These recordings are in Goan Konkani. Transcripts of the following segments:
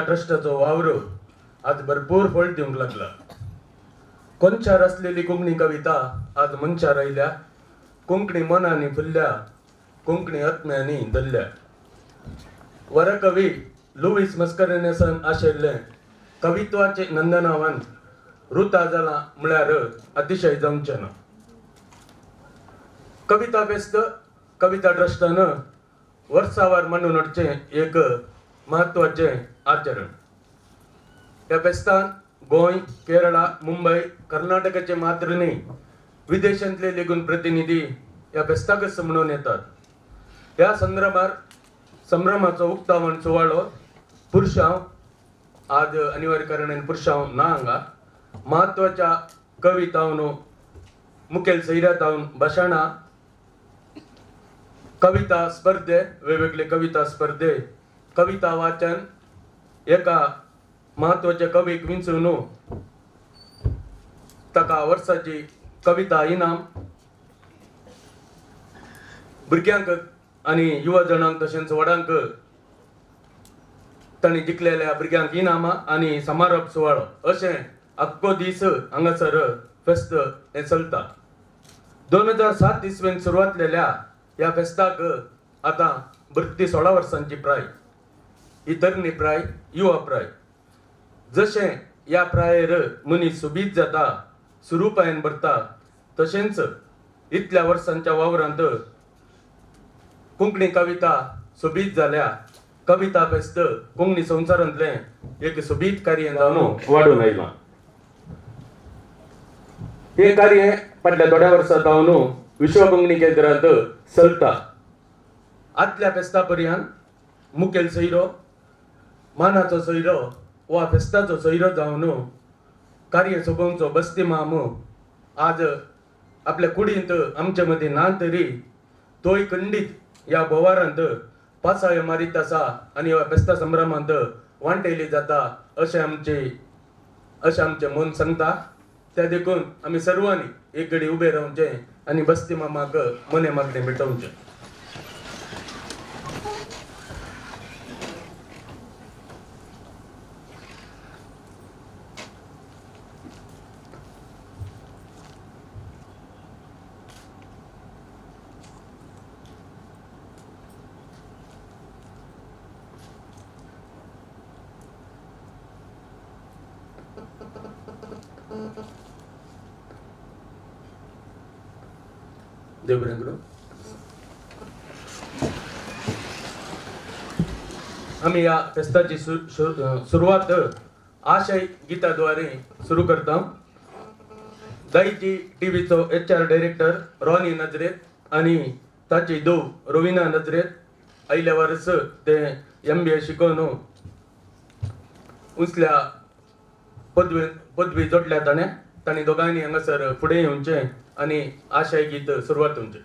ट्रस्टाचो वावर आज भरपूर फळ दिवंक लागला. कोनशार आसलेली कोंकणी कविता आज मनशार आयल्या, कोंकणी मनांनी फुल्ल्या, कोंकणी आत्म्यांनी धरल्या. वरकवी लुईस मस्करेन्हसान आशिल्लें कवित्वाचें नंदनावन रुता जालां म्हळ्यार अतिशय जावचें ना. कविता फेस्त कविता ट्रस्टान वर्सावार मांडून हाडचें एक म्हत्वाचें आचरण. ह्या फेस्तान गोंय, केरळा, मुंबय, कर्नाटकाचे मात्र न्ही विदेशांतले लेगून प्रतिनिधी ह्या फेस्ताकच म्हणून येतात. ह्या संदर्भार संभ्रमाचो उक्तावण सुवाळो पुरशांव आज अनिवार्य कारणान पुरशांव ना हांगा म्हत्वाच्या कवितावन मुखेल सैऱ्यातावन भाशणां, कविता स्पर्धे, वेगवेगळे कविता स्पर्धे, कविता वाचन, एका म्हत्वाच्या कवीक विंचून ताका वर्साची कविता इनाम, भुरग्यांक आनी युवा जणांक तशेंच व्हडांक तांणी जिखलेल्या भुरग्यांक इनामां आनी समारोप सुवाळो अशें आख्खो दीस हांगासर फेस्त हें चलता. 2007 इसवेन सुरवातलेल्या ह्या फेस्ताक आतां भरती 16 वर्सांची प्राय, ही तरणी प्राय, युवा प्राय. जशें ह्या प्रायेर मनीस सोबीत जाता, सुरूपायेन भरता, तशेंच इतल्या वर्सांच्या वावरांत कोंकणी कविता सोबीत जाल्या. कविता फेस्त कोंकणी संवसारांतलें एक सोबीत कार्य जावन वाडून आयलां. हें कार्य फाटल्या थोड्या वर्सां जावन विश्व कोंकणी केंद्रांत चलता. आदल्या फेस्ता पर्यंत मुखेल सोयरो, मानाचो सोयरो वा फेस्ताचो सोयरो जावन कार्य सोबोवचो बस्ती माम आज आपल्या कुडींत आमचे मदीं ना तरी तोय खंडीत ह्या भोवारांत पासायो मारीत आसा आनी ह्या फेस्ता संभ्रमांत वांटेली जाता अशें आमचें मन सांगता. त्या देखून आमी सर्वांनी एक घडी उबे रावचें आनी बस्ती मामाक मने मागणें भेटोवचें. देव बरें करूं. आमी ह्या फेस्ताची सुरवात आशय गीताद्वारे सुरू करता. दायजी टीव्हीचो HR director Ronnie Nazareth आनी ताची धूव रोविना नजरेत आयल्या वर्स ते MBA शिकोवन उंचल्या पदवी जोडल्या ताणें. तांणी दोगांयनी हांगासर फुडें येवचें आनी आशय गीत सुरवात जावचें.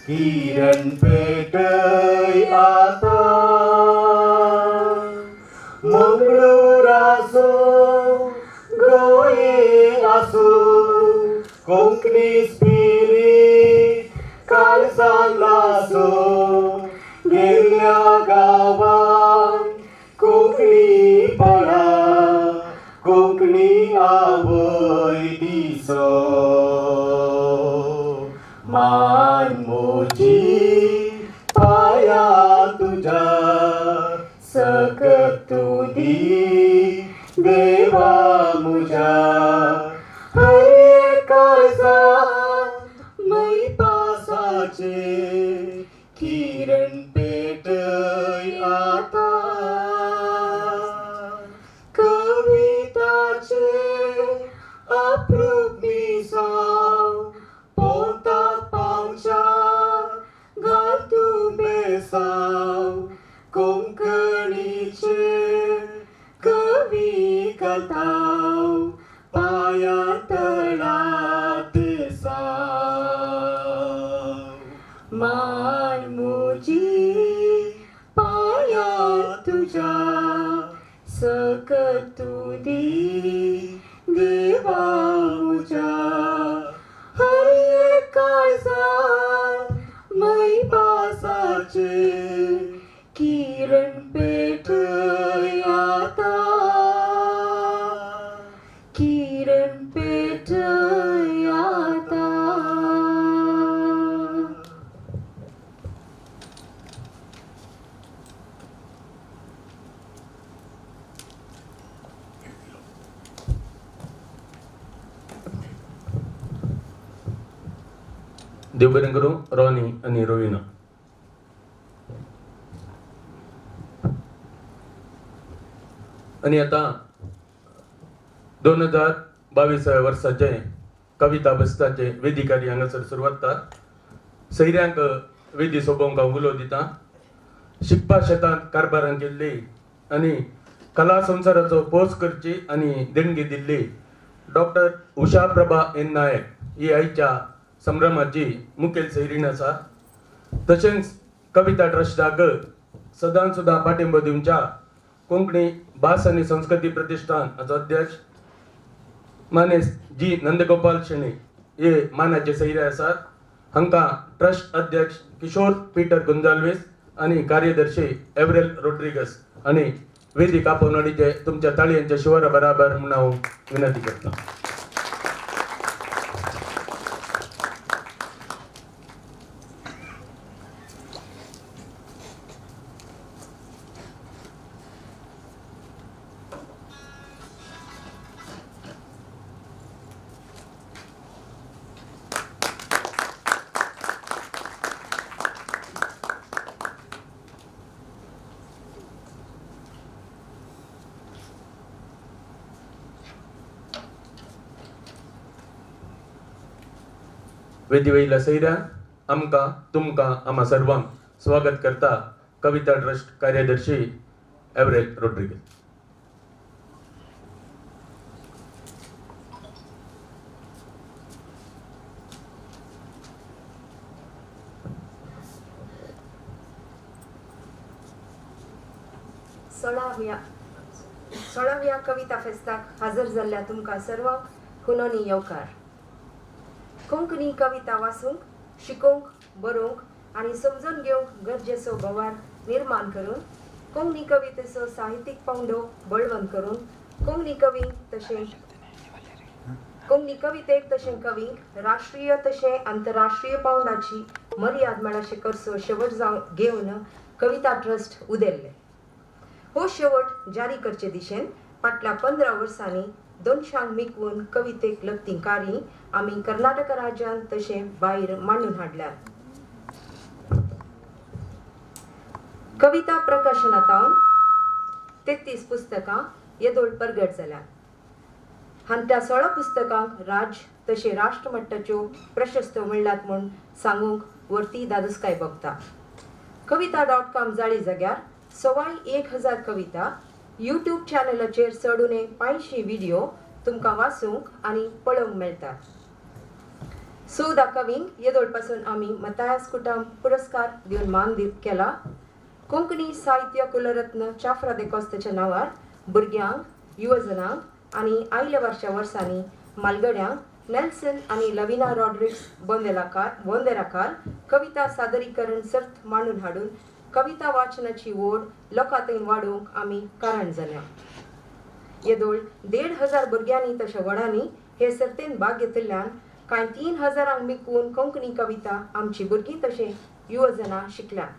किरण पेटय आता मंगळूर आसूं गोंय आसूं कोंकणी स्पिरीट काळजान आसूं गेल्ल्या गांवान कोंकणी पळा कोंकणी आवय दिसो मान मोजी पाया तुझ्या सकत तू दी देवा मुझा हरे काळजा पासाचे किरण पेटय आता कविताचे अप्रूप मिसाव पोंता पावच्या घाल तूं बेसाव कोंकणीचे कवी कथाव पाया तळात साव मान म्हजी पाया तुज्या सकत तूं दी देवा म्हज्या हर एक काळजांत मैपासाचे किरण पेटय आता किरण पेटय आता. देव बरें करूं रॉनी आनी रोविना. आनी आतां 2022 वर्साचे कविता बसताचे वेदिकारी हांगासर सुरवात जाता. सैऱ्यांक वेदी सोबोवंक हांव उलो दिता. शिकपा शेतांत कारभारान केल्ली आनी कला संवसाराचो पोस करची आनी देणगी दिल्ली डॉक्टर उषा प्रभा एन नायक ही आयच्या संभ्रमाची मुखेल सैरीण आसा. तशेंच कविता ट्रस्टाक सदां सुद्दां पाठिंबो दिवच्या कोंकणी भास आनी संस्कृती प्रतिष्ठान हाचो अध्यक्ष मानेस्त जी नंदगोपाल शेणी हे मानाचे सैरे आसात. हांकां ट्रस्ट अध्यक्ष किशोर पीटर गोंजाल्वेस आनी कार्यदर्शी एवरेल रोड्रिगस आनी वेदिक आपोवणीचे तुमच्या ताळयांच्या शिवारा बराबर म्हणून हांव विनंती करता. वेदी वयल्या सैऱ्या आमकां तुमकां आमा सर्वांक स्वागत करता कविता ट्रस्ट कार्यदर्शी एवरेल रोड्रिगेज. सोळाव्या कविता फेस्ताक हजर जाल्ल्या तुमकां सर्वांक हुनोनी येवकार. कोंकणी कविता वाचूंक, शिकोवंक, बरोवंक आनी समजून घेवंक गरजेचो भोवार निर्माण करून कोंकणी कवितेचो साहित्यीक पांवडो बळवंत करून कोंकणी कवींक तशें कोंकणी कवितेक तशें कवींक राष्ट्रीय तशें आंतरराष्ट्रीय पांवड्याची मर्याद मेळाशें करचो शेवट जावन घेवन कविता ट्रस्ट उदेल्लें. हो शेवट जारी करचे दिशेन फाटल्या 15 वर्सांनी 200 मिकवून कवितेक लगतीं कार्य आमी कर्नाटक राज्यांत तशें भायर मांडून हाडल्यात. कविता प्रकाशनांत 33 पुस्तकां येदोळ परगट जाल्यात. हांतल्या 16 पुस्तकांक राज्य तशें राष्ट्र मट्टाच्यो प्रशस्त्यो मेळ्ळ्यात म्हूण सांगूंक वर्ती दादोसकाय भोगता. कविता.com जाळी जाग्यार 1025 कविता यूट्यूब चॅनलाचेर चडून 500 व्हिडिओ तुमकां वाचूंक आनी पळोवंक मेळटात. 14 कवींक येदोळ पासून आमी मतायास कुटाम पुरस्कार दिवन मान केला. कोंकणी साहित्य कुलरत्न चाफ्रा देकोस्ताच्या नांवार भुरग्यांक, युवजनांक आनी आयल्या वर्षा वर्सांनी मालगड्यांक नेल्सन आनी लविना रॉड्रिक्स बोंदेराकार कविता सादरीकरण सर्त मांडून हाडून कविता वाचनाची ओढ लोकांत वाडोवंक आमी कारण जाल्या. येदोळ 1500 भुरग्यांनी तशें व्हडांनी हे सर्तेन भाग घेतिल्ल्यान कांय 3000 मिकून कोंकणी कविता आमची भुरगीं तशें युवजनां शिकल्यात.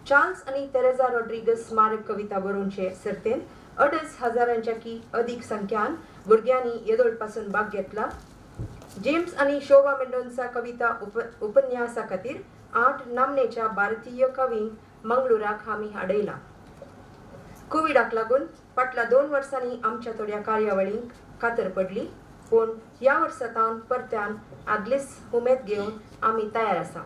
चार्ल्स आनी तेरेझा रॉड्रिगस स्मारक कविता बरोवचे सर्तेन 2500 की अदीक संख्यान भुरग्यांनी येदोळ पासून भाग घेतला. जेम्स आनी शोभा मेंडोन्सा कविता उपन्यासा खातीर 8 नामनेच्या भारतीय कवींक मंगळुराक आमी हाडयला. कोविडाक लागून फाटल्या 2 वर्सांनी आमच्या थोड्या कार्यावळींक कातर पडली, पूण ह्या वर्सा तावन परत्यान आदलीच उमेद घेवन आमी तयार आसा.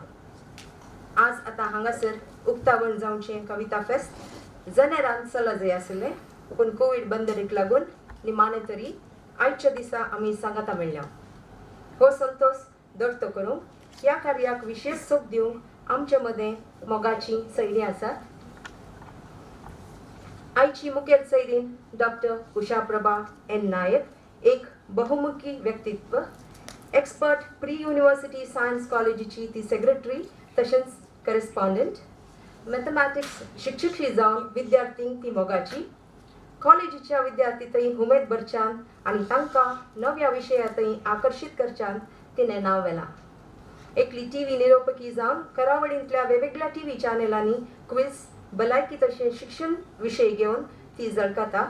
आज आतां हांगासर उक्तावण जावचें कविता फेस्त जनेरान चला जाय आशिल्लें, पूण कोवीड बंदरीक लागून निमाणें तरी आयच्या दिसा आमी सांगाता मेळ्ळ्या. हो संतोष दर्तो करूंक ह्या कार्याक विशेष सोब दिवंक आमचे मदें मोगाची सैरी आसात. आयची मुखेल सैरीन डॉक्टर उषाप्रभा एन नायक, एक बहुमुखी व्यक्तित्व, एक्सपर्ट प्री युनिवर्सिटी सायन्स कॉलेजीची ती सेक्रेटरी तशेंच करस्पॉन्डंट, मॅथमॅटिक्स शिक्षकी जावन विद्यार्थींक ती मोगाची, कॉलेजीच्या विद्यार्थी थंय उमेद भरच्यान आनी तांकां नव्या विशया थंय आकर्शीत करच्यान तिणें नांव व्हेलां. एकली टी व्ही निरोपकी जावन करावळींतल्या वेगवेगळ्या टी व्ही चॅनलांनी क्विज, भलायकी तशें शिक्षण विशय घेवन ती झळकता.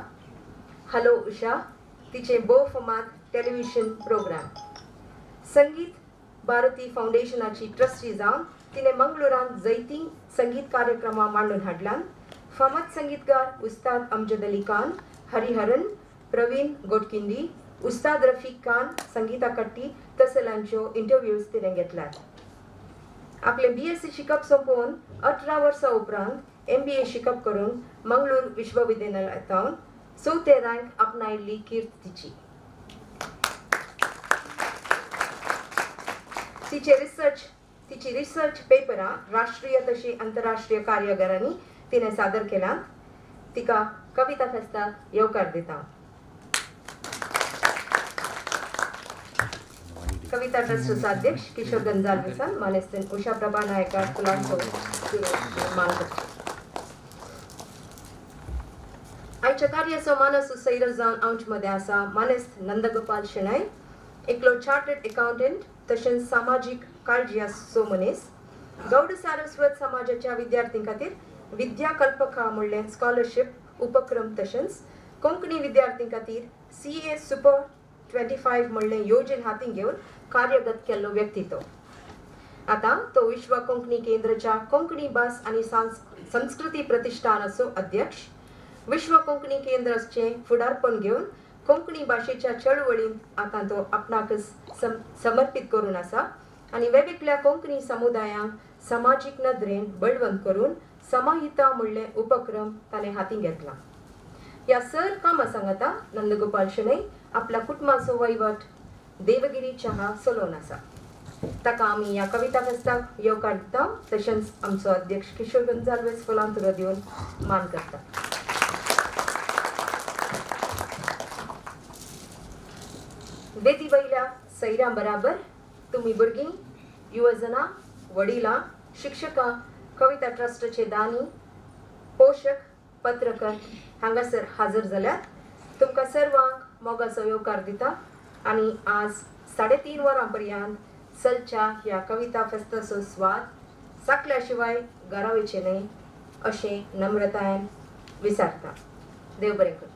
हॅलो उषा तिचें भोव फामाद टेलिव्हिजन प्रोग्राम. संगीत भारती फावंडेशनाची ट्रस्टी जावन तिणें मंगळुरांत जैती संगीत कार्यक्रमां मांडून हाडल्यान. फामाद संगीतकार उस्ताद अमजद अली खान, हरिहरन, प्रवीण गोडकिंडी, उस्ताद रफीक खान, संगीता कट्टी तसल्यांच्यो इंटरव्यूज तिणें घेतल्यात. आपलें BSc शिकप सोंपोवन 18 वर्सां उपरांत MBA शिकप करून मंगळूर विश्वविद्यालयांत 4थें रँक आपणायल्ली कीर्त तिची. तिची रिसर्च पेपरां राष्ट्रीय तशी आंतरराष्ट्रीय कार्यागारांनी तिणें सादर केल्यात. तिका कविता फेस्ताक येवकार दिता. कविता ट्रस्टचो अध्यक्ष किशोर गंजाल्वेसान मानेस्तेन उषा प्रभा नायकाक फुलांचो मान करचो. आयच्या कार्याचो मानस सैरो जावन आमचे मदें आसा मानेस्त नंदगोपाल शेणै, एकलो चार्टर्ड एकाउंटंट तशेंच सामाजीक काळजी आसचो मनीस. गौड सारस्वत समाजाच्या विद्यार्थ्यां खातीर विद्या कल्पका म्हणलें स्कॉलरशीप उपक्रम तशेंच कोंकणी विद्यार्थ्यां खातीर CA super 25 म्हणलें योजन हातीं घेवन कार्यगत केल्लो व्यक्ती तो. आतां तो विश्व कोंकणी केंद्राच्या कोंकणी भास आनी संस्कृती प्रतिष्ठानाचो अध्यक्ष. विश्व कोंकणी केंद्राचें फुडारपण घेवन कोंकणी भाशेच्या चळवळींत आतां तो आपणाकच समर्पीत करून आसा आनी वेगवेगळ्या कोंकणी समुदायांक समाजीक नदरेन बळवंत करून समाहिता म्हणले उपक्रम ताणें हातीं घेतला. ह्या सर कामां सांगता नंदगोपाल शेणै आपल्या कुटुंबाचो वहिवट देवगिरी चहा चलोवन आसा. ताका आमी ह्या कविता फेस्ताक येवकार दिता तशेंच आमचो अध्यक्ष किशोर गंजाल्वेस फुलां तुरो दिवन मान करता. वेदी वयल्या सैऱ्यां बराबर तुमी भुरगीं, युवजनां, वडिलां, शिक्षकां, कविता ट्रस्टाचे दानी, पोशक, पत्रकार हांगासर हाजर जाल्यात. तुमकां सर्वांक मोगाचो येवकार दिता आनी आज 3:30 वरां पर्यंत चलच्या ह्या कविता फेस्ताचो स्वाद साकल्या शिवाय घरा वयचें न्हय अशें नम्रतायेन विचारता. देव बरें करूं.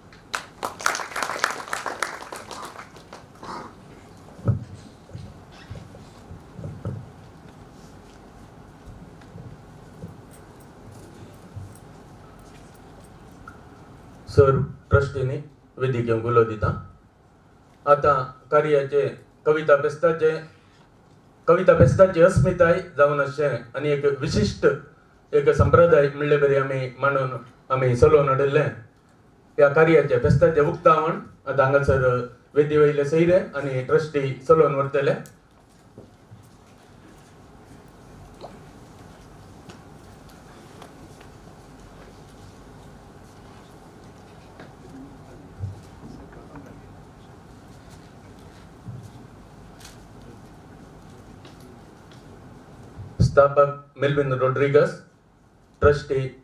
सर ट्रस्टींनी वेदीक येवंक उलो दिता. आतां कार्याचे कविता फेस्ताची अस्मिताय जावन आसचें आनी एक विशिश्ट एक संप्रदाय म्हणले बरी आमी मांडून आमी चलोवन हाडिल्लें ह्या कार्याचें फेस्ताचें उक्तावण आतां हांगासर वेदी वयले सैरे आनी ट्रस्टी चलोवन व्हरतले. स्थापक Melvin Rodrigues, trustee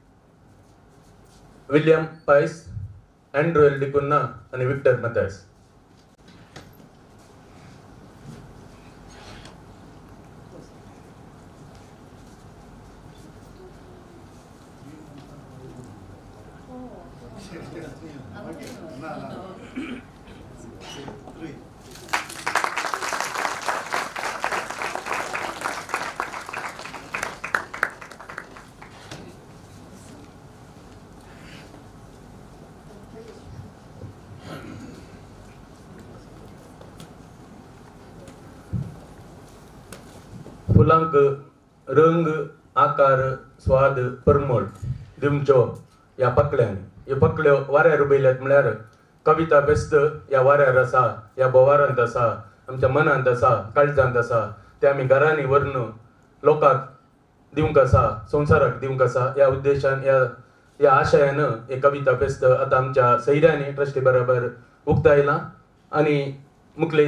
William Pais, Andrew L D'Cunha आनी विक्टर मथायस. रंग आकार स्वाद परमळ दिवचो ह्या पाकळ्यांनी. ह्यो पाकळ्यो वाऱ्यार उबयल्यात म्हळ्यार कविता फेस्त ह्या वाऱ्यार आसा, ह्या बोवारांत आसा, आमच्या मनांत आसा, काळजांत आसा. ते आमी घरांनी व्हरून लोकांक दिवंक आसा, संवसाराक दिवंक आसा. ह्या उद्देशान ह्या ह्या आशयान हे कविता फेस्त आतां आमच्या सैऱ्यांनी ट्रस्टी बराबर उक्तायलां आनी मुखले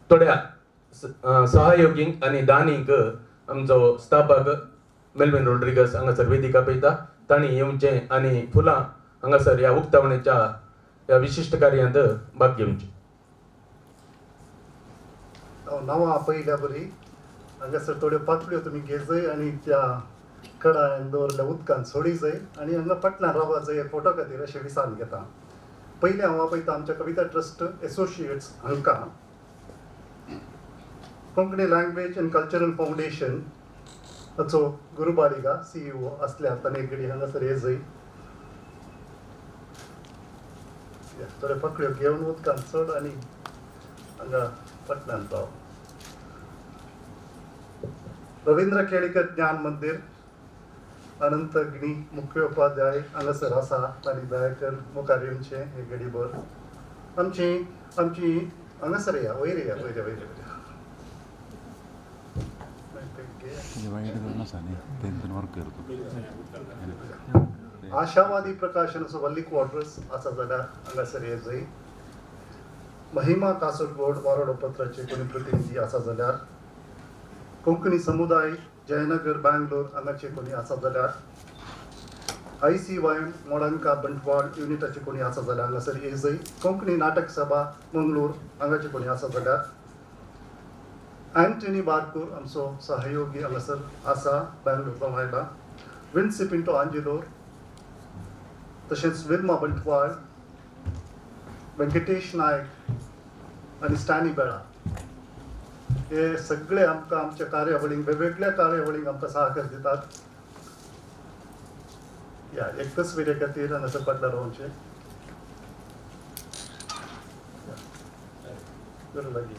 थोड्या सहयोगींक आनी दानींक आमचो स्थापक मेल्विन रोड्रिगस हांगासर वेदिका पळयता तांणी येवचें आनी फुलां हांगासर ह्या उक्तावणेच्या ह्या विशिश्ट कार्यांत भाग घेवचें. नांवां पयल्या बरी हांगासर थोड्यो पातळ्यो तुमी घेजय आनी त्या कडायन दवरल्या उदकान सोडी जाय आनी हांगा पटल्यान रावा जाय फोटो खातीर अशें विसान घेता. पयलें हांव आपयता आमच्या कविता ट्रस्ट एसोसिएट्स हांकां, Konkani language and cultural foundation हाचो गुरू बालिगा CEO आसल्यार ताणें एक घडी हांगासर ये जाय. थोड्यो पाकळ्यो घेवन उदकान चड आनी हांगा पटल्यान राव. रवींद्र केळीकर ज्ञान मंदीर अनंत अग्नी मुख्योपाध्याय हांगासर आसा तांणी दयाकर मुखार येवचें हे घडीभर. आमची आमची हांगासर या वयर या वयर वयर वयर आशावादी प्रकाशन असो वल्ली क्वार्टर्स आसा जाल्यार हांगासर ये जाय. महिमा कासरगोड वारोडो पत्राचे कोणी प्रतिनिधी आसा जाल्यार, कोंकणी समुदाय जयनगर बँगलोर हांगाचे कोणी आसा जाल्यार, ICYM Modanka Bantwal युनिटाचे कोणी आसा जाल्यार हांगासर ये जाय. कोंकणी नाटक सभा मंगळूर हांगाचे कोणी आसा जाल्यार, अँटनी बारकूर आमचो सहयोगी हांगासर आसा बँगलोर आयला, विन्सी पिंटो आंजिलोर, तशेंच विल्मा बंटवाळ, वेंकटेश नायक आनी स्टॅनी बेळा हे सगळे आमकां आमच्या कार्यावळींक वेगवेगळ्या कार्यावळींक आमकां सहकार दितात. या एक तस्वीरे खातीर हांगासर फाटल्यान रावचें बरें लागीं.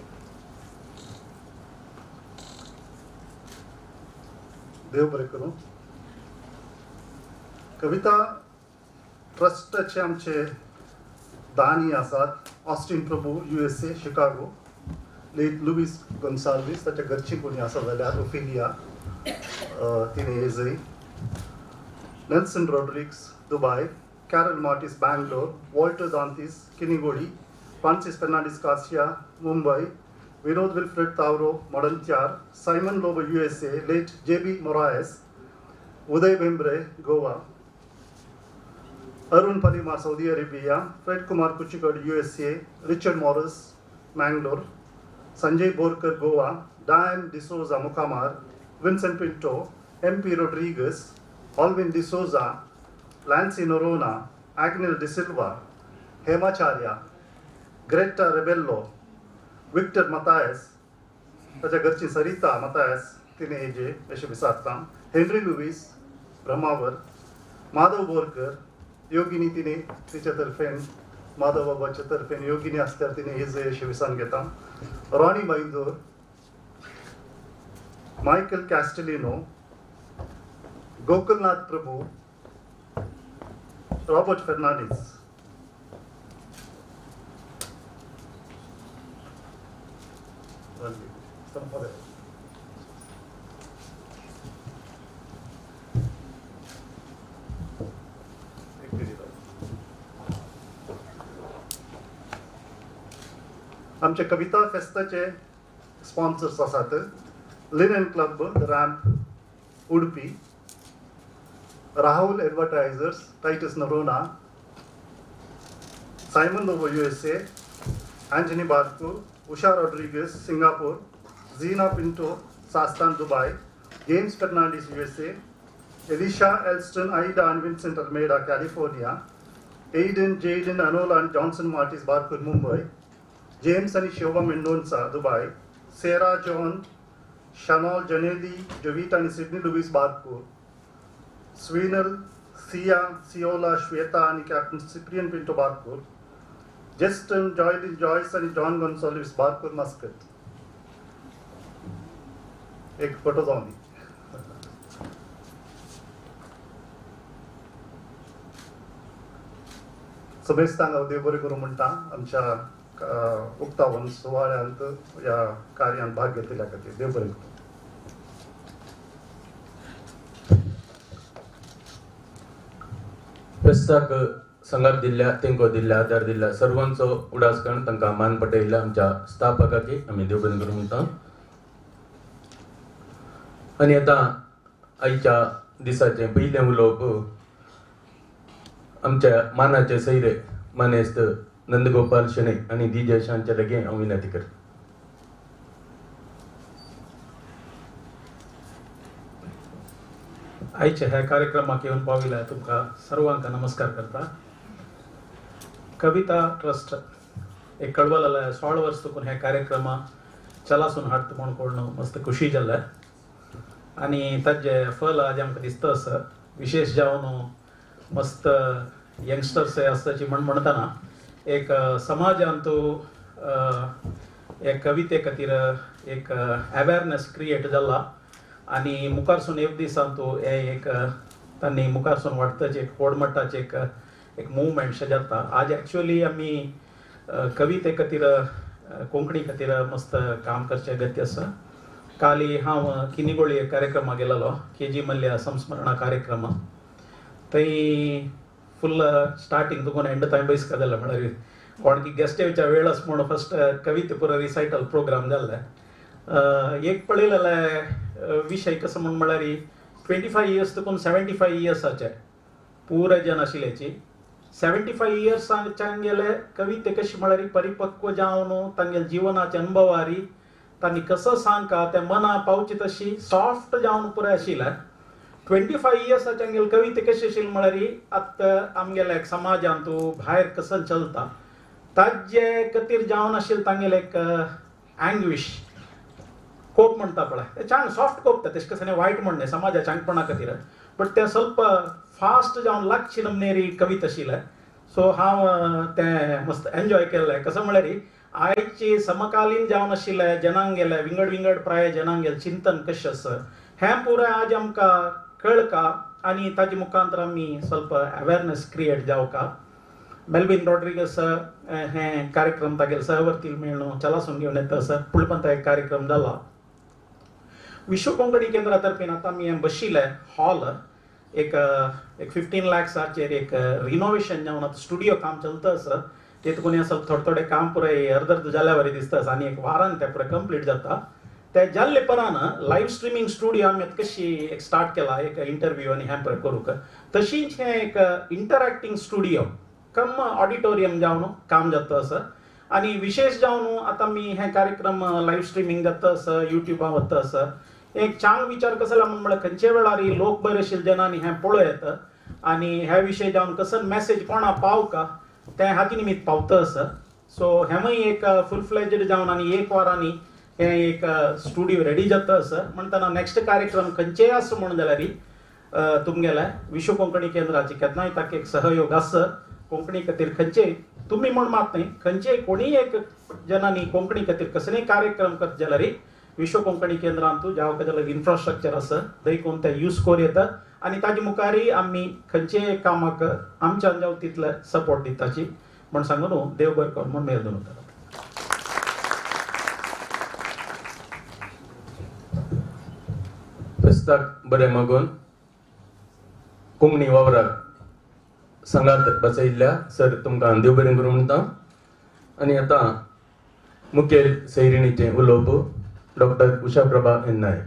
देव बरें करूं. कविता ट्रस्टाचे आमचे दानी आसात Austin Prabhu USA Chicago, late Luis Gonsalves ताच्या घरची कोणी आसा जाल्यार ओफिलिया तिणें येजय, Nelson Rodrigues Dubai, Carol Martis Bangalore, Walter Dantis Kinnigoli, Francis Fernandes Cassia Mumbai, Vinod Wilfred Tauro Modantyar, Simon Lobo USA, late JB Moraes, Uday Bhembre Goa, Arun Palima Saudi Arabia, Fred Kumar Kuchikad USA, Richard Morris Mangalore, Sanjay Borkar Goa, Diane D'Souza Mukamar, Vincent Pinto, MP Rodrigues, Alvin D'Souza, Lancy Noronha, Agnel D'Silva, Hemacharya, Greta Rebello, Victor Mathias ताच्या घरची सरिता मतायस तिणें हेजे अशें विचारता, हेनरी लुईस ब्रह्मावर, माधव बोरकर, योगिनी तिणें तिच्या तर्फेन माधव बाबाच्या तर्फेन योगिनी आसल्यार तिणें हेजे अशें विचारून घेता, Ronnie Baindur, Michael Castelino, Gokulnath Prabhu, Robert Fernandes. आमच्या कविता फेस्ताचे स्पॉन्सर्स आसात linen club ramp Udupi, Rahul advertisers Titus Noronha, Simon Lobo USA, Antony Barkur, Usha Rodrigues Singapore, Zeena Pinto Sastan Dubai, James Fernandes USA, Elisha Elston Ida and Vincent Almeida California, Aiden Jaden Anola and Johnson Martis Barkur Mumbai, James आनी Shobha Mendonca Dubai, Sarah John, Shanol Janely Jovita आनी सिडनी लुईस बारकूर, स्विनल सिया सियोला श्वेता आनी captain Cyprian Pinto Barkur, Justin Joylin Joyce आनी जॉन गोन्साल्वीस बारकूर मस्कत. एक फोटो जावन दी. समेस्तांक हांव देव बरें करूं म्हणटा आमच्या उक्तावण सुवाळ्यांत ह्या कार्यांत भाग घेतिल्ल्या खातीर. देव बरें करूं. फेस्ताक संगात दिल्ल्या, तेंको दिल्ल्या, आदार दिल्ल्या सर्वांचो उडास करून तांकां मान पटयल्ल्या आमच्या स्थापकाकी आमी देव बरें करूं म्हणटा. आनी आतां आयच्या दिसाचें पयलें उलोवप आमच्या मानाचे सैरे मानेस्त नंदगोपाल शणै आनी दिजेश हांच्या लागीं हांव विनंती करता. आयच्या ह्या कार्यक्रमाक येवन पाविल्ल्या तुमकां सर्वांक नमस्कार करता. कविता ट्रस्ट एक कळवल 16 वर्स तुकून ह्या कार्यक्रमा चलासून हाडटा म्हूण कोण मस्त खुशी जाल्ले आनी ताजे फल आज आमकां दिसता आसा. विशेष जावन मस्त यंगस्टर्स आसताची म्हण म्हणटना एक समाजांत एक कविते खातीर एक अवेरनेस क्रिएट जाला आनी मुखारसून एक दिसान तूं हे एक तांणी मुखारसून वाडटाचे एक व्हड मट्टाचें एक एक मुवमेंट जाता. आज एक्चुअली आमी कविते खातीर कोंकणी खातीर मस्त काम करचें गती आसा. काली हांव किनिगोळी एक कार्यक्रमाक गेलेलो, के जी मल्ल्या संस्मरणा कार्यक्रम. थंय फुल स्टार्टींग तुका एंड थंय बैसका जालें म्हळ्यार कोण की गेस्ट येवच्या वेळच म्हूण फस्ट कविते पुरो रिसायटल प्रोग्राम जाल्लें. एक पळयलें विशय कसो म्हूण म्हळ्यार 25 इयर्स तुकून 75 इयर्साचे पुराय जन आशिल्ल्याची 75 इयर्सांगेले कविते कशी म्हळ्यार परिपक्व जावन तांगेले जिवनाचे अनुभवारी तांणी कसो सांगका ते मना पावची तशी सॉफ्ट जावन पुराय आशिल्लें. 25 इयर्साचे आमगेले कविते कशी आशिल्ली म्हळ्यार आतां आमगेले एक समाजांत भायर कसो चलता ताजे खातीर जावन आशिल्लें तांगेले एक अँग्विश कोप म्हणटा पळय ते चांग सॉफ्ट कोप तशें कसं वायट म्हणणें समाजा चांगपणा खातीर बट ते ಸ್ವಲ್ಪ फास्ट जावन लागची नमनेरी कविता आशिल्लें. सो हांव तें मस्त एन्जॉय केल्लें. कसो म्हळ्यार आयची समकालीन जावन आशिल्लें जनांगेले विंगड विंगड प्राय जनांगेले चिंतन कशें आसा हें पुराय आज आमकां कळका आनी ताजे मुखांतर आमी ಸ್ವಲ್ಪ अवेरनेस क्रिएट जावका. मेल्विन रॉड्रिगस हें कार्यक्रम तागेले सहवर्ती मेळून चलासून घेवन येता आसा. पुळपंत एक कार्यक्रम जाला. विश्व कोंकणी केंद्रा तर्फेन आतां आमी बशिल्ले हॉल एक एक 15 लाखाचेर एक रिनोवेशन जावन आतां स्टुडियो काम चलता आसा. तेतून ಸ್ವಲ್ಪ थोडे थोडे काम पुराय अर्द अर्द जाल्या वरी दिसता आसा आनी एक वारान तें पुराय कंप्लीट जाता. ते जाल्ले परान लायव्ह स्ट्रिमींग स्टुडियो आमी आतां कशी एक स्टार्ट केला एक इंटरव्यू आनी हें पुराय करूंक तशीच हें एक इंटरॅक्टींग स्टुडियो कम ऑडिटोरियम जावन काम जाता आसा. आनी विशेष जावन आतां आमी हे कार्यक्रम लायव्ह स्ट्रिमींग जाता आसा, युट्यूबार वता आसा. एक चांग विचार कसो जाला म्हूण म्हळ्यार खंयच्या वेळार लोक बरे आशिल्ले जनांनी हें पळोवं येता आनी ह्या विशय जावन कसो मॅसेज कोणा पावका तें हाजे निमित्त पावता आसा. सो हेंवूय एक फूल फ्लेज्ड जावन आनी एक वरांनी हें एक स्टुडियो रेडी जाता आसा. म्हणटना नॅक्स्ट कार्यक्रम खंयचेय आसूं म्हूण जाल्यार तुमगेले विश्व कोंकणी केंद्राचे केन्नाय ताका एक सहयोग आसा. कोंकणी खातीर खंयचेय तुमी म्हूण मात न्ही खंयचेय कोणीय एक जनांनी कोंकणी खातीर कसलेय कार्यक्रम करता जाल्यार विश्व कोंकणी केंद्रांत जावं जाल्यार इन्फ्रास्ट्रक्चर आसा देखून ते यूज करूं येता आनी ताजे मुखारय आमी खंयचेय कामाक आमच्यान जावं तितले सपोर्ट दिताची म्हूण सांगून देव बरें कर म्हूण मेळ दवरता. फेस्ताक बरें मागून कोंकणी वावराक सांगात बसयल्ल्या सर तुमकां देव बरें करूं म्हणटा. आनी आतां मुखेल सैरिणीचें उलोवप डॉक्टर उषा प्रभा एन नायक.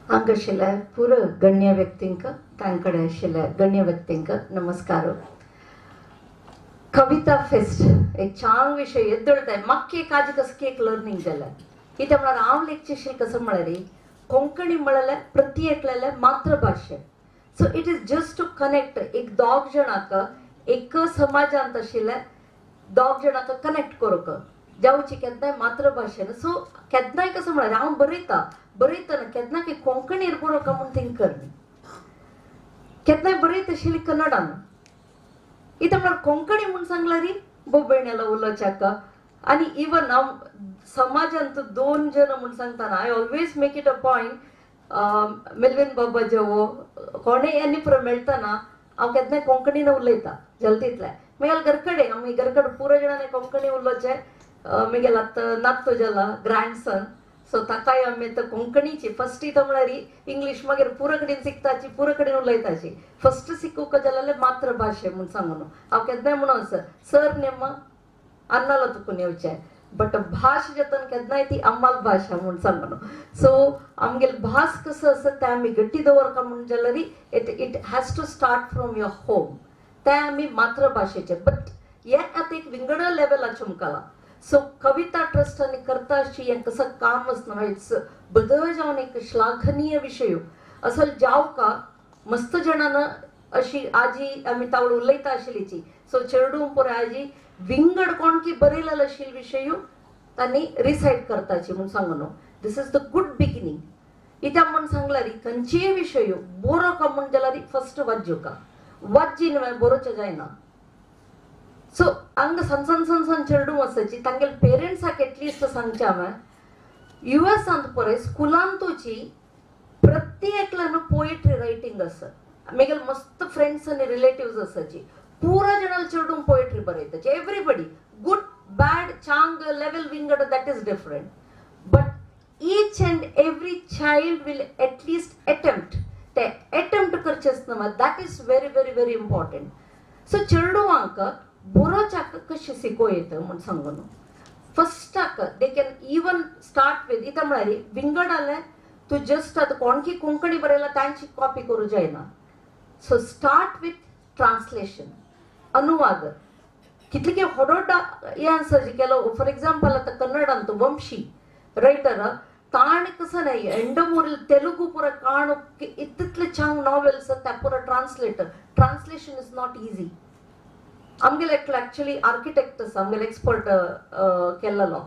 हांगा आशिल्ल्या पुरो गण्य व्यक्तींक तांकडे आशिल्ल्या गण्य व्यक्तींक नमस्कार. कविता फेस्ट एक चांग विशय येद्दोळताय म्हाका एक आज कसं एक लर्निंग जालें. कित्याक म्हळ्यार हांव लेखचें आशिल्लें कसो म्हळ्यार कोंकणी म्हळ्यार प्रति एकल्याले मातृभाशे. So it is just to connect एक दोग जाणांक एक समाजांत आशिल्ले दोग जाणांक कनेक्ट करूंक. जावची केन्नाय मातृभाशेन. सो केन्नाय कसं म्हळ्यार हांव बरयता बरयतना केन्ना की कोंकणीर बरोवंक म्हूण थिंक करनी, केन्नाय बरयत आशिल्ली कन्नडान. इथं म्हळ्यार कोंकणी म्हूण सांगल्यार बोबेण्याला उलोवच्याक. आनी इवन हांव समाजांत दोन जण म्हूण सांगतना I always make it a point, Melvin बाबा जेवो कोणेय आनी पुरो मेळटना हांव केन्नाय कोंकणीन उलयता जल्दींतल्यान. मागीर घरकडे आमी घरकडे पुरो जाणांनी कोंकणी उलोवचें. मागीर आतां नातू जाला ग्रँडसन, सो ताकाय आमी आतां कोंकणीची फस्ट इथं म्हळ्यार इंग्लीश मागीर पुरो कडेन शिकताची पुरो कडेन उलयताची. फस्ट शिकूंक जाल्यार मातृभाशे म्हूण सांगून हांव केन्नाय म्हणून सर सर नेम अन्नाला तुकून येवचें, बट भाश जातन केन्नाय ती अम्माल भाशा म्हूण सांगून. सो आमगेले भास कसो आसा तें आमी गट्टी दवरका म्हूण जाल्यार it it has to start from your home. तें आमी मातृभाशेचें. बट हें आतां एक विंगड लेवलाचें मुखाला. सो कविता ट्रस्ट आनी करता अशी हें कसं काम आसना, it's बदल जावन एक श्लाघनीय विशय. असल जावका मस्त जाणान अशी आजी आमी तावळ उलयता आशिल्लीची. सो चेडूं पुराय आजी विंगड कोण की बरयलेलो आशिल्लो विशय तांणी रिसायट करताची म्हूण सांगून this is the good beginning. इत्याक म्हूण सांगल्यार खंयचीय विशय बरो का म्हूण जाल्यार फस्ट वाज्जुका वाज्जी न्हय बरोवचें जायना. सो हांगा सन सन सन सन चेडूं आसाची तांगेले पेरंट्साक एटलिस्ट सांगचें हांवें, युएसांत पळय स्कुलांतूची प्रत्येकल्यान पोएट्री रायटींग आसा. मागीर मस्त फ्रेंड्स आनी रिलेटिव्स आसाची पुरा जाणां चेडूं पोएट्री बरयताची. एवरीबडी गुड बॅड चांग लेवल विंगड that is different, but each and every child will at least attempt. ते एटेम्प्ट करचें आसतना that is very very very important. So चेडवांक बरोवच्याक कशें शिकोवं येता म्हूण सांगून फस्टाक they can even start with. इत्याक म्हळ्यार विंगड आलें तूं जस्ट आतां कोणकी कोंकणी बरयला तांची कॉपी करूं जायना. सो स्टार्ट विथ ट्रान्सलेशन, अनुवाद. कितले की होडोडा हें आसा जे केलो. फॉर एग्जाम्पल आतां कन्नडांत वंशी रायटर ताणें कसं न्हय एंडमोरील तेलुगू पुरा काणू इतले चांग नॉवेल्स त्या पुरा translator. Translation is not easy. आमगेले एकलो एक्चुअली आर्किटेक्ट आसा, आमगेले एक्सपर्ट केल्लो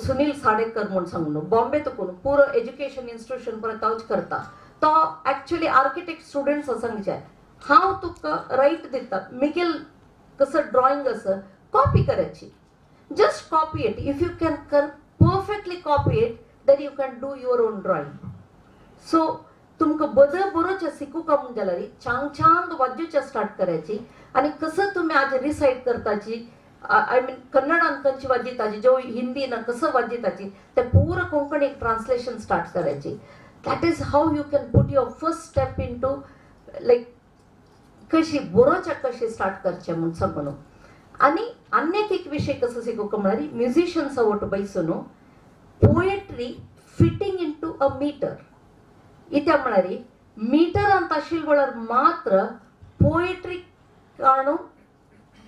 सुनील साडेकर म्हूण सांगून बॉम्बे तुकून पुरो एज्युकेशन इन्स्टिट्यूशन पुरो तोच करता. तो एक्चुअली आर्किटेक्ट स्टुडंट्स सांगचें हांव तुका रायट दिता, मिगेल कसं ड्रॉइंग आसा कॉपी करायची, just copy it. If you can perfectly copy it then you can do your own drawing. So तुमकां बदल बरोवचें शिकूंक म्हूण जाल्यार चांग चांग वाज्योचें स्टार्ट करायची. आनी कसं तुमी आज रिसायट करताची, I mean कन्नडान खंयची वाजयताची, जो हिंदीन कसं वाजयताची ते पुरो कोंकणी ट्रान्सलेशन स्टार्ट करायची. That is how you can put your first step into like कशी बरोवच्या कशी स्टार्ट करचें म्हूण सांगून. आनी आन्यक एक विशय कसो शिकूंक म्हळ्यार म्युजिशियन्सा वट बैसून poetry fitting into a metre. इत्याक म्हळ्यार मिटरांत आशिल्ले वेळार मात्र पोएट्री काणू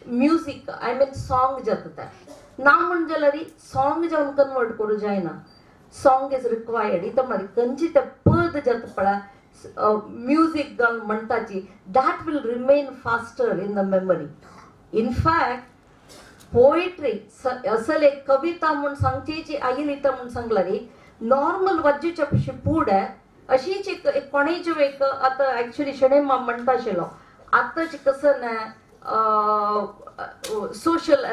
म्युजीक I mean song जाता तें. ना म्हण जाल्यार सॉंग जावन कन्वर्ट करूं जायना. Song is required. इत्याक म्हळ्यार खंयची तें पद जाता पळय म्युजीक घालून म्हणटाची that will remain faster in the memory. In fact poetry असल एक कविता म्हूण सांगची जी आयली इता म्हूण सांगल्यार नॉर्मल वाज्योच्या पशी फुडें अशीच एक कोणेच एक आतां एक्चुअली शणै म्हणटा आशिल्लो आतांच कसं न्हय सोशल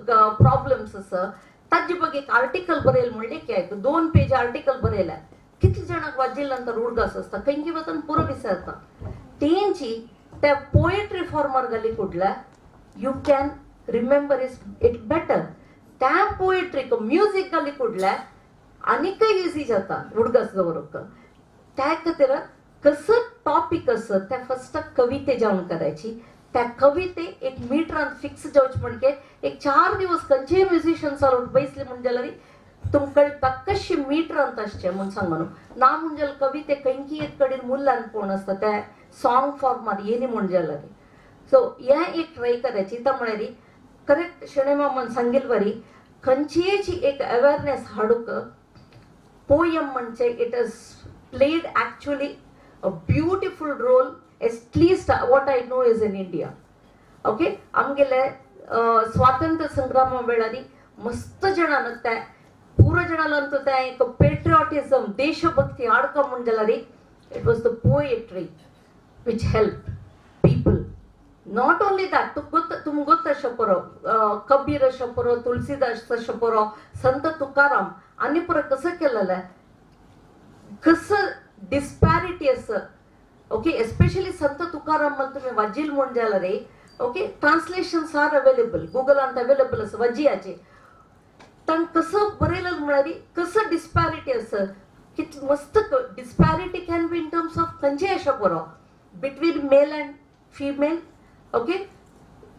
प्रॉब्लम्स आसा ताजे बग एक आर्टिकल बरयल म्हणलें की एक 2 पेज आर्टिकल बरयलें कितले जाणांक वाचिल्ले नंतर उडगास आसता खंय वचून पुरो विसरता. तेंची त्या पोएट्री फॉर्मार घाली कुडल्या you can remember is it better. त्या पोएट्रीक म्युजीक घाली कुडल्या आनीकय इजी जाता उडगास दवरूंक. त्या खातीर कसं टॉपीक आसा त्या फस्ट कविते जावन करायची. त्या कविते एक मिटरान फिक्स जावचे म्हणजे एक 4 दिवस खंयचेय म्युजिशियन चालू बैसले म्हूण जाल्यार तुमकां कळटा कशी मिटरांत आसचें म्हूण सांगून. ना म्हूण जाल्यार कविते खंयची एक कडेन मुल्यान कोण आसता त्या सॉंग फॉर्मार येयली म्हूण जाल्यार. सो हें एक ट्राय करायची. त्या म्हळ्यार करेक्ट शणै मामान सांगिल्ले वरी खंयचीय एक अवेरनेस हाडूंक पोयम म्हणजे it is played actually a beautiful role, at least what I know is in India. Okay, आमगेले स्वातंत्र्य संग्रामा वेळार मस्त जणांना त्या पूरा जणांना त्या एक पेट्रिऑटिझम देशभक्ती हाडका म्हूण जाल्यार it was the poetry which help people. Not only that, तुमकां गोत्त अशें पुरो कबीर अशें पुरो, तुलसीदास अशें पुरो, संत तुकाराम आनी पुरो कसं केलेलें कसं डिस्पॅरिटी आसा. ओके, एस्पेशली संत तुकाराम म्हण तुमी वाजील म्हूण जाल्यार ओके ट्रान्सलेशन्स are available गुगलांत अवेलेबल आसा वाजियाचे. तांकां कसं बरयलें म्हळ्यार कसं डिस्पॅरिटी आसा कित मस्त disparity can be in terms of खंयचेय अशें पुरो between male and female, okay,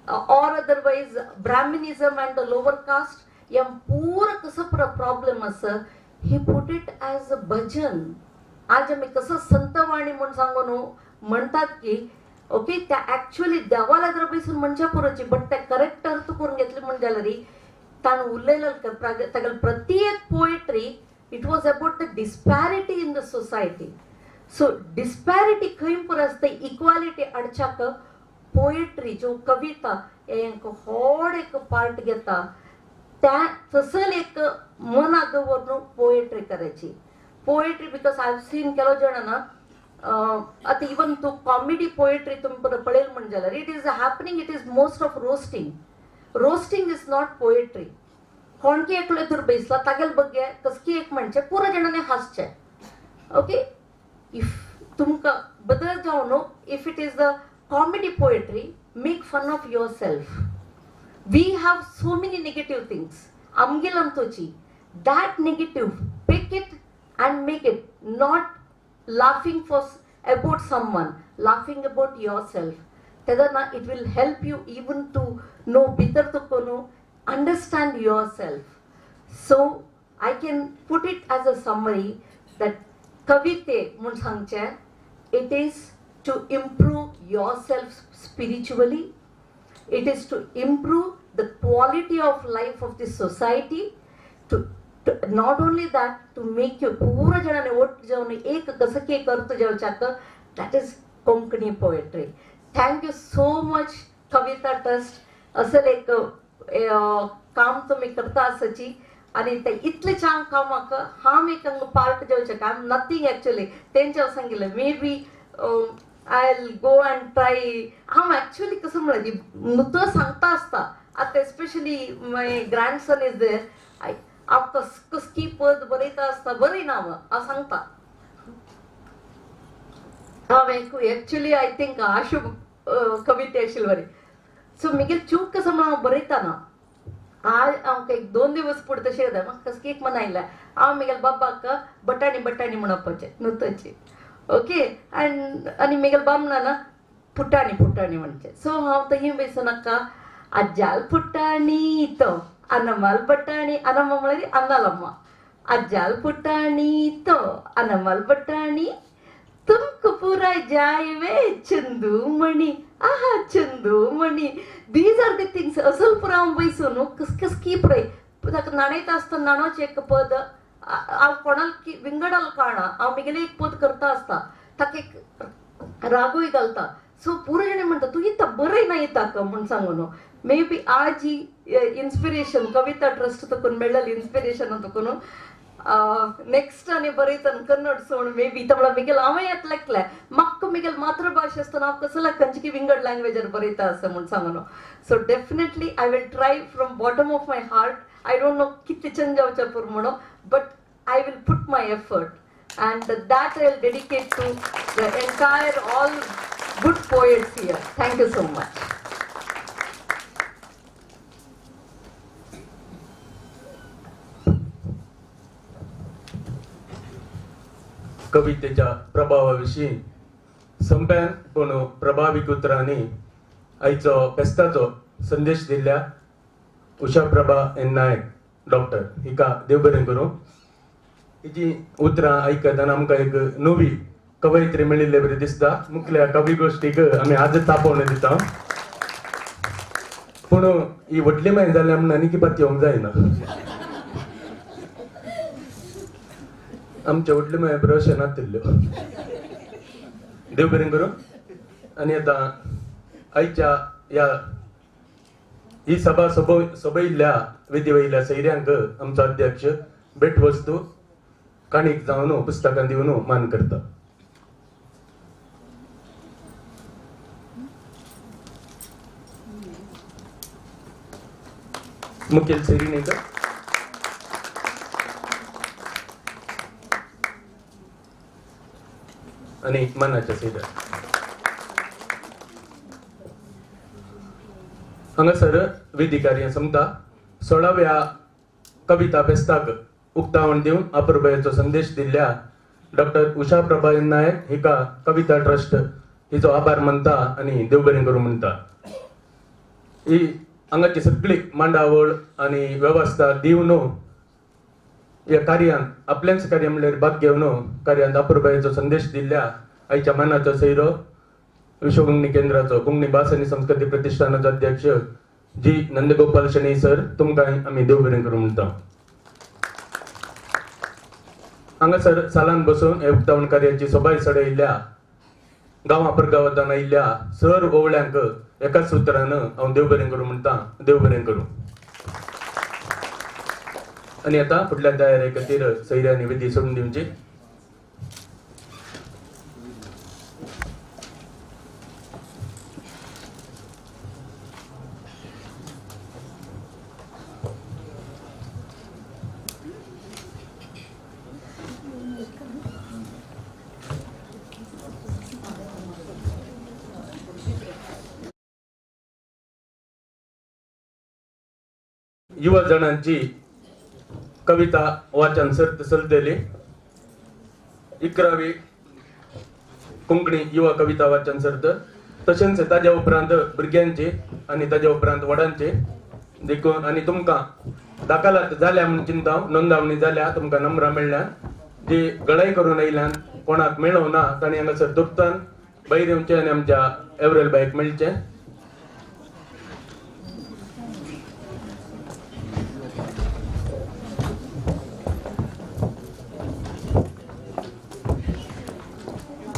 or otherwise Brahminism and the lower caste, या पूरा कसं प्रॉब्लेम आसा he put it as a bhajan. आज आमी कसं संतवाणी म्हूण सांगू न्हू म्हणटात की ओके त्या ऍक्च्युअली देवाला जर बैसून म्हणच्या पुरोची बट त्या करेक्ट अर्थ करून घेतले म्हण जाल्यार ताणें उलयलें तागेले प्रत्येक poetry it was about the disparity in the society. So disparity खंय पुरो आसता इक्वालिटी हाडच्याक पोएट्री ज्यो कविता एक व्हड एक पार्ट घेता त्या तसल एक मनाक दवरून पोएट्री करायची. Poetry because I have seen केलो जाणां आतां इवन तूं कॉमेडी पोएट्री तुमी पळयल म्हण जाल्यार it is happening, it is most of roasting. Roasting is not poetry. कोणकी एकलो तर बेसला तागेल बग्गे कसकी एक म्हणचे पुरो जाणांनी हांसचें. ओके, if तुमकां बदल जावं न्हू if it is the comedy poetry, make fun of yourself. We have so many negative things. Amgilam tochi. That negative, pick it and make it. Not laughing for about someone, laughing about yourself. Tadana it will help you even to know bitar to understand yourself. So I can put it as a summary that kavite mun sangche, it is to improve yourself spiritually, it is to improve the quality of life of the society, to not only that, to make you pura janane vote javune ek kasake kartu javchak, that is Konkani poetry. Thank you so much Kavita Trust. असल एक काम तुम्ही करता आसाची आनी ते इतले छान कामाक हांव एक पार्ट जावचें. I am nothing actually तेंच्या हांव सांगिल्लें maybe I will go and try. हांव एक्चुअली कसं म्हळ्यार नुतो सांगता आसता आतां especially my grandson is there, हांव कस कसकी पद बरयता आसता बरयना हांव हांव सांगता. हांव एक्चुअली I think आशु कविते आशिल्ली बरी. सो मागीर चूक कसं म्हण हांव बरयतना आज हांव एक दोन दिवस पुढे तशें जाता म्हाका कसकी एक मन आयलें हांव म्हगेल्या बाबाक बटाणी बटाणी म्हणपाचें नुतची. ओके, आनी आनी म्हगेल्या बामणान फुटाणी फुटाणी म्हणचें. सो हांव थंय बेसून नाका आज्जाल फुटाणी तो अनमाल बटाणी, अनम्मा म्हळ्यार अन्नालम्मा, आज्जाल फुटाणी तो अनमाल बटाणी तुमक पुराय जाय वे चंदूमणी, आहा Chandumani. These are the things. असल पुरा हांव बैसून कसकी पळय ताका नाणयता आसतना नाणोचें एक पद हांव कोणाक विंगडाल काणा हांव म्हगेलें एक पद करता आसता ताका एक रागूय घालता. सो पुरो जाणें म्हणटा तूं येता बरयना येता म्हूण सांगू न्हू. मे बी आज ही इन्स्पिरेशन कविता ट्रस्ट तकून मेळ्ळें इन्स्पिरेशन तकून नेक्स्ट आनी बरयतना कन्नड सोड मे बी तमळा मिगेल हांवें येतलें एकलें म्हाका मिगेल मातृभाशा आसतना हांव कसल्या खंयची विंगड लँग्वेजार बरयता आसा म्हूण सांगू. So definitely I will try from bottom of my heart. I don't know कितले चेंज जावचें पूर म्हणून, but I will put my effort and that I will dedicate to the entire all good poets here. Thank you so much. कवितेच्या प्रभावाविशीं संप्यान पूण प्रभावीक उतरांनी आयचो फेस्ताचो संदेश दिल्ल्या उषा प्रभा एन नायक डॉक्टर हिका देव बरें करूं. हिजी उतरां आयकतना आमकां एक नवी कवयित्री मेळिल्ले बरी दिसता. मुखल्या कवी गोश्टीक आमी आजच आपोवणें दिता, पूण ही व्हडली माय जाल्या म्हूण आनी किपात येवंक जायना. आमच्या व्हडले माय बरो अशें नातिल्ल्यो. देव बरें करूं. आनी आतां आयच्या ह्या ही सभा सोबयिल्ल्या विधी वयल्या सैऱ्यांक आमचो अध्यक्ष भेटवस्तू काणीक जावन पुस्तकां दिवन मान करता. मुखेल सैरिणीक आनी मानाच्या सैऱ्या हांगासर विधी कार्य सोंपता. 16व्या कविता फेस्ताक उक्तावण दिवन अपुरबायेचो संदेश दिल्ल्या डॉक्टर उषा प्रभा नायक हिका कविता ट्रस्ट हिचो आभार मानता आनी देव बरें करूं म्हणटा. ही हांगाची सगळी मांडावळ आनी वेवस्था दिवन ह्या कार्यांत आपलेंच कार्य म्हणल्यार भाग घेवन कार्यांत अपुरबायेचो संदेश दिल्ल्या आयच्या मानाचो सैरो विश्व कोंकणी केंद्राचो कोंकणी भास आनी संस्कृती प्रतिष्ठानाचो अध्यक्ष जी नंदगोपाल शणै सर तुमकां आमी देव बरें करूं म्हणटा. हांगासर सालान बसून हे उक्तावण कार्याची सोबाय चडयल्ल्या गांवा परगांवांतल्यान आयिल्ल्या सर ओवळ्यांक एकाच सुत्रान हांव देव बरें करूं म्हणटा. देव बरें करूं. आनी आतां फुडल्या तयारे खातीर सैऱ्या आनी विधी सोडून दिवची. युवा जणांची कविता वाचन सर्त चलतली. 11वी कोंकणी युवा कविता वाचन सर्त तशेंच ताज्या उपरांत भुरग्यांची आनी ताज्या उपरांत व्हडांची देखून आनी तुमकां दाखलात जाल्या म्हूण चिंता नोंदावणी जाल्या तुमकां नंबरां मेळ्ळ्या जी गळाय करून आयल्यान कोणाक मेळोवं ना तांणी हांगासर दुखतान भायर येवचें आनी आमच्या एवरेल बायक मेळचें.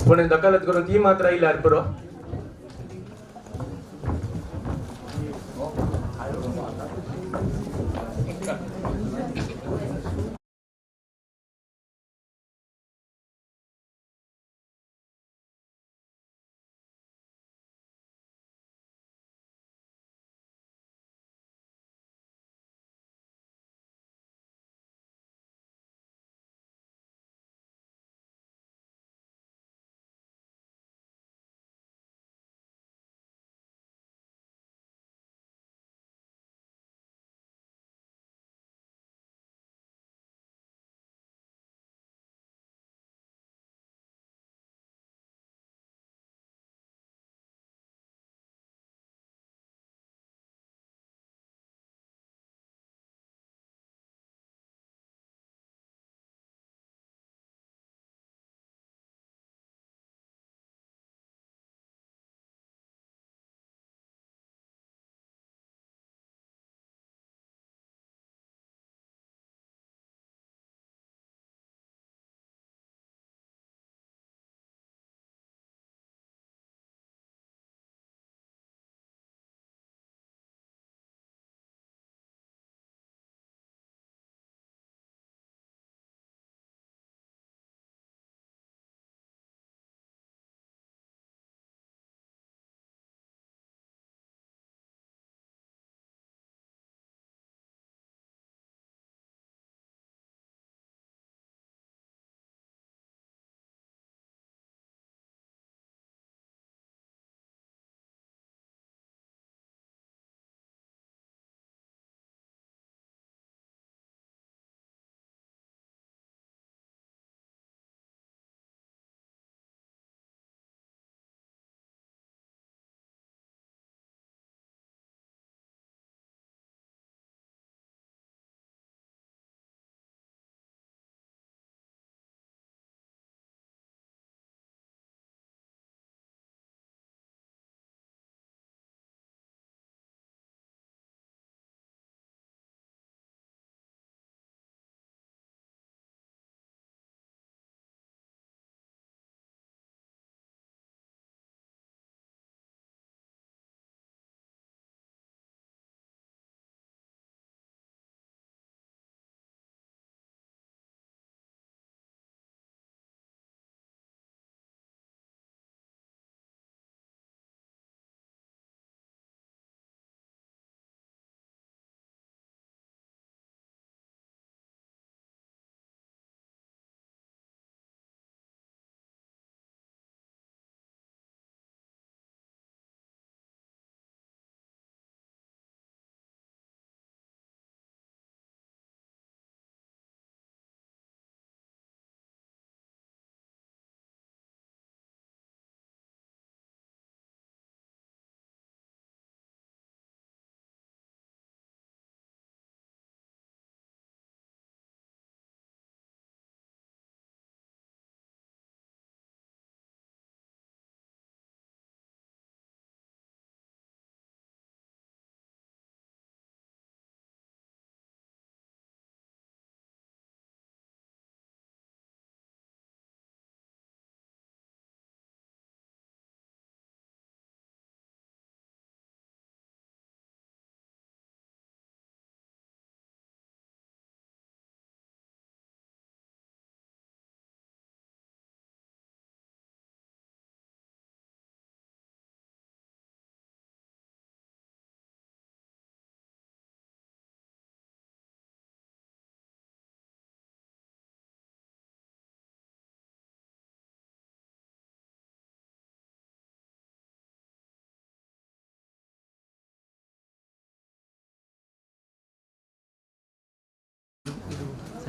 कोणें दकालत करून ती मात्र आयल्यार पुरो.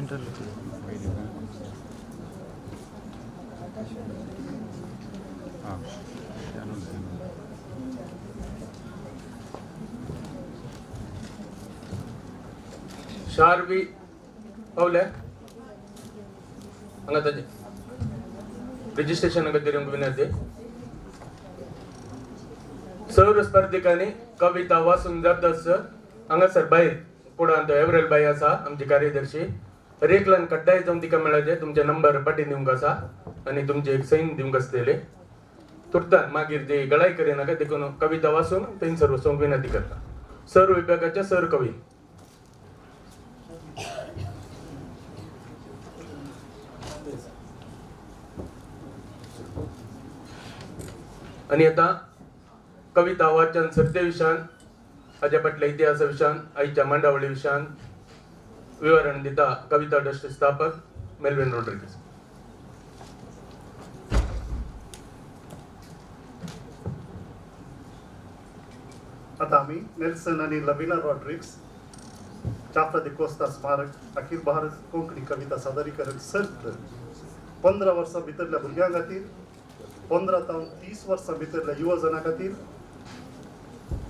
शार्वी पावले हांगा ताजें रजिस्ट्रेशन खातीर विनंती. सर्व स्पर्धिकांनी कविता वाचून जाताच हांगासर भायर कुडांत एवरेल बाई आसा आमची कार्यदर्शी रेकलान कड्डाय जावन तिका मेळाचे तुमचे नंबर पाटी दिवंक आसा आनी तुमचे एक सैन दिवंक आसतले. तुर्तान मागीर ते गळाय करिनाका देखून कविता वाचून थंयसर वचूंक विनंती करता. सर्व विभागाचे सर कवी. आनी आतां कविता वाचन सर्ते विशयान हाज्या फाटल्या इतिहासा विशयान आयच्या मांडावळी विशयान विवरण दिता कविता ट्रस्ट स्थापक मेल्विन रॉड्रिगीस. आतां आमी नेल्सन आनी लविना रॉड्रिग्स चाफ्रा डिकोस्ता स्मारक अखिल भारत कोंकणी कविता सादरीकरण सर्त 15 वर्सां भितरल्या भुरग्यां खातीर, 15 तावन 30 वर्सां भितरल्या युवजनां खातीर,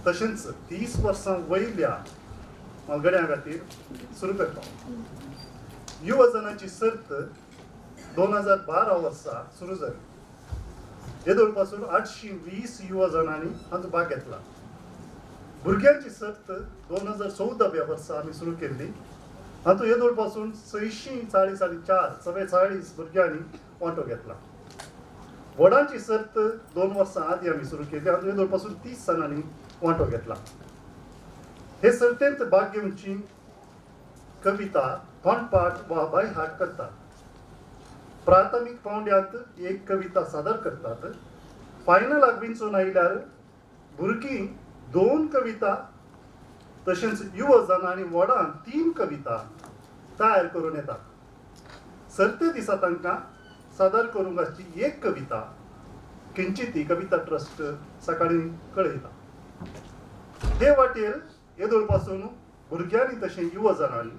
तशेंच 30 वर्सां वयल्या म्हालगड्यां खातीर सुरू करता. युवजनाची सर्त 2012 वर्सा सुरू जाली. येदोळ पासून 820 युवजनांनी हांचो भाग घेतला. भुरग्यांची सर्त 2014 वर्सा आमी सुरू केल्ली. हातूंत येदोळ पासून 644 44 भुरग्यांनी वांटो घेतला. व्हडांची सर्त 2 वर्सां आदीं आमी सुरू केली. हातूंत येदोळ पासून 30 जाणांनी वांटो घेतला. हे सर्तेंत भाग घेवची कविता तोंडपाठ वा बायहाट करतात. प्राथमीक पावंड्यांत एक कविता सादर करतात. फायनलाक विंचून आयल्यार भुरगीं 2 कविता तशेंच युवजन आनी व्हडां 3 कविता तयार करून येतात. सर्ते दिसा तांकां सादर करूंक आसची एक कविता किंचिती कविता ट्रस्ट सकाळीं कळयता. हे वाटेर येदोळ पासून भुरग्यांनी तशें युवजनांनी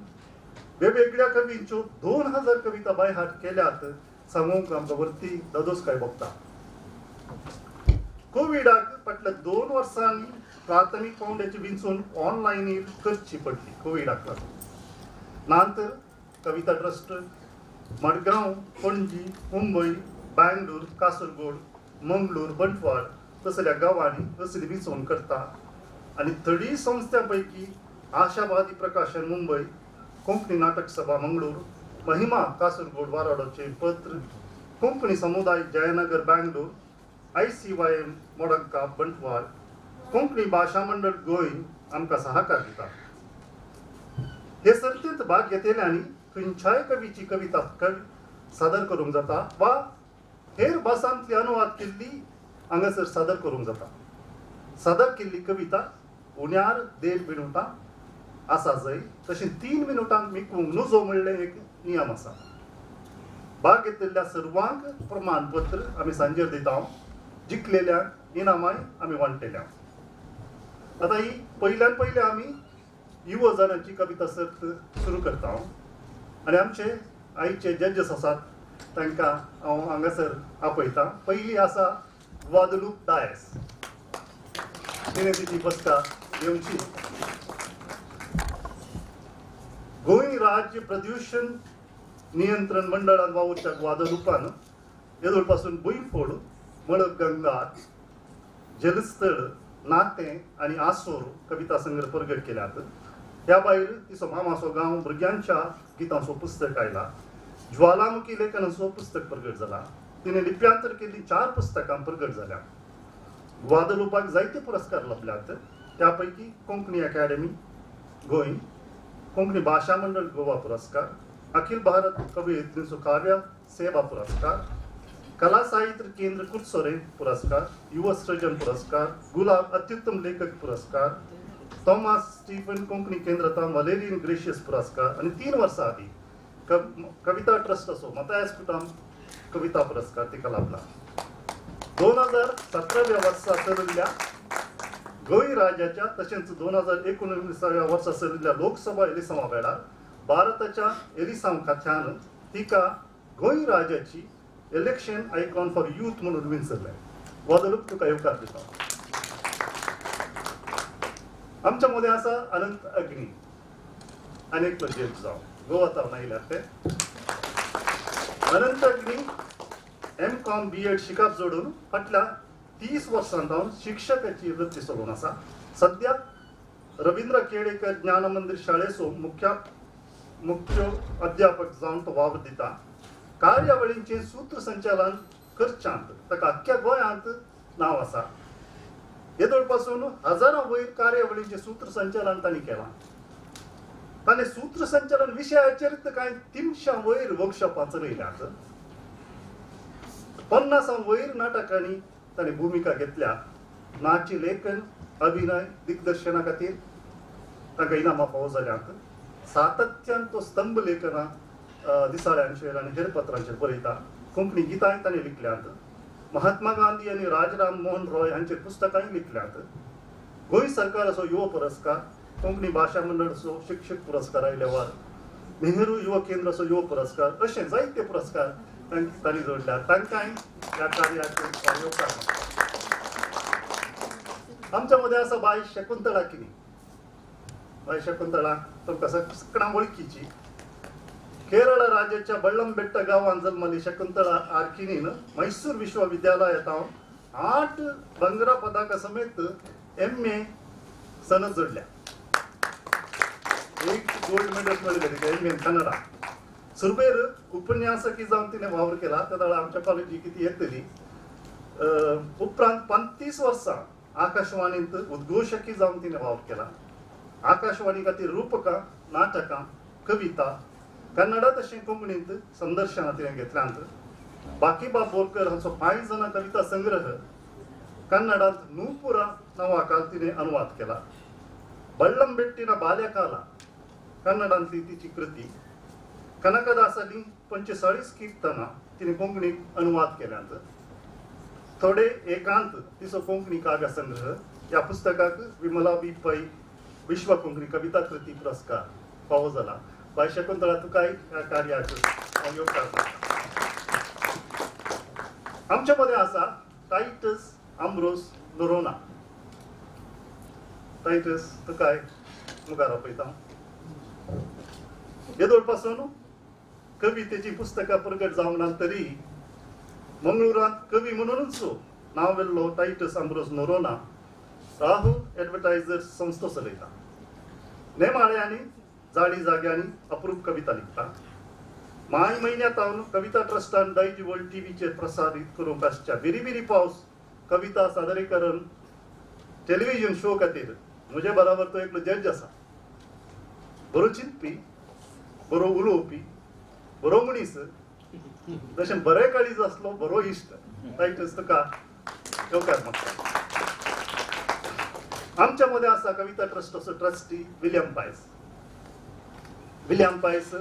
वेगवेगळ्या कवींच्यो 2000 कविता बायहाट केल्यात सांगूंक आमकां वरती दादोसकाय भोगता. कोविडाक फाटल्या 2 वर्सांनी प्राथमीक पावंड्याची विंचून ऑनलायन करची पडली कोविडाक लागून. नंतर कविता ट्रस्ट मडगांव, पणजी, मुंबय, बँगलोर, कासरगोड, मंगळूर, बंटवाळ तसल्या गांवांनी असली विंचवण करता आनी थडी संस्थां पैकी आशावादी प्रकाशन मुंबय, कोंकणी नाटक सभा मंगळूर, महिमा कासरगोड वाराडोचे पत्र, कोंकणी समुदाय Jaynagar Bangalore, ICYM Modanka Bantwal, Konkani भाशा मंडळ गोंय आमकां सहकार दिता. हे सर्तींत भाग घेतल्यांनी खंयच्याय कवीची कविता सादर करूंक जाता वा हेर भासांतली अनुवाद केल्ली हांगासर सादर करूंक जाता. सादर केल्ली कविता उण्यार 1.5 मिनुटां आसा जाय, तशें 3 मिनुटांक मिकूंक नुजो म्हणलें एक नियम आसा. भाग घेतिल्ल्या सर्वांक प्रमाणपत्र आमी सांजेर दिता. जिखलेल्या इनामाय आमी वांट्टेल्या. आतां ही पयल्यान पयले आमी युवजनांची कविता सर्त सुरू करता आनी आमचे आयचे जजेस आसात तांकां हांव हांगासर आपयतां. पयली आसा ग्वादलूप डायस. तिणें तिची बसका घेवची. गोंय राज्य प्रदूषण नियंत्रण मंडळान वावुरच्या ग्वादलुपान येदोळ पासून भुंयफोड, मळब गंगा, जलस्थळ, नातें आनी आसोर कविता संग्रह प्रगट केल्यात. ह्या भायर तिचो मामाचो गांव भुरग्यांच्या गितांचो पुस्तक आयला. ज्वालामुखी लेखनाचो पुस्तक प्रगट जाला. तिणें लिप्यांतर केल्लीं 4 पुस्तकां प्रगट जाल्या. ग्वादलुपाक जायते पुरस्कार लाभल्यात. त्या पैकी कोंकणी अकादेमी गोंय, कोंकणी भाशा मंडळ गोवा पुरस्कार, अखिल भारत कवयित्रींचो काव्य सेवा पुरस्कार, कला साहित्य केंद्र कुर्सोरे पुरस्कार, युव सृजन पुरस्कार, गुलाब अत्युत्तम लेखक पुरस्कार, थॉमस स्टीफन कोंकणी केंद्रता वलेरियन ग्रेशियस पुरस्कार आनी 3 वर्सां आदीं कविता ट्रस्टाचो मतायस कुटाम कविता पुरस्कार तिका लाभला. 2017 वर्सा चलिल्ल्या गोंय राज्याच्या तशेंच 2019 वर्सा चलिल्ल्या लोकसभा एलिसांवा वेळार भारताच्या एलिसांव खात्यान तिका गोंय राज्याची इलेक्शन आयकॉन फॉर यूथ म्हणून विंचल्लें. ग्वादलूप तुका येवकार दिता. आमच्या मदें आसा अनंत अग्नी आनी एकलो जज जावन गोवा तावन आयल्यात ते. Anant Agni M Com B Ed शिकप जोडून फाटल्या 30 वर्सां जावन शिक्षकाची वृत्ती चलोवन आसा. सद्या रवींद्र केळेकर ज्ञान मंदिर शाळेचो मुख्य अध्यापक जावन तो वावर दिता. कार्यावळींचें सूत्रसंचालन करच्यांत ताका अख्ख्या गोंयांत नांव आसा. येदोळ पासून हजारां वयर कार्यावळींचें सूत्रसंचालन तांणी केलां. ताणें सूत्रसंचालन विशयाचेर कांय 300 वयर वर्कशॉपां चलयल्यात. 50 वयर नाटकांनी ताणें भुमिका घेतल्या. नाची लेखन, अभिनय, दिग्दर्शना खातीर तांकां इनामां फावो जाल्यांत. सातत्यान तो स्तंभ लेखनां दिसाळ्यांचेर आनी हेर पत्रांचेर बरयता. कोंकणी गितांय ताणें लिखल्यांत. महात्मा गांधी आनी राजराम मोहन रॉय हांचेर पुस्तकांय लिखल्यांत. गोंय सरकाराचो युवा पुरस्कार, कोंकणी भाशा मंडळाचो शिक्षक पुरस्कार आयल्या वार, नेहरू युवा केंद्राचो युवा पुरस्कार अशे जायते पुरस्कार तांणी जोडल्यात. तांकांय ह्या कार्याक येवकार. आमच्या मदें आसा बाय शकुंतळा किनी. बाय शकुंतळा तुमकां सगळ्यां वळखीची. केरळ राज्याच्या बल्लमबेट्ट गांवांत जल्मली शकुंतळा आर्किनीन मैसूर विश्वविद्यालयात 8 बंगरा पदका समेत MA सनद जोडल्या. 1 गोल्ड मेडल मेळिल्लें तिका MA Kannada. सुरवेर उपन्यासकी जावन तिणें वावर केला. त्या वेळार आमच्या कॉलेजीक ती येतली. उपरांत 35 वर्सां आकाशवाणींत उद्घोशकी जावन तिणें वावर केला. आकाशवाणी खातीर रुपकां, नाटकां, कविता कन्नडा तशें कोंकणींत संदर्शनां तिणें घेतल्यांत. बाकीबाब बोरकर हांचो 5 जाणां कविता संग्रह कन्नडांत नूपुरा नांवाखाल तिणें अनुवाद केला. बल्लमबेट्टीना बाल्यकाला कन्नडांतली तिची कृती. कनकदासाली 45 कीर्तनां तिणें कोंकणीक अनुवाद केल्यांत. थोडे एकांत तिचो कोंकणी काव्य संग्रह ह्या पुस्तकाक विमला बी पै विश्व कोंकणी कविता कृती पुरस्कार फावो जाला. बाय शकुंतळा तुकाय ह्या कार्याक हांव येवकार दिता. आमच्या मदें आसा टायटस आम्ब्रोस नोरोना. टायटस तुकाय मुखार आपयता. येदोळ पासून कवितेची पुस्तकां प्रगट जावंक ना तरी मंगळुरांत कवी म्हणूनच नांव वेल्लो टायटस आम्ब्रोस नोरोना राहू एडवर्टायझर संस्था चलयता. नेमाळ्यांनी जाळी जाग्यांनी अप्रूप कविता लिखता. माय म्हयन्यांत हांव कविता ट्रस्टान दायज वर्ल्ड टीव्हीचेर प्रसारीत करूंक आसच्या बिरी बिरी पावस कविता सादरीकरण टेलिव्हिजन शो खातीर म्हजे बराबर तो एकलो जज आसा. बरो चिंतपी, बरो उलोवपी, बरो मनीस, तशें बरें काळीज आसलो बरो इश्ट. टायटस तुका येवकार मागता. आमच्या मदें आसा कविता ट्रस्टाचो ट्रस्टी विलियम पायस. विलियम पायस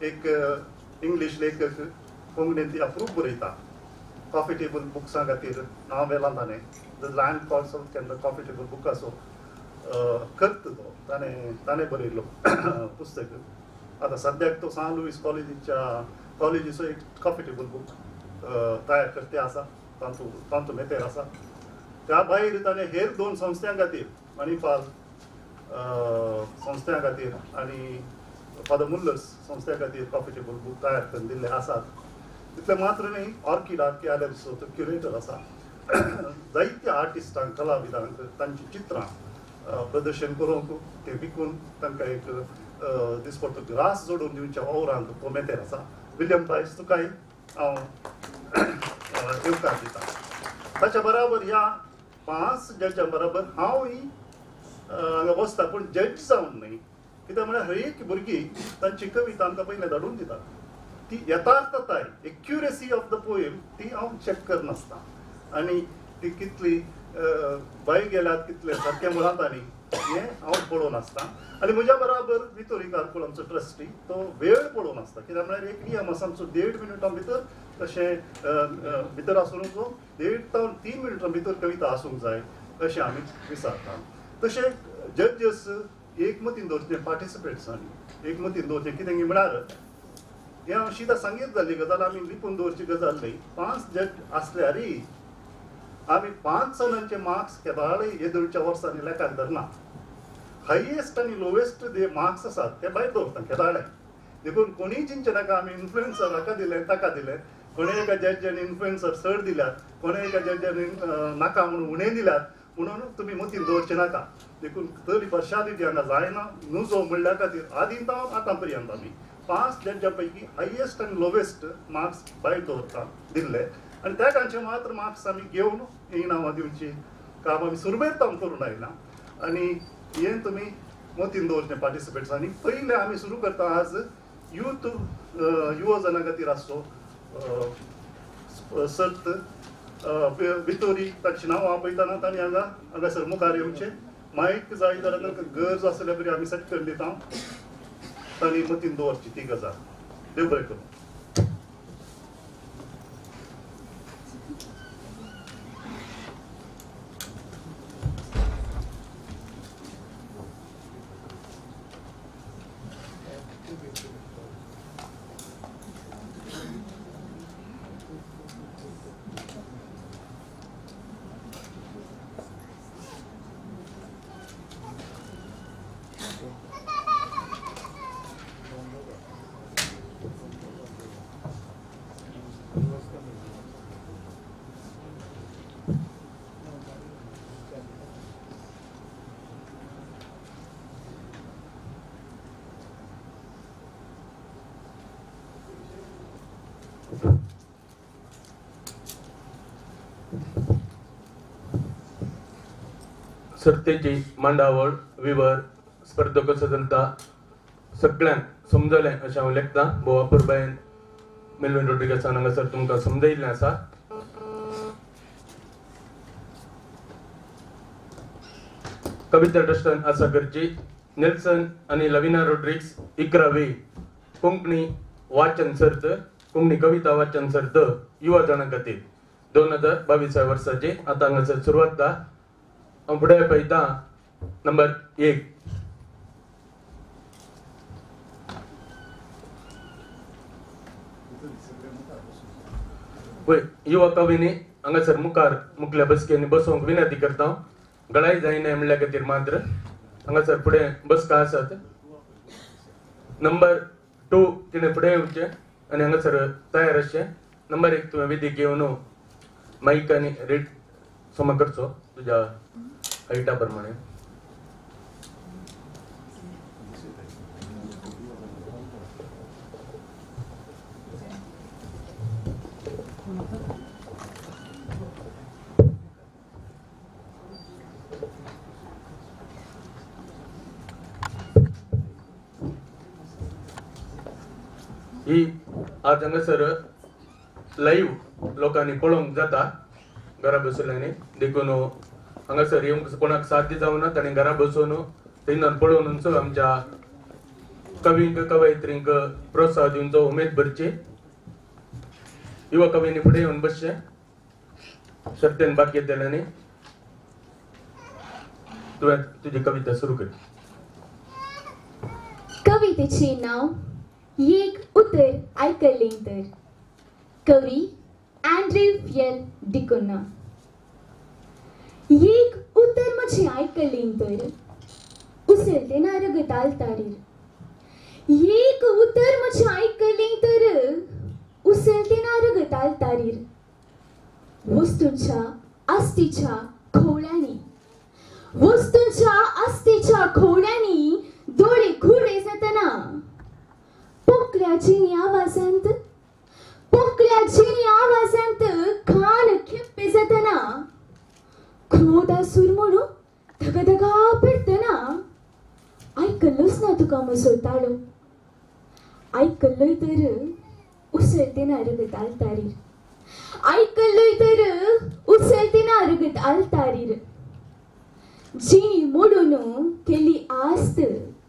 एक इंग्लीश लेखक, कोंकणींत अप्रूप बरयता. कॉफी टेबल बुक्सां खातीर नांव वेलां ताणें. The land called South Canara coffee table बुकाचो कर्त तो ताणें बरयल्लो पुस्तक. आतां सद्याक तो सान लुईस कॉलेजीचो एक कॉफी टेबल बूक तयार करते आसा. तांतू मेतेर आसा. त्या भायर ताणें हेर 2 संस्थां खातीर, मणिपाल संस्थां खातीर आनी फादर मुल्लर्स संस्थे खातीर कॉफी टेबल बूक तयार करून दिल्ले आसात. तितलें मात्र न्ही, ऑर्किड आर्ट गॅलरीचो तो क्युरेटर आसा. जायत्या आर्टिस्टांक, कलाविदांक तांचीं चित्रां प्रदर्शन करूंक ते विकून तांकां एक दिसपट्टो ग्रास जोडून दिवच्या वावरांत तो मेतेर आसा. विलियम पायस तुकाय हांव येवकार दिता. ताच्या बराबर ह्या 5 जजां बराबर हांवूय हांगा बसता, पूण जज जावन न्हय. कित्याक म्हळ्यार हर एक भुरगीं तांची कविता आमकां पयलें धाडून दितात. ती यथार्थताय, एक्युरेसी ऑफ the poem ती हांव चॅक करनासता आनी ती कितली भायर गेल्यात, कितले सारकें म्हळां तांणी हें हांव पळोवन आसता. आनी म्हज्या बराबर वितोरी कारकुल आमचो ट्रस्टी तो वेळ पळोवन आसता. कित्याक म्हळ्यार एक नियम आसा आमचो, 1.5 मिनटां भितर तशें भितर आसूंक 1.5 ते 3 मिनटां भितर कविता आसूंक जाय अशें आमी विचारता. तशें जजेस एकमतीन दवरचें पार्टिसिपेट्सांनी. एक मतीन दवरचें कितें म्हळ्यार हें हांव शिदा सांगीत जाल्ली गजाल आमी लिपून दवरची गजाल न्ही. 5 जज आसल्यारय आमी 5 जाणांचे मार्क्स केदाळय येदोळच्या वर्सांनी लेखाक धरना. हायेस्ट आनी लोवेस्ट जे मार्क्स आसात ते भायर दवरता केदाळे. देखून कोणीय चिंतचें नाका आमी इन्फ्लुएन्सर हाका दिलें ताका दिलें, कोणे एका जजान इन्फ्लुएन्सर चड दिल्यात, कोणे एका जजान नाका म्हणून उणें दिल्यात म्हणून तुमी मतीन दवरचें नाका. देखून तरी पार्शालिटी हांगा जायना नुजो म्हणल्या खातीर आदीं तावन आतां पर्यंत आमी 5 जजां पैकी हायेस्ट आनी लोवेस्ट मार्क्स भायर दवरता दिल्ले आनी त्या तांचे मात्र मार्क्स आमी घेवन इनामां दिवची काम आमी सुरवेर तावन करून आयला आनी हें तुमी मतीन दवरचें पार्टिसिपेट्स. आनी पयलें आमी सुरू करता आज यूथ युवा जनां खातीर आसचो सर्त वितोरी तांची नांवां आपयतना तांणी हांगा हांगासर मुखार येवचें. मायक जाय जाल्यार तांकां गरज आसल्यार बरी आमी सेट करून दिता, तांणी मतीन दवरची ती गजाल. देव बरें करूं. सर्तेची मांडावळ विवर स्पर्धक सजलता सगळ्यांक समजलें अशें हांव लेखतां. भोव अपुरबायेन मेलविन रोड्रिगसान हांगासर तुमकां समजयिल्लें आसा. कविता ट्रस्टान आसा करची नेल्सन आनी लविना रोड्रिग्स 11वी कोंकणी वाचन सर्त, कोंकणी कविता वाचन सर्त युवा जाणां खातीर 2022 वर्साची आतां हांगासर सुरवात जाता. हांव फुडें पळयता नंबर 1. पळय युवा कवींनी हांगासर मुखार मुखल्या बसकेंनी बसोवंक विनंती करता. गळाय जायना म्हणल्या खातीर मात्र हांगासर फुडें बसका आसात. नंबर 2 तिणें फुडें येवचें आनी हांगासर तयार आसचें. नंबर 1 तुवें विधी घेवन मायक आनी रेट समा करचो तुज्या हायटा प्रमाणे. ही आज हांगासर लायव्ह लोकांनी पळोवंक जाता घरा बसल्यांनी, देखून हांगासर येवंक कोणाक साध्य जावना ताणें घरा बसून थंयच्यान पळोवन आमच्या कवींक कवयित्रींक प्रोत्साह दिवचो, उमेद भरची. युवा कवींनी फुडें येवन बसचें सर्तेन भाग घेतल्यांनी. तुवें तुजी कविता सुरू कर. कवितेचें नांव एक उतर आयकलें तर. कवी एंड्रयू फिएल डिकुन्हा. एक उतर म्हजें आयकलें तर उसळतें ना रगत आल्तारीर. एक उतर म्हजें आयकलें तर उसळतें ना रगत आल्तारीर. वस्तूंच्या आस्तीच्या खोवळ्यांनी, वस्तूंच्या आस्तीच्या खोवळ्यांनी दोळे घुरे जातना पोकळ्या जिणी आवाजांत, पोकळ्या जिणी आवाजांत कान खेप्पे जातना क्रोधा सुरमोडू धगधगा पेटतना आयकल्लोच ना तुका म्हजो ताळो. आयकल्लोय तर उसळतें ना रगत आल्तारीर. आयकल्लोय तर उसळतें ना रगत आल्तारीर. जिणी मोडून केल्ली आस्त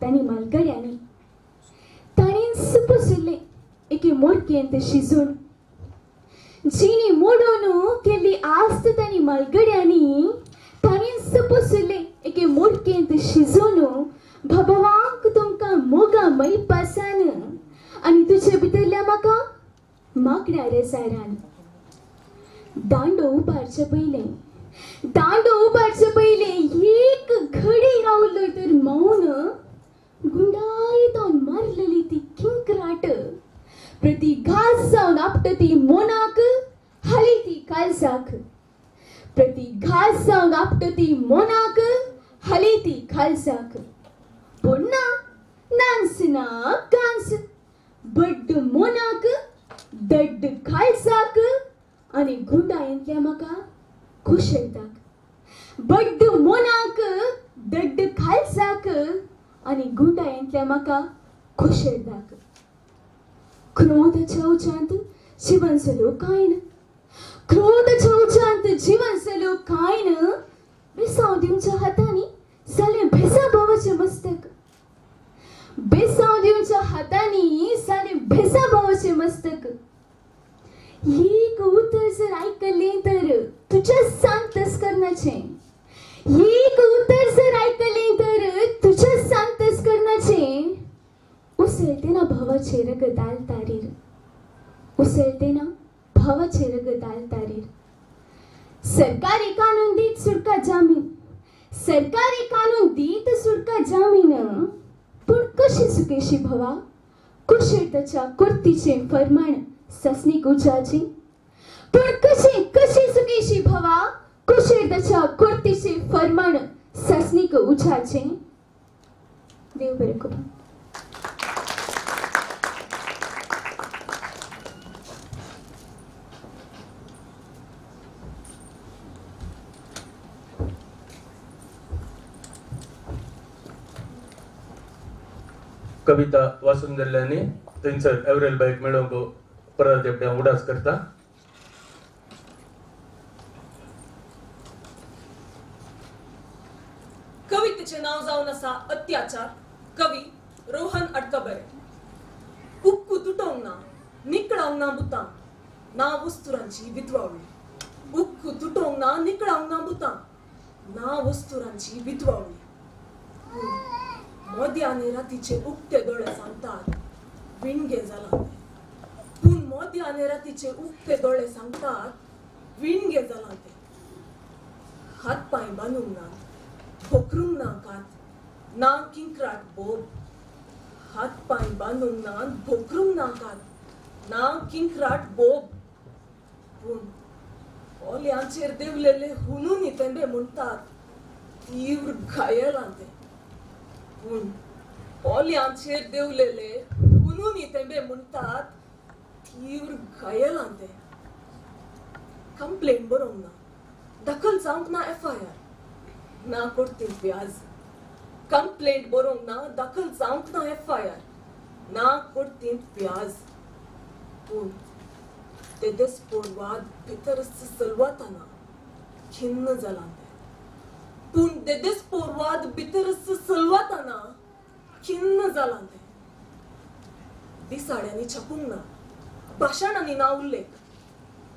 तांणी मालगड्यांनी, ताणेंच पुसलें एके मोडकेंत शिजून. जिणी मोडून केल्ली आस्त तांणी मालगड्यांनी, ताणेंच पुसलें एके मोडकेंत शिजून. भगवांक तुमकां मोगान म्हाका मैपासान आनी तुजे भितरल्या म्हाका माकड्या रेसारान. दांडो उबारचे पयलें, दांडो उबारचे पयलें एक घडी रावलो तर मौन गुंडायत मारलेली ती किंक्राट प्रति घास जावन आपटती मोनाक हाली ती कालसाक. प्रति घास जावन आपटती मोनाक हाली ती खालसाक. पोन्ना नांस ना कांस बड्ड मोनाक दड्ड खालसाक आनी गुंडायेंतल्या म्हाका कुशळताक. बड्ड मोनाक दड्ड खालसाक आनी गुंडायेंतल्या म्हाका कुशळताक. क्रोधाच्या उच्चांत जिवन सलो कांय ना, क्रोधाच्या उच्चांत जिवन सलो कांय ना. बेसांव दिवच्या हातांनी जालें भेसा भावाचें मस्तक, बेसांव दिवच्या हातांनी जालें भेसा भावाचें मस्तक. एक उतर जर आयकलें तर तुज्या सांतस करनाचें, एक उतर जर आयकलें तर तुज्या सांतस करनाचें. उसळते ना भावाचे रगत आलतारीर, उसळते ना भावाचे रगत आलतारीर. सरकारी कानून दीत सुटका जामीन, सरकारी कानून दीत सुटका जामीन. पूण कशी चुकेशी भवा कुशीर ताच्या कुर्तीचें फरमाण ससनीक उजाची. पूण कशी कशी चुकेशी भवा कुशीर ताच्या कुर्तीचें फरमाण ससनीक उजाचें. देव बरें करूं. कविता वाचून जाल्ल्यानी थंयसर एवरेल बायक मेळोवंक परत एकदां उडास करता. कवितेचें नांव जावन आसा अत्याचार. कवी रोहन अडकबरे. उक्कू तुटोवंक ना, निकळावंक ना बुतां, ना वस्तुरांची विधवावळी. उक्कू तुटोवंक ना, निकळावंक ना बुतां, ना वस्तुरांची विधवावळी. मोदी आनी रातीचे उक्ते दोळे सांगतात विणगे जालां तें. पूण मोदी आनी रातीचे उक्ते दोळे सांगतात विणगे जालां तें. हात पांय बांदूंक ना, भोकरूंक ना कात, ना किंक्राट बोब. हात पांय बांदूंक ना, भोकरूंक ना कात, ना किंक्राट बोब. पूण ओल्यांचेर देंवलेले हुनून तेंबे म्हणटात तीव्र घायलां तें. पूण ओल्यांचेर देंवलेले हुनून तेंबे म्हणटात तीव्र घायलां तें. कंप्लेन बरोवंक ना, दाखल जावंक ना एफ I R, ना करती व्याज. कंप्लेंट बरोवंक ना, दाखल जावंक ना एफ I R, ना करती व्याज. पूण तेदेच पोरवाद भितर सलवाताना खिन्न जालां तें. पूण देदेच पोरवाद भितर सलवाताना खिन्न जालां तें. दिसाळ्यांनी छापूंक ना, भाशणांनी ना उल्लेख,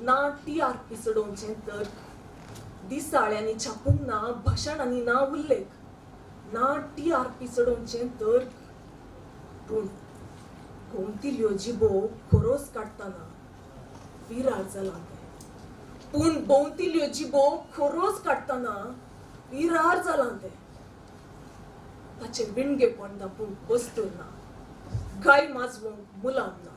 ना टी आर पी चडोवचें तर्क. दिसाळ्यांनी छापूंक ना, भाशणांनी ना उल्लेख, ना टी आर पी चडोवचें तर्क. पूण गोमतिल्यो जिबो खोरोस काडटना विरार जालां तें. पूण भोंवतिल्यो जिबो खोरोस काडटना विरार जालां तें. ताचें विणगेपण दापूंक वस्तूर ना, गाय माजवंक मुलाम ना.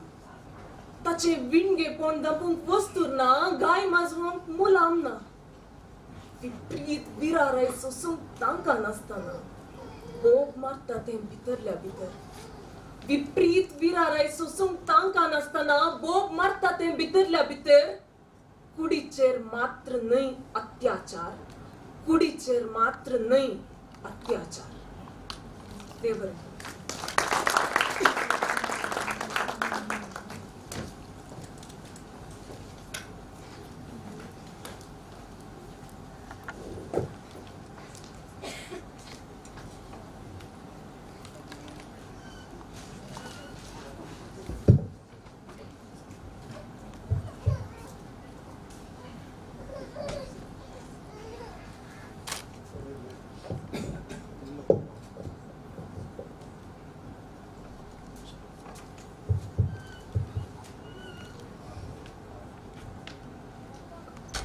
ताचें विणगेपण दापूंक वस्तूर ना, गाय माजवंक मुलाम ना. विपरीत विराराय सोसूंक तांकां नासतना बोब मारता तें भितरल्या भितर. विपरीत विराराय सोसूंक तांकां नासतना बोब मारता तें भितरल्या भितर. कुडीचेर मात्र न्हय अत्याचार, कुडीचेर मात्र न्हय अत्याचार. ते बरें.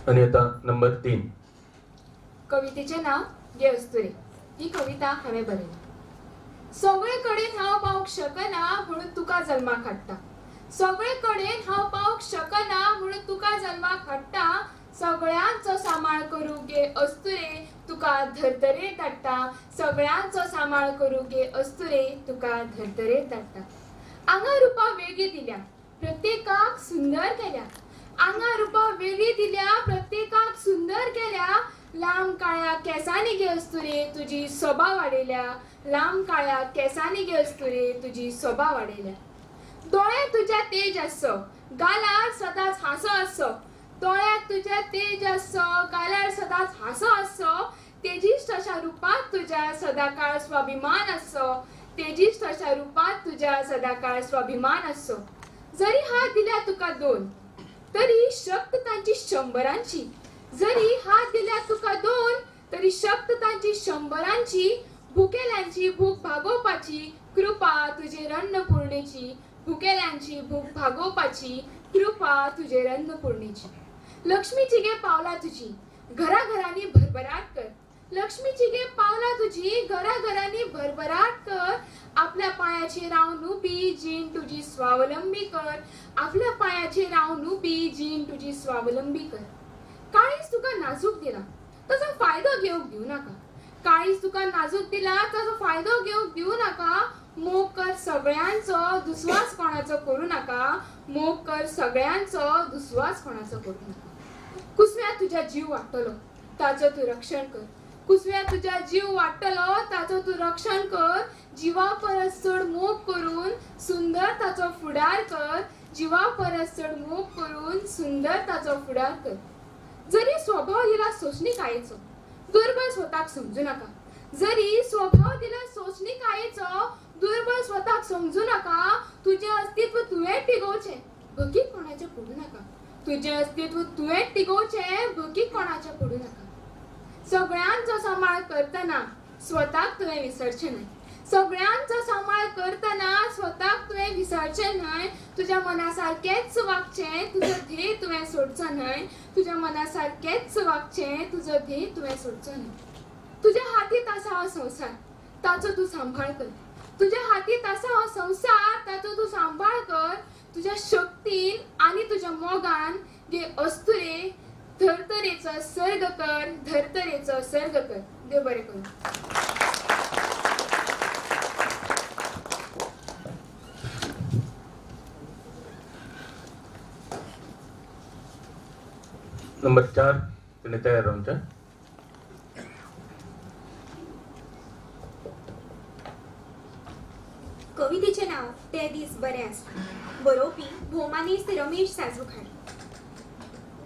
आनी आतां नंबर 3. कवितेचें नांव गे अस्तुरे. ही कविता हांवें बरयली. सगळे कडेन हांव पावंक शकना म्हणून तुका जल्माक हाडटा. सगळे कडेन हांव पावंक शकना म्हणून तुका जल्माक हाडटा. सगळ्यांचो सांबाळ करूं गे अस्तुरे तुका धर्तरेर धाडटा. सगळ्यांचो सांबाळ करूं गे अस्तुरे तुका धर्तरेर धाडटा. आंगा रुपा वेगळी दिल्या प्रत्येकाक सुंदर केल्या. आंगा रुपा वेगळी दिल्या प्रत्येकाक सुंदर केल्या. लांब काळ्या केंसांनी गे अस्तुरे तुजी सोबा वाडयल्या. लांब काळ्या केंसांनी गे अस्तुरे तुजी सोबा वाडयल्या. दोळे तुज्या तेज आसचो गालार सदांच हांसो आसचो. दोळ्यात तुज्या तेज आसचो गालार सदांच हांसो आसचो. तेजिश्ट अशा रुपांत तुज्या सदांकाळ स्वाभिमान आसचो. तेजिश्ट अशा रुपांत तुज्या सदांकाळ स्वाभिमान आसचो. जरी हात दिल्या तुका 2 तरी शक्त तांची 100रांची. जरी हात दिल्या तुका 2 तरी शक्त तांची 100रांची. भुकेल्यांची भूक भागोवपाची कृपा तुजे अन्नपूर्णेची. भुकेल्यांची भूक भागोवपाची कृपा तुजे अन्नपूर्णेची. लक्ष्मीची गे पावला तुजी घराघरांनी भरभराट कर. लक्ष्मीची गे पावला तुजी घराघरांनी भरभराट कर. आपल्या पांयाचेर रावन उबी जीण तुजी स्वावलंबी कर. आपल्या पांयाचेर रावन उबी जीण तुजी स्वावलंबी कर. काळीज तुका नाजूक दिला ताचो फायदो घेवंक दिवं नाका. काळीज तुका नाजूक दिला ताचो फायदो घेवंक दिवं नाका. मोग कर सगळ्यांचो दुस्वास कोणाचो करूं नाका. मोग कर सगळ्यांचो दुस्वास कोणाचो करूं नाका. कुसव्या तुज्या जीव वाडटलो ताचो तूं रक्षण कर. कुसव्या तुज्या जीव वाडटलो ताचो तूं रक्षण कर. जिवा परस चड मोग करून सुंदर ताचो फुडार कर. जिवा परस चड मोग करून सुंदर ताचो फुडार कर. जरी स्वभाव दिला सोंसणीकायेचो दुर्बळ स्वताक समजू नाका. जरी स्वभाव दिला सोंसणीकायेचो दुर्बळ स्वताक समजू नाका. तुजें अस्तित्व तुवें टिगोवचें भकीक कोणाचें पडूं नाका. तुजें अस्तित्व तुवें टिगोवचें भकीक कोणाचें पडूं नाका. सगळ्यांचो सांबाळ करतना स्वताक तुवें विसरचें न्हय. सगळ्यांचो सांबाळ करतना स्वताक तुवें विसरचें न्हय. तुज्या मना सारकेंच वागचें तुजो ध्येय तुवें सोडचो न्हय. तुज्या मना सारकेंच वागचें तुजो ध्येय तुवें सोडचो न्हय. तुज्या हातींत आसा हो संवसार ताचो तूं सांबाळ कर. तुज्या हातींत आसा हो संवसार ताचो तूं सांबाळ कर. तुज्या शक्तीन आनी तुज्या मोगान गे अस्तुरे धर्तरेचो सर्ग कर. धर्तरेचो सर्ग कर. देव बरें करूं. नंबर 4 तिने तयार रावचें. कवितेचें नांव ते दीस बरे आसले. बरोवपी भोवमानेस्त रमेश साजूखार.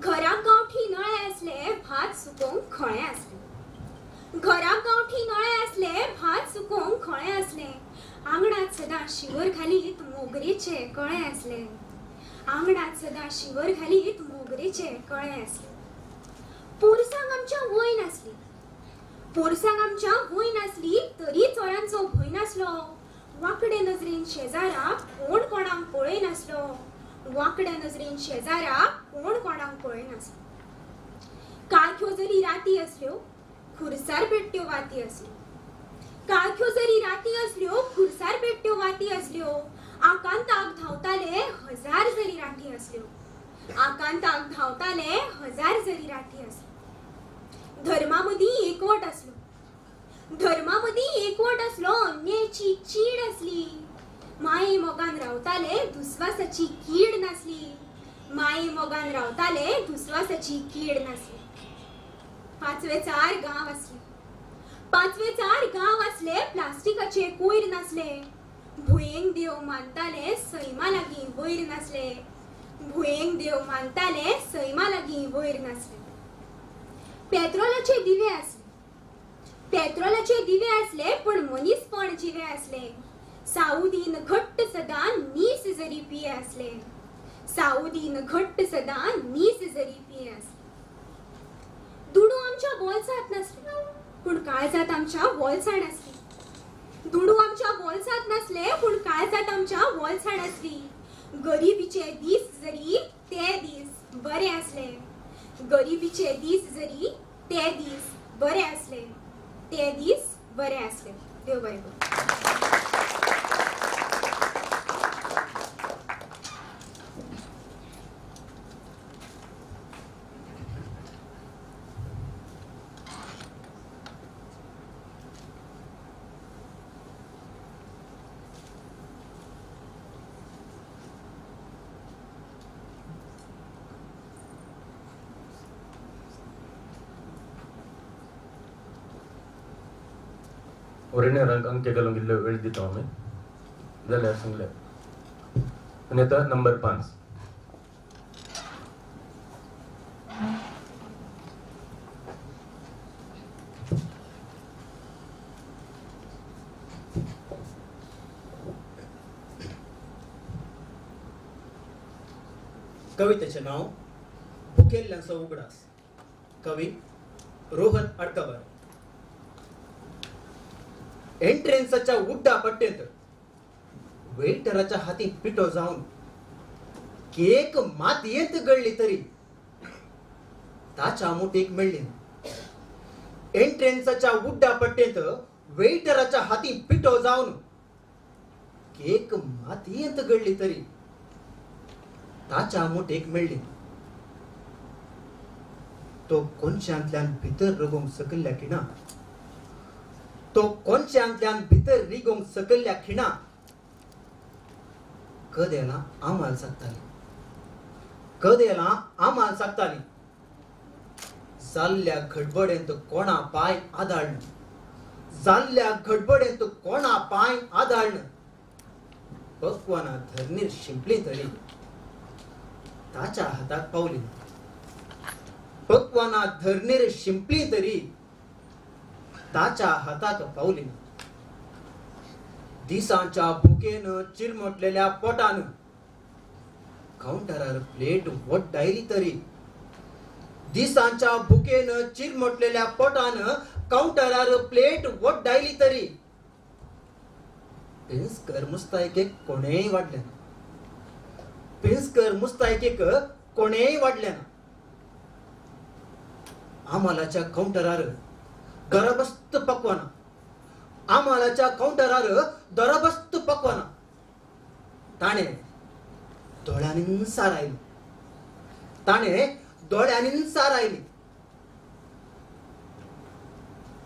घराक गांवठी नळे आसले भात सुकोवंक खळे आसले. घराक गांवठी नळे आसले भात सुकोवंक खळे आसले. आंगणांत सदां शिवर घालीत मोगरेचे कळे आसले. आंगणांत सदां शिवर घालीत मोगरेचे कळे आसले. पोरसांक आमच्या वय नासली. पोरसांक आमच्या वय नासली तरी चोरांचो भंय नासलो. वांकडे नजरेन शेजाराक कोण कोणाक पळय नासलो. वांकड्या नजरेन शेजाराक कोण कोणाक पळय नासलो. काळख्यो जरी राती असल्यो खुरसार पेट्ट्यो वाती असल्यो. काळख्यो जरी राती असल्यो खुरसार पेट्ट्यो वाती असल्यो. आकांताक धांवताले 1000 जरी राठी असल्यो. आकांताक धांवताले 1000 जरी राठी असल्यो. धर्मा मदीं एकवट आसलो. धर्मा मदीं एकवट आसलो अन्यायाची चीड आसली. माये मोगान रावताले दुस्वासाची कीड नासली. माये मोगान रावताले दुस्वासाची कीड नासली. पांचवेचार गांव आसले. पांचवेचार गांव आसले प्लास्टिकाचे कोयर नासले. भुंयेंक देव मानताले सैमा लागीं वयर नासले. भुंयेंक देव मानताले सैमा लागीं वयर नासले. पेत्रोलाचे दिवे आसले. पेत्रोलाचे दिवे आसले पूण मनीसपण जिवे आसले. साऊदीन घट्ट सदां नीस जरी पिये आसले. साऊदीन घट्ट सदां नीस जरी पिये आसले. दुडू आमच्या बोल्सांत नासले पूण काळजांत आमच्या वोलसाण आसली. दुडू आमच्या बोल्सांत नासले पूण काळजांत आमच्या वोलसाण आसली. गरिबीचे दीस जरी ते दीस बरे आसले. गरिबीचे दीस जरी ते दीस बरे आसले, ते दीस बरे आसले. देव बरें करूं. ओरिनेरांक अंके घालूंक इल्लो वेळ दिता आमी जाल्यार सांगले. आनी आतां नंबर 5. कवितेचें नांव भुकेल्ल्यांचो उगडास. कवी रोहन आडकवर. एंट्रन्साच्या उड्डा पट्टेंत वेटराच्या हाती पिठो जावन केक मातयेंत गळ्ळी तरी ताच्या मुठीक मेळ्ळी ना. एंट्रन्साच्या उड्डा पट्टेंत वेटराच्या हाती पिठो जावन केक मातयेंत गळ्ळी तरी ताच्या मुठीक मेळ्ळी ना. तो कोनशांतल्यान भितर रगोवंक सकल्ल्या खिणा, तो कोनशांतल्यान भितर रिगोवंक सकल्ल्या खिणा कदेलां आमाल सागताली, कदेलां आमाल सागताली. जाल्ल्या घडबडेंत कोणा पांय आदाळ्ळ, जाल्ल्या घडबडेंत कोणा पांय आदाळ्ळ. पकवाना धरणीर शिंपली तरी ताच्या हाताक पावली. पकवाना धरणीर शिंपली तरी ताच्या हाताक पावली. दिसांच्या भुकेन चिरमटलेल्या पोटान कावंटरार प्लेट वड्डायली तरी, दिसांच्या भुकेन चिरमटलेल्या पोटान कावंटरार प्लेट वड्डायली तरी पिंजकर मुस्तायकेक कोणेय वाडलें ना, पिंजकर मुस्तायकेक कोणेय वाडलें ना. आमालाच्या कावंटरार दरबस्त पकवाना, आमालाच्या कावंटरार दरबस्त पकवाना. ताणें दोळ्यांनी सार आयली, ताणें दोळ्यांनी सार आयली.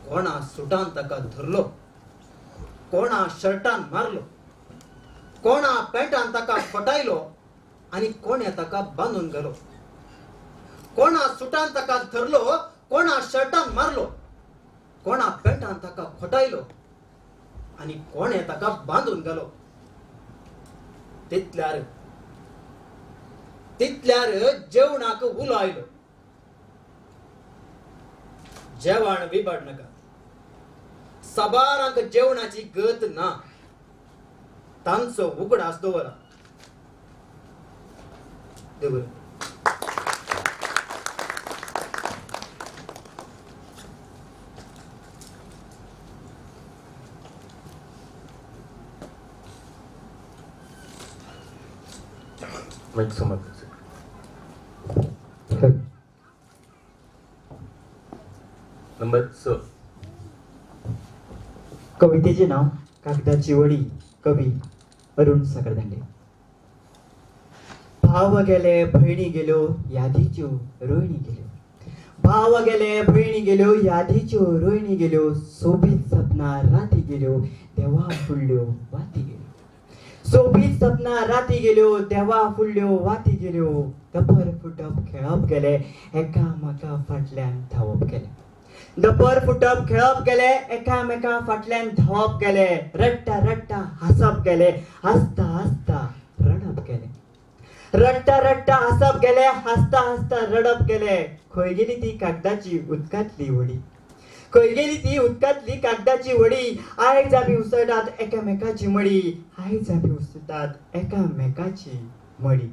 कोणा सुटान ताका धरलो, कोणा शर्टान मारलो, कोणा पॅन्टान ताका फटायलो आनी कोणें ताका बांदून घालो. कोणा सुटान ताका धरलो, कोणा शर्टान मारलो, कोणा पेटान ताका खोटायलो आनी कोणें ताका बांदून घालो. तितल्यार तितल्यार जेवणाक उलो आयलो. जेवण बिबाड नाका, साबारांक जेवणाची गत ना, तांचो उगडास दवरा. देव माइक समझ. नंबर 6. कवितेचे नाव कागदाची वडी. कवी अरुण साखरदांडे. भाव गेले भयणी गेल्यो यादीच्यो रोयणी गेल्यो, भाव गेले भयणी गेल्यो यादीच्यो रोयणी गेल्यो, सोबीत सपना राती गेल्यो देवा फुडल्यो वाती गेल्यो, सोबीत सपना राती गेल्यो देवा फुडल्यो वाती गेल्यो. दपर फुटप खेळप गेले एकामेका फाटल्यान धांवप गेले, दपर फुटप खेळप गेले एकामेका फाटल्यान धांवप गेले, रडटा रडटा हांसप गेले हांसता हांसता रडप गेले, रडटा रडटा हांसप गेले हांसता हांसता रडप गेले. खंय गेली ती कागदाची उदकांतली व्हडी, खंय गेली ती उदकांतली कागदाची व्हडी. आयज आमी उसळटात एकामेकाची मडी, आयज आमी उसळटात एकामेकाची मडी.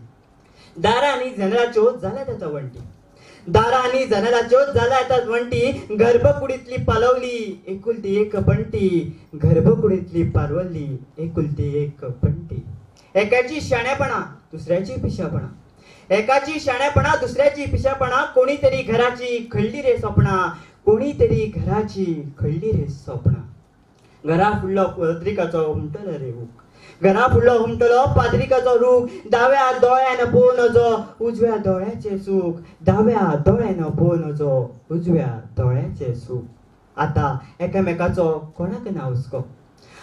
दारां आनी जनेलाच्यो जाल्यात आतां वण्टी, दारां आनी जनेलाच्यो जाल्यात आतां वण्टी. गर्भकुडींतली पालवली एकुलती एक पणटी, गर्भकुडींतली पालवली एकुलती एक पणटी. एकाची शाणेपणां दुसऱ्याची पिशापणां, एकाची शाणेपणा दुसऱ्याची पिशेपणा, कोणीतरी घराची खळली रे सोपणां, कोणीतरी घराची खळली रे सोपणां. घरा फुडलो पत्रिकाचो हुमटलो रे रूख, घरा फुडलो हुमटलो पाद्रिकाचो रूख, दाव्या दोळ्यान पळोवं नजो उजव्या दोळ्याचें सूख, दाव्या दोळ्यान पळोवं नजो उजव्या दोळ्याचें सूख. आतां एकामेकाचो कोणाक ना हुस्को,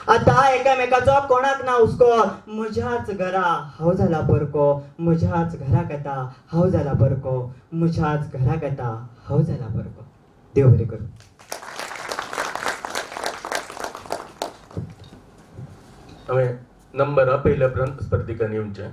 आतां एकामेकाचो कोणाक ना हुस्को, म्हज्याच घरा हांव जाला परको, म्हज्याच घराक येता हांव जाला परको, म्हज्याच घराक येता हांव जाला परको. देव बरें करूं. हांवें नंबर आपयल्या उपरांत स्पर्धिकांनी येवचें.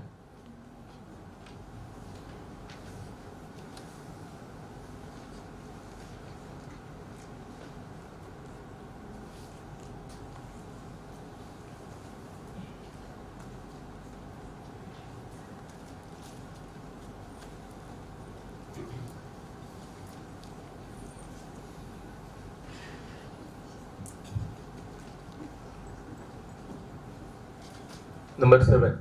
नंबर 7.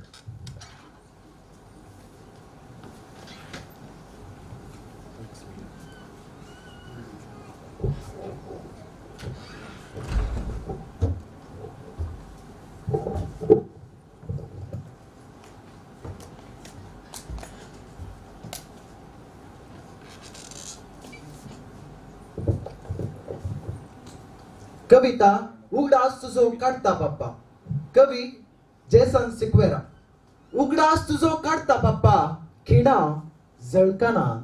कविता उगडास तुजो काडटा बाप्पा, कवी जेसन सिक्वेरा. उगडास तुजो काडटा बाप्पा खिणा जळकानान,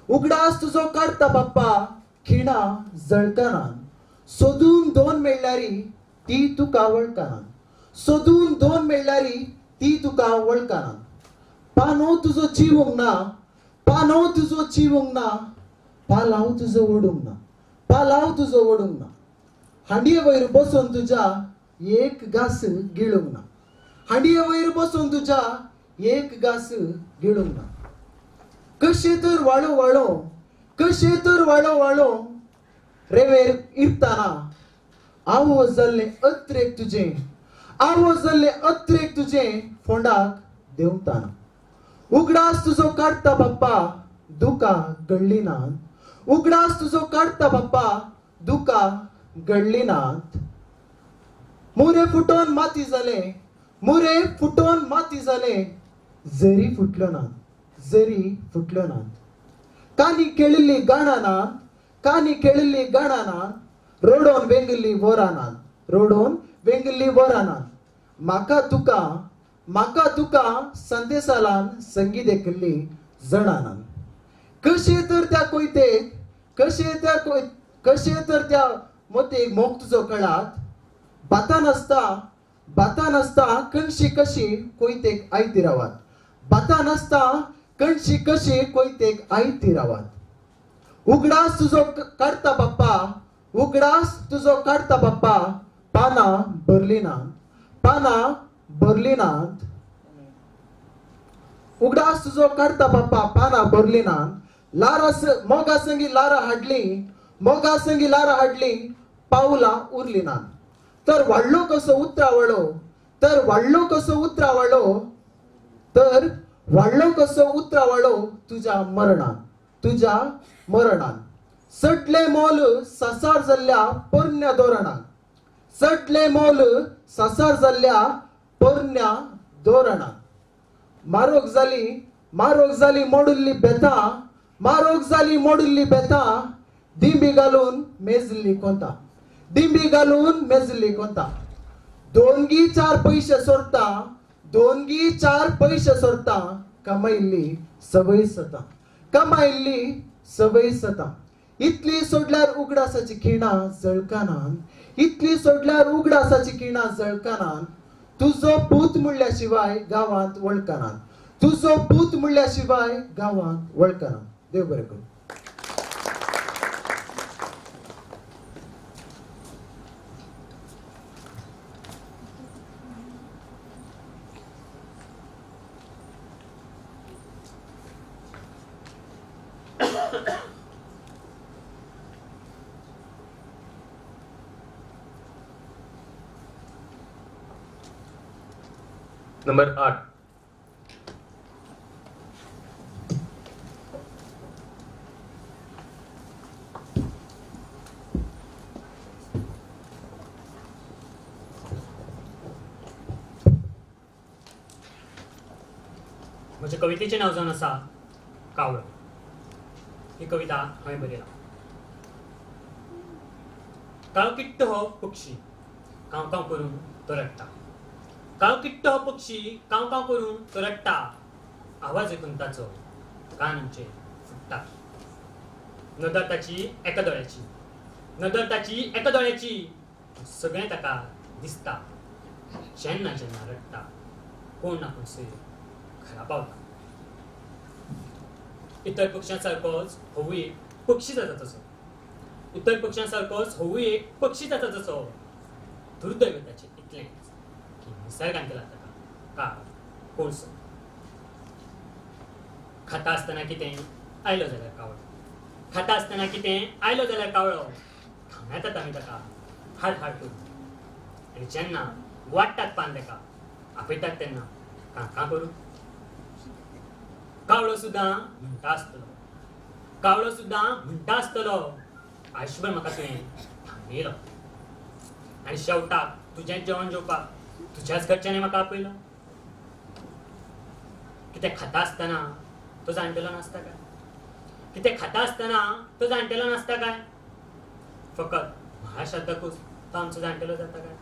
उगडास तुजो काडटा बाप्पा खिणा जळकानान, सोदून दोन मेळ्ळ्यारी ती तुका वळखानान, सोदून दोन मेळ्ळ्यारी ती तुका वळखानान. पानो तुजो चिवूंक ना, पानो तुजो चिवूंक ना, पालाव तुजो ओडूंक ना, पालाव तुजो ओडूंक ना. हांडये वयर बसून तुज्या एक घास गिळूंक ना, हांडये वयर बसून तुज्या एक घास गिळूंक ना. कशें तर वाळो वाळो, कशें तर वाळो वाळो रेवेर इरताना, आवो जाल्लें अत्रेक तुजें, आवो जाल्लें अत्रेक तुजें फोंडाक देंवताना. उगडास तुजो काडटा बाप्पा दुकां गळ्ळी नात, उगडास तुजो काडटा बाप्पा दुकां गळ्ळी नात. मुरे फुटोन माती जालें, मुरे फुटोन माती जालें, जरी फुटलो ना, जरी फुटलो ना. कानी केळिल्ली गाणां ना, कानी केळिल्ली गाणां ना, रोडोन वेंगिल्ली वरां ना, रोडोन वेंगिल्ली वरां ना. म्हाका तुका, म्हाका तुका संदेसालान संगीत देखिल्ली जणां ना. कशें तर त्या कोयतेक, कशें त्या कशें तर त्या मोतेक मोग तुजो कळात, बाता नासता, बाता नासता कणशी कशी कोयतेक आयती रावात, बाता नासता कणशी कशी कोयतेक आयती रावात. उगडास तुजो काडटा बाप्पा, उगडास तुजो काडटा बाप्पा, पानां भरली नात, पानां भरली नात. उगडास तुजो काडटा बाप्पा पानां भरली नात. लारा मोगा संगी लारा हाडली, मोगा संगी लारा हाडली, पावलां उरली नात. तर वाडलो कसो उतरावळो, तर वाडलो कसो उतरावळो, तर वाडलो कसो उतरावळो तुज्या मरणान, तुज्या मरणान. सटले मोल सासार जाल्ल्या पोरण्या धोरणान, सटले मोल सासार जाल्ल्या पोरण्या धोरणान. मारोग जाली, मारोग जाली मोडिल्ली बेतां, मारोग जाली मोडिल्ली बेतां, दिंबी घालून मेजली कोंता, दिंबी घालून मेजली कोंता. दोनगी चार पयशे सोरता, दोनगी चार पयशे सोरता, कमायल्ली सवय सता, कमायल्ली सवय सता. इतली सोडल्यार उगडासाची खिणां जळकानान, इतली सोडल्यार उगडासाची खिणां जळकानान. तुजो पूत म्हणल्या शिवाय गांवांत वळखनान, तुजो पूत म्हणल्या शिवाय गांवांत वळखनान. देव बरें करूं. नंबर 8. म्हजे कवितेचें नांव जावन आसा कावळो. ही कविता हांवें बरयला. काळकिट्ट हो पक्षी कांव कांव करून तो रडटा. काळकिट्ट हो पक्षी कांव कांव करून तो रडटा. आवाज आयकून ताचो कान आमचे फुट्टा. नदर ताची एका दोळ्याची, नदर ताची एका दोळ्याची, सगळें ताका दिसता. जेन्ना जेन्ना रडटा कोण ना कोण सोयरो घरा पावता. इतर पक्षां सारकोच होवूय एक पक्षी जाता तसो. इतर पक्षां सारकोच होवूय एक पक्षी जाता तसो. दुर्दैव ताचें इतलेंच की निसर्गान केला ताका काळ कोळसो. खाता आसतना कितें आयलो जाल्यार कावळो, खाता आसतना कितें आयलो जाल्यार कावळो, धांवणायतात आमी ताका हाड हाड करून. आनी जेन्ना वाडटात पान ताका आपयतात तेन्ना कां कां करून. कावळो सुद्दां म्हणटा आसतलो, कावळो सुद्दां म्हणटा आसतलो, आयुष्यभर म्हाका तुवें थांबयलो आनी शेवटाक तुजेंच जेवण जेवपाक तुज्याच घरच्यांनी म्हाका आपयलो. कितें खाता आसतना तो जाणटेलो नासता काय? कितें खाता आसतना तो जाणटेलो नासता काय? फकत महाश्राद्धाकूच तो आमचो जाणटेलो जाता काय?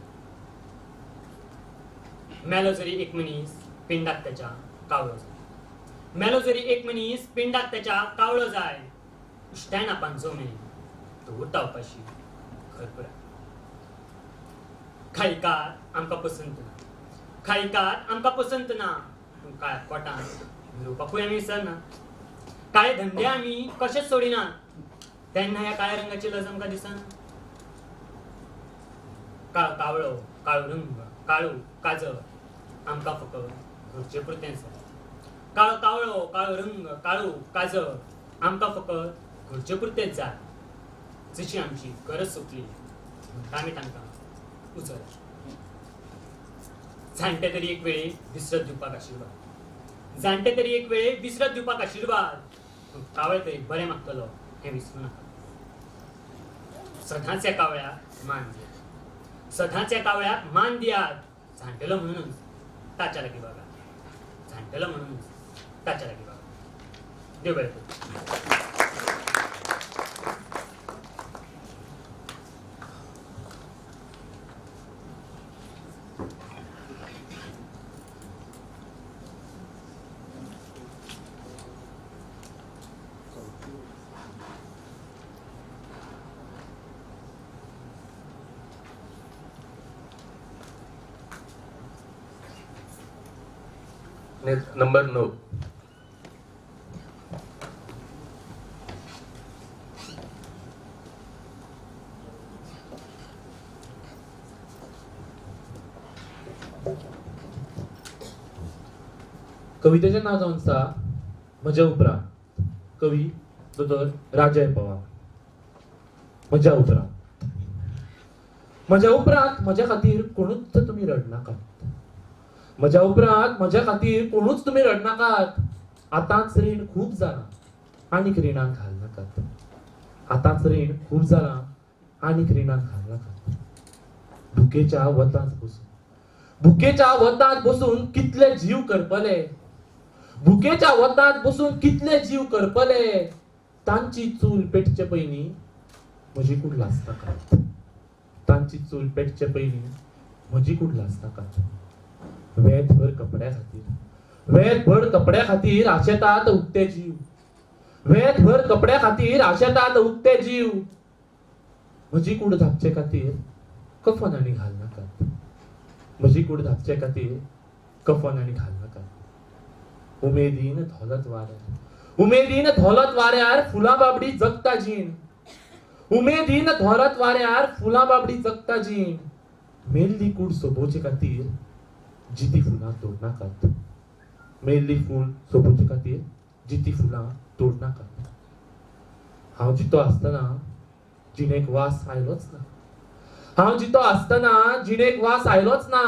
मेलो जरी एक मनीस पिंडाक त्याच्या कावळो जाय. मेलो जरी एक मनीस पिंडाक त्याच्या कावळो जाय. उश्टायना पांचो मेरेन तो उरता उपाशी खर पुराय. खाईकार आमकां पसंत ना, खाईकार आमकां पसंत ना, पूण काळ्या कोटान मिरोवपाकूय आमी विसरना. काळे धंदे आमी कशेच सोडिनात तेन्ना ह्या काळ्या रंगाची लज आमकां दिसना. काळो कावळो, काळो रंग, काळो काजळ आमकां फकत घरचे पुरतेंच जाय. काळो कावळो, काळो रंग, काळो काजळ आमकां फकत घरचे पुरतेंच जाय. जशी आमची गरज सोंपली म्हणटा आमी तांकां उजळ. जाणटे तरी एक वेळे विसरत दिवपाक आशिर्वाद, जाणटे तरी एक वेळे विसरत दिवपाक आशिर्वाद, पूण कावळे तरी बरें मागतलो हें विसरूं नाका. सदांच ह्या कावळ्याक मान दियात, सदांच ह्या कावळ्याक मान दियात. जाणटेलो म्हणूनच ताच्या लागीं वागात, जाणटेलो म्हणूनच ताच्या लागीं वागात. देव बरें करूं. नंबर 9. कवितेचें नांव जावन आसा म्हज्या उपरांत. कवी दोतोर राजय पवार. म्हज्या उपरांत, म्हज्या उपरांत म्हज्या खातीर कोणूच तुमी रडनाकात. म्हज्या उपरांत म्हज्या खातीर कोणूच तुमी रडनाकात. आतांच रीण खूब जालां आनीक रिणाक घालनाकात. आतांच रीण खूब जालां आनीक रिणाक घालनाकात. भुकेच्या वतांत बसून, भुकेच्या वतांत बसून कितले जीव करपले. भुकेच्या वतांत बसून कितले जीव करपले. तांची चूल पेटचे पयलीं म्हजी कूड लासनाकात. तांची चूल पेटचे पयलीं म्हजी कूड लासनाकात. वेतभर कपड्या खातीर, वेतभर कपड्या खातीर आशेतात उक्ते जीव. वेतभर कपड्या खातीर आशेतात उक्ते जीव. म्हजी कूड धापचे खातीर कफन आनी घालनाकात. म्हजी कूड धापचे खातीर कफन आनी घालनाकात. उमेदीन धोलत वाऱ्यार, उमेदीन धोलत वाऱ्यार फुलां बाबडी जगता जीण. उमेदीन धोलत वाऱ्यार फुलां बाबडी जगता जीण. मेल्ली कूड सोबोवचे खातीर जिती फुलां तोडनाकात. मेल्ली फूल सोबोवचे खातीर जिती फुलां तोडनाकात. हांव जितो आसतना जिणेक वास आयलोच ना. हांव जितो आसतना जिणेक वास आयलोच ना.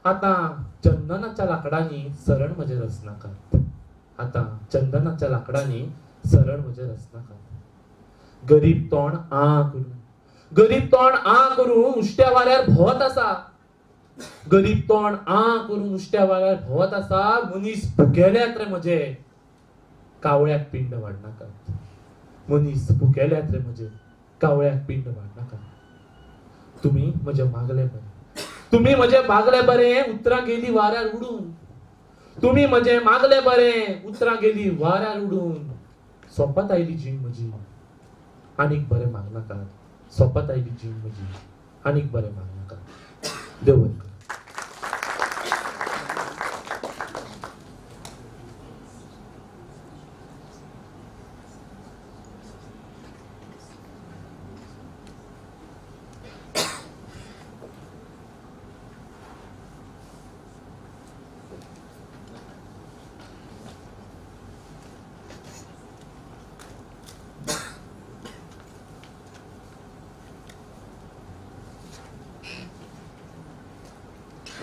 आतां चंदनाच्या लाकडांनी सरण म्हजें रचनाकात. आतां चंदनाच्या लाकडांनी सरण म्हजें रचनाकात. गरीब तोंड आ करून, गरीब तोंड आ करून उश्ट्या वाऱ्यार भोंवत आसा. गरीब तोंड आ करून उश्ट्या वाऱ्यार भोंवत आसा. मनीस भुकेल्यात रे म्हजे, कावळ्याक पिंड वाडनाकात. मनीस भुकेल्यात रे म्हजे, कावळ्याक पिंड वाडनाकात. तुमी म्हजे मागले बरें, तुमी म्हजे मागले बरें, उतरां गेली वाऱ्यार उडून. तुमी म्हजे मागले बरें, उतरां गेली वाऱ्यार उडून. सोंपत आयली जीण म्हजी, आनीक बरें मागनाकात. सोंपत आयली जीण म्हजी, आनीक बरें मागनाकात. देव बरें करूं.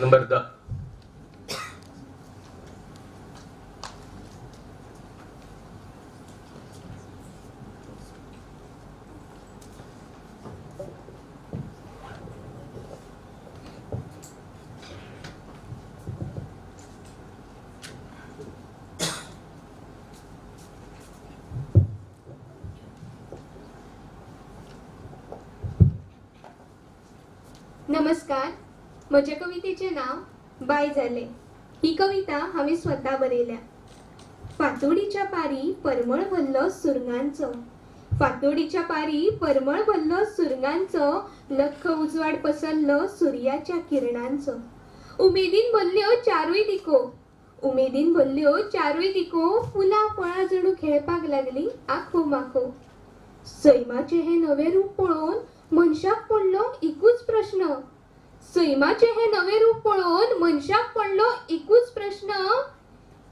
नंबर 10. नमस्कार. म्हज्या कवितेचें नांव बाय जालें. ही कविता हांवें स्वता बरयल्या. फांतोडीच्या पारी परमळ भरलो सुरंगांचो, फांतोडीच्या पारी परमळ भरलो सुरंगांचो, लख्ख उजवाड पसरलो सुर्याच्या किरणांचो. उमेदीन भरल्यो चारूय दिको, उमेदीन भरल्यो चारूय दिको, फुलां फळां जणू खेळपाक लागली आखो माखो. सैमाचें हें नवें रूप पळोवन मनशाक पडलो एकूच प्रश्न, सैमाचें हें नवें रूप पळोवन मनशाक पडलो एकूच प्रश्न,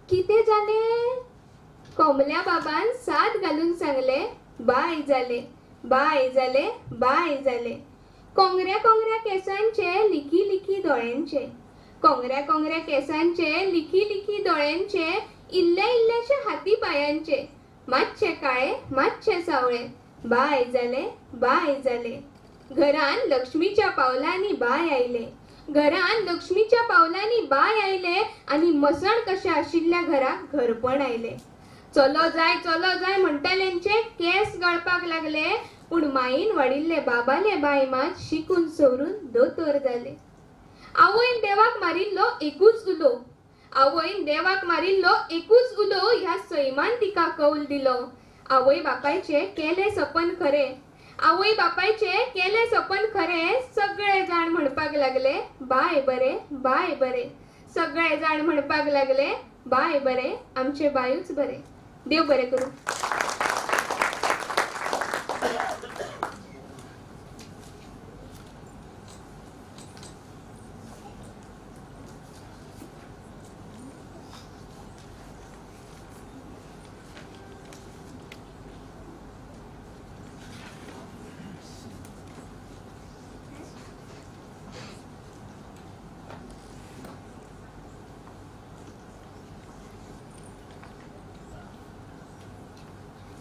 कितें जालें? कोमल्या बाबान साद घालून सांगलें, बाय जालें, बाय जालें, बाय जालें. कोंगऱ्या कोंगऱ्या केंसांचे लिखी लिखी दोळ्यांचे, कोंगऱ्या कोंगऱ्या केंसांचे लिखी लिखी दोळ्यांचे, इल्ले इल्लेशे हाती पायांचे, मातशे काळे मातशे सावळे, बाय जालें, बाय जालें. घरान लक्ष्मीच्या पावलांनी बाय आयले, घरान लक्ष्मीच्या पावलांनी बाय आयले, आनी मसण कशें आशिल्ल्या घराक घरपण आयलें. चलो जाय चलो जाय म्हणटल्यांचे केंस गळपाक लागले, पूण माईन वाडिल्ले बाबाले बाय मात शिकून सवरून दोतोर जाले. आवयन देवाक मारिल्लो एकूच उलो, आवयन देवाक मारिल्लो एकूच उलो, ह्या सैमान तिका कौल दिलो. आवय बापायचे केलें सपन खरें, आवय बापायचे केलें सपन खरें, सगळे जाण म्हणपाक लागले बाय बरें, बाय बरें. सगळे जाण म्हणपाक लागले बाय बरें, आमचे बायूच बरें. देव बरें करूं.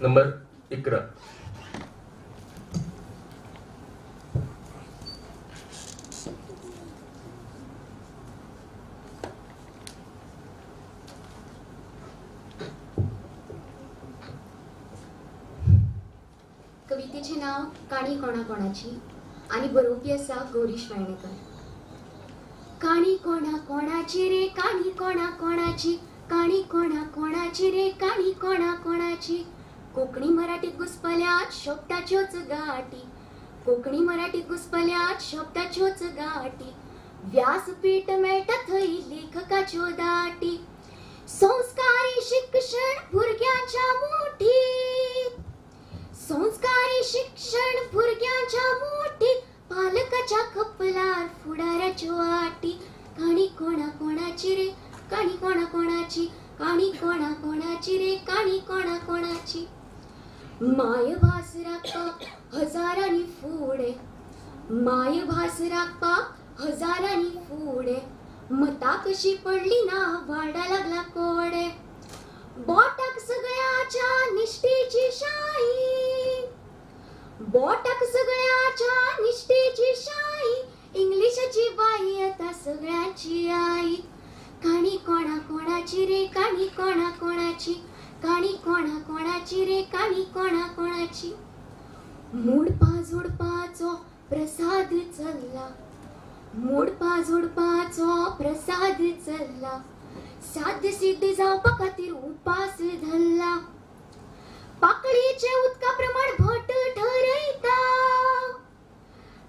नंबर 11. कवितेचें नांव काणी कोणा कोणाची आनी बरोवपी आसा गौरीश वेर्णेकर. काणी कोणा कोणाची रे, काणी कोणा कोणाची, काणी कोणा कोणाची रे, काणी कोणा कोणाची. कोंकणी मराठीत घुसपल्यात शब्दाच्योच गाठी, कोंकणी मराठीत घुसपल्यात शब्दाच्योच गाठी. व्यासपीठ मेळटा थंय लेखकाच्यो दाटी. संस्कारी शिक्षण भुरग्यांच्या मुठीत, संस्कारी शिक्षण भुरग्यांच्या मुठीत, पालकाच्या कपलार फुडाराच्यो आटी. काणी कोणा कोणाची रे, काणी कोणा कोणाची, काणी कोणा कोणाची रे, काणी कोणा कोणाची. मायभास राखपाक हजारांनी फुडें, मायभास राखपाक हजारांनी फुडें, मतां कशी पडली ना वाडा लागला कोडे. बोटाक सगळ्याच्या निश्ठेची शाई, बोटाक सगळ्याच्या निश्ठेची शाई, इंग्लिशाची बाई आतां सगळ्यांची आई. काणी कोणा कोणाची रे काणी कोणा कोणाची, काणी कोणा कोणाची रे काणी कोणा कोणाची. मोडपा जोडपाचो प्रसाद चल्ला, मोडपा जोडपाचो प्रसाद चल्ला, साध्य सिद्ध जावपा खातीर उपास धरला. पाकळीचे उदका प्रमाण भट ठरयता,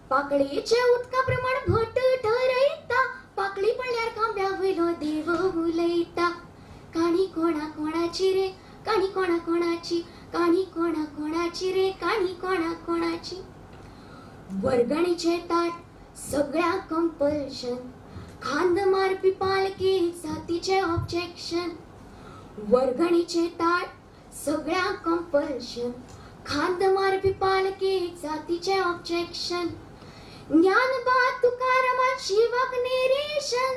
पाकळीचे उदका प्रमाण भट ठरयता, पाकळी पडल्यार खांब्या वयलो देव उलयता. काणी कोणा कोणाची रे काणी कोणा कोणाची, काणी कोणा कोणाची रे काणी कोणा कोणाची. वर्गणीचे ताट सगळ्या कंपल्शन, खांद मारपी पालकी जातीचे ऑब्जेक्शन. वर्गणीचे ताट सगळ्या कंपल्शन, खांद मारपी पालकी जातीचे ऑब्जेक्शन. ज्ञानबा तुकारामान शिवाक नेरेशन,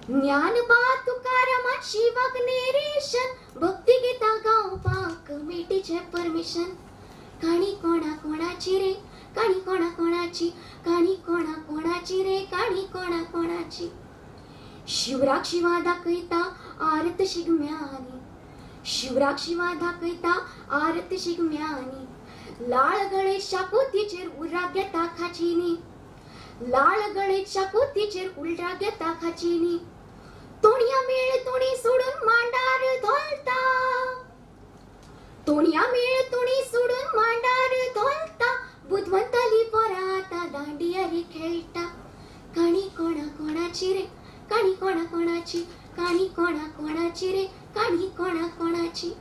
ज्ञानबा तुकारामान शिवाक नेरेशन, भक्ती गीतां गावपाक कमिटीचें परमिशन. काणी कोणा कोणाची रे काणी कोणा कोणाची, काणी कोणा कोणाची रे काणी कोणा कोणाची. शिवराक शिवा दाखयता आरत शिगम्यांनी, शिवराक शिवा दाखयता आरत शिगम्यांनी, लाळ गळे शाकोतीचेर उर्राक घेता खाचीनी, लाळ गळे शाकोतीचेर उर्राक घेता खाचीनी. तोणया मेळ तोणी सोडून मांडार धोलता, तोणया मेळ तोणी सोडून मांडार धोलता, बुदवंताली पोरां आतां दांडियारी खेळटा. काणी कोणा कोणाची रे काणी कोणा कोणाची, काणी कोणा कोणाची रे काणी कोणा कोणाची.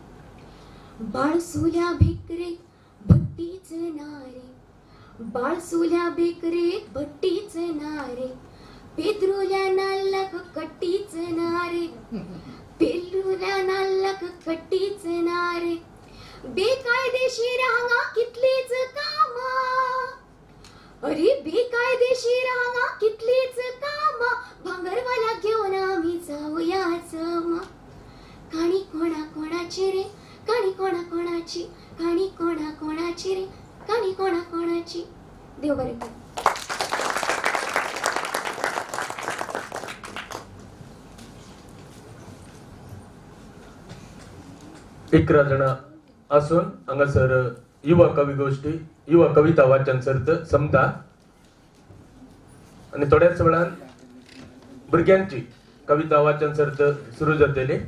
बाळसुल्या भेकरेक भट्टीच नारे, बाळसुल्या बेकरेक भट्टीच नारे, पेद्रुल्या नाल्लाक कट्टीच नारे, पेद्रुल्या नाल्लाक कट्टीच नारे. बेकायदेशीर हांगा कितलीच कामां, अरे बेकायदेशीर हांगा कितलीच कामां, भांगरवाल्याक घेवन आमी जावया जमा. काणी कोणा कोणाची रे काणी कोणा कोणाची, काणी कोणा कोणाची रे काणी कोणा कोणाची. देव बरें करूं. 11 जाणां आसून हांगासर युवा कवी गोश्टी युवा कविता वाचन सर्त समता आनी थोड्याच वेळान भुरग्यांची कविता वाचन सर्त सुरू जातली.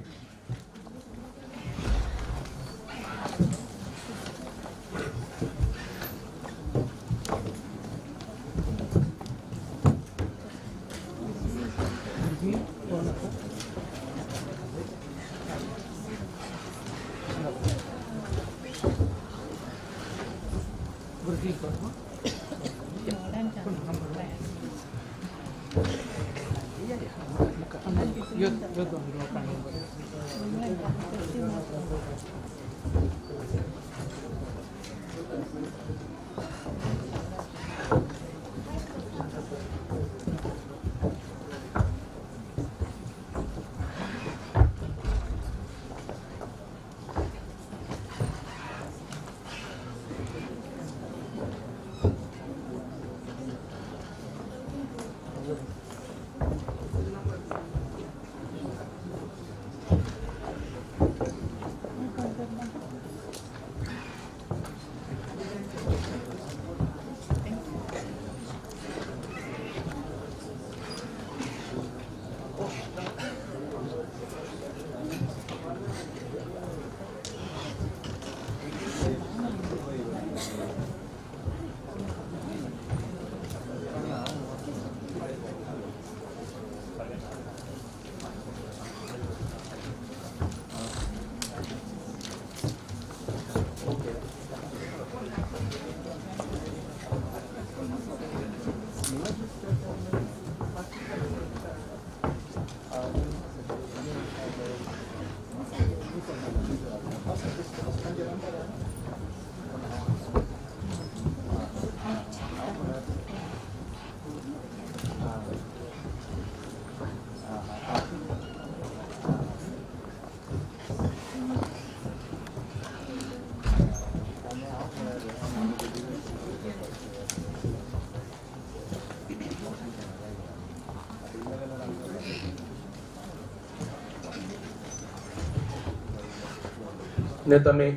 आनी आमी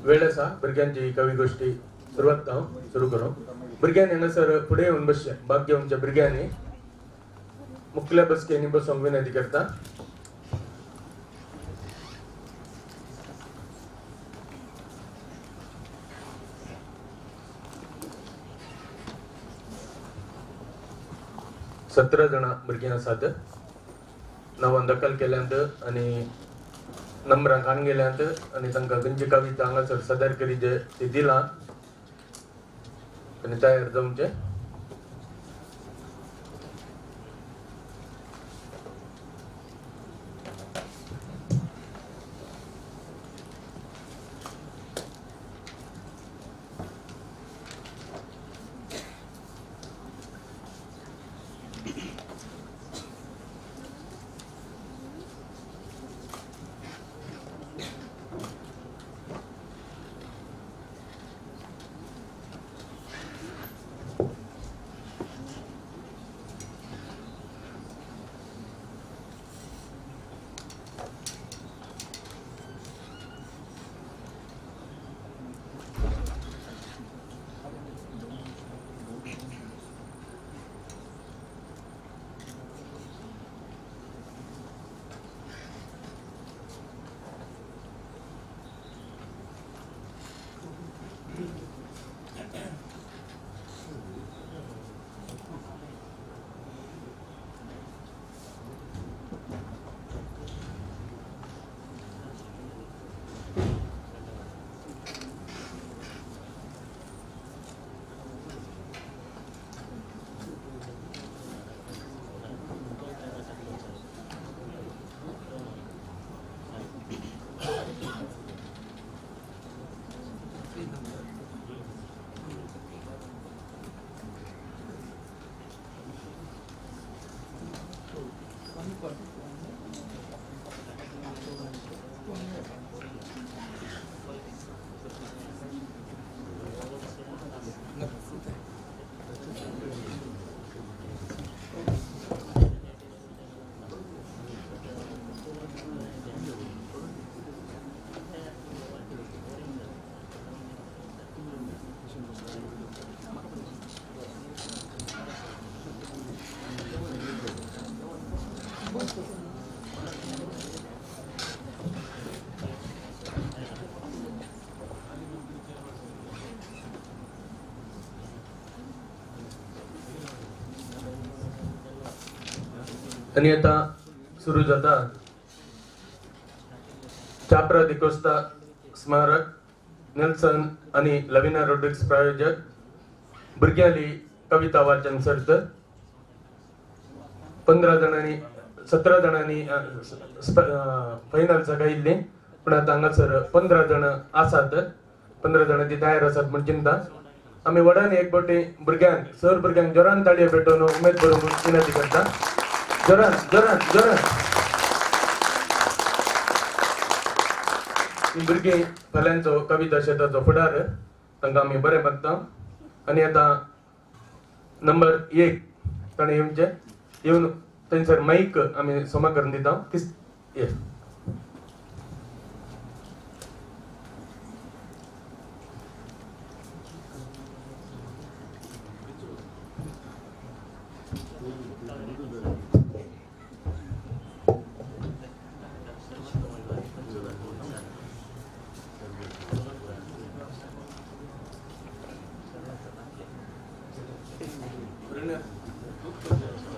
वेळ आसा भुरग्यांची कवी गोश्टी सुरवात हांव सुरू करूं. भुरग्यांनी हांगासर फुडें येवन बसचें, भाग घेवच्या भुरग्यांनी मुखल्या बसकेंनी बसूंक विनंती करता. सतरा जाणां भुरगीं आसात, नांवां दखल केल्यांत आनी नंबरां काडून गेल्यांत आनी तांकां खंयची कविता हांगासर सादर करी जे ती दिलां आनी तयार जावचें. आनी आतां सुरू जाता चाप्रा डिकोस्ता स्मारक नेल्सन आनी लविना रोड्रिक्स प्रायोजक भुरग्यांली कविता वाचन सर्त. 15 जाणांनी 17 जाणांनी फायनल गायिल्ली, पूण आतां हांगासर 15 जाण आसात, 15 जाणां ती तयार आसात म्हूण चिंता. आमी व्हडान एक फावटी भुरग्यांक सर भुरग्यांक जोरान ताळयो पेटोवन उमेद बरोवंक विनंती करता. जोरान जोरान जोरान. भुरगीं फाल्यांचो कविता शेताचो फुडार, तांकां आमी बरें मागता. आनी आतां नंबर 1 ताणें येवचें, येवन थंयसर मायक आमी सोमा करून दिता. ये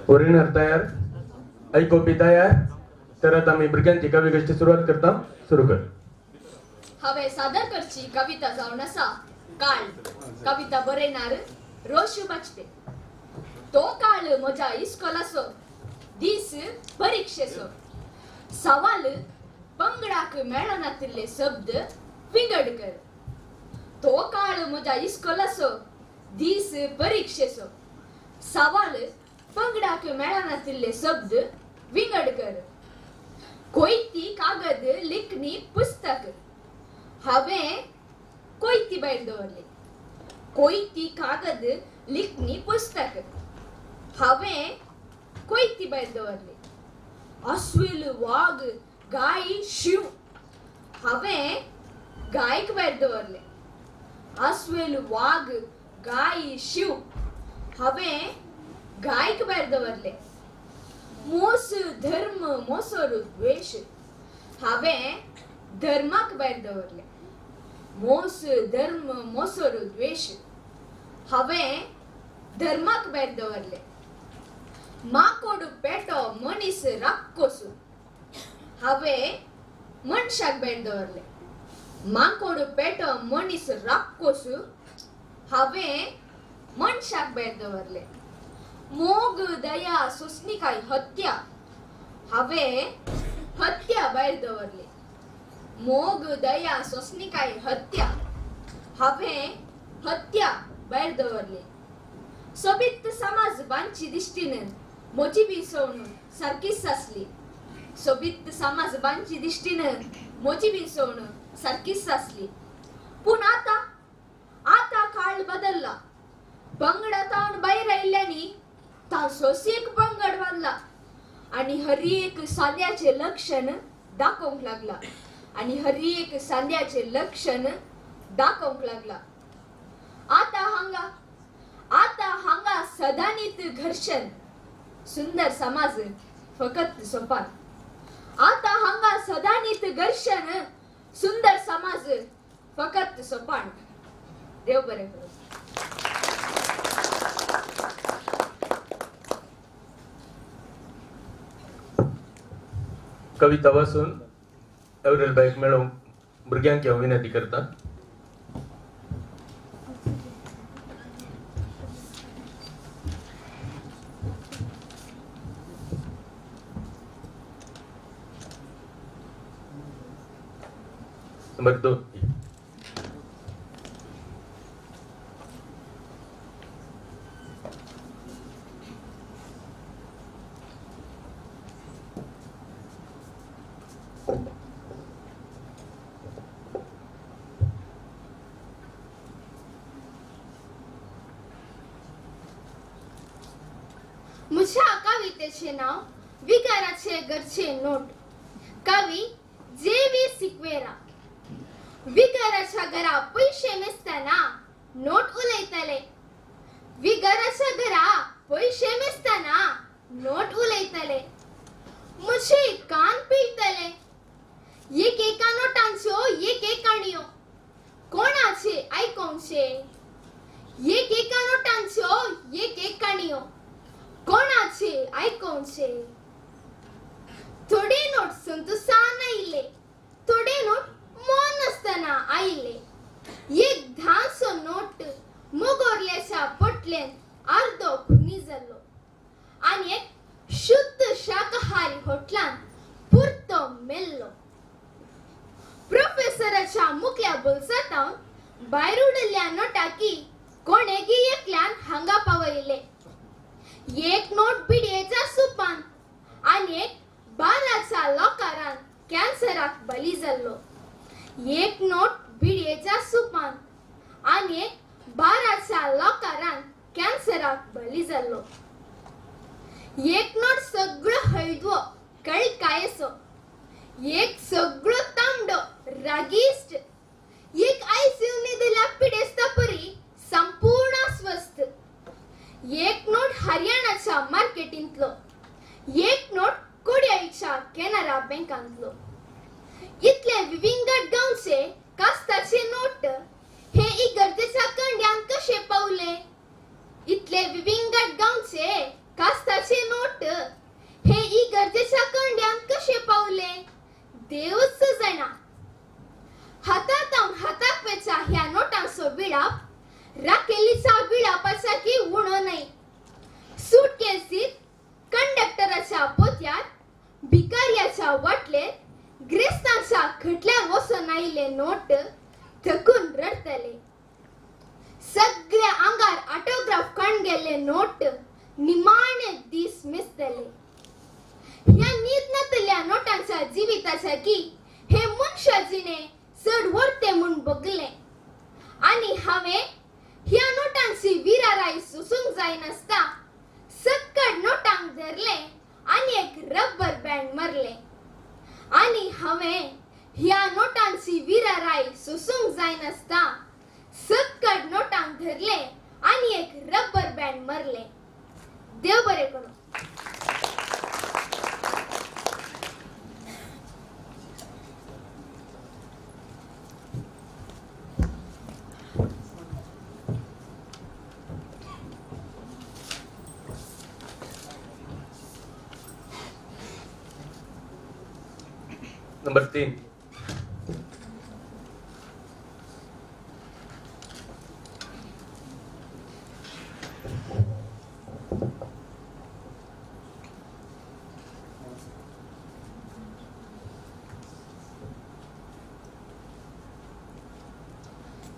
ओरिनर तयार, आयकोपी तयार, तर आतां आमी भुरग्यांची कवी गोश्टी सुरवात करता. सुरू कर. हांवें सादर करची कविता जावन आसा काळ. कविता बरयणार रोशू बाजपे. तो काळ म्हज्या इस्कोलाचो, दीस परिक्षेचो, सवाल पंगडाक मेळनातिल्ले शब्द विंगड कर. तो काळ म्हज्या इस्कोलाचो, दीस परिक्षेचो, सवाल पंगडाक मेळनातिल्ले शब्द विंगड कर. कोयती कागद लिखणी पुस्तक हांवें कोयती भायर दवरली. कोयती कागद लिखणी पुस्तक हांवें कोयती भायर दवरली. अस्वेल वाग गाय शिव हांवें गायक भायर दवरलें. आस्वेल वाग गाय शिव हांवें गायक भायर दवरलें. मोस धर्म मोसोर द्वेश हांवें धर्माक भायर दवरलें. मोस धर्म मोसोर द्वेश हांवें धर्माक भायर दवरलें. माकोड पेटो मनीस राक्कोस हांवें मनशाक भायर दवरलें. माकोड पेटो मनीस राक्कोस हांवें मनशाक भायर दवरलें. मोग दया सोसणिकाय हत्या हांवें हत्या भायर दवरली. मोग दया सोसणिकाय हत्या हांवें हत्या भायर दवरली. सोबीत समाज बांदची दिश्टीन म्हजी विसवण सारकीच आसली. सोबीत समाज बांदची दिश्टीन म्हजी विसवण सारकीच आसली. पूण आतां आतां काळ बदल्ला. पंगडा तावन भायर आयिल्ल्यांनी तासोच एक पंगड बांदला आनी हर एक सांद्याचें लक्षण दाखोवंक लागला. आनी हर एक सांद्याचें लक्षण दाखोवंक लागला. आतां हांगा आतां हांगा सदांनीत घर्शण सुंदर समाज फकत सोपान. आतां हांगा सदांनीत घर्शण सुंदर समाज फकत सोपान. देव बरें करूं. कविता वाचून एवरेल बायक मेळोवंक भुरग्यांक हांव विनंती करता. नंबर 2. मुझ्या कवितेचे नाव विगाराचे घरचे नोट. कवी जे व्ही सिक्वेरा. विगाराच्या घरा पयशे मेजतना नोट उलयतले. विगाराच्या घरा पयशे मेजतना नोट उलयतले. म्हजे कान पिळटले. एक एका नोटांच्यो एक एक काणयो कोणाचे आयकोवचे. एक एका नोटांच्यो एक एक काणयो कोणाचे आयकोवचे. थोडे नोट संतोसान आयिल्ले, थोडे नोट मौन आसतना आयिल्ले. एक धांसो नोट मोगोरल्याच्या पोटल्यान अर्दो खुनी जाल्लो आनी एक शुद्ध शाकाहारी होटलान पुरतो मेल्लो. प्रोफेसराच्या मुखल्या बोल्सांत भायर उडयल्ल्या नोटाकी कोणेगी एकल्यान हांगा पावयिल्ले. एक नोट बिडयेच्या सुपान आनी एक बाराच्या लोकारान कॅन्सराक बली जाल्लो. एक नोट बिडयेच्या सुपान आनी एक बाराच्या लोकारान कॅन्सराक बली जाल्लो. एक नोट सगळो हळदवो कळकायसो, एक सगळो तांबडो रागिश्ट, एक आयसीयू न्हिदिल्ल्या पिडेस्ता परी संपूर्ण अस्वस्थ. एक नोट हरियाणाच्या मार्केटींतलो, एक नोट कोड्याळच्या केनरा बँकांतलो. इतले विविंगड गांवचे कास्ताचे नोट हे इगर्जेच्या कंड्यान कशे पावले? इतले विविंगड गांवचे कास्ताचे नोट हे इगर्जेच्या कंड्यान कशे पावले? देवच जाणा. हातात हाताक वेच्या ह्या नोटांचो विळाप राकेलीचा विळापाचा की उणो नाही. सुटकेसीत कंडक्टराच्या पोत्यात, भिकार्याच्या वाटलेत, ग्रेस्तांच्या खटल्यार वचून आयिल्ले नोट थकून रडटले. सगळ्या आंगार ऑटोग्राफ काण गेल्ले नोट निमाणे दीस मेजतले. ह्या न्हीद नातल्या नोटांच्या जिविताच्या की हे मनशा जिणे चड व्हरते म्हूण बगलें आनी हांवें ह्या नोटांची विराराय सोसूंक जायनासता सक्कड नोटांक धरलें आनी एक रबर बँड मारलें. आनी हांवें ह्या नोटांची विराराय सोसूंक जायनासता सक्कड नोटांक धरले आनी एक रबर बँड मरले. देव बरें करूं. नंबर 3.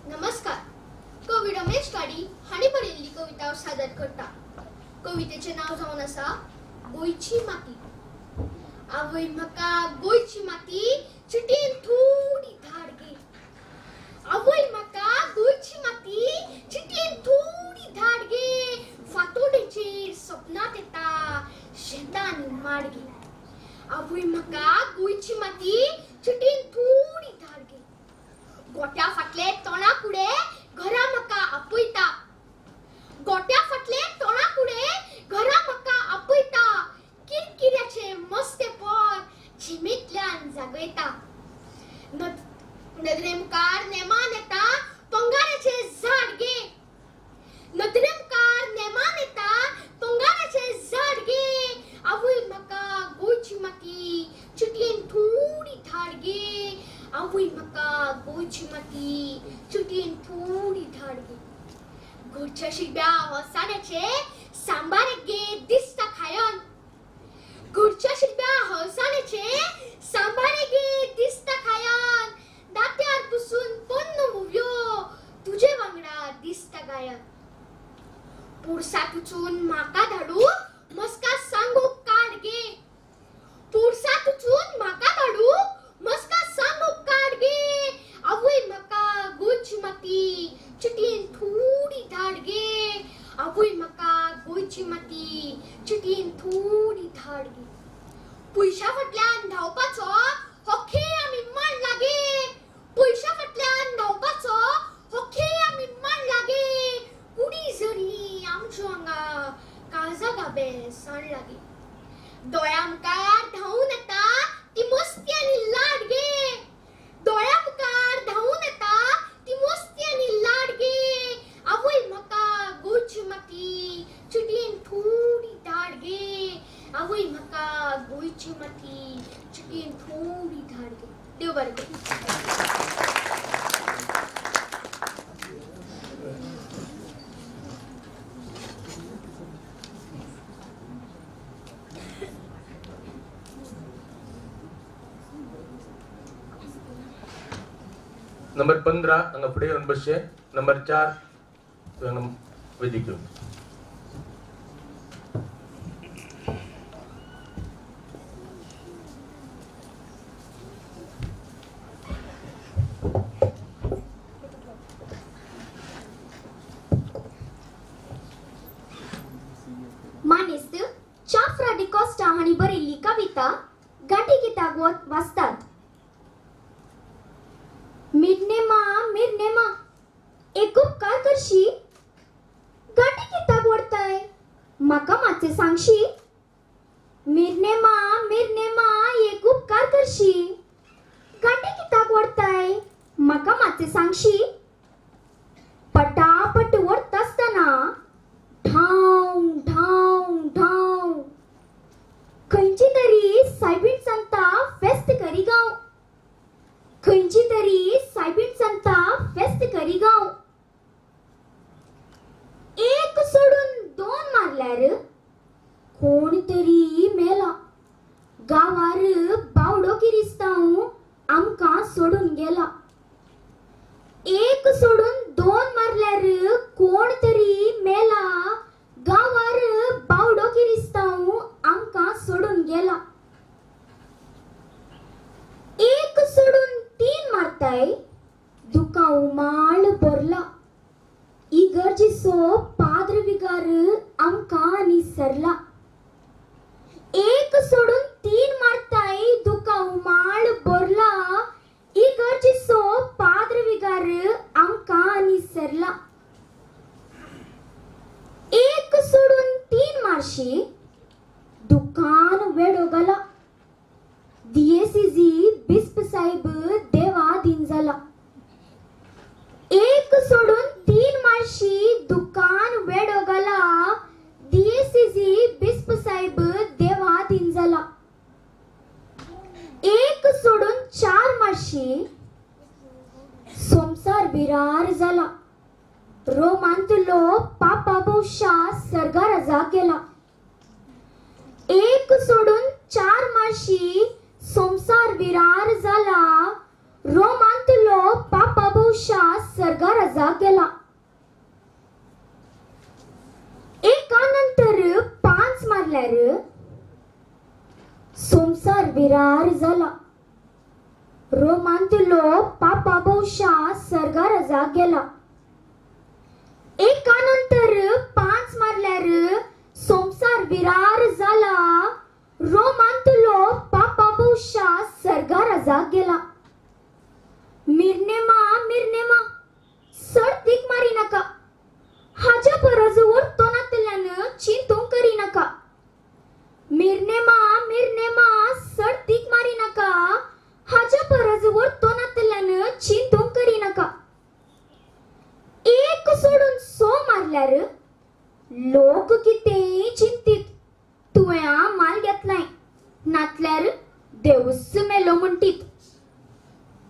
नमस्कार. कवी रमेश काडी हांणी बरयल्ली कविता हांव सादर करता. कवितेचें नांव जावन आसा गोंयची माती. आवय म्हाका गोंयची माती चिटयेन थोडी धाड गे. आवय म्हाका गोंयची माती चिटयेन थोडी धाड गे. फांतोडेचेर सपनांत येता शेतान माड गे. आवय म्हाका गोंयची माती चिटयेन थोडी धाड गे. गोट्या फाटले तोंडा कुडे घरा म्हाका आपयता. गोट्या फाटले तोंडा कुडे घरा म्हाका आपयता. किरकिऱ्याचे मस्ते पोर झिमेंतल्यान जागयता. नदरे मुखार नेमान येता पंगाराचे झाड गे. नदरे मुखार नेमान येता पंगाराचे झाड गे. आवय म्हाका गोंयची माती चिटयेन थोडी धाड गे. आवय म्हाका गोंयची माती चिटयेन थोडी धाड गे. घरच्या शिब्या हळसाण्याचे सांबार गे दिसता खायन. घरच्या शिब्या हळसाण्याचे सांबार गे दिसता खायन. दात्यार पुसून पोन्न मुव्यो तुजे वांगडा दिसता गायन. पुरसाक उचून म्हाका धाडू मस्का सांगू काड गे. पुरसाक उचून म्हाका धाडू मस्का सांगू काड गे. आवय म्हाका गोंयची माती चिटयेन थोडी धाड गे. आवय म्हाका गोंयची माती चिटयेन थोडी धाड गे. पयशा फाटल्यान धांवपाचो हो खेळ आमी मांडला गे. पयशा फाटल्यान धांवपाचो हो खेळ आमी मांडला गे. कुडी जरी आमच्यो हांगा काळजा गाबे सांडला गे. दोळ्या मुखार धांवून येता ती मस्ती आनी लाड गे. दोळ्या मुखार धांवून येता ती मस्ती आनी लाड गे. आवय म्हाका गोंयची माती चिटयेन थोडी धाड गे. आवय म्हाका गोंयची माती चिटयेन थोडी धाड गे. देव बरें करूं. नंबर 15 हांगा फुडें येवन बसचें. नंबर 4 हांगा वेदीक येवन. मानेस्त चाफ्रा डिकॉस्टा हांणी बरयल्ली कविता गांठी गिताक वाचतात. मिरनेमा मिरनेमा एक उपकार करशी. गांठी कित्याक व्हरताय म्हाका मातशें सांगशी. मिरनेमा मिरनेमा एक उपकार करशी. गांठी कित्याक व्हरताय म्हाका मातशें सांगशी. पटापट व्हरता आसतना धांव धांव धांव खंयची तरी सायबीण सांगता फेस्त करी गांव. खंयची तरी सायबीण सांगता फेस्त करी गांव. एक सोडून दोन मारल्यार कोण तरी मेला. गांवार बावडो किरिस्तांव आमकां सोडून गेला. एक सोडून दोन मारल्यार कोण तरी मेला. गांवार बावडो किरिस्तांव आमकां सोडून गेला. एक सोडून तीन मारताय दुकां उमाळ भरला. इगर्जेचो पाद्र विगार आमकां आनी सरला. एक सोडून 3 मार्शी दुकान वेडो घाला. दियेसीजी बिस्प साहेब देवा दिन जाला. एक सोडून 3 मार्शी दुकान वेडो घाला. दियेसीजी बिस्प साहेब देवा दिन जाला. एक सोडून 4 मार्शी संसार विरार जाला. रोमांतलो पापा भोवशा सर्गा रजा केला. एक सोडून 4 मार्शी संसार विरार जाला. रोमांतलो पापा भोवशा सर्गा रजा केला. एका नंतर 5 मारल्यार संसार विरार जाला. रोमांतलो पापा भोवशा सर्गा रजा गेला. एका नंतर 5 मारल्यार संसार विरार जाला. रोमांतलो पापा भोवशा सर्गा रजा गेला. मिरनेमा मिरनेमा सर्तीक मारी नाका. हाज्या परस वर्तो नातल्यान चिंतूंक करी नाका. मिरनेमा मिरनेमा सर्तीक मारी नाका. हाज्या परस वर्तो नातल्यान चिंतूंक करी नाका. एक सोडून 100 मारल्यार लोक कितेंय चिंतीत. तुवें माल घेतलाय नातल्यार देवूच मेलो म्हणटीत.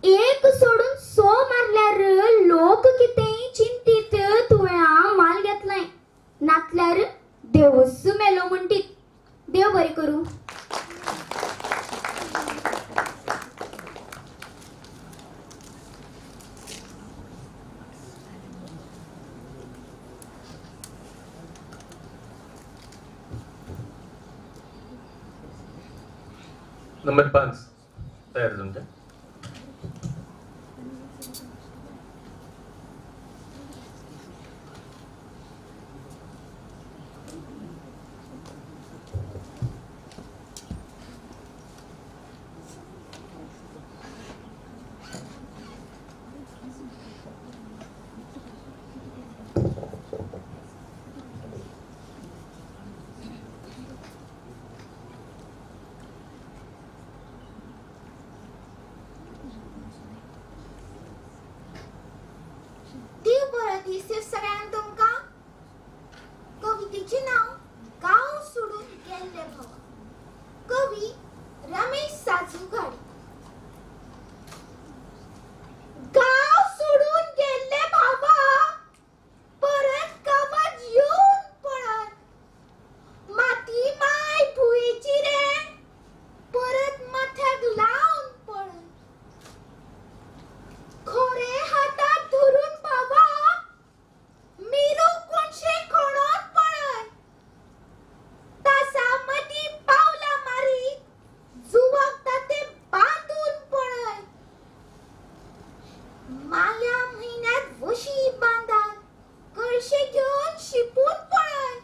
एक सोडून 100 मारल्यार लोक कितेंय चिंतीत. तुवें माल घेतलाय नातल्यार देवूच मेलो म्हणटीत. देव बरें करूं. नंबर 5 तयार तुमच्या. सगळ्यांक तुमकां कवितेचें नांव गांव सोडून गेल्ले भावा. कवी रमेश साजू घाडी. गांव सोडून गेल्ले भावा परत गांवात येवन पळय. माती माय भुंयेची रे परत माथ्याक लावन पळय. खोरे हातात धरून भावा मिरू कोणशे खणोन पळय. तासा मदीं पावलां मारीत जुवाक ते बांदून पळय. माया म्हयन्यांत वशी बांदात कळशे घेवन शिपून पळय.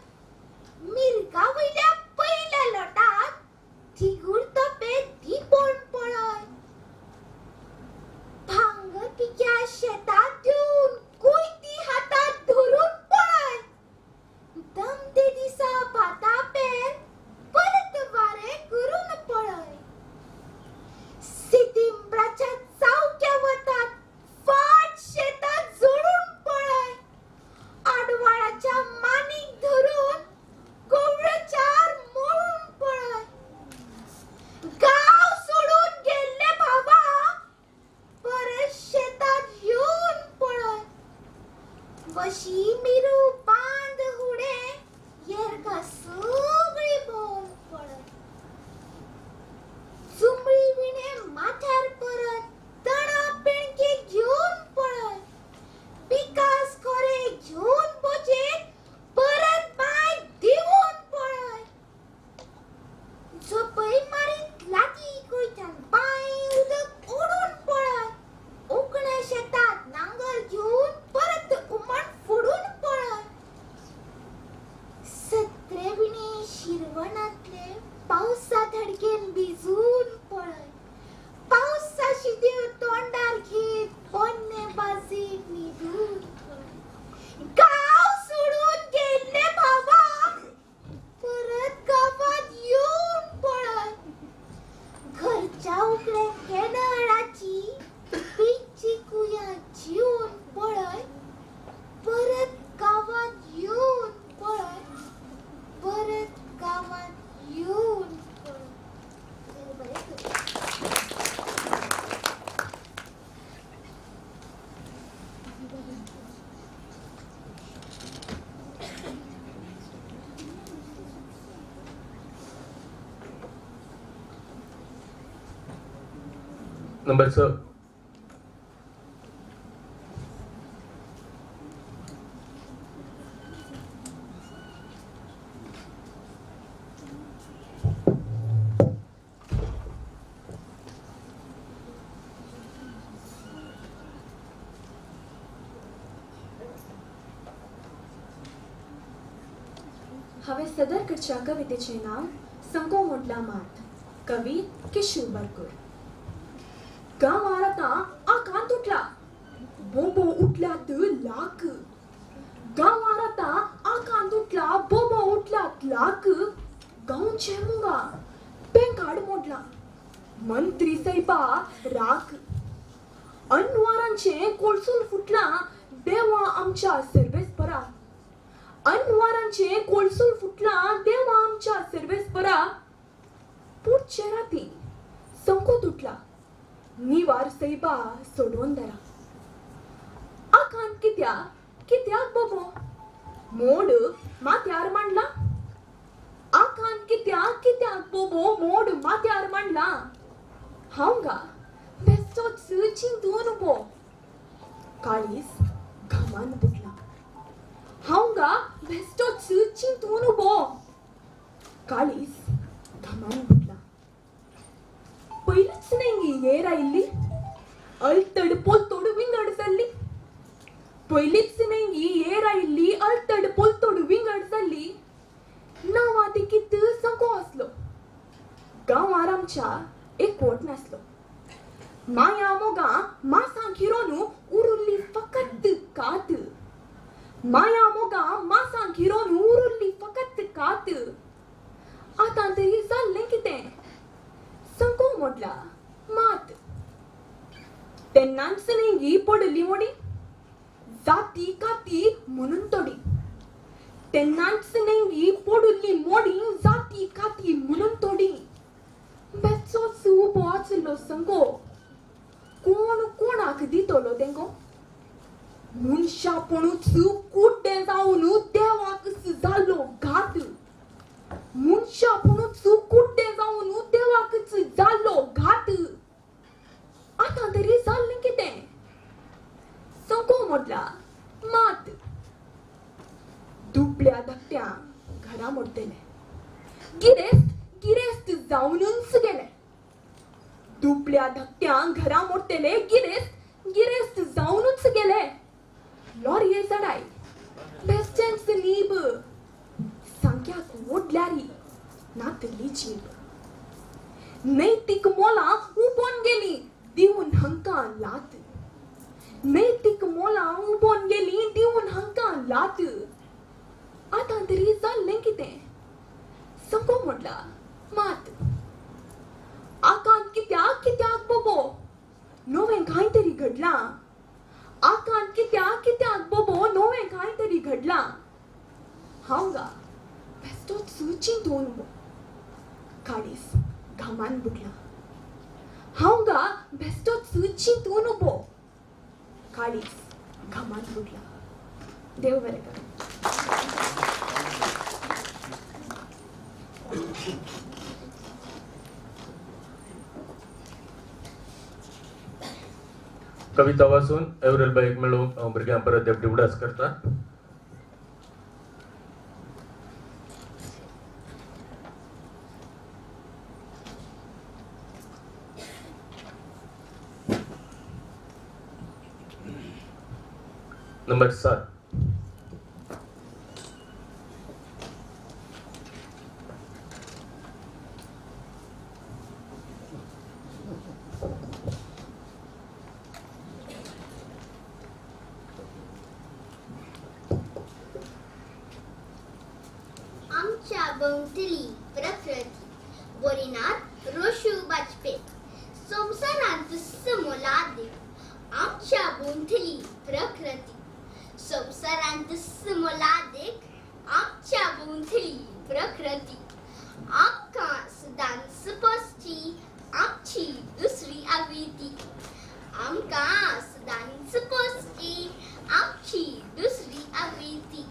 मिरगा वयल्या पयल्या लोटाक थिगूर तोपे दिपोवन पळय. भांगर पिक्या शेतात घेवन कोयती हातात धरून पळय. दमते दिसा भाता पेर परत वारें करून पळय. सितिंब्राच्या चावक्या वतात फाट शेतात जोडून पळय. आडवाळाच्या मानीक धरून कोवळो चार मोडून पळय. गांव सोडून गेल्ले भावा परत शेतात येवन पळय. वशी मिरू बांद हुडे येरगा सगळी भोंवन पळय. चुंबळी विणे माथ्यार परत तणा पेणके घेवन पळय. पिकास खोरे घेवन बोजेक परत बांय देंवोवन पळय. झोपय मारीत लागीं कोयत्यान बांय उदक ओडून पळय. उकण्या शेतात नांगर घेवन परत उमण फोडून पळय. सत्रे विणे नंबर 6. हांवें सदर करच्या कवितेचें नांव संको मोडला मात. कवी केशव बारकर. गांवार आतां आकांत उठला, बोबो उठल्यात लाख. गांवार आतां आकांत उठला, बोबो उठल्यात लाख. गांवचे मुगा पेंकाड मोडला, मंत्री सायबा राख. अनवारांचें कोळसूल फुटलां, देवा आमच्या सर्वेस्परा. अनवारांचें कोळसूल फुटलां, देवा आमच्या सर्वेस्परा. पुढचे राती संको तुटला, निवार सैबा सोडोवन धरा. आकांत कित्याक कित्याक बोबो मोड माथ्यार मांडला. आकांत कित्याक कित्याक बोबो मोड माथ्यार मांडला. हांव गा बेस्टोच चिंतून उबो, काळीज घामान बुडला. हांव गा बेस्टोच चिंतून उबो, काळीज घामान बुडला. पयलीच न्हय येर आयिल्ली, अल्तड पोलतोड विंगड जाल्ली. पयलीच न्हय येर आयिल्ली, अल्तड पोलतोड विंगड जाल्ली. नांवा देखीत संको आसलो, गांवार आमच्या एकवट नासलो. माया मोगा मासां खिरोन उरुल्ली फकत कात. माया मोगा मासां खिरोन उरुल्ली फकत कात. आतां तरी जाल्लें कितें, संको मोडला मात. तेन्नाच न्हय पडली मोडी, जाती काती म्हणून तोडी. तेन्नाच न्हय पडली मोडी, जाती काती म्हणून तोडी. बेचोच उबो आसलो संको, कोण कोणाक दितलो तेंको. मनशापणूच कुड्डें जावन देवाक जालो घात. मनशापणूच कुड्डें जावन देवाकच जालो घात. आतां तरी जाल्लें कितें, संको मोडला मात. दुबळ्या धाकट्या घरा मोडटले, गिरेस्त गिरेस्त जावनूच गेले. दुबळ्या धाकट्या घरा मोडटले, गिरेस्त गिरेस्त जावनूच गेले. लॉरये चडाय बेस्टेंच नीब, सांख्याक ओडल्यारी नातली जीब. नैतीक मोलां उबोन गेली, दिवन हांकां लात. नैतीक मोलां उबोन गेली, दिवन हांकां लात. आतां तरी जाल्लें कितें, संको मोडला मात. आकांत कित्याक कित्याक बोबो, नवें कांय तरी घडलां. आकांत कित्याक कित्याक बोबो, नवें कांय तरी घडलां. हांव गा बेस्टोच चिंतून उबो, काळीज घामान बुडला. हांव गा बेस्टोच चिंतून उबो, काळीज घामान बुडला. देव बरें करूं. कविता वाचून एवरेल बाईक मेळूंक हांव भुरग्यां परत एकटी उडास करता. नंबर 7. आमच्या भोंवतली प्रकृती बोरीनाथ रोशू बाजपे. संवसारांत समोलादीक आमच्या भोंवतली प्रकृती. संवसारांत समोलादीक आमच्या भोंवतली प्रकृती. आमकां सदांच पोसची आमची दुसरी आवृत्ती. आमकां सदांच पोसची आमची दुसरी आवृत्ती.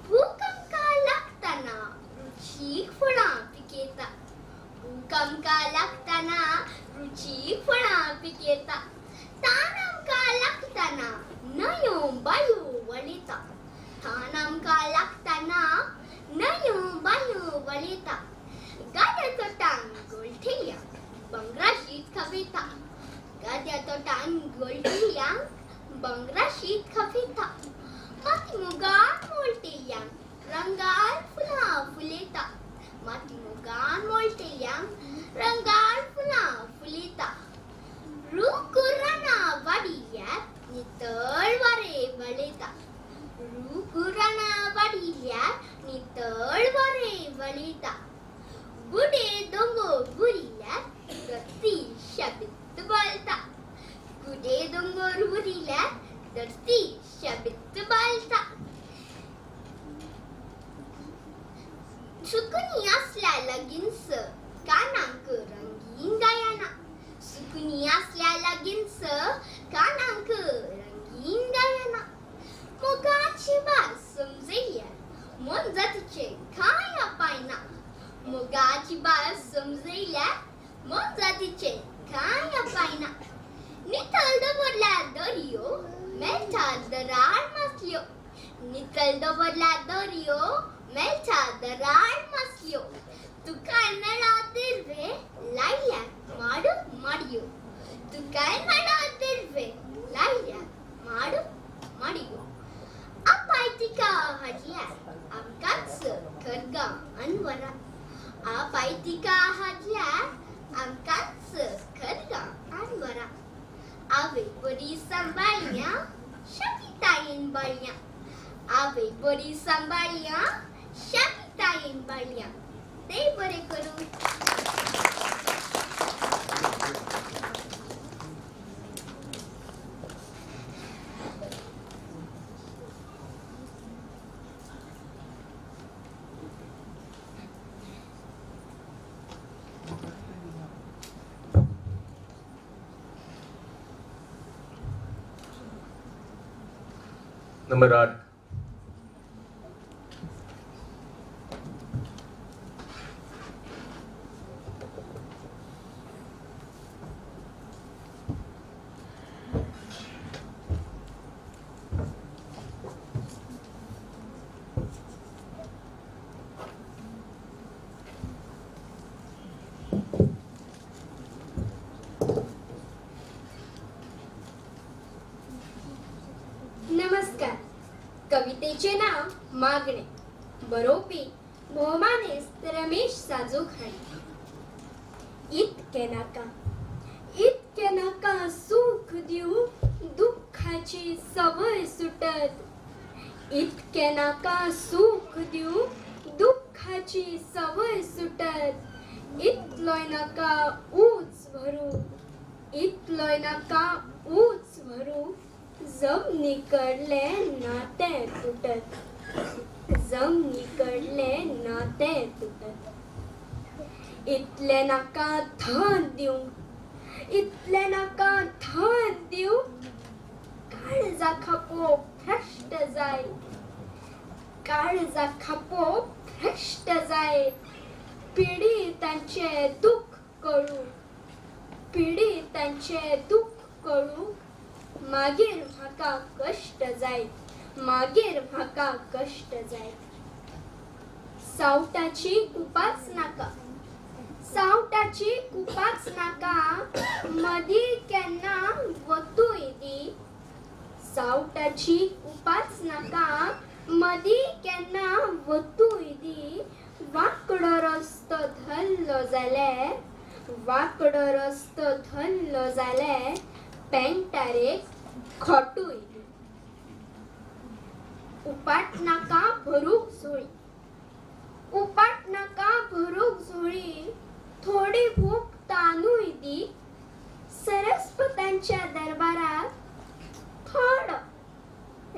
भूक आमकां लागतना रुचीक फळां पिकयता. भूक आमकां लागतना रुचीक फळां पिकयता. वळयता. गाद्या तोटान गोलठेल्यांक बंगरा शीत खपयता. गाद्या तोटान गोलठेल्यांक बंगरा शीत खपयता. माती मुगान मोळटेल्यांक रंगार फुलां फुलयता. माती मुगान मोळटेल्यांक रंगार फुलां फुलयता. रूख रानां वाडिल्ल्यार नितळ वारें वळयता. रूख रानां वाडिल्ल्यार नितळ वारें वळयता. गुडे दोंगर बुरिल्यार धरती शबीत बालता. गुडे दोंगर बुरिल्यार धरती शबीत बालता. सुकणी आसल्या लागींच कानांक रंगीन गायना. सुकणी आसल्या लागींच कानांक रंगीन गायना. मोगाची भास समजयल्यार मोनजातीचें कांय अपायना. मोगाची भास समजयल्यार मोनजातीचें कांय अपायना. नितळ दवरल्यार दर्यो मेळटा दरार मासल्यो. नितळ दवरल्यार दर्यो मेळटा दरार मासल्यो. तुकाय मेळा दिर्वे लायल्यार माडू माडयो. तुकाय मेळा दिर्वे लायल्यार माडू माडयो. आपाय तिका हाडल्यार आमकांच खरगां अनवरा. आपाय तिका हाडल्यार आमकांच खरगां अनवरा. आवय बरी सांबाळया शांततायेन बाळया. आवय बरी सांबाळया शांततायेन बाळया. देव बरें करूं. नंबर 8. नमस्कार. कवितेचे नाव मागणे. बरोवपी भोवमानेस्त रमेश साजू खाणी. इतके नाका इतके नाका सुख दिवं दुःखाची सवय सुटत. इतके नाका सुख दिवं दुःखाची सवय सुटत. इतलोय नाका ऊंच भरू इतलोय नाका ऊंच भरू जमनीकडले नातें तुटत. जमनीकडले नातें तुटत. इतलें नाका धन दिवंक इतलें नाका धन दिवंक काळजा खापो भ्रश्ट जाय. काळजा खापो भ्रश्ट जाय. पिडितांचें दुःख कळूंक पिडितांचें दुःख कळूंक मागीर म्हाका कश्ट जायत. मागीर म्हाका कश्ट जायत. सावटाची कुपाच नाका सावटाची कुपाच नाका मदीं केन्ना वतूय दी. सावटाची कुपाच नाका मदीं केन्ना वतूय दी. वांकडो रस्तो धरलो जाल्यार वांकडो रस्तो धरलो जाल्यार पेंटार एक खोटूय दी. उपाट नाका भरूंक झोळी उपाट नाका भरूंक झोळी थोडी भूक तानूय दी. सरस्पतांच्या दरबारात थोडो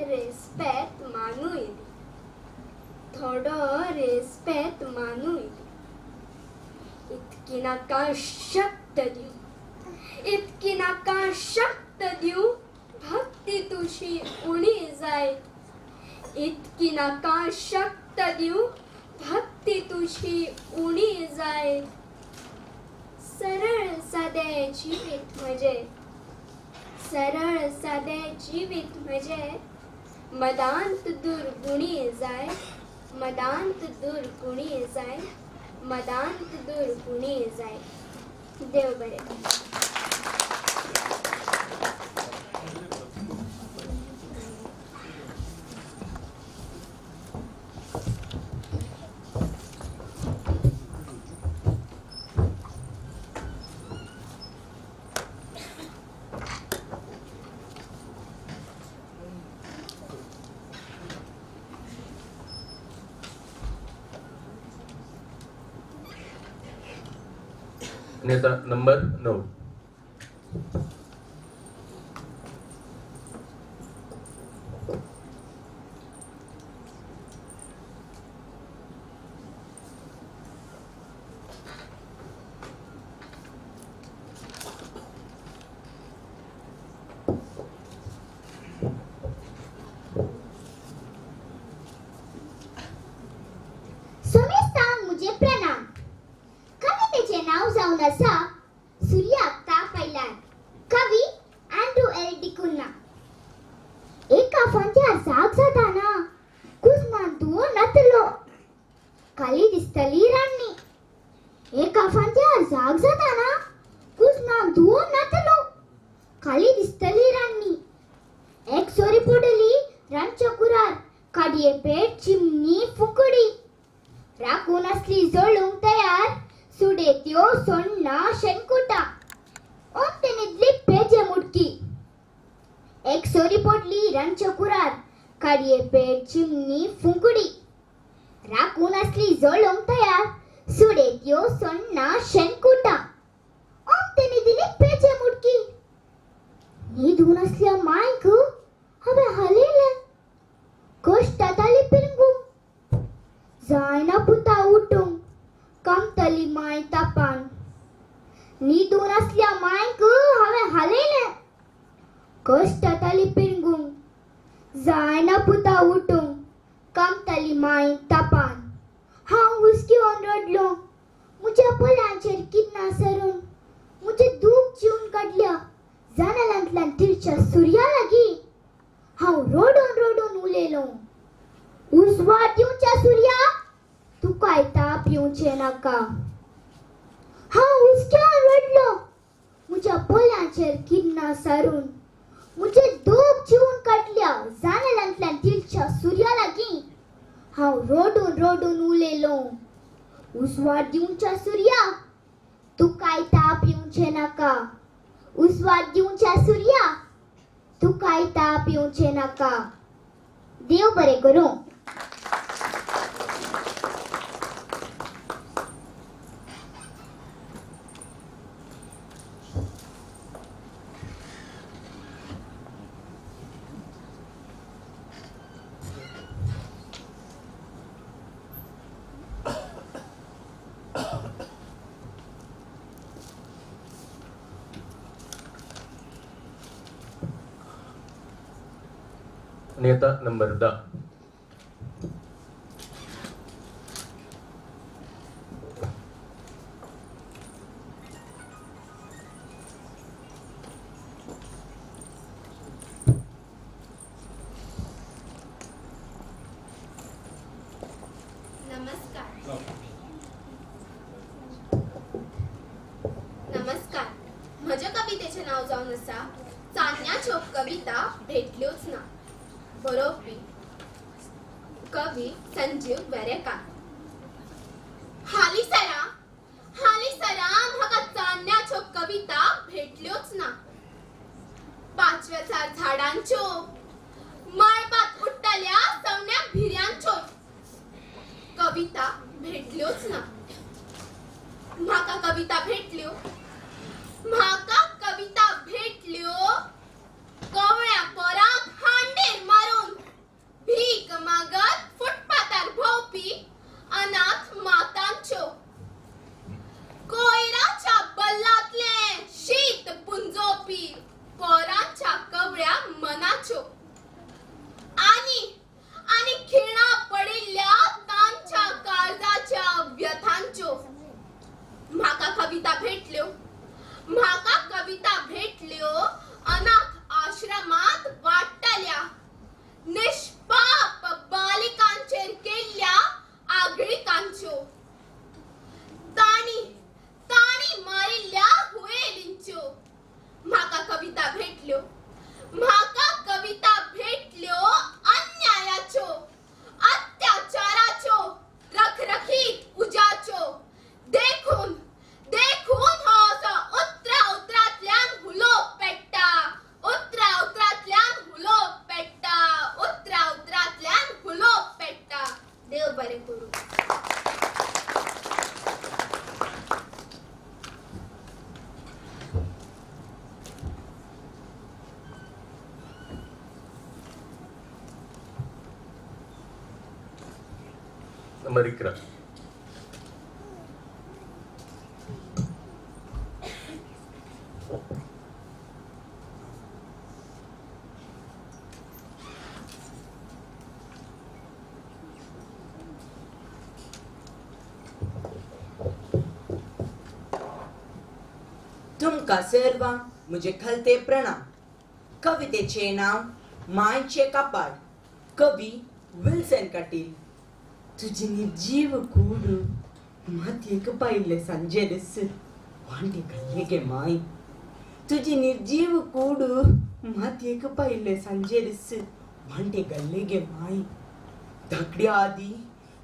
रेस्पेत मानूय दी. थोडो रेस्पेत मानूय दी. इतकी नाका शक्त दिवं इतकी नाका शक्त दिवं भक्ती तुजी उणी जायत. इतकी नाका शक्त दिवं भक्ती तुजी उणी जायत. सरळ सादें जिवीत म्हजें सरळ सादें जिवीत म्हजें मदांत दुर्गुणी जाय मदांत दुर्गुणी जाय. मदांत दूर पुणी जाय. देव बरें. नेता नंबर 9. समेस्तांक मुझे प्रणाम. कवितेचे नाव जावन आसा सुर्याक ताप आयल्यार. कवी अँड्रू एल डिकुन्हा. एका फांत्यार जाग जाताना कुजनान तूं नातलो काली दिसतली रान्नी. एका फांत्यार जाग जाताना कुजनान तूं नातलो काली दिसतली रान्नी. एक सोरी पडली रानच्या कुरार काडये पेट चिमणी फुकडी राखून आसली जळूंक तयार सुडेत्यो सोण्णा शेणकुटा ओमते न्हिदली पेजे मुटकी. एक सोरी पोटली रानच्या कुरार काडये पेट चिमणी फुंकडी राखून आसली जळूंक तयार सुडेत्यो सोण्णा शेणकुटा ओमते न्हिदली पेजे मुटकी. न्हिदून आसल्या मायक हांवें हालयलें कश्ट जाताली पिरंगूंक जायना पुता उठूंक कामतली माय तापान. न्हिदून आसल्या मायक हांवें हालयलें कश्ट जाताली पिरंगूंक जायना पुता उठूंक कामतली माय तापान. हांव हुसक्योन रडलो म्हज्या पोलांचेर किन्ना सरून म्हजें दूख चिवन काडल्या जानेलांतल्यान तिरच्या सुर्या लागीं. हांव रडून रडून उलयलो उजवाड दिवच्या सुर्या तुकाय ताप येवचें नाका. हांव हुसक्यान रडलो म्हज्या पोल्यांचेर किन्ना सारून म्हजें दूख चिवन काडल्या जानेलांतल्यान तिरच्या सुर्या लागीं. हांव रडून रडून उलयलो उजवाड दिवच्या सुर्या तुकाय ताप येवचें नाका. उजवाड दिवच्या सुर्या तुकाय ताप येवचें नाका. देव बरें करूं. नेता नंबर 10. नमस्कार. नमस्कार. म्हज्या कवितेचें नांव जावन आसा चान्न्याच्यो कविता भेटल्योच ना. बरोवपी कवी संजीव वेरेकार. हालीं सरा हालीं सरा म्हाका चान्न्याच्यो कविता भेटल्योच ना. पाचव्याचार झाडांच्यो मळबात उडटल्या सवण्या भिऱ्यांच्यो कविता भेटल्योच ना. म्हाका कविता भेटल्यो म्हाका कविता भेटल्यो कवळ्या पोरांक हांडेर मारून भीक मागत फुटपाथार भोंवपी अनाथ मातांच्यो. कोयराच्या बल्लांतलें शीत पुंजोवपी पोरांच्या कवळ्या मनाच्यो आनी आनी खिणा पडिल्ल्या तांच्या काळजाच्या व्यथांच्यो. म्हाका कविता भेटल्यो देव बरें करूं. नंबर 11. तुमकां सर्वांक म्हजे खलते प्रणाम. कवितेचें नांव मांयचें कापाड. कवी विल्सन काटील. तुजी निर्जीव कूड मातयेक पायिल्ले सांजे दीस वांटे घाल्ले गे माय. तुजी निर्जीव कूड मातयेक पायिल्ले सांजे दीस वांटे घाल्ले गे माय. धाकड्या आदी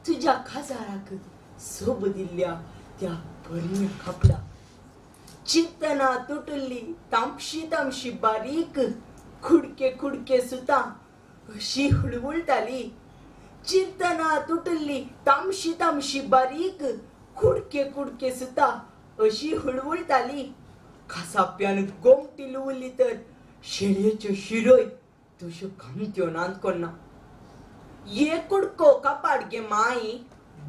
तुज्या काजाराक सोब दिल्ल्या त्या पोरण्या कापडा चिंतना तुटल्ली तांबशी तांबशी बारीक खुडके खुडके सुतां अशी हुळहुळटाली. चिंतना तुटल्ली तांबशी तांबशी बारीक कुडके कुडके सुतां अशी हुळहुळटाली. खासाप्यान गोमटी लुवली तर शेळयेच्यो शिरोय तश्यो कामत्यो नात कोन्ना. ये कुडको कापाड गे माई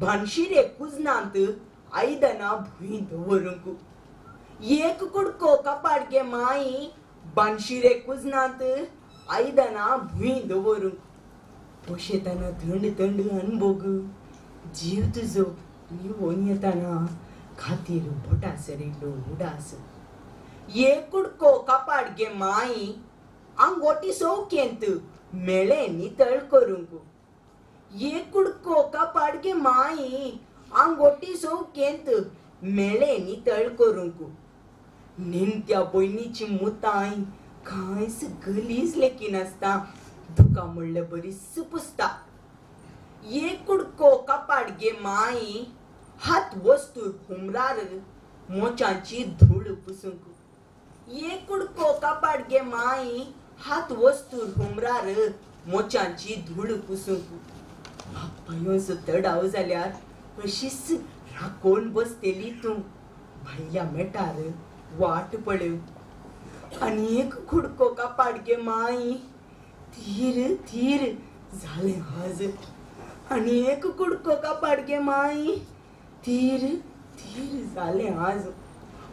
भानशिरे कुजनांत आयदनां भूंय दवरूंक. एक कुडको कापाड गे माई बानशिरे कुजनांत आयदनां भूंय दवरूंक. पोशेतना थंड थंड अनभोग जीव तुजो निवोन येताना खातीर बोटा सरिल्लो उडास. एक कुडको कापाड गे माई आंगोटी सौकेंत मेळे नितळ करूंक. एक कुडको कापाड गे माई आंगोटी सौकेंत मेळे नितळ करूंक. नेणत्या भयणीची मुतांय कांयच गलीज लेखिनासता दुकां म्हणले बरीच पुसता. एक कुडको कापाड गे माई हात वस्तूर हुमरार मोचांची धूळ पुसूंक. एक कुडको कापाड गे माई हात वस्तूर हुमरार मोचांची धूळ पुसूंक. बापायोचो तडाव जाल्यार अशीच राखोवन बसतली तूं भायल्या मेटार वाट पळय. आनी एक कुडको कापाड गे माई धीर धीर जालें आज. आनी एक कुडको कापाड गे माई धीर धीर जालें आज.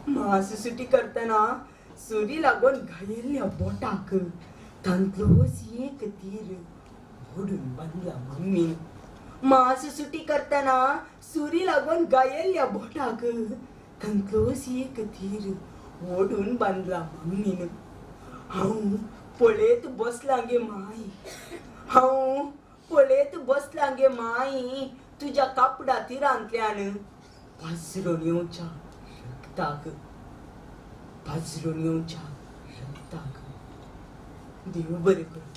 मास सुटी करतना सुरी लागून घायिल्ल्या बोटाक तांतलोच एक तीर ओडून बांदला मम्मीन. मास सुटी करतना सुरी लागून गायिल्ल्या बोटाक तांतलोच एक तीर ओडून बांदला मम्मीन. हांव पळयत बसलां गे माय, हांव पळयत बसलां गे माय तुज्या कापडा तिरांतल्यान पाजरून येवच्या रक्ताक, पाजरून येवच्या रक्ताक. देव बरें करूं.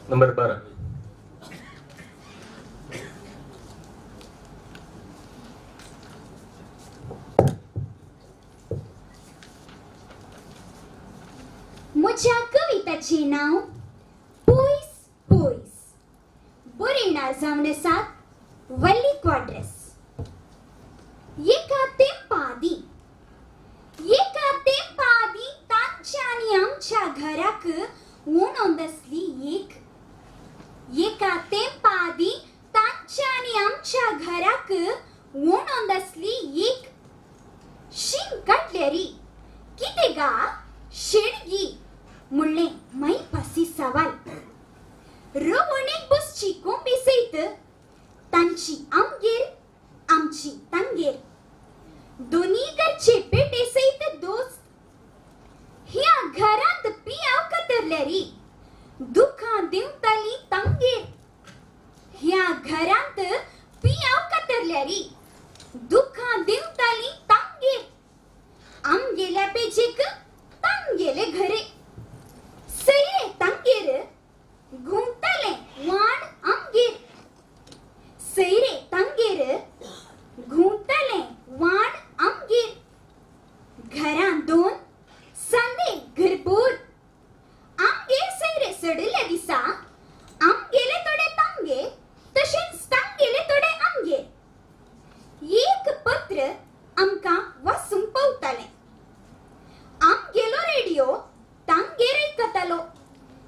नंबर 12. म्हज्या कविताचें नांव पयस पयस. बरयणार जावन आसात वल्ली क्वाड्रस. एका तेंपा आदीं, एका तेंपा आदीं तांच्या आनी आमच्या घराक उणोवन आसली एक. एका तेंपा आदीं तांच्या आनी आमच्या घराक उणोवन आसली एक. शींग काडल्यारी कितें गा शेणगी म्हणलें माई पासी सवाल. रवणेक बसची कोंबी सयत तांची आमगेर आमची तांगेर. दोनी घरचे पेटे सयत दोस्त. ह्या घरांत पियाव कतरल्यारी दुखां दिवताली तांगेर. ह्या घरांत पियाव कतरल्यारी दुखां दिवताली तांगेर. आमगेल्या पेजेक तांगेले घरे सयरे तांगेर घुंवता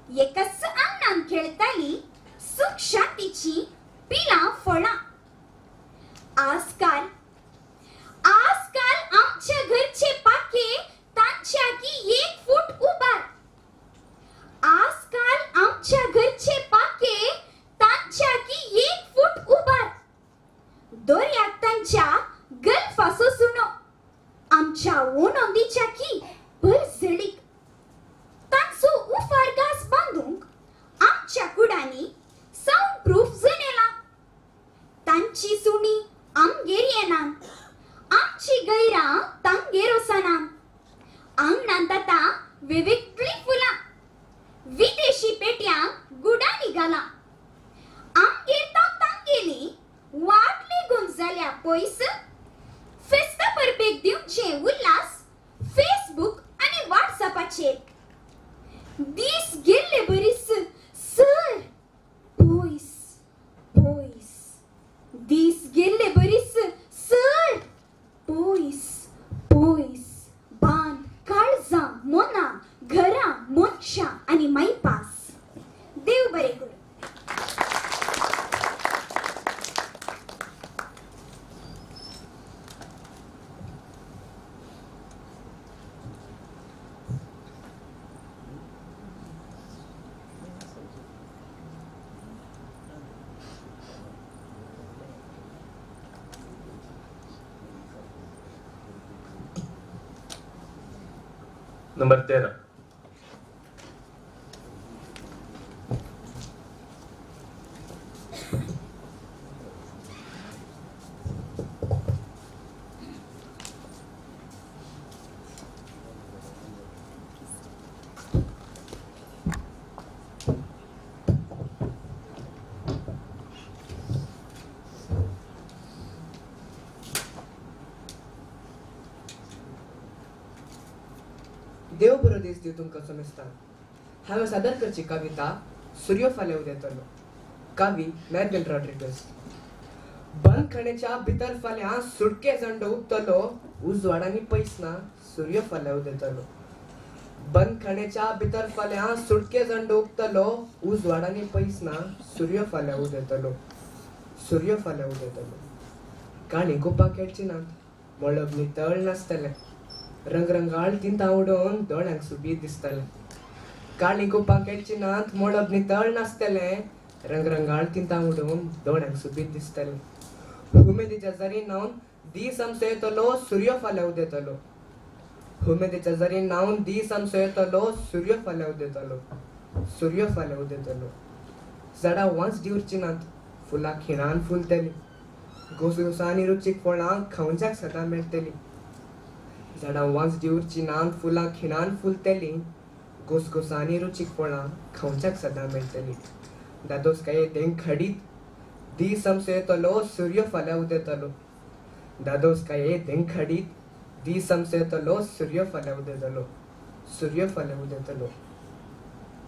एकाच आंगणान खेळताली सुख शांतीची पिलां फळां. आजकाल आजकाल आमच्या घरचे पाके तांच्या की 1 फूट उबार. आजकाल आमच्या घरचे पाके तांच्या की 1 फूट उबार. दर्याक तांच्या गल्फासो सुणो आमच्या ओनोंदीच्या की भरझळीक. तांचो उफार घास बांदूंक आमच्या कुडांनी सावंड प्रूफ जनेलां. तांची सुणी आमगेर येना, आमची गैरां तांगेर वचना. आंगणांत आतां वेगवेगळीं फुलां, विदेशी पेट्यांक गुडांनी घालां. आमगेर तो तांगेली वाट लेगून जाल्या पयस. फेस्ता परबेक दिवचे उल्हास फेसबूक आनी व्हॉट्सअपाचेर. दीस गेल्ले बरीच सर पयस पयस. दीस गेल्ले बरीच सर पयस पयस. बांद काळजां मनां घरां मनशां आनी मायपास. देव बरें करूं. नंबर 13. देव बरो दीस दिवं तुमकां समेस्तांक. हांवें सादर करची कविता सुर्यो फाल्यां उदेतलो. कवी मॅर्विन रॉड्रिगस. बंदखणेच्या भितर फाल्यां सुटके झंडो उबतलो, उजवाडांनी पयस ना सुर्यो फाल्यां उदेतलो. बंदखणेच्या भितर फाल्यां सुटके झंडो उबतलो, उजवाडांनी पयस ना सुर्यो फाल्यां उदेतलो. सुर्यो फाल्यां उदेतलो. काणी गोपां खेळची नात, मळब नितळ नासतलें, रंगरंगाळ तिंतां उडोवन दोळ्यांक सुबीत दिसतलें. काळीं कुपां खेळची नात, मळब नितळ नासतलें, रंगरंगाळ तिंतां उडोवन दोळ्यांक सुबीत दिसतलें. उमेदीच्या जरी न्हावन दीस आमचो येतलो, सुर्यो फाल्यां उदेतलो. उमेदीच्या जरी न्हावन दीस आमचो येतलो, सुर्यो फाल्यां उदेतलो. सुर्यो फाल्यां उदेतलो. झाडां वांच दिवची नात, फुलां खिणान फुलतलीं, घोसघोसांनी रुचीक फळां खावच्याक सदां मेळटलीं. झाडां वांच दिवची नात, फुलां खिणान फुलतलीं, घोसघोसांनी रुचीक फळां खावच्याक सदां मेळटलीं. दादोसकाये देंग खडीत दीस आमचो येतलो, सुर्यो फाल्यां उदेतलो. दादोसकाये देंग खडीत दीस आमचो येतलो, सुर्यो फाल्यां उदेतलो. सुर्यो फाल्यां उदेतलो.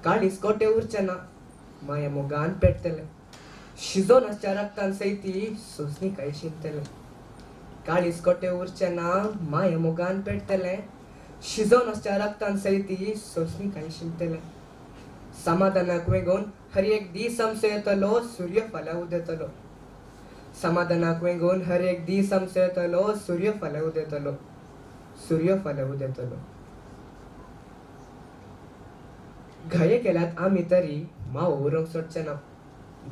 काळीज कोटे उरचें ना, माया मोगान पेटतलें, शिजोवन आसच्या रक्तान सयती सोंसणीकाय शिंपतलें. काळीज कोटे उरचें ना, माया मोगान पेटतलें, शिजोवन आसच्या रक्तान सयती सोंसणीकाय शिंपतलें. समाधानाक वेंगोवन हर एक दीस आमचो येतलो, सुर्यो फाल्यां उदेतलो. समाधानाक वेंगोवन हर एक दीस आमचो येतलो, सुर्यो फाल्यां उदेतलो. सुर्यो फाल्यां उदेतलो. घाये केल्यात आमी तरी माव उरोवंक सोडचें ना,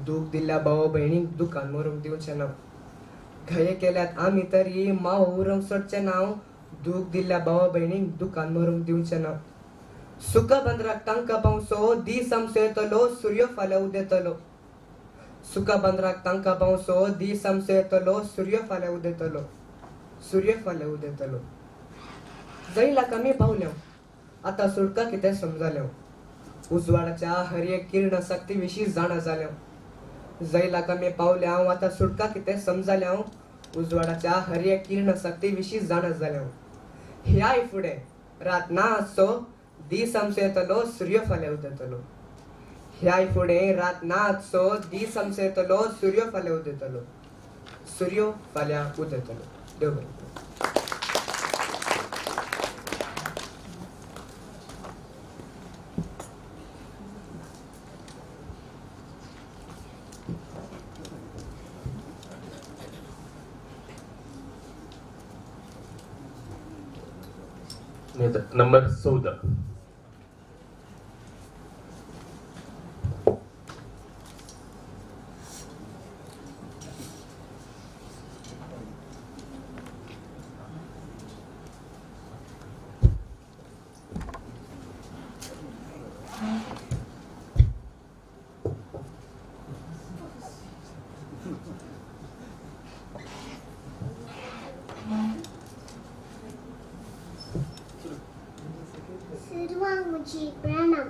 दूख दिल्ल्या भावा भयणीक दुकान मरूंक दिवचें ना. घाये केल्यात आमी तरी माव उरोवंक सोडचें ना, दूख दिल्ल्या भावा भयणीक दुकान मरूंक दिवचें ना. सुका बंदराक तांकां पावसो दीस आमचो येतलो, सुर्यो फाल्यां उदेतलो. सुका बंदराक तांकां पावसो दीस आमचो येतलो, सुर्यो फाल्यां उदेतलो. सुर्यो फाल्यां उदेतलो. जैलाक आमी पावल्या, आतां सुटका कितें समजल्या, उजवाडाच्या हर एक किरण शक्ती विशीं जाणा जाल्या. जैलाक आमी पावल्या, आतां सुटका कितें समजल्या, उजवाडाच्या हर एक किरण शक्ती विशीं जाणा जाल्या. ह्याय फुडें रात ना आसचो, दीस आमचो येतलो, सुर्यो फाल्यां उदेतलो. ह्याय फुडें रात ना आसचो, दीस आमचो येतलो, सुर्यो फाल्यां उदेतलो. सुर्यो फाल्यां उदेतलो. देव बरें करूं. तशेंच नंबर 14. प्रणाम.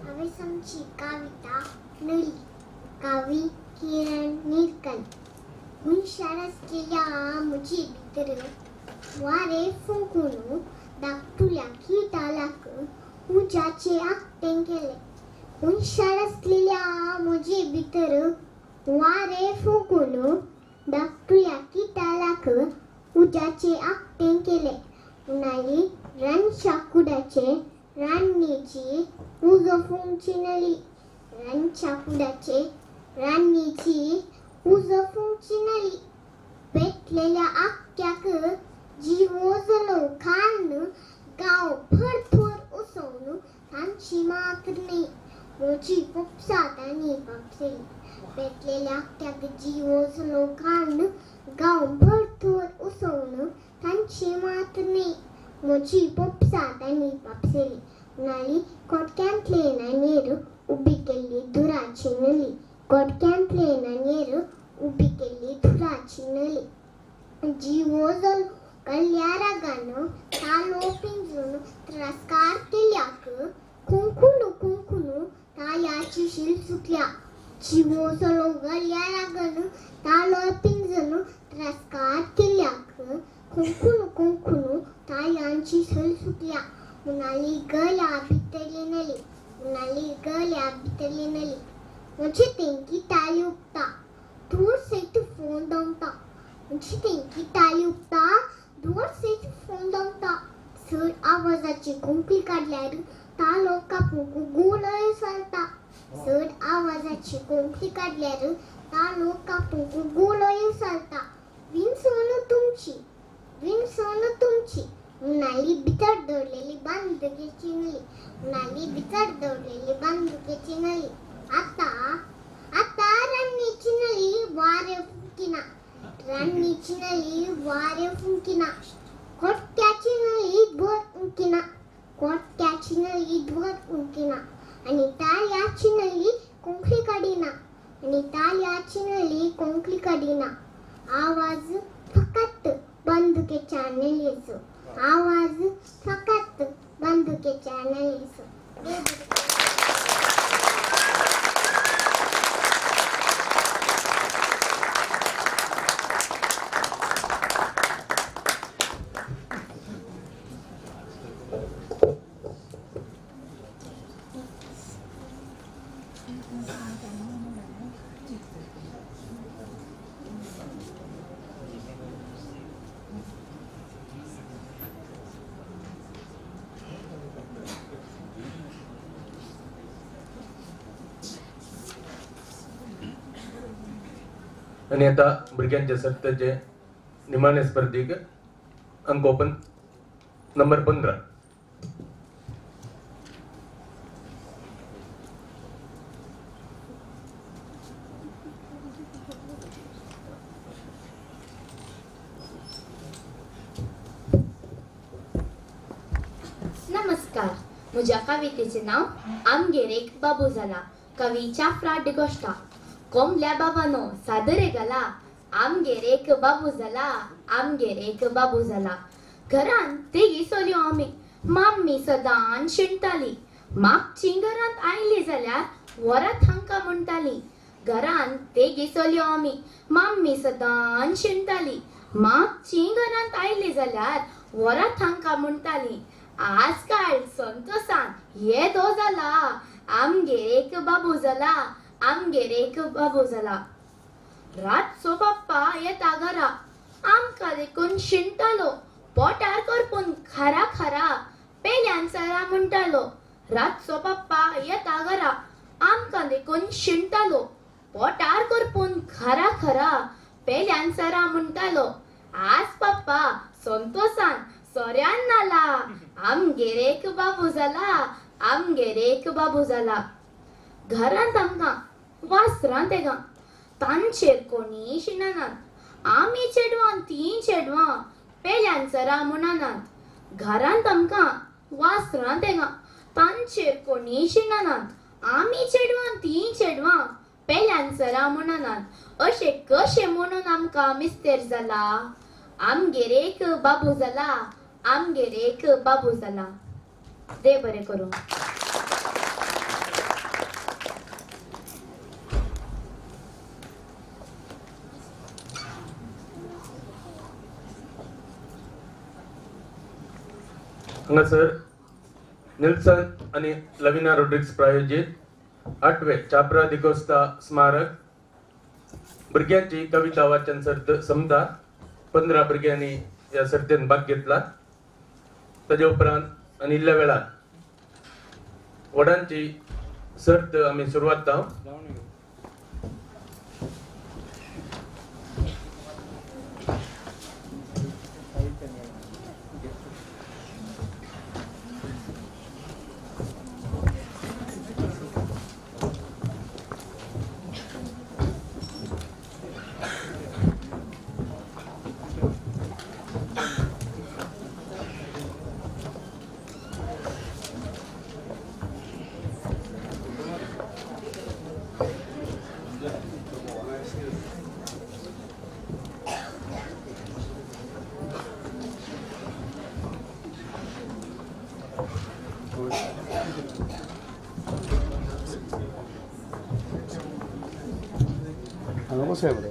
हांवें सांगची कविता नळी. कवी किरण निरकन. हुशार आसलेल्या म्हजे भितर वारें फुंकून धाकटुल्या किटालाक उज्याचें आकटें केलें. हुशार आसलेल्या म्हजे भितर वारें फुंकून धाकटुल्या किटालाक उज्याचें आकटें केलें. म्हणाली रानच्या कुडाचें रान्नीची उजो फुंकची नळी. रानच्या कुडाचे रान्नीची उजो फुंकची नळी. पेटलेल्या आक्याक जिवो जालो खान्न गांव भरथोर उसोवन तांची मात्र न्ही म्हजी पोपसात आनी पापसेली. पेटलेल्या आक्याक जिवो जालो खान्न गांव भरथोर उसोवन तांची मात्र न्ही म्हजी पोपसात आनी पापसेली. म्हणाली कोटक्यांतले नाणयेर उबी केल्ली धुराची नली. कोटक्यांतले नाणयेर उबी केल्ली धुराची नली. जिवो जालो कल्ल्या रागान तालो पिंजून त्रासकार केल्याक कुंकुणू कुंकुणू ताळ्याची शील सुकल्या. जिवो जालो गल्या रागान तालो पिंजून त्रासकार केल्याक कुंकुणू कुंकुणू ताळ्यांची शील सुकल्या. म्हणाली गल्या भितरली नली. म्हणाली गल्या भितरली नली. म्हजे तेंकी ताली उपता धुवर सयत फोन दमता. म्हजी तेंकी ताली उपता धुवर सयत फोन दमता. चड आवाजाची कोंकली काडल्यार तालो कापूंक गोलय चलता. चड आवाजाची कोंकली काडल्यार तालो कापूंक गोलय चलता. विनसोन तुमची विनसोन तुमची. म्हणाली भितर दवरलेली बांदुकेची नळी. म्हणाली भितर दवरलेली बांदुकेची नळी. आतां आतां रान्नीची नळी वारें फुंकिना. रान्नीची नळी वारें फुंकिना. कोटक्याची नळी धुवर उंकिना. कोटक्याची नळी धुवर उंकिना. आनी ताळ्याची नळी कोंकली काडिना. आनी ताळ्याची नळी कोंकली काडिना. आवाज फकत बंदुकेच्या नळयेचो. आवाज फकत बंदुकेच्या नळयेचो. आनी आतां भुरग्यांचे सर्तचे निमाणे स्पर्धेक अंक ओपन नंबर 15. नमस्कार. म्हज्या कवितेचें नांव आमगेर एक बाबू जाला. कवी चाफ्रा डिगोस्टा. कोमल्या बाबानो सादरे घाला आमगेर एक बाबू जाला. आमगेर एक बाबू जाला. घरान तेगी चलयो आमी. माम्मी सदांच शिणटाली. मागची घरांत आयली जाल्यार वरात हांकां म्हणटाली. घरान तेगी चलयो आमी. माम्मी सदांच शिणटाली. मागची घरांत आयली जाल्यार वरात हांकां म्हणटाली. आजकाल संतोसान येदो जाला आमगेर एक बाबू जाला. आमगेर एक बाबू जाला. रातचो बाप्पा येता घरा आमकां देखून शिणटालो. पोटार करपून खारा खारा पेल्यान सरा म्हणटालो. रातचो बाप्पा येता घरा आमकां देखून शिणटालो. पोटार करपून खरा खरा पेल्यान सरा म्हणटालो. आज पप्पा संतोसान सोऱ्यान न्हाला, आमगेर एक बाबू जाला, आमगेर एक बाबू जाला. घरांत आमकां वासरां तेगां, तांचेर कोणी शिणनात, आमी चेडवां तीं चेडवां पेल्यान सरा म्हणनात. घरांत आमकां वासरां तेगां, तांचेर कोणी शिणनात, आमी चेडवां तीं चेडवां पेल्यान सरा म्हणनात. अशें कशें म्हणून आमकां मिस्तेर जाला, आमगेर एक बाबू जाला, आमगेर एक बाबू जाला. देव बरें करूं. हांगासर निल्सन आनी लविना रोड्रिक्स प्रायोजीत 8वे चाप्रा दिकोस्ता स्मारक भुरग्यांची कविता वाचन सर्त समता. 15 भुरग्यांनी ह्या सर्तीन भाग घेतला. ताजे उपरांत आनी इल्ल्या वेळार व्हडांची सर्त आमी सुरवात. हांगा कसो आहे बरें?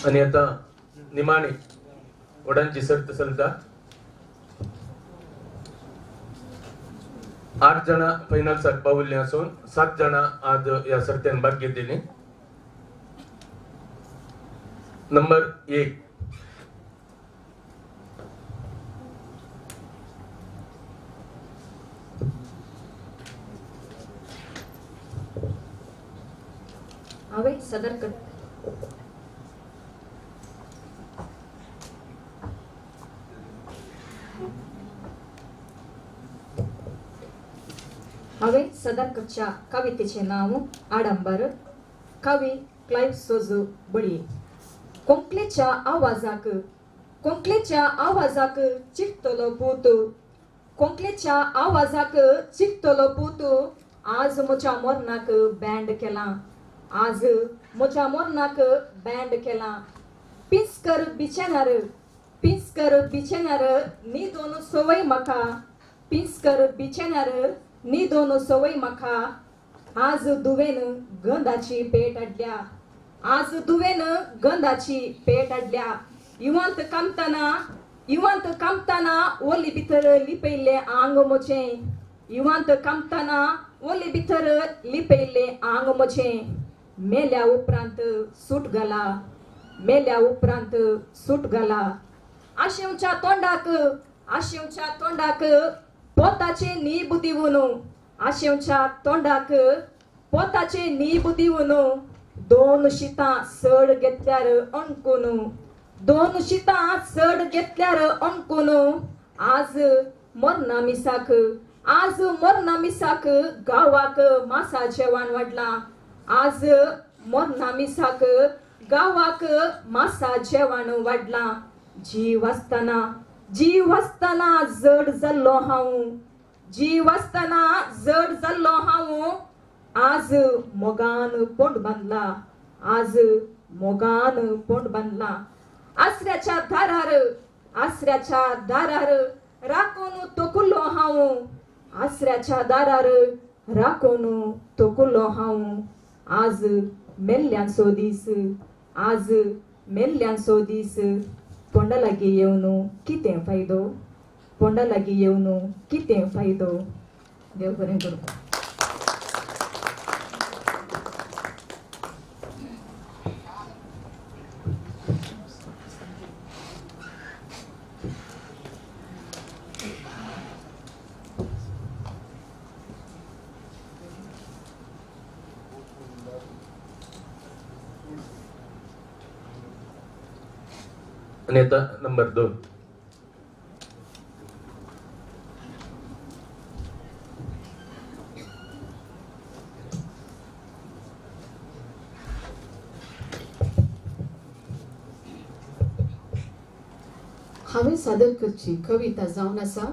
आनी आतां निमाणी व्हडांची सर्त चलता. 8 जाणां फायनल्साक पाविल्लीं आसून 7 जाणां आज ह्या सर्तेन भाग घेतिल्ली. नंबर 1 हांवें सदर कर हांवें सदर करच्या कवितेचें नांव आडंबर. कवी क्लायव्ह सोजो बळये. कोंकलेच्या आवाजाक, कोंकलेच्या आवाजाक चिडटलो पूत, कोंकलेच्या आवाजाक चिडटलो पूत, आज म्हज्या मरणाक बँड केलां, आज म्हज्या मरणाक बँड केलां. पिंजकर बिचेनार, पिंजकर बिचेनार न्हिदोन संवय म्हाका, पिंजकर बिचेनार न्हिदोन संवय म्हाका, आज दुवेन गंधाची पेट हाडल्या, आज दुवेन गंधाची पेट हाडल्या. इवांत कामताना, इवांत कामताना ओली भितर लिपयल्लें आंग म्हजें, इवांत कामताना ओली भितर लिपयल्लें आंग म्हजें, मेल्या उपरांत सूट घाला, मेल्या उपरांत सूट घाला. आशेवच्या तोंडाक, आशेवच्या तोंडाक पोताचे नीब दिवन, आशेवच्या तोंडाक पोताचे नीब दिवन, 2 शितां चड घेतल्यार अणकून, 2 शितां चड घेतल्यार अणकून, आज मरना मिसाक, आज मरना मिसाक गांवाक मासा जेवण वाडलां, आज मरना मिसाक गांवाक मासा जेवण वाडलां. जीव आसतना, जीव आसतना जड जाल्लो हांव, जीव आसतना जड जाल्लो हांव, आज मोगान पोंड बांदला, आज मोगान पोंड बांदला. आसऱ्याच्या दारार, आसऱ्याच्या दारार राखून तोकुल्लो हांव, आसऱ्याच्या दारार राखून तोकुल्लो हांव, आज मेल्ल्यांचो दीस, आज मेल्ल्यांचो दीस, पोंडा लागीं येवन कितें फायदो, पोंडा लागीं येवन कितें फायदो. देव बरें करूं. आनी आतां नंबर 2 हांवें सादर करची कविता जावन आसा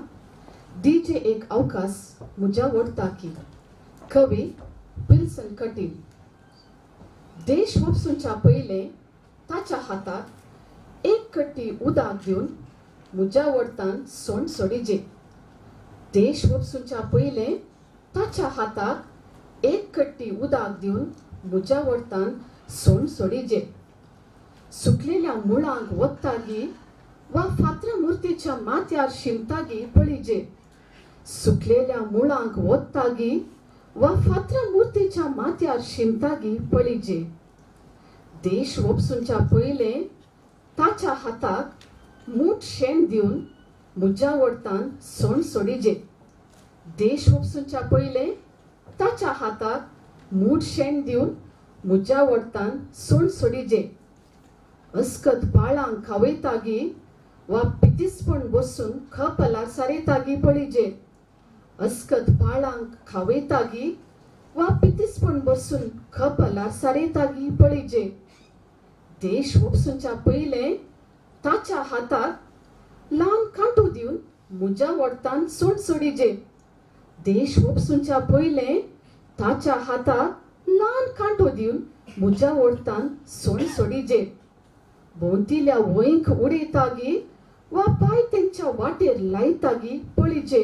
डीजे एक अवकाश म्हज्या वडताकी. कवी विल्सन कटील. देश वपसूनच्या पयलें ताच्या हाताक एक कट्टी उदक दिवन म्हज्या वडतान सोंड सोडिजे. देश वपसूनच्या पयलें ताच्या हाताक एक कट्टी उदक दिवन म्हज्या वडतान सोंड सोडिजे. सुकलेल्या मुळांक वत्तागी वा फातरा मुर्तीच्या माथ्यार शिमतागी पळीजे. सुकलेल्या मुळांक वत्तागी वा फातरा मुर्तीच्या माथ्यार शिमतागी पळीजे. देश वपसूनच्या पयलें ताच्या हाताक मूठ शेण दिवन म्हज्या वडतान सोंड सोडिजे. देश वपसूनच्या पयलें ताच्या हाताक मूठ शेण दिवन म्हज्या वडतान सोंड सोडिजे. अस्कत पाळांक खावयतागी वा पितीसपण बसून खपलार सारयतागी पळीजे. अस्कत बाळांक खावयतागी वा पितीसपण बसून खपलार सारयतागी पळीजे. देश वपसूनच्या पयलें ताच्या हाताक ल्हान कांटो दिवन म्हज्या वट्टान सोड सोडिजे. देश वपसूनच्या पयलें ताच्या हाताक ल्हान कांटो दिवन म्हज्या वट्टान सोड सोडिजे. भोंवतिल्या वंयक उडयतागी वा पांय तेंच्या वाटेर लायतागी पळीजे.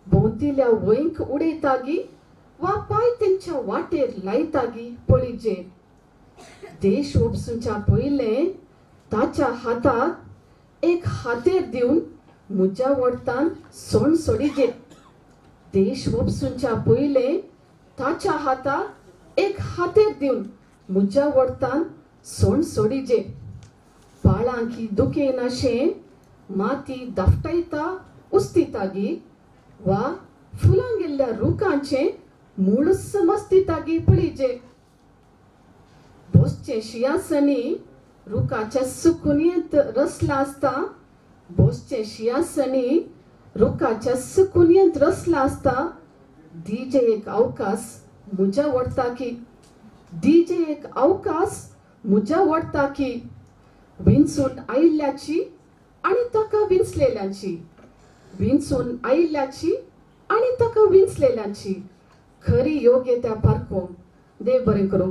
भोंवतिल्या वंयक उडयतागी वा पांय तेंच्या वाटेर लायतागी पळीजे. देश वपसूनच्या पयलें ताच्या हाताक एक हातेर दिवन म्हज्या वट्टान सोण सोडिजे. देश वपसूनच्या पयलें ताच्या हाताक एक हातेर दिवन म्हज्या वट्टान सोण सोडिजे. बाळांकी दुखेनाशें माती दाफटायता उस्तितागी वा फुलां गेल्ल्या रुखांचें मूळच मस्तितागी पळीजे. बसचें शिंयासनी रुखाच्या सुकुनयेंत रसलां आसता. बसचें शिंयासनी रुखाच्या सुकुनयेंत रसलां आसता. दिजे एक अवकाश म्हज्या वट्टाकी. दिजे एक अवकाश म्हज्या वट्टाकी. विंचून आयिल्ल्याची आनी ताका विंचलेल्यांची. विंचून आयिल्ल्याची आनी ताका विंचलेल्यांची खरी योग्य त्या पारखूंक. देव बरें करूं.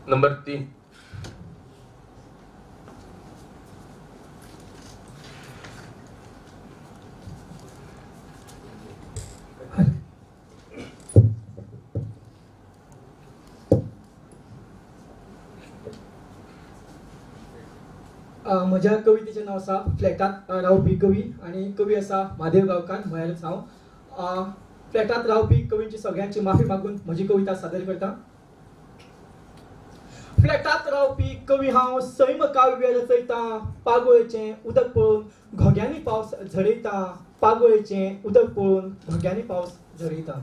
नंबर 3. म्हज्या कवितेचें नांव आसा फ्लॅटांत रावपी कवी आनी कवी आसा म्हादेव गांवकार म्हळ्यारच हांव. फ्लॅटांत रावपी कवींची सगळ्यांची माफी मागून म्हजी कविता सादर करता. फ्लॅटांत रावपी कवी हांव सैम काव्य रचयता. पागोळेचें उदक पळोवन घोग्यांनी पावस झडयता. पागोळेचें उदक पळोवन घोग्यांनी पावस झडयता.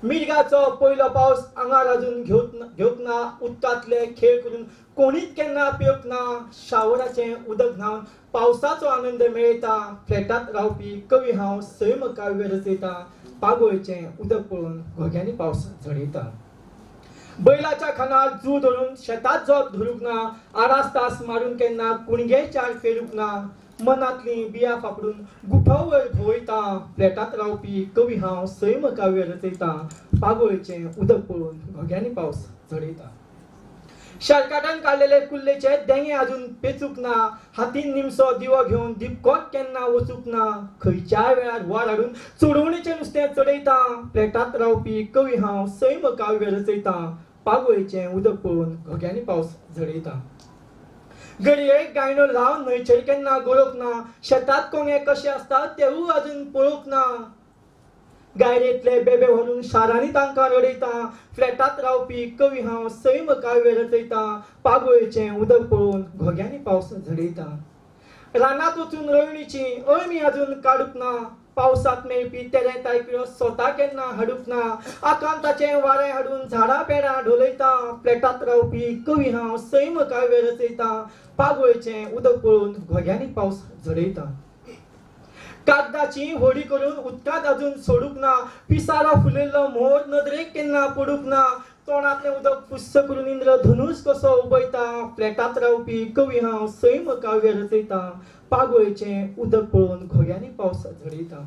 मिर्गाचो पयलो पावस आंगार अजून घेवंक ना. उदकांतले खेळ करून कोणीच केन्ना पिवंक ना. शावराचें उदक न्हावन पावसाचो आनंद मेळयता. फ्लॅटांत रावपी कवी हांव सैम काव्य रचयता. पागोळेचें उदक पळोवन घोग्यांनी पावस झडयता. बैलाच्या खानार जू धरून शेतात जोत धरूंक ना. आरास तास मारून केन्ना कुणगे चार फेरूंक ना. मनांतली बिया फापडून गुठो वयर भोंवयता. फ्लॅटांत रावपी कवी हांव सैम काव्य रचयता. पागोळेचें उदक पळोवन घोग्यांनी पावस झडयता. शेळकाटान काडलेले कुल्लेचे देंगे अजून पेचूंक ना. हातीन निमसो दिवो घेवन दिपकोत केन्ना वचूंक ना. खंयच्याय वेळार हुंवार हाडून चडवणीचें नुस्तें चडयता. फ्लॅटांत रावपी कवी हांव सैम काव्य रचयता. पागोळेचें उदक पळोवन घोग्यांनी पावस झडयता. घडयेक गायणो लावन न्हंयचेर केन्ना गळोवंक ना. शेतात कोंगे कशे आसता तेवूय अजून पळोवंक ना. गायरेंतले बेबे व्हरून शारांनी तांकां रडयता. फ्लॅटांत रावपी कवी हांव सैम काव्य रचयता. पागोळेचें उदक पळोवन घोग्यांनी पावस झडयता. रानांत वचून रोयणीची अळमी अजून काडूंक ना. पावसांत मेळपी तेरे तायकिळो स्वता केन्ना हाडूंक ना. आकांताचें वारें हाडून झाडां पेडां ढोलयता. फ्लॅटांत रावपी कवी हांव सैम काव्य रचयता. पागोळेचें उदक पळोवन घोग्यांनी पावस झडयता. कागदाची होडी करून उदकांत अजून सोडूंक ना. पिसारो फुलिल्लो मोर नदरेक केन्ना पडूंक ना. तोंडांतलें उदक फुस्स करून इंद्रधनुष कसो उबयता. फ्लॅटांत रावपी कवी हांव सैम काव्य रचयता. पागोळेचें उदक पळोवन घोग्यांनी पावस झडयता.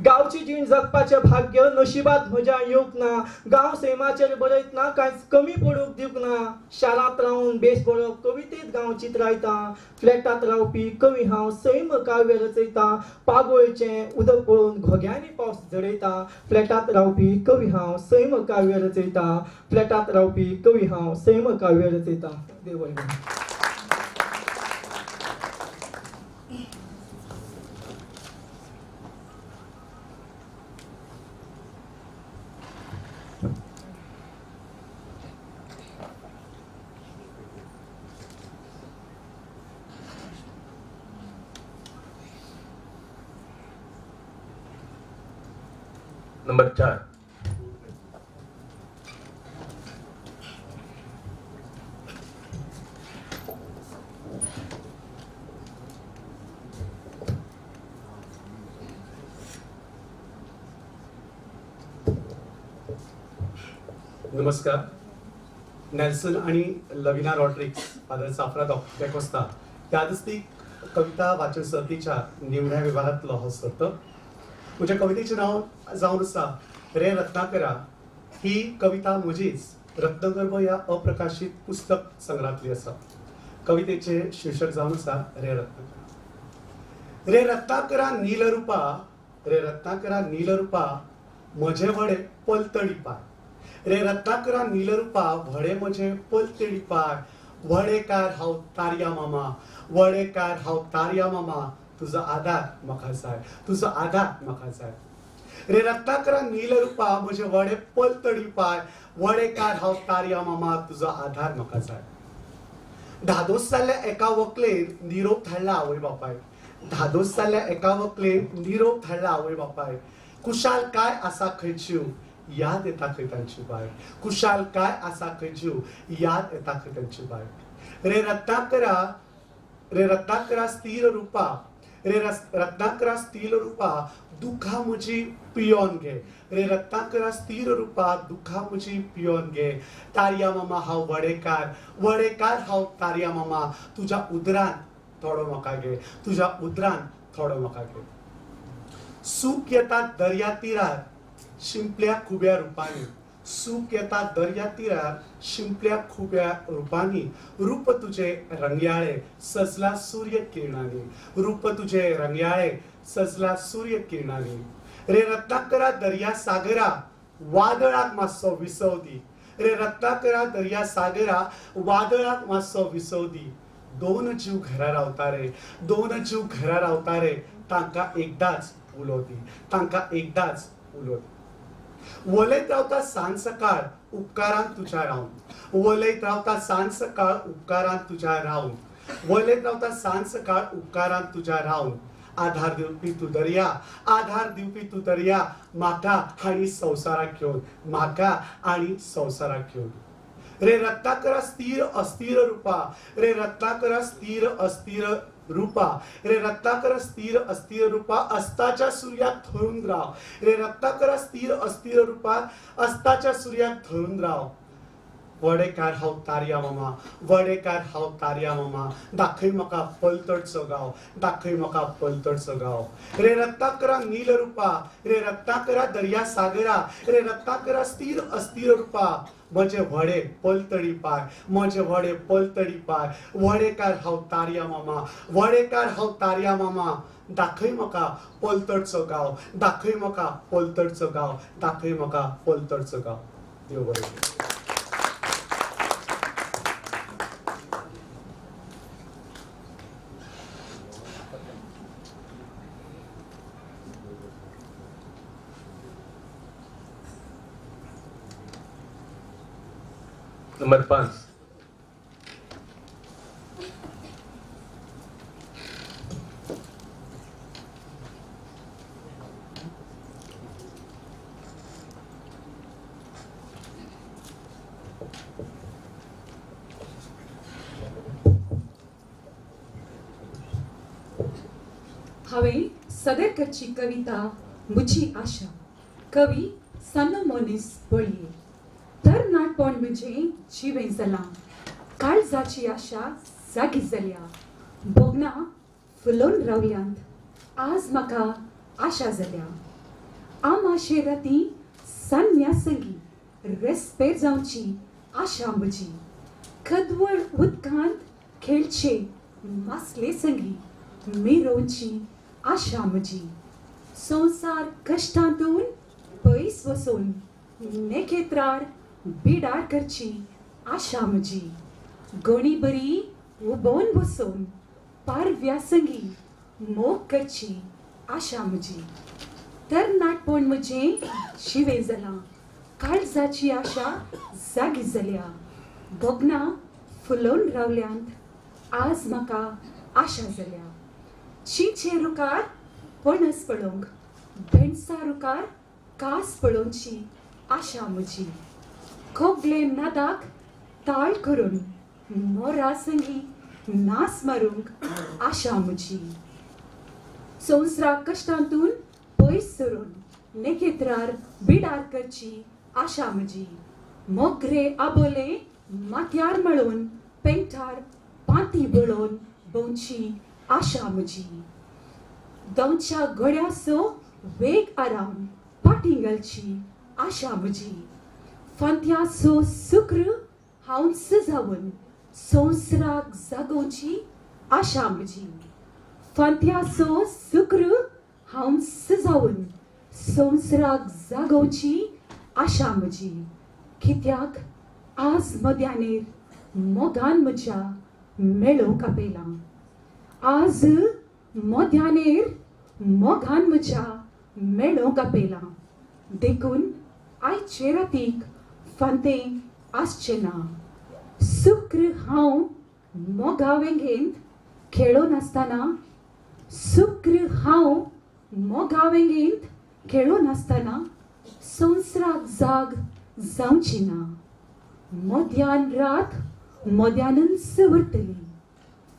गांवची जीण जगपाचें भाग्य नशिबांत म्हज्या येवंक ना. गांव सैमाचेर बरयतना कांयच कमी पडूंक दिवंक ना. शारांत रावन बेस बरो कवितेंत गांव चित्रायता. फ्लॅटांत रावपी कवी हांव सैम काव्य रचयता. पागोळेचें उदक पळोवन घोग्यांनी पावस झडयता. फ्लॅटांत रावपी कवी हांव सैम काव्य रचयता. फ्लॅटांत रावपी कवी हांव सैम काव्य रचयता. देव बरें करूं. नंबर 4. नमस्कार. नेल्सन आणि लविना रॉड्रिक्स फादर चाफ्रा देकोस्ता ह्या दिसती कविता वाचन सर्तीच्या निवड्या विभागांतलो हो सर्त. म्हज्या कवितेचें नांव जावन आसा रे रत्नाकरा. ही कविता म्हजीच रत्नगर्भ ह्या अप्रकाशीत पुस्तक संग्रहांतली आसा. कवितेचें शीर्षक जावन आसा रे रत्नाकरा. रे रत्नाकरा नीलरुपा, रे रत्नाकरा नीलरुपा, म्हजें व्हडें पलतडी पाय. रे रत्नाकरा नीलरुपा, व्हडें म्हजें पलतडी पाय. व्हडेकार हांव तारया मामा, व्हडेकार हांव तारया मामा, तुजो आदार म्हाका जाय, तुजो आदार म्हाका जाय. रे रत्नाकरा नीलरुपा, म्हजें व्हडें पलतडी पाय. व्हडेकार हांव तारया मामा, तुजो आदार म्हाका जाय. धादोस जाल्ल्या एका वकलेन निरोप धाडला आवय बापायक. धादोस जाल्ल्या एका वकलेन निरोप धाडला आवय बापायक. कुशाल काय आसा खंय जीव, याद येता खंय तांची बाय. कुशाल काय आसा खंय जीव, याद येता खंय तांची बाय. रे रत्नाकरा, रे रत्नाकरा स्थिर रुपा, रे रत्नाकरा स्थिर रुपा, दुखा म्हजी पियोन घे. रे रत्नाकरा स्थिर रुपा, दुखा म्हजी पियोन घे. तारया मामा हांव व्हडेकार, व्हडेकार हांव तारया मामा, तुज्या उदरान थोडो म्हाका घे, तुज्या उदरान थोडो म्हाका घे. सूख येता दर्या तिरार शिंपल्या खुब्या रुपांनी. सूख येता दर्या तिरार शिंपल्या खुब्या रुपांनी. रूप तुझे रंगयाळे सजला सूर्य किरणांनी. रूप तुझे रंगयाळे सजला सूर्य किरणांनी. रे रत्नाकरा दर्या सागरा, वादळाक मातसो विसव दी. रे रत्नाकरा दर्या सागरा, वादळाक मातसो विसव दी. दोन जीव घरा रावता रे, दोन जीव घरा रावता रे, तांकां एकदांच उलो दी, तांकां एकदांच उलो दी. वलयत रावता सांज सकाळ उपकारान तुज्या रावन. वलयत रावता सांज सकाळ उपकारान तुज्या रावन. वलयत रावता सांज सकाळ उपकारान तुज्या रावन. आधार दिवपी तूं दर्या, आधार दिवपी तूं दर्या, म्हाका आनी संवसाराक घेवन, म्हाका आनी संवसाराक घेवन. रे रत्नाकरा स्थिर अस्थिर रुपा, रे रत्नाकरा स्थिर अस्थिर रूपा, रे रत्नाकरा स्थिर अस्थिर रूपा, अस्ताच्या सूर्याक धरून राव. रे रत्नाकरा स्थिर अस्थिर रूपा, अस्ताच्या सूर्याक धरून राव. व्हडेकार हांव तारया मामा, व्हडेकार हांव तारया मामा, दाखय म्हाका पलतडचो गांव, दाखय म्हाका पलतडचो गांव. रे रत्नाकरा नीलरुपा, रे रत्नाकरा दर्या सागरा, रे रत्नाकरा स्थिर अस्थिर रूपा, म्हजें व्हडें पलतडी पाय, म्हजें व्हडें पलतडी पाय. व्हडेकार हांव तारया मामा, व्हडेकार हांव तारया मामा, दाखय म्हाका पलतडचो गांव, दाखय म्हाका पलतडचो गांव, दाखय म्हाका पलतडचो गांव. देव बरें करूं. नंबर 5. हांवें सदर करची कविता म्हजी आशा. कवी सानो मोनीस बळये. तरणाटपण म्हजें जिवें जालां, काळजाची आशा जागी जाल्या, भोगणां फुलोवन रावल्यांत, आज म्हाका आशा जाल्या. आमाशे राती सान्न्या संगी रेस्पेर जावची आशा म्हजी. खदवळ उदकांत खेळचे मासले संगी मिरोवची आशा म्हजी. संवसार कश्टांतून पयस वचून नेखेत्रार बिडार करची आशा म्हजी. गणी बरी उबोवन बसोवन पारव्या संगी मोग करची आशा म्हजी. तरणाटपण म्हजें जिवें जालां, काळजाची आशा जागी जाल्या, भोगणां फुलोवन रावल्यांत, आज म्हाका आशा जाल्या. चिंचे रुखार पणस पळोवंक, भेंडसा रुखार कास पळोवची आशा म्हजी. कोगले नादाक ताळ करून मोरा संगी नास मारूंक आशा म्हजी. संवसारा कश्टांतून पयस सरून नेखेत्रार बिडार करची आशा म्हजी. मोगरे आबोले माथ्यार मळून पेंटार पांती बळोवन भोंवची आशा म्हजी. दवच्या घोड्याचो वेग आरावन पाटी घालची आशा म्हजी. फांत्याचो सुक्र हांव जावन संवसाराक जागोवची आशा म्हजी. फांत्याचो सुक्र हांव जावन संवसाराक जागोवची आशा म्हजी. कित्याक आज मध्यानेर मोगान म्हज्या मेळोवंक आपयलां. आज मध्यानेर मोगान म्हज्या मेळोवंक आपयलां. देखून आयचे रातीक फांतें आसचें ना. सुक्र हांव मोगा वेंगेंत खेळोन आसतना, सुक्र हांव मोगा वेंगेंत खेळोन आसतना संवसाराक जाग जावची ना. मध्यान रात मध्यानच उरतली,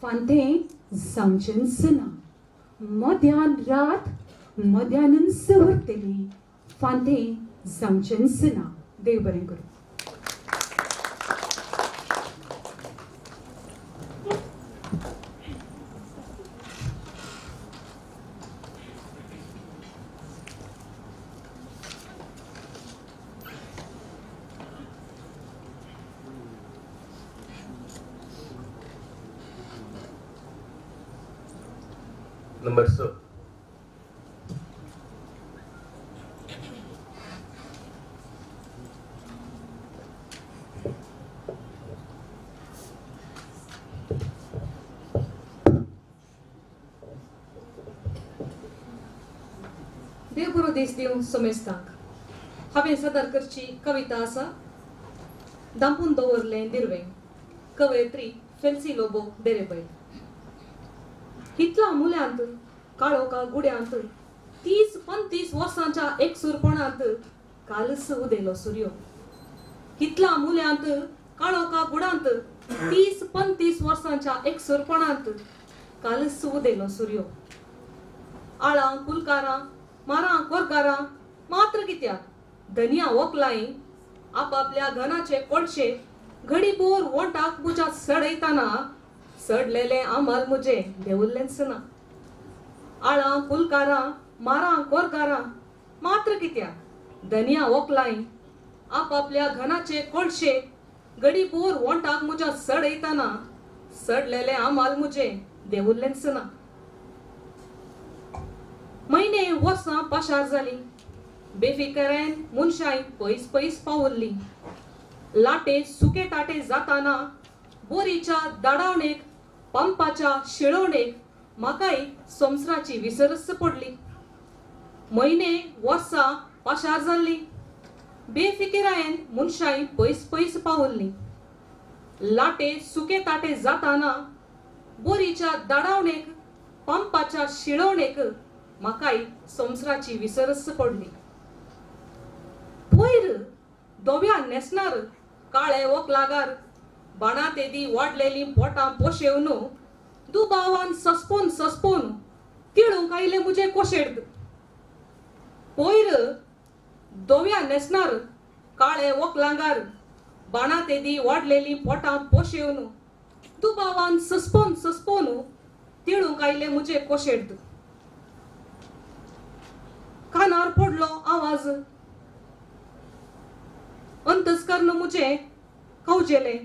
फांतें जावचेंच ना. मध्यान रात मध्यानच उरतली, फांतें जावचेंच ना. देव बरें करूं. नंबर 6. देव बरो दीस दिवं समेस्तांक. हांवें सादर करची कविता आसा दांपून दवरलें दिर्वें. कवयित्री फेल्सी लोबो देरेबैल. इतल्या मुल्यांत काळोखा गुड्यांत 30-35 वर्सांच्या एकसूरपणांत कालच उदेलो सुर्यो. इतल्या मुल्यांत काळोखा गुडांत 30-35 वर्सांच्या एकसूरपणांत कालच उदेलो सुर्यो. आळां कुलकारां मारां कोरकारां मात्र कित्याक धनिया वोकलाय आपापल्या घनाचे कोळशे घडीभर वोंटाक म्हज्या सडयतना सडलेलें आमाल म्हजें देवल्लेंच ना. आळां कुलकारां मारां कोरकारां मात्र कित्याक धनिया वोकलाय आपापल्या घनाचे कोळशे घडीभर वोंटाक म्हज्या सडयतना सडलेलें आमाल म्हजें देवल्लेंच ना. म्हयने वर्सां पाशार जालीं, बेफिकरेन मनशां पयस पयस पावल्लीं. लाटे सुके ताटे जाताना बोरीच्या दाडावणेक पंपाच्या शिळोवणेक म्हाकाय संवसाराची विसरच पडली. म्हयने वर्सां पाशार जाल्लीं, बेफिकिरायेन मनशां पयस पयस पावल्लीं. लाटे सुके ताटे जाताना बोरीच्या दाडावणेक पंपाच्या शिळोवणेक म्हाकाय संवसाराची विसरच पडली. पयर धव्या न्हेसणार काळे वोकलागार बाणा तेदी वाडलेली पोटां पोशेवन दुबावान सस्पोन सस्पोन तिळूंक आयले म्हजे कोशेड. पयर धव्या न्हेसणार काळे वोकलांगार बाणा तेदी वाडलेली पोटां पोशेवन दुबावान सस्पोन सस्पोन तिळूंक आयले म्हजे कोशेड. कानार पडलो आवाज अंतस्कर्ण म्हजें कावजेलें.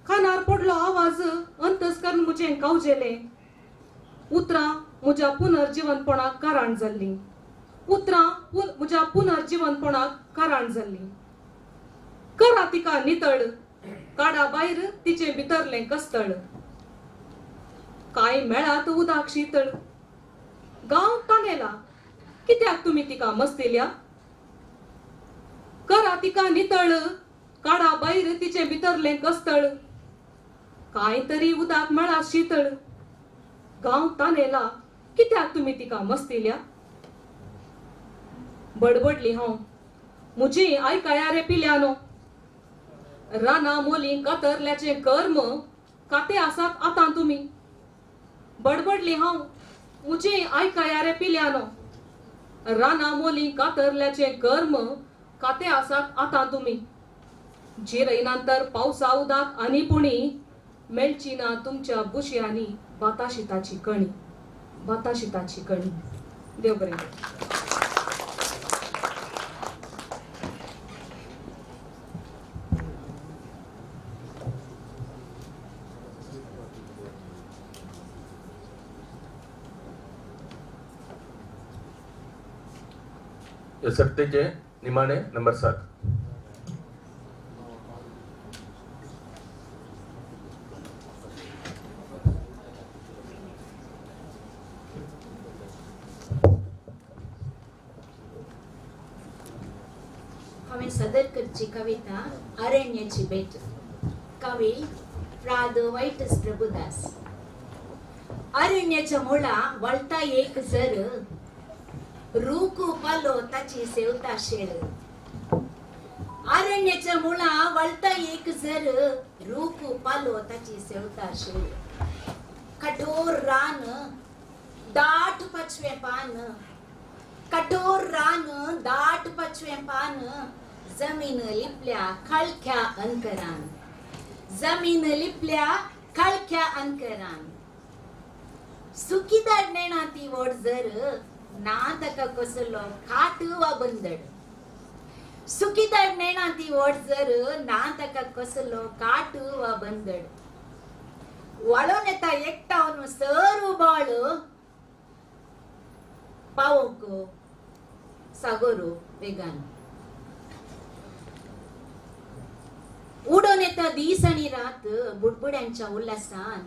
कानार पडलो आवाज अंतस्कर्ण म्हजें कावजेलें. उतरां म्हज्या पुनर्जिवनपणाक कारण जाल्लीं. उतरां म्हज्या पुनर्जिवनपणाक कारण जाल्लीं. करा तिका नितळ काडा भायर तिचें भितरलें कस्तळ. कांय मेळात उदक शितळ गांव तानेला कित्याक तुमी तिका मस्तिल्या. करा तिका नितळ काडा भायर तिचें भितरलें कस्तळ. कांय तरी उदक मेळा शितळ गांव तानेला कित्याक तुमी तिका मस्तिल्या. बडबडली हांव मुजी आयकाया रे पिल्यानो राना मोली कातरल्याचें कर्म काते आसात आतां तुमी बडबडली हांव मुजी आयकाया रे पिल्यानो राना मोली कातरल्याचें कर्म काते आसात आतां तुमी जिरयनांतर पावसा उदाक आनी पुणी मेळची ना तुमच्या बुशयांनी भाताशिताची कणी भाताशिताची कणी. देव बरें. सर्तेचे निमाणे नंबर 7. हांवें सदर करची कविता अरण्याची भेट. कवी फ्राद वायटस प्रभुदास. अरण्याच्या मुळा वळता एक जर रूख पालो ताची सेवता शेळ. अरण्याच्या मुळा वळता एक जर रूख पालो ताची सेवता शेळ. कठोर रान दाट पाचवें पान कठोर रान दाट पाचवें पान जमीन लिपल्या खळख्या अंकरान जमीन लिपल्या खळख्या अंकरान. सुखीदार नेणा ती वड जर ना ताका कसलो खाट वा बंदड. सुखीदार नेणा ती वड जर ना ताका कसलो काट वा बंदड. वळोन येता एकटावन सर उबाळ पावोंक सागोरो वेगान. उडोन येता दीस आनी रात बुडबुड्यांच्या उल्हासान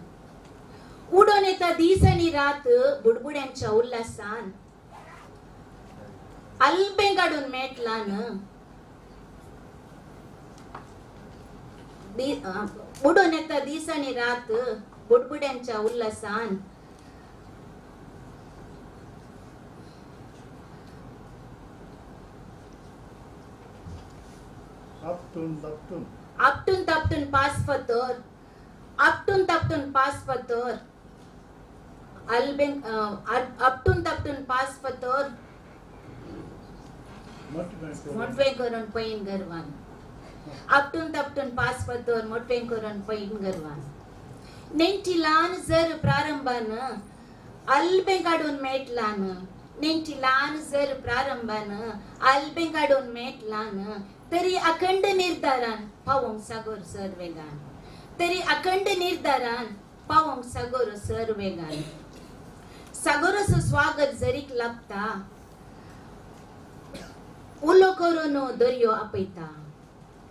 उडोन येता दीस आनी रात बुडबुड्यांच्या उल्हासान. अल्बें काडून मेटलान उडोन येता दीस आनी रात बुडबुड्यांच्या उल्हासान. आपटून तापटून आपटून तापटून पास फातर आपटून तापटून पास फातर अल्बें आपटून तापटून पास फातर मोटवें करून पैन गर्वान आपटून तापटून पास फातर मोटवें करून पैन गर्वान. नेणटी ल्हान जर प्रारंभान अल्बें काडून मेटलान नेणटी ल्हान जर प्रारंभान अल्बें काडून मेटलान तरी अखंड निर्धारान पावोंक सागोर सर वेगान तरी अखंड निर्धारान पावोंक सागोर सर वेगान. सागोराचो स्वागत जरीक लाभता उलो करून दर्यो आपयता.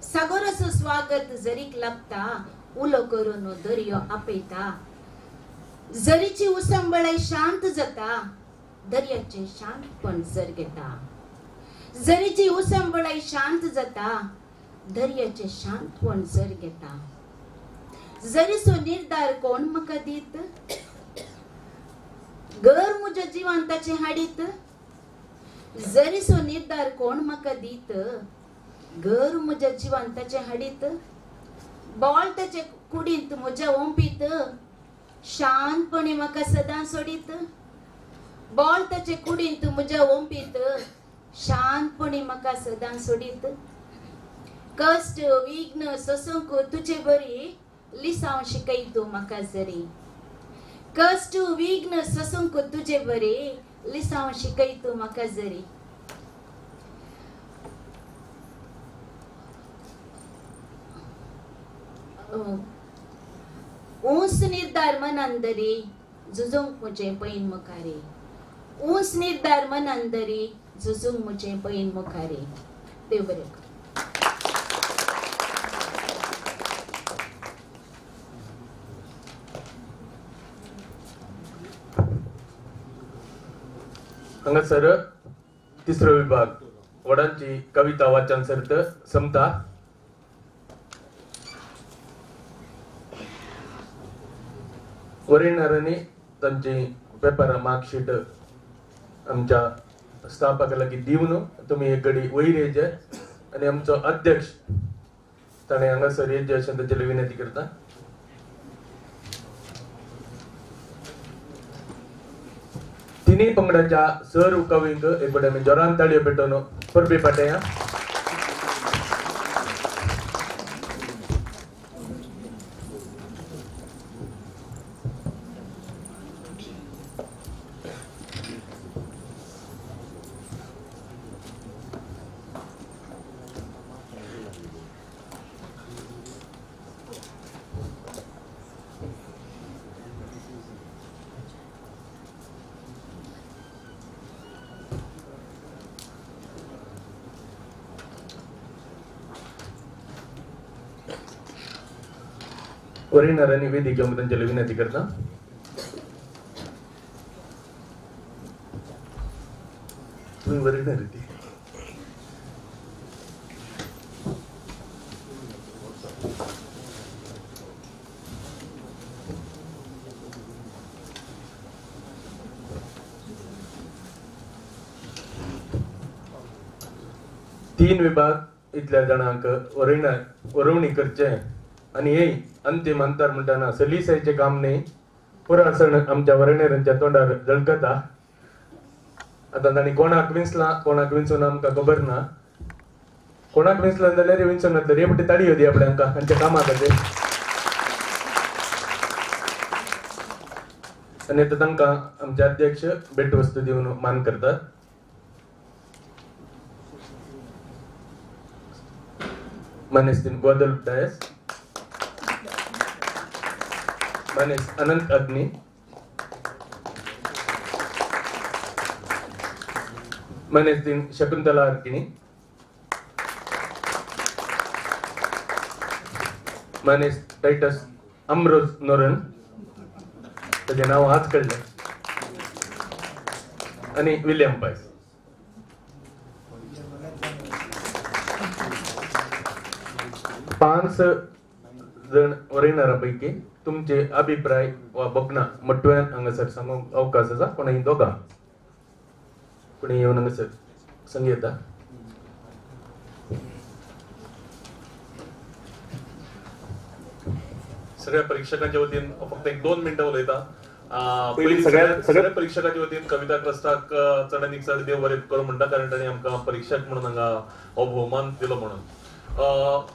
सागोराचो स्वागत जरीक लाभता उलो करून दर्यो आपयता. जरीची उसंबळाय शांत जाता दर्याचें शांतपण जर घेता. जरीची उसंबळाय शांत जाता दर्याचें शांतपण जर घेता. जरीचो निर्धार कोण म्हाका दीत घर म्हज्या जिवान ताचें हाडीत. जरीचो निर्धार कोण म्हाका दीत घर म्हज्या जिवान ताचें हाडीत. बॉल ताचे कुडींत म्हज्या ओंपीत शांतपणे म्हाका सदां सोडीत. बॉल ताचे कुडींत म्हज्या ओंपीत शांतपणे म्हाका सदां सोडीत. कश्ट विघ्न सोसूंक तुजे बरी लिसांव शिकय तूं म्हाका जरी. कश्ट विघ्न सोसूंक तुजे बरी लिसांव शिकय तूं म्हाका जरी. ऊंच निर्धार मनान दरी झुजूंक म्हजें पैन मुखारी. ऊंच निर्धार मनान दरी झुजूंक म्हजें पैन मुखारी. देव बरें करूं. हांगासर तिसरो विभाग वडांची कविता वाचन सर्त समता. वरिणारांनी तांची पेपरां मार्कशीट आमच्या स्टाफाक लागीं दिवन तुमी एक घडी वयर येयचे आनी आमचो अध्यक्ष ताणें हांगासर येयचे अशें ताचे विनंती करता. तिनूय पंगडाच्या सर्व कवींक एक फावटी आमी जोरान ताळयो पेटोवन परबी पाटया. वरिणारांनी वेदिक घेवंक तांचे विनंती करता. तुमी वरिणार ती तीन विभाग इतल्या जाणांक वरोवणी करचे आनी हे अंतीम अंतर म्हणटाना सलीसायचें काम न्ही. पुराय सण आमच्या वरणेरांच्या तोंडार झळकता. आतां तांणी कोणाक विंचलां कोणाक विंचून आमकां खबर ना. कोणाक विंचलां जाल्यार विंचून नासल्यार हे पटी ताळयो दी आपल्या आमकां तांच्या कामा खातीर. आनी आतां तांकां आमचे अध्यक्ष भेटवस्तू दिवन मान करतात. मानेस्तीन ग्वादल डायस, मानेस अनंत अग्नी, मानेस्तीन शकुंतला अर्किणी, मानेस टायटस अमरोज नोरन, ताजें नांव आज कळ्ळें, आनी विलियम पायस. पांच जण वरयणारा पैकी तुमचे अभिप्राय वा बगना मटव्यान हांगासर सांगूंक अवकाश आसा. कोणूय दोगां कोणी येवन हांगासर सांगता. सगळ्या परीक्षकांच्या वतीन फक्त एक 2 मिनटां उलयता. पयलीं सगळ्या परीक्षकांच्या वतीन कविता ट्रस्टाक चड आनी चड देव बरें करूं म्हणटा, कारण तांणी आमकां परीक्षक म्हणून हांगा हो भोवमान दिलो म्हणून.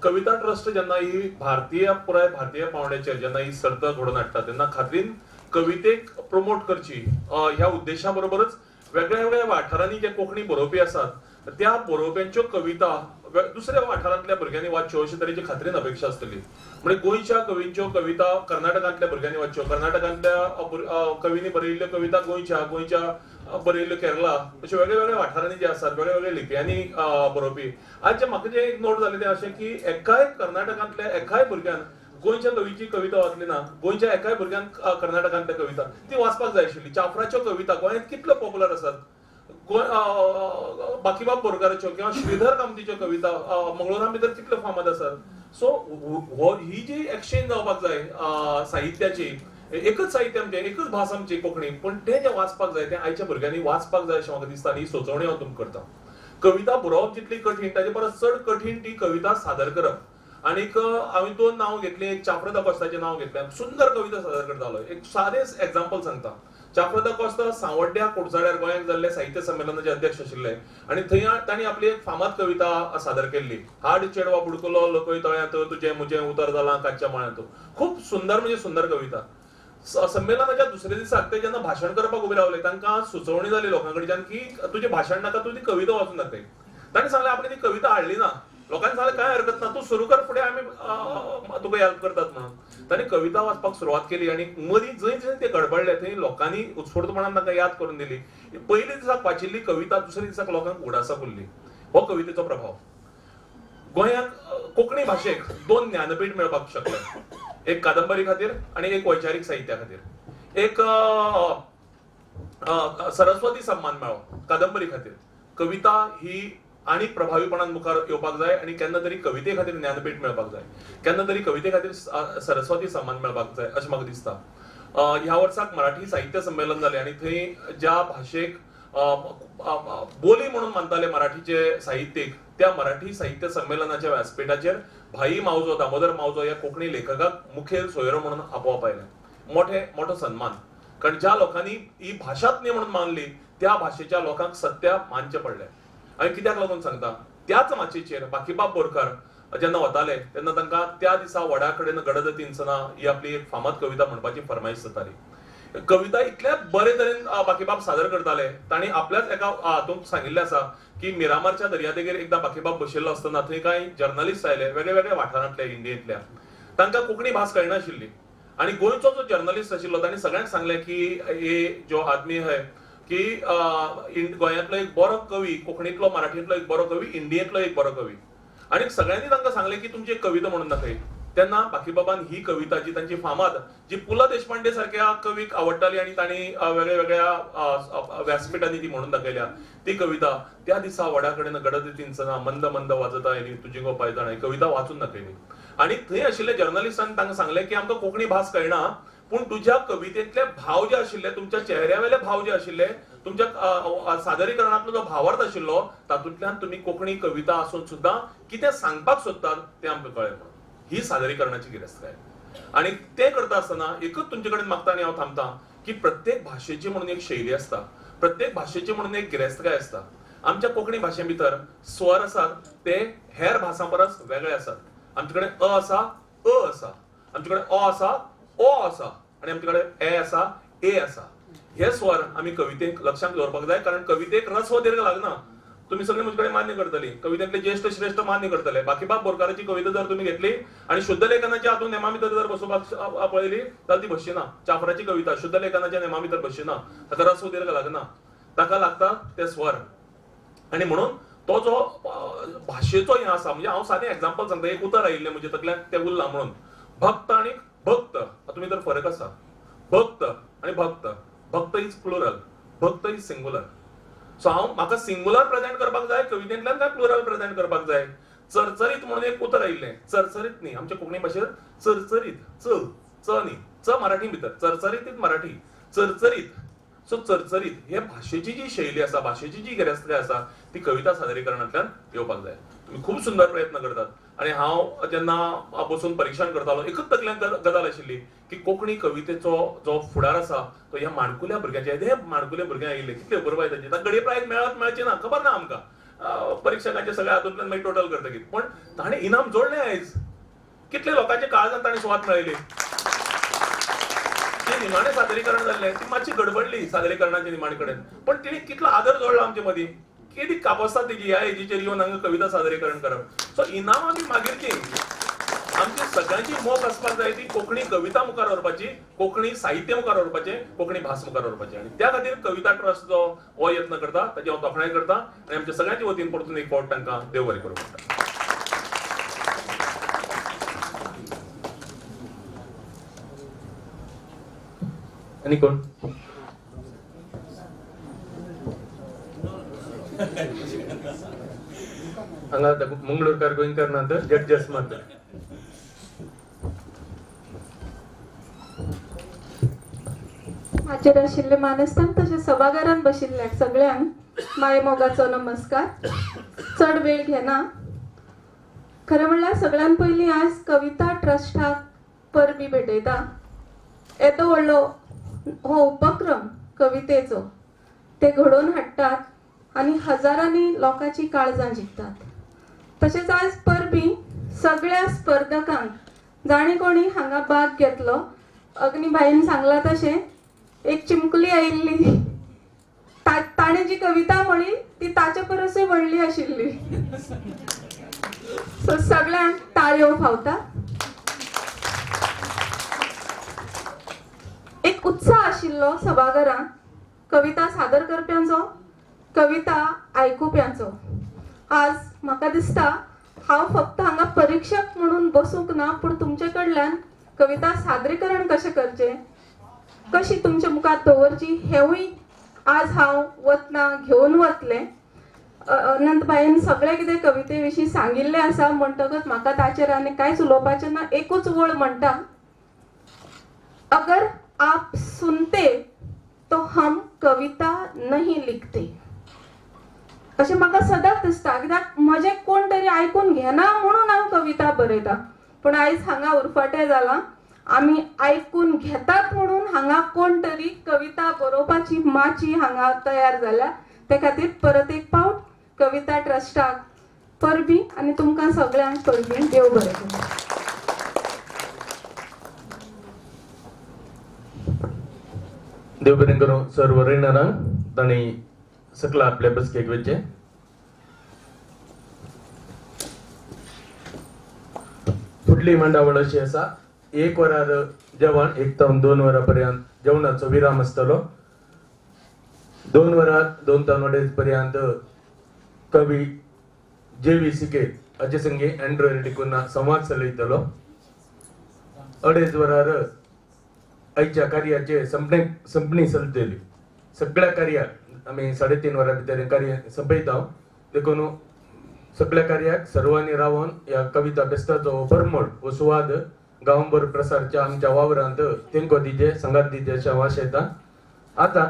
कविता ट्रस्ट जेन्ना ही भारतीय पुराय भारतीय पावंड्याचेर जेन्ना ही सर्त घडोवन हाडटा तेन्ना खात्रीन कवितेक प्रमोट करची ह्या उद्देशा बरोबरच वेगळ्या वेगळ्या वाठारांनी जे कोंकणी बरोवपी आसात त्या बरोवप्यांच्यो कविता दुसऱ्या वाठारांतल्या भुरग्यांनी वाच्यो अशे तरेची खात्रीन अपेक्षा आसतली. म्हणजे गोंयच्या कवींच्यो कविता कर्नाटकांतल्या भुरग्यांनी वाच्यो, कर्नाटकांतल्या कवींनी बरयिल्ल्यो कविता गोंयच्या, गोंयच्या बरयिल्ल्यो केरला, अशे वेगळे वेगळे वाठारांनी जे आसात वेगळे वेगळे लिपयांनी बरोवपी. आज जे म्हाका जें एक नोट जालें तें अशें की एकाय कर्नाटकांतल्या एकाय भुरग्यान गोंयच्या कवीची कविता वाचली ना, गोंयच्या एकाय भुरग्यान कर्नाटकांतल्या कविता ती वाचपाक जाय आशिल्ली. चाफ्राच्यो कविता गोंयांत कितल्यो पॉप्युलर आसात, बाकीबाब बोरकाराच्यो किंवा श्रीधर कामतीच्यो कविता मंगळुरा भितर कितल्यो फामाद आसात. सो ही जी एक्सचेंज जावपाक जाय साहित्याची, एकच साहित्य आमचें, एकच भास आमची कोंकणी, पूण तें जें वाचपाक जाय तें आयच्या भुरग्यांनी वाचपाक जाय अशें म्हाका दिसता आनी ही सुचोवणी हांव तुमकां करता. कविता बरोवप जितली कठीण ताजे परस चड कठीण ती कविता सादर करप. आनीक हांवें 2 नांव घेतलीं, एक चाफ्रा दा कोस्ताचें नांव घेतलें, सुंदर कविता सादर करतालो. एक सादें एग्जाम्पल सांगता. चाफ्रा दा कोस्ता सांवड्ड्या कोटसाड्यार गोंयांत जाल्ले साहित्य संमेलनाचे अध्यक्ष आशिल्ले आनी थंय तांणी आपली एक फामाद कविता सादर केल्ली, हाड चेडवा बुडकुलो लोकय तळ्यांत तुजें म्हजें उतर जालां काच्या माळ्यांत. खूब सुंदर म्हणजे सुंदर कविता. संमेलनाच्या दुसऱ्या दिसाक ते जेन्ना भाशण करपाक उबे रावले तांकां सुचोवणी जाली लोकां कडच्यान की तुजें भाशण नाका, तूं ती कविता वाचून दाखय. तांणी सांगलें आपणे ती कविता हाडली ना. लोकांनी सांगलें कांय हरकत ना, तूं सुरू कर, फुडें आमी तुका हेल्प करतात म्हणून. तांणी कविता वाचपाक सुरवात केली आनी मदीं जंय जंय ते गडबडले थंय लोकांनी उत्स्फूर्तपणान तांकां याद करून दिली. पयले दिसाक वाचिल्ली कविता दुसऱ्या दिसाक लोकांक उडासाक उरली. हो कवितेचो प्रभाव. गोंयांत कोंकणी भाशेक 2 ज्ञानपीठ मेळपाक शकले, एक कादंबरी खातीर आनी एक वैचारीक साहित्या खातीर. एक सरस्वती सन्मान मेळ्ळो कादंबरी खातीर. कविता ही आनी प्रभावीपणान मुखार येवपाक जाय आनी केन्ना तरी कविते खातीर ज्ञानपीठ मेळपाक जाय, केन्ना तरी कविते खातीर सरस्वती सन्मान मेळपाक जाय अशें म्हाका दिसता. ह्या वर्साक मराठी साहित्य संमेलन जालें आनी थंय ज्या भाशेक बोली म्हणून मानताले मराठीचे साहित्यीक, त्या मराठी साहित्य संमेलनाच्या व्यासपीठाचेर भाई मावजो, दामोदर मावजो ह्या कोंकणी लेखकाक मुखेल सोयरो म्हणून आपोवप आयलें. मोठो सन्मान, कारण ज्या लोकांनी ही भाशाच न्ही म्हणून मानली त्या भाशेच्या लोकांक सत्या मानचें पडलें. आनी कित्याक लागून सांगता, त्याच माचयेचेर बाकीबाब बोरकार जेन्ना वताले तेन्ना तांकां त्या दिसा वडा कडेन गडद तिनसना ही आपली एक फामाद कविता म्हणपाची फरमाईश जाताली. कविता इतल्या बरे तरेन बाकीबाब सादर करताले, तांणी आपल्याच एका हातूंत सांगिल्लें आसा की मिरामारच्या दर्यादेगेर एकदां बाकीबाब बशिल्लो आसतना थंय कांय जर्नलिस्ट आयले वेगळे वेगळे वाठारांतले इंडियेंतल्या, तांकां कोंकणी भास कळनाशिल्ली आनी गोंयचो जो जर्नलिस्ट आशिल्लो तांणी सगळ्यांक सांगलें की हे जो आदमी है की गोंयांतलो एक बरो कवी, कोंकणींतलो मराठींतलो एक बरो कवी, इंडियेंतलो एक बरो कवी, आनी सगळ्यांनी तांकां सांगलें की तुमची एक कविता म्हणून दाखय. तेन्ना बाकीबाबान ही कविता जी तांची फामाद, जी पु ल देशपांडे सारक्या कवीक आवडटाली आनी तांणी वेगळ्या वेगळ्या व्यासपीठांनी ती म्हणून दाखयल्या, ती कविता त्या दिसा वडा कडेन गडद तिनसना मंद मंद वाजता आयली तुजी गो पांयजणां ही कविता वाचून दाखयली. आनी थंय आशिल्ले जर्नलिस्टान तांकां सांगलें की आमकां कोंकणी भास कळना, पूण तुज्या कवितेंतले भाव जे आशिल्ले, तुमच्या चेहऱ्यावेले भाव जे आशिल्ले, तुमच्या सादरीकरणांतलो जो भावार्थ आशिल्लो तातूंतल्यान तुमी कोंकणी कविता आसून सुद्दां कितें सांगपाक सोदतात तें आमकां कळ्ळें म्हणून. ही सादरीकरणाची गिरेस्तकाय. आनी तें करता आसतना एकूच तुमचे कडेन मागता आनी हांव थांबता की प्रत्येक भाशेची म्हणून एक शैली आसता, प्रत्येक भाशेची म्हणून एक गिरेस्तकाय आसता. आमच्या कोंकणी भाशे भितर स्वर आसात ते हेर भासां परस वेगळे आसात. आमचे कडेन अ आसा, अ आसा, आमचे कडेन अ आसा, ओ आसा, आनी आमचे कडेन ए आसा, ए आसा. हे स्वर आमी कवितेक लक्षांत दवरपाक जाय, कारण कवितेक रस्व दीर्घ लागना. तुमी सगळे म्हजे कडेन मान्य करतली, कवितेंतले ज्येश्ठ श्रेश्ठ मान्य करतले. बाकीबाब बोरकाराची कविता जर तुमी घेतली आनी शुद्ध लेखनाच्या हातून नेमा भितर जर बसोवपाक पळयली जाल्यार ती बसची ना. चाफ्राची कविता शुद्ध लेखनाच्या नेमा भितर बसची ना, ताका रस्व दीर्घ लागना, ताका लागता ते स्वर. आनी म्हणून तो जो भाशेचो हें आसा, म्हणजे हांव सादें एग्जाम्पल सांगता, एक उतर आयिल्लें म्हज्या तकल्यांत तें उरलां म्हणून, भक्त आनी भक्त हातूंत भितर फरक आसा. भक्त आनी भक्त, भक्त is plural, भक्त is singular. सो हांव म्हाका सिंगुलर प्रेजेंट करपाक जाय कवितेंतल्यान काय प्लुरल प्रेजेंट करपाक जाय? चरचरीत म्हणून एक उतर आयिल्लें, चरचरीत न्ही, आमच्या कोंकणी भाशेंत चरचरीत, च च न्ही, च मराठी भितर, चरचरीत मराठी, चरचरीत. सो चरचरीत हे भाशेची जी शैली आसा, भाशेची जी गिरेस्तकाय आसा ती कविता सादरीकरणांतल्यान येवपाक जाय. तुमी खूब सुंदर प्रयत्न करतात आनी हांव जेन्ना बसून परिक्षण करतालो एकूच तकल्यांत गजाल आशिल्ली की कोंकणी कवितेचो जो फुडार आसा तो ह्या माणकुल्या भुरग्यांचे, हे माणकुले भुरगे आयिल्ले कितले अपुरबाय तांची, तांकां घडये प्रायज मेळत मेळचें ना खबर ना आमकां, परिक्षकांचे सगळे हातूंतल्यान मागीर टोटल करतकीर, पण ताणें इनाम जोडलें आयज, कितले लोकांच्या काळजांत ताणें सुवात मेळयली. ती निमाणें सादरीकरण जाल्लें ती मातशी गडबडली सादरीकरणाच्या निमाणे कडेन, पण तिणें कितलो आदर जोडला आमचे मदीं, केदी कापसता तिजी ह्या एजीचेर येवन हांगा कविता सादरीकरण करप. सो इनामां बी मागीरची, आमची सगळ्यांची मोख आसपाक जाय ती कोंकणी कविता मुखार व्हरपाची, कोंकणी साहित्य मुखार व्हरपाचें, कोंकणी भास मुखार व्हरपाची. आनी त्या खातीर कविता ट्रस्ट जो हो यत्न करता ताची हांव तोखणाय करता आनी आमच्या सगळ्यांच्या वतीन परतून एक फावट तांकां देव बरें करूं म्हणटा. आनी कोण? हांगा मंगळूरकार गोंयकार ना तर जड्जस मात्र. माचयेर आशिल्ले मानेस्तांक तशें सभाघरांत बशिल्ल्या सगळ्यांक माय मोगाचो नमस्कार. चड वेळ घेना. खरें म्हणल्यार सगळ्यान पयलीं आज कविता ट्रस्टाक परबी भेटयता. येदो व्हडलो हो उपक्रम कवितेचो ते घडोवन हाडटात आनी हजारांनी लोकांची काळजां जिखतात. तशेंच आज परबी सगळ्या स्पर्धकांक जाणी कोणी हांगा भाग घेतलो, अग्निभाईन सांगलां तशें एक चिमकुली आयिल्ली, ताणें जी कविता म्हळी ती ताचे परसूय व्हडली आशिल्ली. सो सगळ्यांक ताळयो फावता. एक उत्साह आशिल्लो सभाघरांत कविता सादर करप्यांचो, कविता आयकुप्यांचो. आज म्हाका दिसता हांव फक्त हांगा परिक्षक म्हणून बसूंक ना, पूण तुमचे कडल्यान कविता सादरीकरण कशें करचें, कशी तुमच्या मुखार दवरची हेवूय आज हांव वतना घेवन वतलें. अनंतभाईन सगळें कितें कविते विशीं सांगिल्लें आसा म्हणटकच म्हाका ताचेर आनी कांयच उलोवपाचें ना. एकूच वळ म्हणटा, अगर आप सुनते तो हम कविता नहीं लिखते. अशें म्हाका सदांच दिसता, कित्याक म्हजें कोण तरी आयकून घेना म्हणून हांव कविता बरयता. पूण आयज हांगा उरफाटें जालां, आमी आयकून घेतात म्हणून हांगा कोण तरी कविता बरोवपाची माची हांगा तयार जाल्या. ते खातीर परत एक पावट कविता ट्रस्टाक परबीं आनी तुमकां सगळ्यांक परबीं. देव बरें करूं. देव बरें करूं सर वरयणारांक तांणी सकला आपल्या बसकेक वचचें. फुडली मांडावळ अशी आसा, 1 वरार जेवण, 1 ते 2 वरां पर्यंत जेवणाचो विराम आसतलो. 2 वरां 2 ते 2.5 पर्यंत कवी जे व्ही सिके हाचे संगी एंड्रयू डिकुन्हा संवाद चलयतलो. 2.5 वरार आयच्या कार्याचे संपणी चलतली. सगळ्या कार्याक आमी 3.5 वरां भितर कार्य संपयता, देखून सगळ्या कार्याक सर्वांनी रावन ह्या कविता फेस्ताचो परमळ हो सुवाद गांवभर प्रसारच्या आमच्या वावरांत तेंको दिजे, सांगात दिजे अशें हांव आशेतां. आतां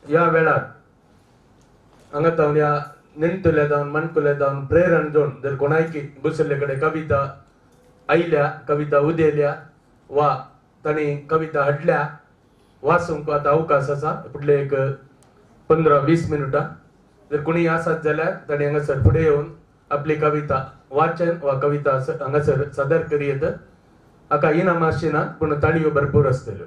ह्या वेळार हांगा जावन ह्या नेणटुल्या जावन माणकुल्या जावन प्रेरण जावन जर कोणायकी बशिल्ले कडेन कविता आयल्या, कविता उदेल्या वा तांणी कविता हाडल्या वाचूंक आतां अवकाश आसा फुडले एक 15-20 मिनटां. जर कोणी आसात जाल्यार तांणी हांगासर फुडें येवन आपली कविता वाचन वा कविता हांगासर सादर करी येत. हाका इनामां आसची ना, पूण ताळयो भरपूर आसतल्यो.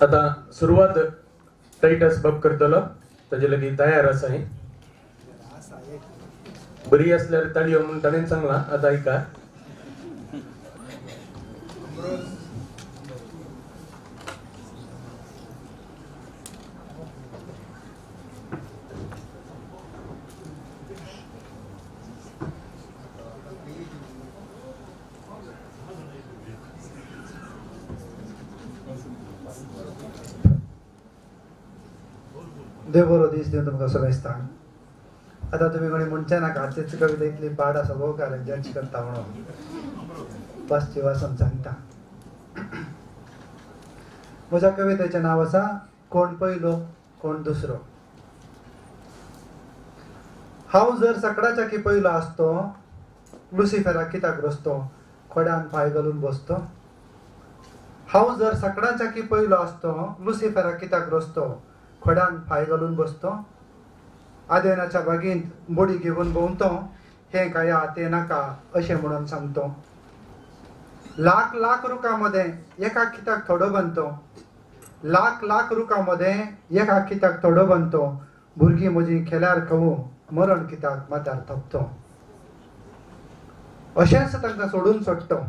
आता सुरवात टायटस बाब करतलो, ताजे लागीं तयार आसा. ही बरी आसल्यार ताळयो म्हूण ताणें सांगलां, आतां आयका. देव बरो दीस दिवन तुमकां समेस्तांक. आतां तुमी कोणी म्हणचे नाका तेच कविता इतली पाड आसा गो कारण जज करता म्हणून वाचची वाचून सांगता. म्हज्या कवितेचें नांव आसा कोण पयलो कोण दुसरो. हांव जर सकडाच्या की पयलो आसतो लुसिफेराक कित्याक रसतो खोड्यान पांय घालून बसतो. हांव जर सकडाच्या की पयलो आसतो लुसिफेराक कित्याक रसतो खोड्यान पांय घालून बसतो. आदेनाच्या बागेंत बडी घेवन भोंवतो हें काया तें नाका अशें म्हणून सांगतो. लाख लाख रुखां मदें एका कित्याक थोडो बांदतो. लाख लाख रुखां मदें एका कित्याक थोडो बांदतो. भुरगीं म्हजीं खेल्यार खावूं मरण कित्याक माथ्यार थोपतो. अशेंच तांकां सोडून सोडटो.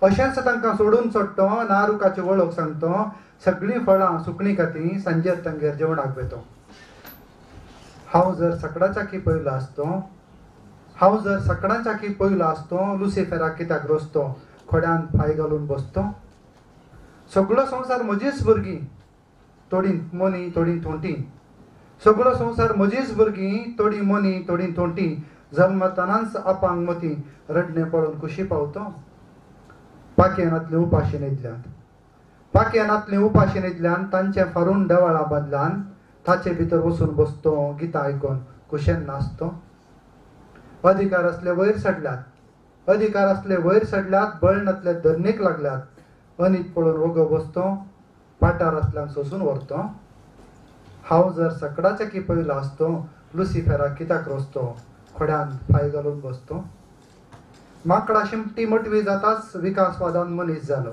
अशेंच तांकां सोडून सोडटो ना रुखाची वळख सांगतो. सगळीं फळां सुकणीं खाती सांजेर तांगेर जेवणाक वेतो. हांव जर सकडाच्या की पयलो आसतो. हांव जर सकडाच्या की पयलो आसतो लुसिफेराक कित्याक रसतो खोड्यान पांय घालून बसतो. सगळो संवसार म्हजीच भुरगीं थोडीं मोनी थोडीं थोंटी. सगळो संवसार म्हजीच भुरगीं थोडीं मोनी थोडीं थोंटी. जल्मतानाच अपांग मती रडणें पळोवन खुशी पावतो. पाकयनांतले उपाशी न्हिदल्यात. पाकयनांतले उपाशी न्हिदल्यान तांचें फारून देवळां बांदल्यान ताचे भितर वचून बसतो गितां आयकून खुशेन नाचतो. अधिकार आसले वयर सडल्यात. अधिकार आसले वयर सडल्यात बळ नातले धरणीक लागल्यात. अनीत पळोवन वगो बसतो पाटार आसल्यांक सोसून व्हरतो. हांव जर सकडाच्या की पयलो आसतो लुसिफेराक कित्याक रसतो खोड्यान पांय घालून बसतो. माकडा शिमटी मटवी जाताच विकासवादान मनीस जालो.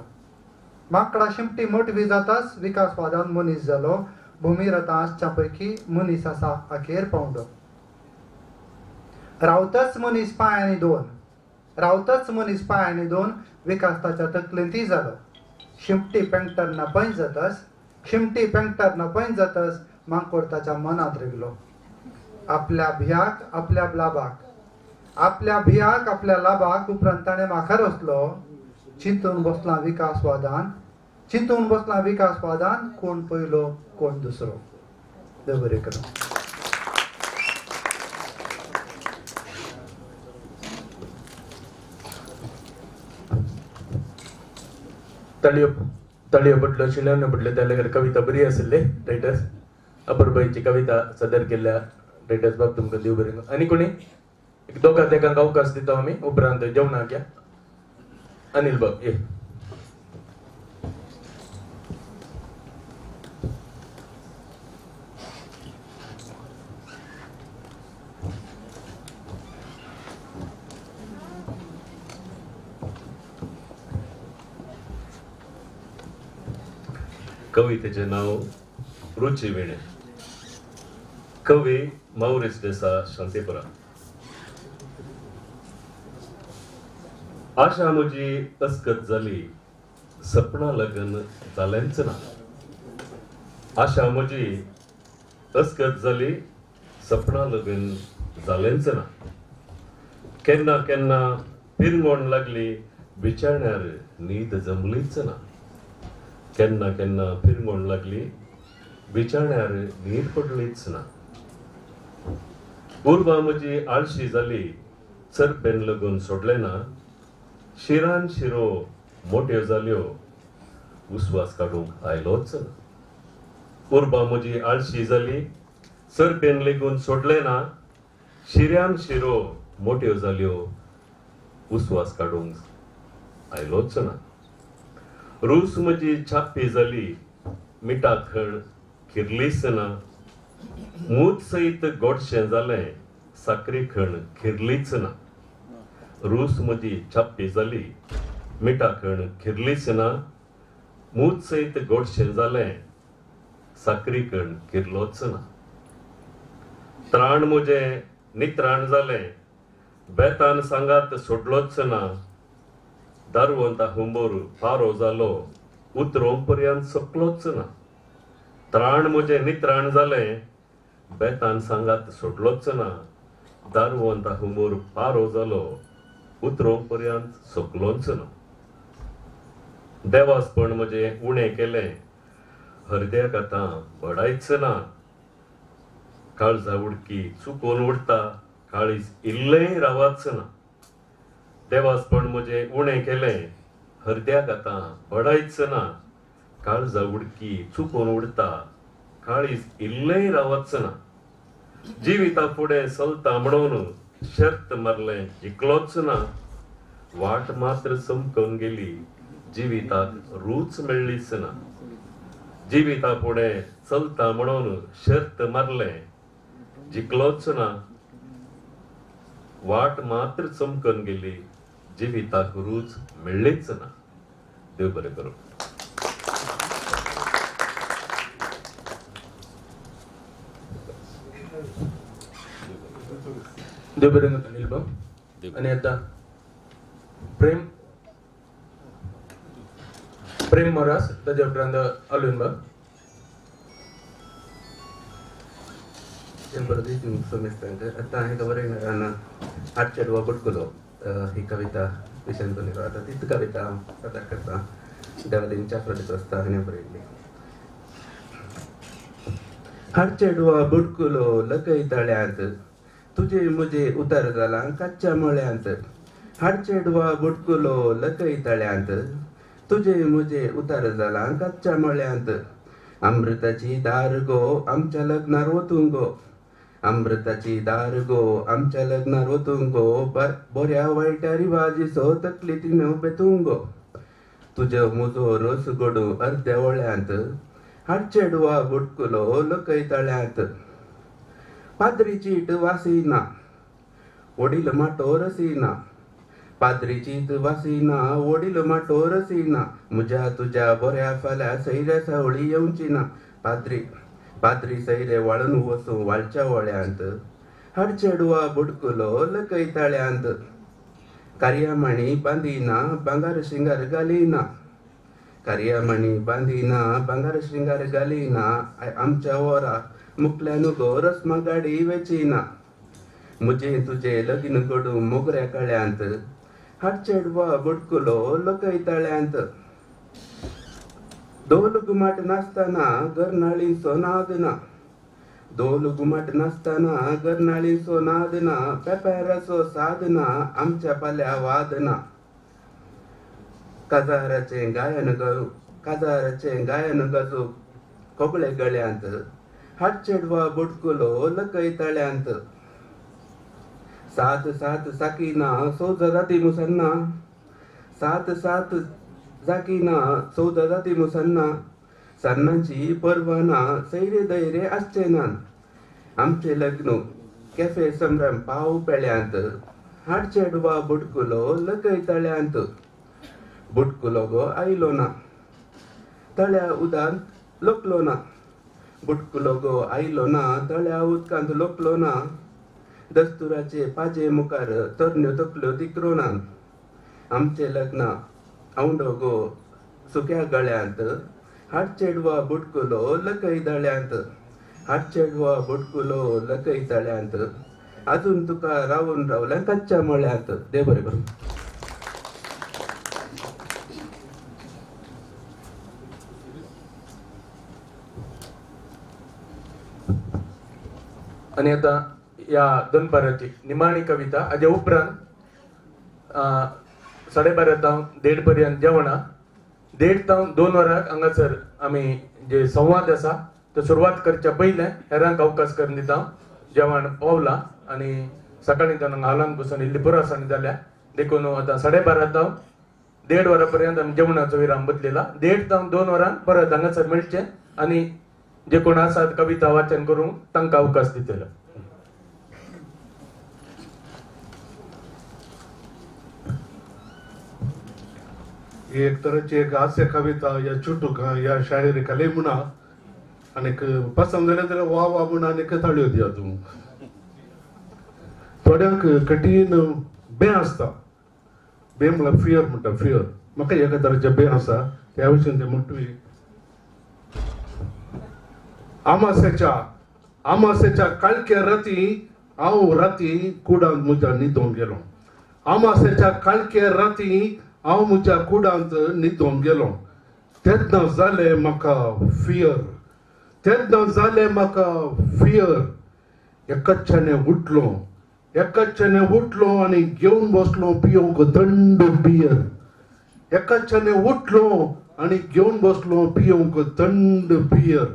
माकडा शिमटी मटवी जाताच विकासवादान मनीस जालो. भुमीर आतां आसच्या पैकी मनीस आसा अखेर पावंडो. रावताच मनीस पांय आनी दोन. रावताच मनीस पांय आनी दोन विकास ताच्या तकलेंतय जालो. शिमटी पेंगटरना पैंज जातास. शिमटी पेंगटरना पैंज जातास माकोड ताच्या मनांत रिगलो. आपल्या भियाक आपल्या लाभाक, आपल्या भियाक आपल्या लाभाक. उपरांत ताणें म्हाका रचलो. चिंतून बसला विकासवादान, चिंतून बसला विकासवादान, कोण पयलो कोण दुसरो. देव बरें करूं. ताळयो ताळयो पडलो, शिळ्यान पडल्यो. त्या कविता बरी आशिल्ली टायटस अपुरबायेची कविता सादर केल्ल्या टायटस बाब तुमकां देव बरें. आनी कोणी एक दोगा तेगांक अवकाश दिता आमी, उपरांत जेवणाक या. अनिल बाब ये. कवितेचें नांव रुची विणे. कवी मावरीस देसा, शांतीपुरा. आशा म्हजी अस्कत जाली, सपना लग्न जालेंच ना. आशा म्हजी अस्कत जाली, सपना लग्न जालेंच ना. केन्ना केन्ना पिरंगोण लागली, बिचारण्यार न्हीद जमलीच ना. केन्ना केन्ना फिरमोण लागली, बिचाण्यार न्हीद पडलीच ना. उर्बा म्हजी आळशी जाली, चरपेन लगून सोडलें ना. शिरान शिरो मोट्यो जाल्यो, उस्वास काडूंक आयलोच ना. उर्बा म्हजी आळशी जाली, चरपेन लेगून सोडलें ना. शिऱ्यान शिरो मोट्यो जाल्यो, उस्वास काडूंक आयलोच ना. रूस म्हजी छापी जाली, मिठा खण खिरलीच ना. मूत सयत गोडशें जालें, साकरी खण खिरलीच ना. रूस म्हजी छापी जाली, मिठा खण खिरलीच ना. मूत सयत गोडशें जालें, साकरी खण खिरलोच ना. त्राण म्हजें नित्राण जालें, बेतान सांगात सोडलोच ना. दारवंता हुंबोर पारो जालो, उतरोवंक पर्यंत सकलोच ना. त्राण म्हजें नित्राण जालें, बेतान सांगात सोडलोच ना. दारवंता हुंबोर पारो जालो, उतरोवंक पर्यंत सकलोच ना. देवासपण म्हजें उणें केलें, हरद्याक आतां बडायच ना. काळजा उडकी चुकोवन उडटा, काळीज इल्लेंय रावाच ना. देवासपण म्हजें उणें केलें, हरद्याक आतां बडायच ना. काळजा उडकी चुकोवन उडटा, काळीज इल्लेंय रावच ना. जिविता फुडें चलता म्हणून शर्त मारलें, जिखलोच ना. वाट मात्र चमकून गेली, जिविताक रूच मेळ्ळीच ना. जिविता फुडें चलता म्हणून शर्त मारलें, जिखलोच ना. वाट मात्र चमकून गेली, जिविताक रूच मेळ्ळीच ना. देव बरें करूं. देव बरें करूं अनिल बाब. आनी आतां प्रेम प्रेम मोरास, ताज्या उपरांत अल्विन बाब. आतां हांवें खबर येना आटचेडवा बुटकुलो ही कविता विशन चलयलो. आतां तीच कविता हांव सादर करता. देवालीन चाफ्रोडीचो आसता हाणें बरयल्ली. हाडचेडवा बुटकुलो लकय तळ्यांत, तुजे म्हजे उतर जालां काच्च्या मळ्यांत. हाडचेडवा बुटकुलो लकय तळ्यांत, तुजे म्हजे उतर जालां काच्च्या मळ्यांत. अमृताची दार गो आमच्या लग्नार वतूंक गो, अमृताची दार गो आमच्या लग्नार वतूंक गो. बऱ्या वायट्या रिवाजीचो तकली तिणें पेतूंक गो. तुजो म्हजो रोस गोडू अर्द्या वळ्यांत, हाडचेडवा बुटकुलो लकय तळ्यांत. पाद्री चीट वासिना, वडील माटो रसिना. पाद्री चीट वासिना, वडील माटो रसिना. म्हज्या तुज्या बऱ्या फाल्यां सैऱ्या सावळी येवची ना. पाद्री पाद्री सैरे वाळून वसूं वाळच्या वळ्यांत, हाडचेडवा बुडकुलो लकय तळ्यांत. कार्यामणी बांदिना, भांगर शिंगार घालिना. कार्यामणी बांदिना, भांगर शिंगार घालिना. आमच्या वरा मुकल्यान गो रस्मा गाडी वेची ना मुजे तुजे लगीन घडूं मोगऱ्या कळ्यांत हाडचेडवा बुडकुलो लकय तळ्यांत दोल घुमट नासतना गरनाळींचो नाद ना दोल घुमट नासतना गरनाळींचो नाद ना पेपेराचो साद ना आमच्या पाल्या वाद ना काजाराचें गायन गो काजाराचें गायन गजो कोगळे गळ्यांत हाडचेडवा बुडकुलो लकय तळ्यांत सात सात साकीना 14 जाती मुसन्ना सात सात जाकीना 14 जाती मुसन्ना सन्नाची परवाना सैरे दैरे आसचे ना आमचे लग्न कॅफे संभ्रम पाव पेळ्यांत हाडचेडवा बुडकुलो लकय तळ्यांत बुडकुलो गो आयलो ना तळ्या उदांत लोकलो ना बुडकुलो गो आयलो ना तळ्या उदकांत लोकलो ना दस्तुराचे पाजे मुखार तरण्यो तकल्यो दिकरो ना आमचे लग्न आवंडो गो सुक्या गळ्यांत हाडचेडवा बुडकुलो लकय दळ्यांत हाडचेडवा बुडकुलो लकय तळ्यांत अजून तुका रावून रावल्या कच्च्या मळ्यांत. देव बरें करूं. आनी आतां ह्या दनपाराची निमाणी कविता हाजे उपरांत 12:30 तावन 1:30 पर्यंत जेवणां 1:30 तावन 2 वरांक हांगासर आमी जे संवाद आसा तो सुरवात करच्या पयलें हेरांक अवकाश करून दिता. जेवण पावलां आनी सकाळीं तांकां हालान बसून इल्ली पुरासाणी जाल्या देखून आतां 12:30 तावन 1:30 वरां पर्यंत आमी जेवणाचो विराम बदलेला. 1:30 तावन 2 वरांक परत हांगासर मेळचें आनी जे कोण आसात कविता वाचन करूंक तांकां अवकाश दितलो. एक तरेची एक हास्य कविता या चुटूक या शायरी कले म्हणा आनीक पसंद जालें जाल्यार वा वा म्हणा आनीक ताळयो दिया तूं. थोड्यांक कठीण बें आसता, बें म्हळ्यार फियर म्हणटा, फियर म्हाका एका तरेचें बें आसा त्या विशीं तें म्हणटूय. आमासेच्या आमासेच्या काळख्या राती हांव राती कुडांत म्हज्या न्हिदोंक गेलो. आमासेच्या काळख्या राती हांव म्हज्या कुडांत न्हिदोंक गेलो. तेन्ना जालें म्हाका फियर, तेन्ना जालें म्हाका फियर. एकाच्छाने उठलो, एकाच्छाने उठलो आनी घेवन बसलो पियोंक थंड बियर. एकाच्छाने उठलो आनी घेवन बसलो पियोंक थंड बियर.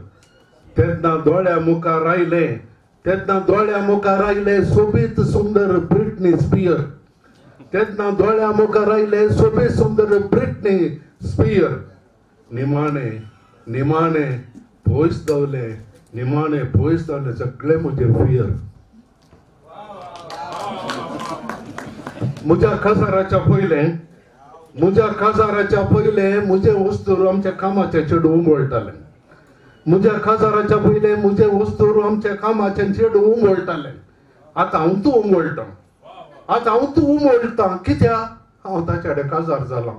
तेन्ना दोळ्या मुखार आयलें, तेन्ना दोळ्या मुखार आयलें सोबीत सुंदर ब्रिटनी स्पियर. तेन्ना दोळ्या मुखार आयलें सोबीत सुंदर ब्रिटनी स्पियर. निमाणे निमाणे पयस धांवलें, निमाणे पयस धांवलें सगळें म्हजें फियर. म्हज्या काजाराच्या पयलें, म्हज्या काजाराच्या पयलें म्हजें वस्तूर आमच्या कामाचें चेडूं उमळटालें. म्हज्या काजाराच्या पयलें म्हजें वस्तूर आमच्या कामाचें चेडूं उमळटालें. आतां हांव तूं उमळटां, आतां हांव तूं उमळटां कित्याक हांव ताच्या कडेन काजार जालां.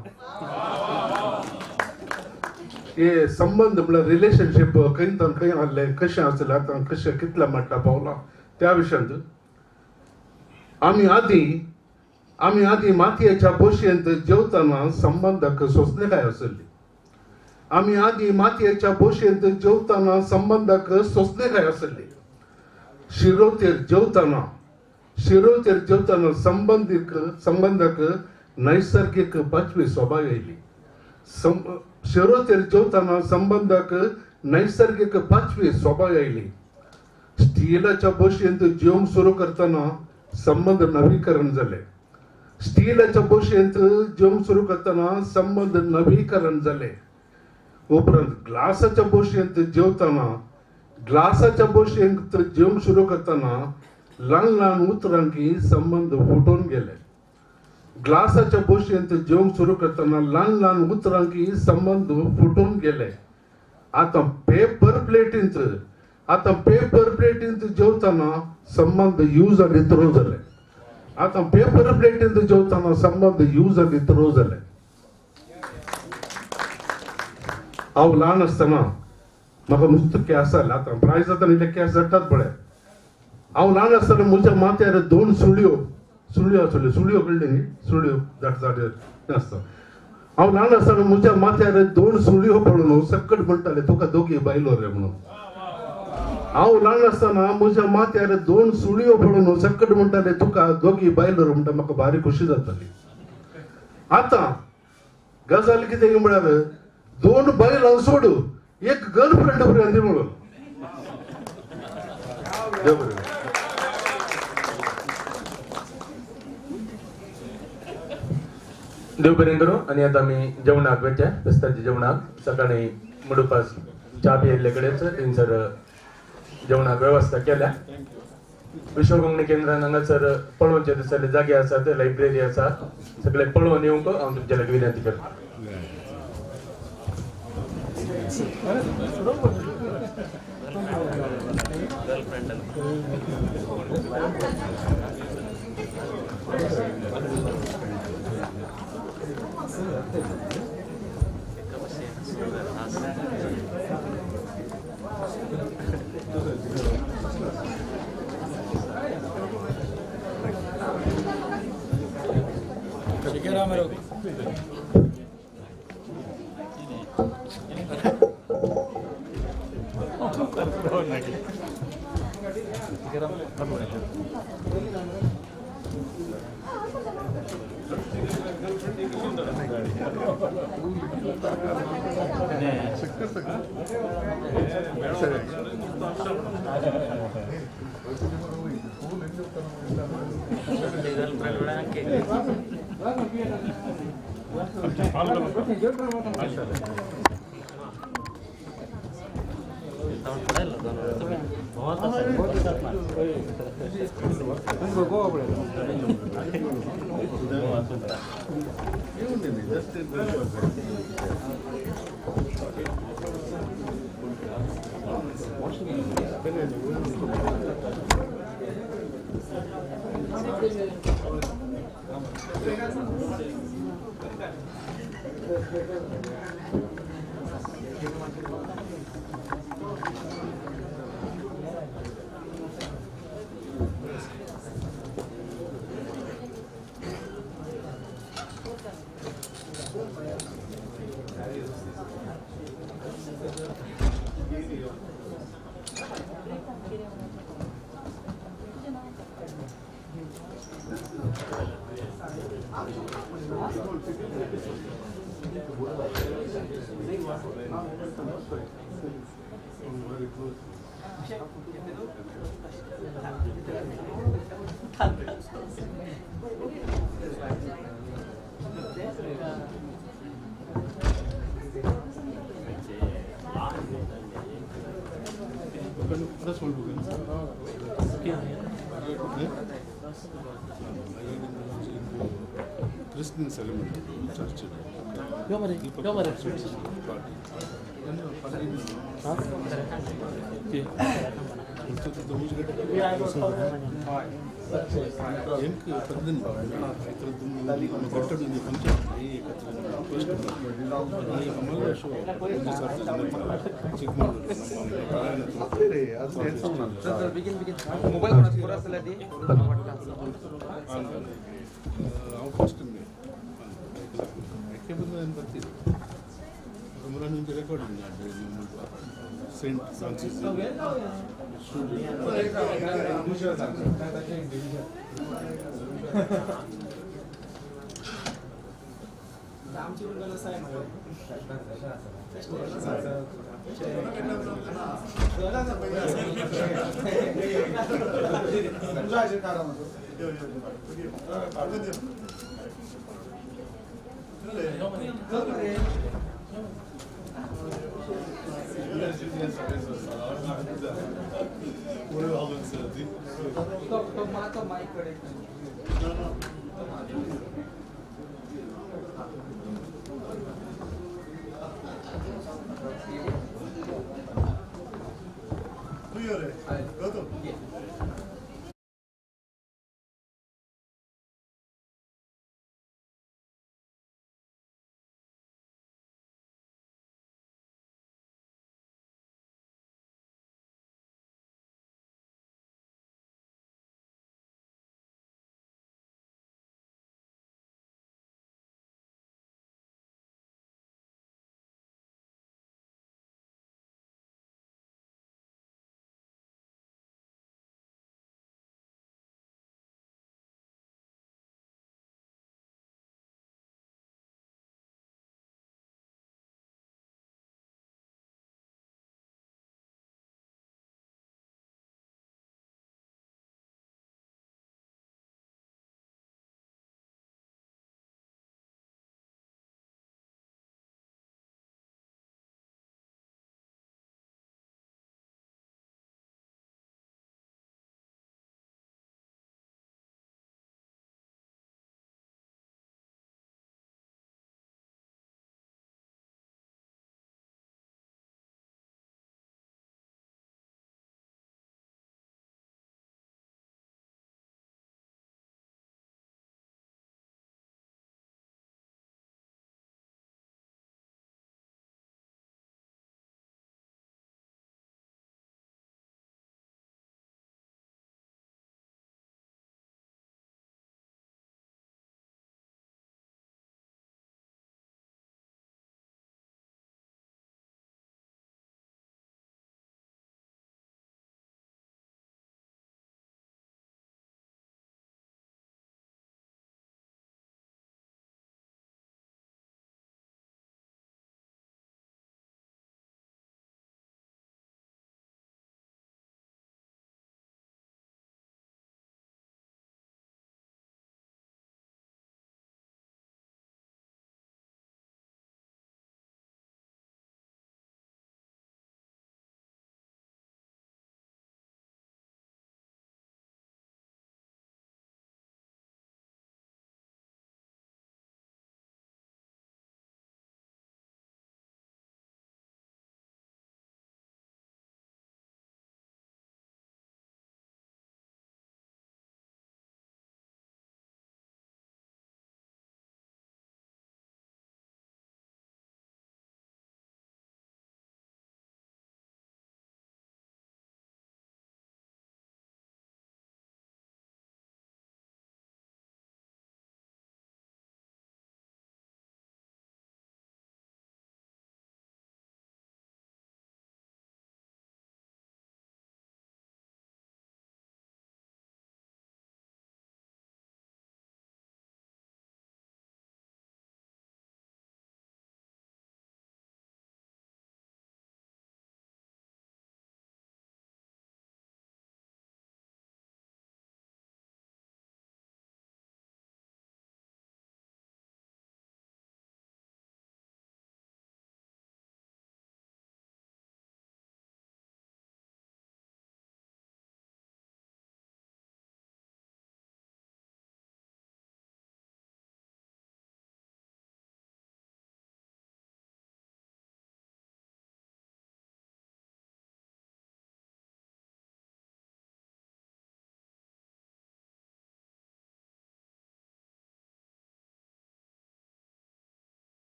हे संबंद म्हळ्यार रिलेशनशीप खंय खंय आहलें, कशें आसलें, आतां कशें कितल्या मट्टा पावलां त्या विशयांत. आमी आदीं मातयेच्या बोशयेंत जेवतना संबंदाक सोंसणीकाय आसली. आमी आदीं मातयेच्या बोशयेंत जेवतना संबंदाक सोंसणीकाय आसली. शिरोतेर जेवतना, शिरोतेर जेवतना संबंदाक नैसर्गीक पाचवी सोबाय आयली. शिरोतेर जेवतना संबंदाक नैसर्गीक पाचवी सोबाय आयली. स्टिलाच्या बोशयेंत जेवंक सुरू करतना संबंद नवीकरण जाले. स्टिलाच्या बोशयेंत जेवंक सुरू करतना संबंद नवीकरण जाले. उपरांत ग्लासाच्या बोशयेंत जेवतना, ग्लासाच्या बोशयेंत जेवंक सुरू करतना ल्हान ल्हान उतरांकी संबंद फुटून गेले. ग्लासाच्या बोशयेंत जेवंक सुरू करतना ल्हान ल्हान उतरांकी संबंद फुटून गेले. आतां पेपर प्लेटींत, आतां पेपर प्लेटींत जेवतना संबंद यूज आनी थ्रो जाले. आतां पेपर प्लेटींत जेवतना संबंद यूज आनी थ्रो जाले. हांव ल्हान आसतना, म्हाका नुस्तो केस जालें आतां प्रायज जाता न्ही ते केस जडटात पळय. हांव ल्हान आसतना म्हज्या माथ्यार 2 सुळयो सुळयो आसल्यो, सुळयो कळ्ळी न्ही, सुळयो जाट जाट आसता. हांव ल्हान आसतना म्हज्या माथ्यार 2 सुळयो पळोवन सकट म्हणटाले तुका दोगी बायलो रे म्हणून. हांव ल्हान आसतना म्हज्या माथ्यार 2 सुळयो पळोवन सकट म्हणटाले तुका दोगी बायलो रे म्हणटा, म्हाका भारी खोशी जाताली. आतां गजाल कितें म्हळ्यार 2 बायलां सोडू एक गर्लफ्रेंड पर्यंत म्हणून. देव बरें. देव बरें करूं. आनी आतां आमी जेवणाक वयचे, फेस्ताच्या जेवणाक. सकाळीं मडुपास च्या पियेल्ले कडेन थंयसर जेवणाक वेवस्था केल्या. विश्व कोंकणी केंद्रान हांगासर पळोवचे दिसले जागे आसात, लायब्ररी आसा, सगळे पळोवन येवंक हांव तुमचे लागीं विनंती करता.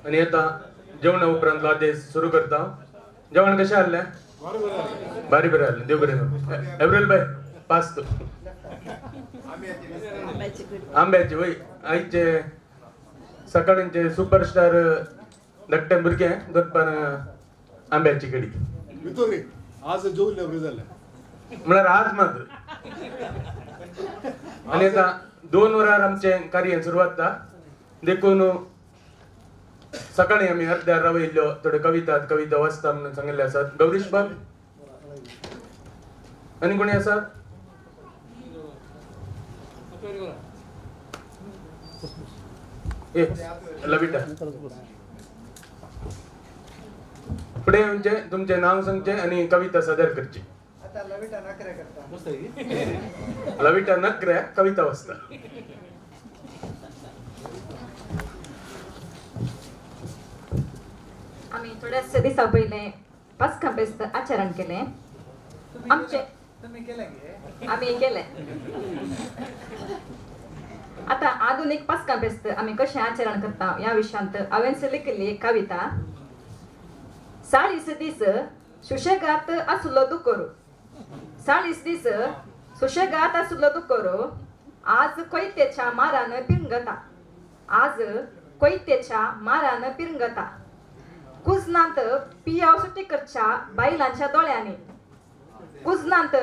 आनी आतां जेवणा उपरांत आदेश सुरू करता. जेवण कशें आहलें? बारी बरें आहलें. देव बरें करूं. एब्रिल बाय पास तूं आंब्याची वय. आयचे सकाळींचे सुपरस्टार धाकटे भुरगे दत्पान आंब्याची कडी आज जेवले जालें म्हळ्यार आज मात्र. आनी आतां 2 वरार आमचें कार्य सुरवात जाता देखून सकाळी आमी अर्द्यार रावयल्ल्यो थोड्यो कविता कविता वाचता म्हणून सांगिल्ले आसात. गौरीश बाब आनी कोणी आसा? लविटा फुडें येवचें, तुमचें नांव सांगचें आनी कविता सादर करची. लविटा नकरे कविता वाचता. आमी थोड्याच दिसा पयलें पास्का फेस्त आचरण केलें. आमचे आमी केलें. आतां आधुनीक पास्का फेस्त आमी कशें आचरण करता ह्या विशयांत हांवें लिखिल्ली एक कविता. 40 दीस सुशेगात आसलो दुकोर, 40 दीस सुशेगात आसलो दुकोर, आज कोयतेच्या मारान पिरंगता, आज कोयतेच्या मारान पिरंगता. कुजनांत पियाव सुटीकरच्या बायलांच्या दोळ्यांनी, कुजनांत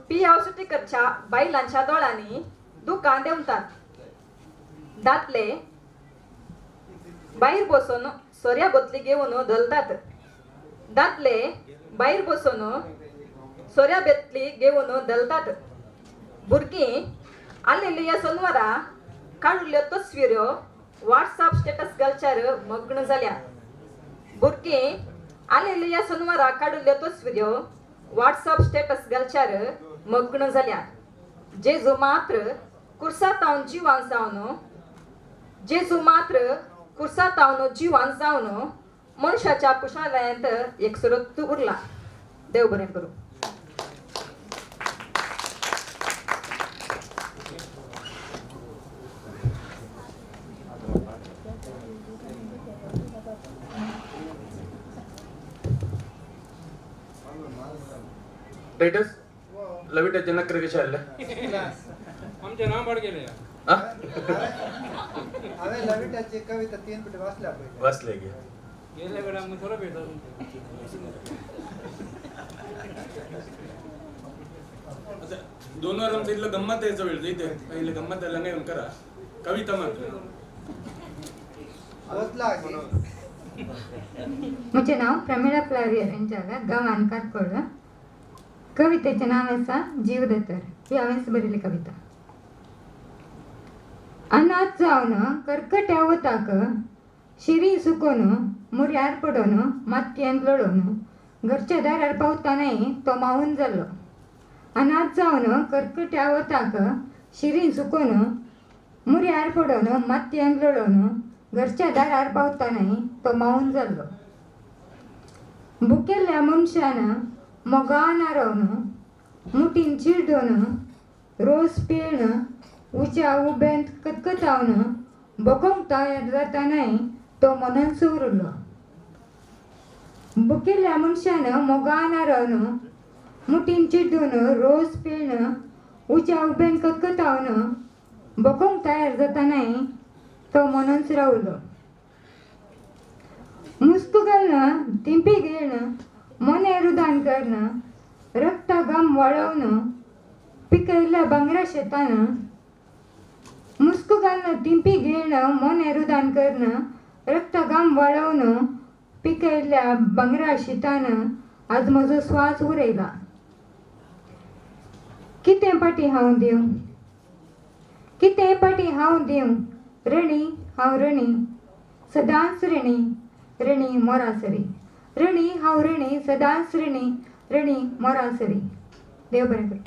पियाव सुटीकरच्या बायलांच्या दोळ्यांनी दुकान देंवतात. दादले भायर बसून सोऱ्या बोतली घेवन धलतात, दादले भायर बसून सोऱ्या बेतली घेवन धलतात. भुरगीं आलेल्या सोनवारा काडुल्ल्यो तस्विऱ्यो व्हॉट्सअप स्टेटस घालच्यार मग्न जाल्या. भुरगीं आलेल्या सोनवारा काडुल्ल्यो तस्विऱ्यो व्हॉट्सअप स्टेटस घालच्यार मग्न जाल्या. जेजू मात्र कुर्सातावन जिवान जावन, जेजू मात्र कुर्सातावन जिवान जावन मनशाच्या कुशालयांत एकसुरत उरला. देव बरें करूं. टायटस लविटाचे नकरे कशे आहले? आमचें नांव पाड गेलें. हांवें लविटाची कविता 3 फावटी वाचल्या पयलीं. वाचले गे? गेल्ल्या वेळार आमकां थोडो भेटलो. 2 वर आमचं इतलं गंमत यायचा वेळ इथे पहिले गंमत यायला येऊन करा कविता मात्र. म्हजें नांव प्रमिळा फ्लावियर जाला, गांव अनकारकोळ. कवितेचें नांव आसा जीव दोतोर. ही हांवेंच बरयल्ली कविता. अनाथ जावन करकट्या वताक शिरी सुकोवन मुऱ्यार पडोवन मातयेन लोळोवन घरच्या दारार पावतानाय तो मावून जाल्लो. अनाथ जावन करकट्या वताक शिरी सुकोवन मुऱ्यार पडोवन मातयेन लोळोवन घरच्या दारार पावतानाय तो मावून जाल्लो. भुकेल्ल्या मनशान मोगान आरोवन मुठीन चिरडोवन रोस पिळन उच्या उबेंत कतकतावन बोकोंक तयार जातानाय तो मनन उरलो. भुकेल्ल्या मनशान मोगान आरोवन मुठीन चिड्डून रोस पिळन उच्या उबेन कतकतावन बोकोंक तयार जातानाय तो मनच रावलो. मुस्कू घालना तिंपी घेवन मोने रुदान करण रक्ता घाम वळोवन पिकयल्ल्या भांगरा शेतान मुस्कू घालना तिंपी घेवन मोने रुदान करण रक्ता घाम वळोवन पिकयल्ल्या भांगरा शेतान आज म्हजो स्वास उरयला. कितें पाटी हांव दिवं, कितें पाटी हांव दिवं, रणी हांव रणी सदांच रणी, रणी मोरासरी, रणी हांव रणी सदांच रणी, रणी मोरासरी. देव बरें करूं.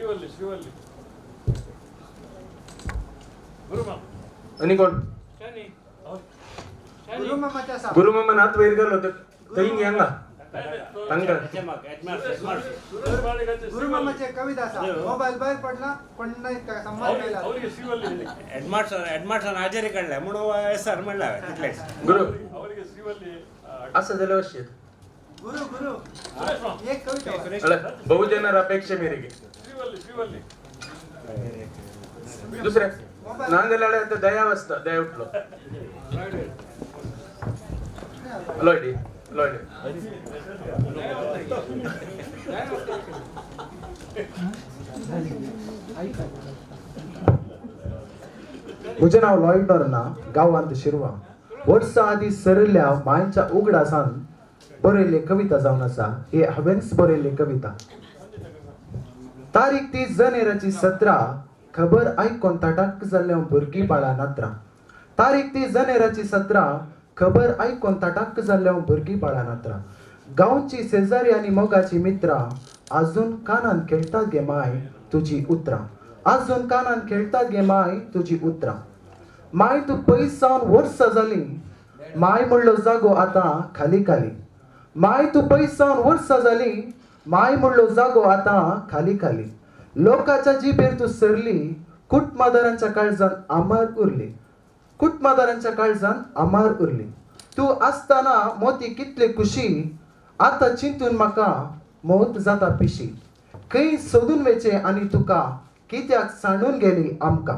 श्रीवल्ली श्रीवल्ली आनी कोण? गुरुमामान हात वयर घालो थंय हांगा तांकां गुरुमामाचे कविता आसा मोबायल भायर पडला कोण संवाद केला हेडमास्टर हाजेरी काडल्या म्हणून एस आर म्हणला तितलेच गुरु आसा जाल्यार अशें गुरु गुरु एक कविता बहुजनार अपेक्षा मेरेगे दुसरे ना जाल्यार आतां दया वाचता दया उठलो लॉयडी लॉयडी म्हजें नांव लॉयड नोरना, गांवांत शिरवा. वर्सां आदीं सरिल्ल्या मांयच्या उगडासान बरयल्ली कविता जावन आसा. ही हांवेंच बरयल्ली कविता. तारीख ती जानेराची 17, खबर आयकोन ताटाक जाल्ल्या भुरगीं बाळां नात्रां. तारीख ती जानेराची 17, खबर आयकोन ताटाक जाल्ल्या भुरगीं बाळां नात्रां. गांवची शेजारी आनी मोगाची मित्रां आजून कानान खेळटात गे माय तुजी उतरां, आजून कानान खेळटात गे माय तुजी उतरां. माय तूं पयस सावन वर्सां जालीं, माय म्हणलो जागो आतां खाली खाली. माय तूं पयस सावन वर्सां जालीं, माय म्हणलो जागो आतां खाली खाली. लोकांच्या जिबेर तूं सरली, कुटमादारांच्या काळजान आमार उरली, कुटमादारांच्या काळजान आमार उरली. तूं आसतना मोती कितले खुशी, आतां चिंतून म्हाका मौत जाता पिशी. खंय सोदून वेचें आनी तुका कित्याक सांडून गेली आमकां.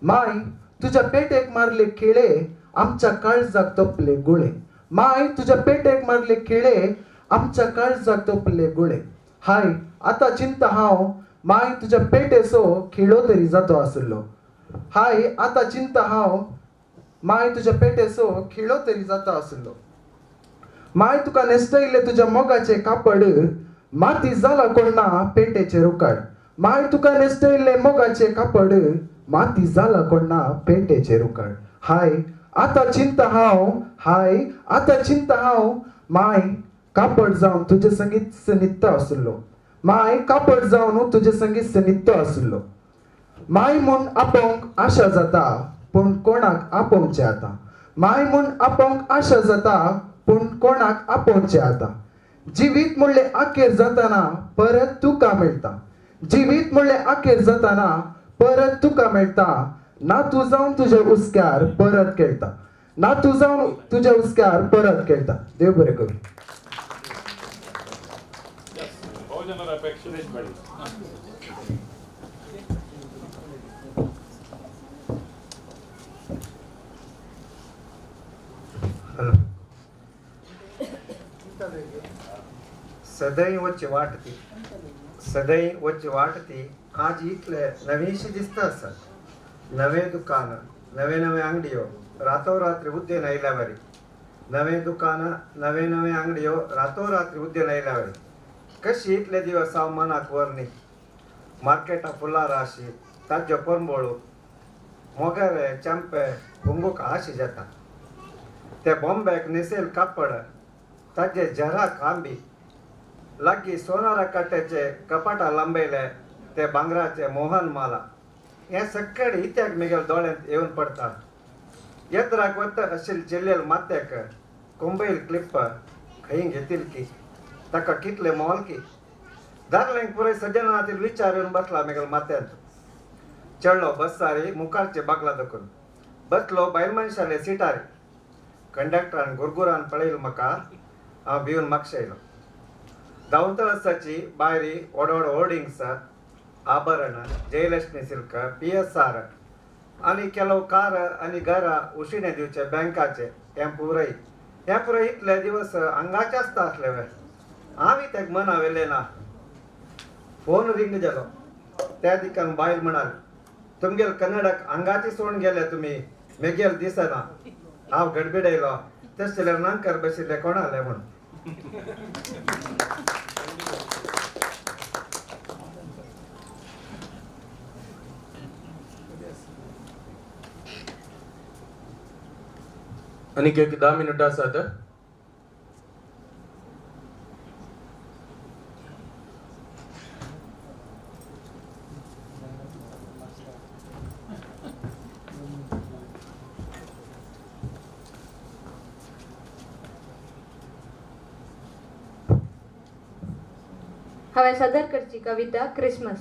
माय तुज्या पेटेक मारले खिळे, आमच्या काळजाक तोपले गुळे. माय तुज्या पेटेक मारले खिळे, आमच्या काळजाक तोपले गुळे. हाय आतां चिंता हांव माय तुज्या पेटेचो खिळो तरी जातो आसलो. हाय आतां चिंता हांव माय तुज्या पेटेचो खिळो तरी जाता आसलो. माय तुका न्हेसयिल्लें तुज्या मोगाचें कापड, माती जाला कोण ना पेटेचेर उकाड. माय तुका न्हेसयिल्लें मोगाचें कापड, माती जाला कोण ना पेटेचेर उकाड. हाय आतां चिंता हांव, हाय आतां चिंता हांव माय कापड जावन तुजे संगीत न्हिदता आसलो. माय कापड जावन तुजे संगीत न्हिदता आसलो. माय म्हूण आपोवंक आशा जाता, पूण कोणाक आपोवचें आतां. माय म्हूण आपोवंक आशा जाता, पूण कोणाक आपोवचें आतां. जिवीत म्हणलें अखेर जाताना परत तुका मेळटा. जिवीत म्हणलें अखेर जाताना परत तुका मेळटा. ना तूं जावन तुज्या हुस्क्यार परत खेळटा, ना तूं जावन तुज्या हुस्क्यार परत खेळटा. देव बरें करूं. हॅलो. सदैव वच्ची वाट ती, सदैव वच्ची वाट ती आज इतले नवीशी दिसता आसा. नवें दुकान, नवे नवे आंगडियो रातोरात्री उद्देन आयल्या वरी. नवें दुकान, नवे नवे आंगडियो रातोरात्री उद्देन आयल्या वरी. कशी इतले दिवस हांव मनाक वर न्ही. मार्केटा फुलार आशी ताज्यो परंबोळू मोगरे चंपे गुंगूक आशी जाता. ते बॉम्बेक नेसेल कापड ताजे जरा कांबी लागीं सोनारा काट्याचे कपाटा लांबयले ते भांगराचे मोहन माला. हें सगळे इत्याक मिगेल दोळ्यांत येवन पडटा. येत्राक वता अशील जिल्लेल मात्याक कोंबयल क्लिप खंय घेतील की ताका कितले मोल की. दादल्यांक पुराय सज्जनातील विचार येवन बसला मिगेल मात्यांत. चडलो बसारी मुखारचे बागला दखून बसलो बायल मनशाले सिटारी. कंडक्टरान गुरगुरान पळयलो म्हाका, हांव भिवन मागशे आयलो. धांवतळ आसाची बायरी व्हड व्हड होर्डिंग्स, आभरण, जयलक्ष्मी सिल्क, PSR आनी ಕೆಲವು कार आनी घरां उशिणे दिवचे बँकाचे. हें पुराय हें पुराय इतले दिवस हांगाचे आसता आसले वे. हांवें तेका मना व्हेलें ना. फोन रिंग जालो. त्या दिकान बायल म्हणाली, तुमगेल कन्नडाक हांगाची सोडून गेले तुमी, मेगेल दिसना. हांव गडबिडयलो. तशें जाल्यार नांकर बशिल्ले कोणाले म्हूण. आनीक एक 10 मिनटां आसात. हांवें सादर करची कविता क्रिसमस.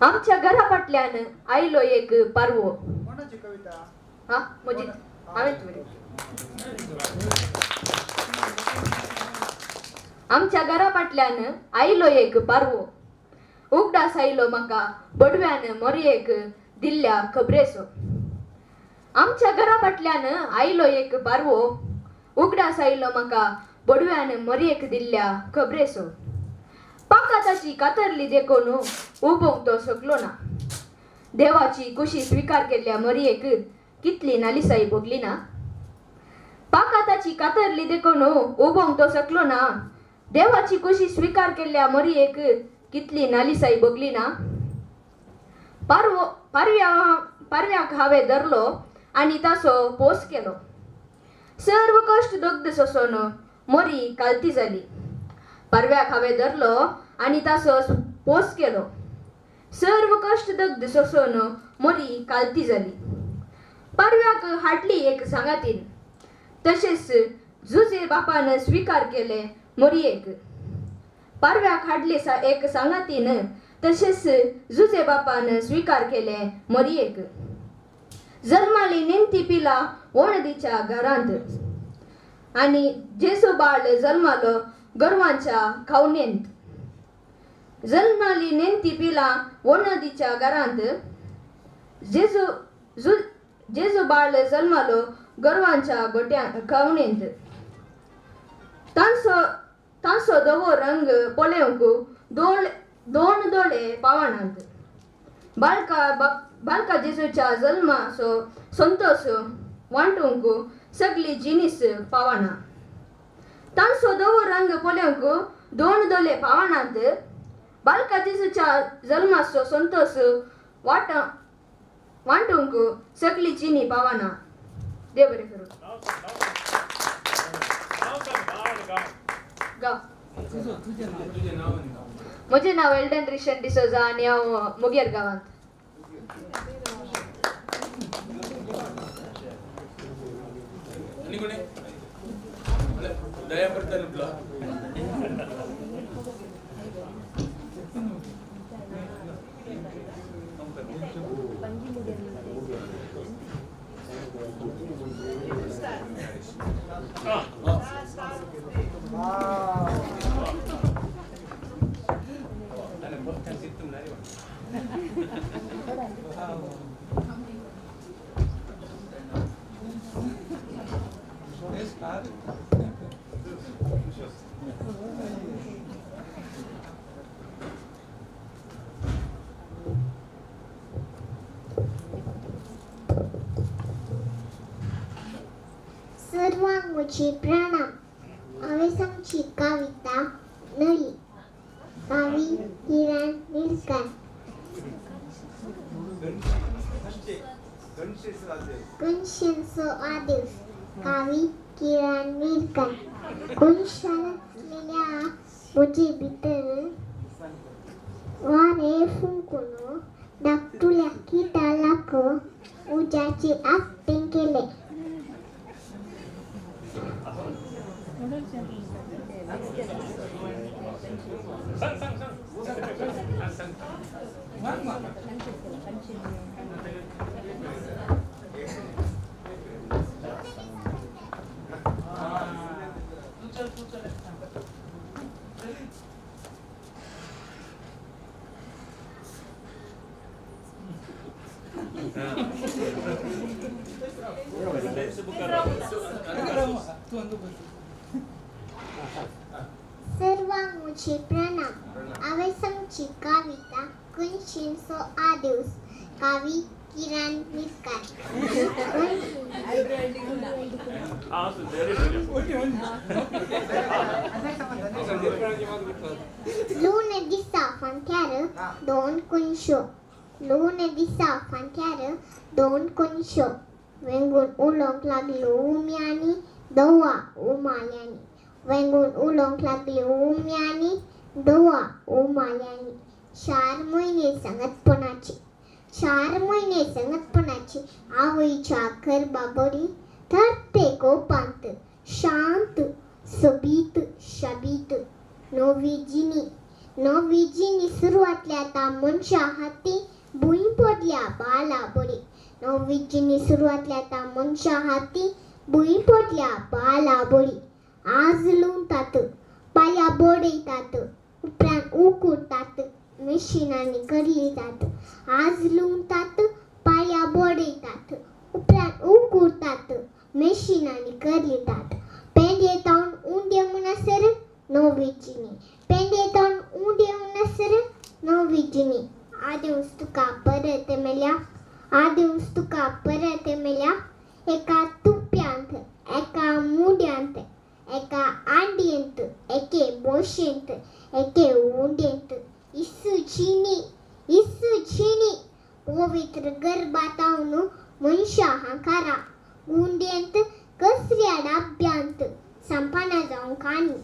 आमच्या घरा फाटल्यान आयलो एक पारवो. कोणाची कविता? हा, म्हजी हांवें. आमच्या घरा फाटल्यान आयलो एक पारवो, उगडास आयलो म्हाका बडव्यान मोरयेक दिल्ल्या खबरेचो. आमच्या घरा फाटल्यान आयलो एक पारवो, उगडास आयलो म्हाका बडव्यान मोरयेक दिल्ल्या खबरेचो. पाका ताची कातरली देखून उबोंक तो शकलो ना. देवाची कुशी स्विकार केल्ल्या मोरयेक कितली नालिसाई भोगली ना. पाका ताची कातरली देखून उबोंक तो शकलो ना. देवाची कुशी स्विकार केल्ल्या मोरयेक कितली नालिसाई भोगली ना. पारवो पारव्याक हांवें धरलो आनी ताचो पोस केलो. सर्व कश्ट दग्ध सोंसून मोरी कालती जाली. पारव्याक हांवें धरलो आनी ताचो पोस केलो. सर्व कश्ट दग्ध सोंसून मोरी कालती जाली. पारव्याक हाडली एक सांगातीन, तशेंच जुजे बापान स्विकार केले मोरयेक. पारव्याक हाडली एक सांगातीन, तशेंच जुजे बापान स्विकार केले मोरयेक. जल्माली नेमती पिला वणदीच्या घरांत आनी जेजू बाळ जल्मालो गोरवांच्या खावणेंत. जल्माली नेमती पिला वणदीच्या घरांत, जेजू बाळ जल्मालो गोरवांच्या गोट्या खावणेंत. तांचो धवो रंग पळोवंक दोन दोळे पावनात. बालका जेजूच्या जल्माचो संतोश वांटूंक सगळी जिनीस पावना. तांचो धवो रंग पळोवंक दोन दोळे पावनात. बालका जेजूच्या जल्माचो संतोश वांटूंक सगळी जिनी पावना. देव बरें करूं. गांव. म्हजें नांव एल्डन रिशन डिसोजा आनी हांव मुगेर गांवांत. सर्वांक म्हजी प्रणाम. हांवें सांगची कविता नळी. कवी किरण मिरकर. कुनशेंचो आदेश. कवी किरण मिरकर. कुनशान आसलेल्या म्हजे भितर वारें फुंकून धाकटुल्या किटालाक उज्याचें आकटें केलें. सर्वांक म्हजे प्रणाम. हांवें सांगची कविता कुनशेंचो आदेश. कवी किरण मिरकर. लून दिसा फांत्यार दोन कुनशो. लून दिसा फांत्यार दोन कुनशो. वेंगून उलोवंक लागल्यो उम्यांनी दवा उमाल्यांनी. वेंगून उलोवंक लागल्यो उम्यांनी दवा उमाल्यांनी. 4 म्हयने सांगतपणाचे. 4 म्हयने सांगतपणाचे आवयच्या गर्भाबरी थरते गोपांत शांत सोबीत शबीत नवी जिनी नवी जिणी सुरवातल्या आतां मनशा हाती भूंय पडल्या बाला बडी. नवी जिणी सुरवातल्या आतां मनशा हाती भूंय पडल्या बाला बडी. आज लुंवतात, पाल्या बडयतात, उपरांत उकडतात, मशिनांनी करयतात. आज लुंवतात, पाल्या बडयतात, उपरांत उकडतात, मशिनांनी करयतात. पेंडे तावन उंडे म्हणसर नवी जिणी, पेंडे तावन उंडे म्हणसर नवी जिणी. आदेवस तुका परत मेल्या, आदेवस तुका परत मेल्या. एका तुप्यांत, एका मुड्यांत, एका आंडयेंत, एके बोशेंत, एके उंडेंत. इसू चिनी, इसू चिनी, पवित्र गर्भातावन मनशा हांकारा गुंडेंत कसऱ्या डाब्यांत संपाना जावं काणी.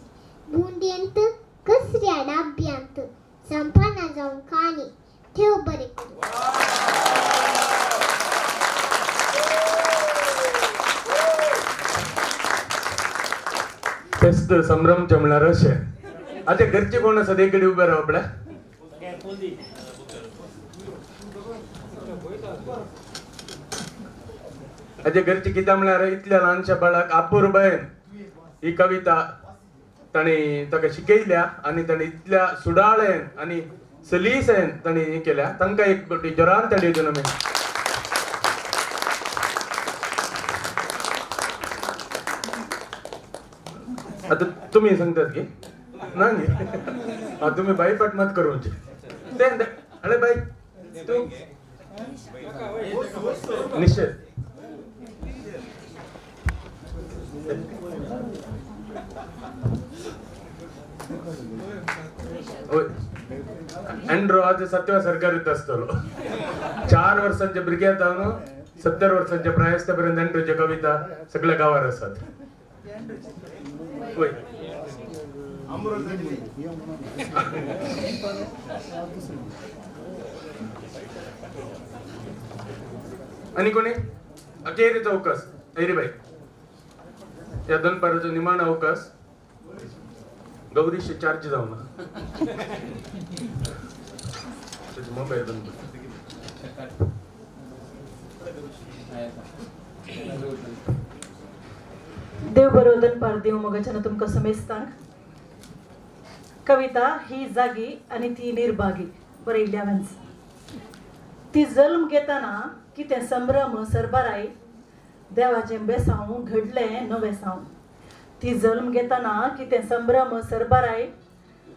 गुंडेंत कसऱ्या डाब्यांत संपाना जावं काणी. ठेव बरें करून. फेस्त संभ्रमचें म्हणल्यार अशें. आतां घरचे कोण आसा ते कडेन उबे राव आपल्या. हाजे घरची कितें म्हणल्यार इतल्या ल्हानशा बाळाक अपुरबायेन ही कविता ताणें ताका शिकयल्या आनी ताणें इतल्या सुडाळेन आनी सलीसेन ताणें हें केल्या. तांकां एक जोरान ताळयो दिवन आमी. आतां तुमी सांगतात की ना न्ही, तुमी बाई फाट मात करूं तें. अरे बाई तूं निश्चित एंड्रो आज सत्यवा सरकारीत आसतलो. 4 वर्सांचे भुरग्या जावन 70 वर्सांच्या प्रायस्ता पर्यंत एंड्रोच्यो कविता सगळ्या गांवार आसात. वय आनी कोणी अखेरीचो अवकाश ऐरी बाई ह्या दनपाराचो निमाणो अवकाश. गौरीश चार्ज जावना मोबायल बंद. देव बरो दनपार देव मोगाच्यान तुमकां समेस्तांक. कविता ही जागी आनी ती निर्भागी बरयल्ली हांवेंच. ती जल्म घेतना कितें संभ्रम सरबराय देवाचें बेसांव घडलें नवें साव. ती जल्म घेतना कितें संभ्रम सरबराय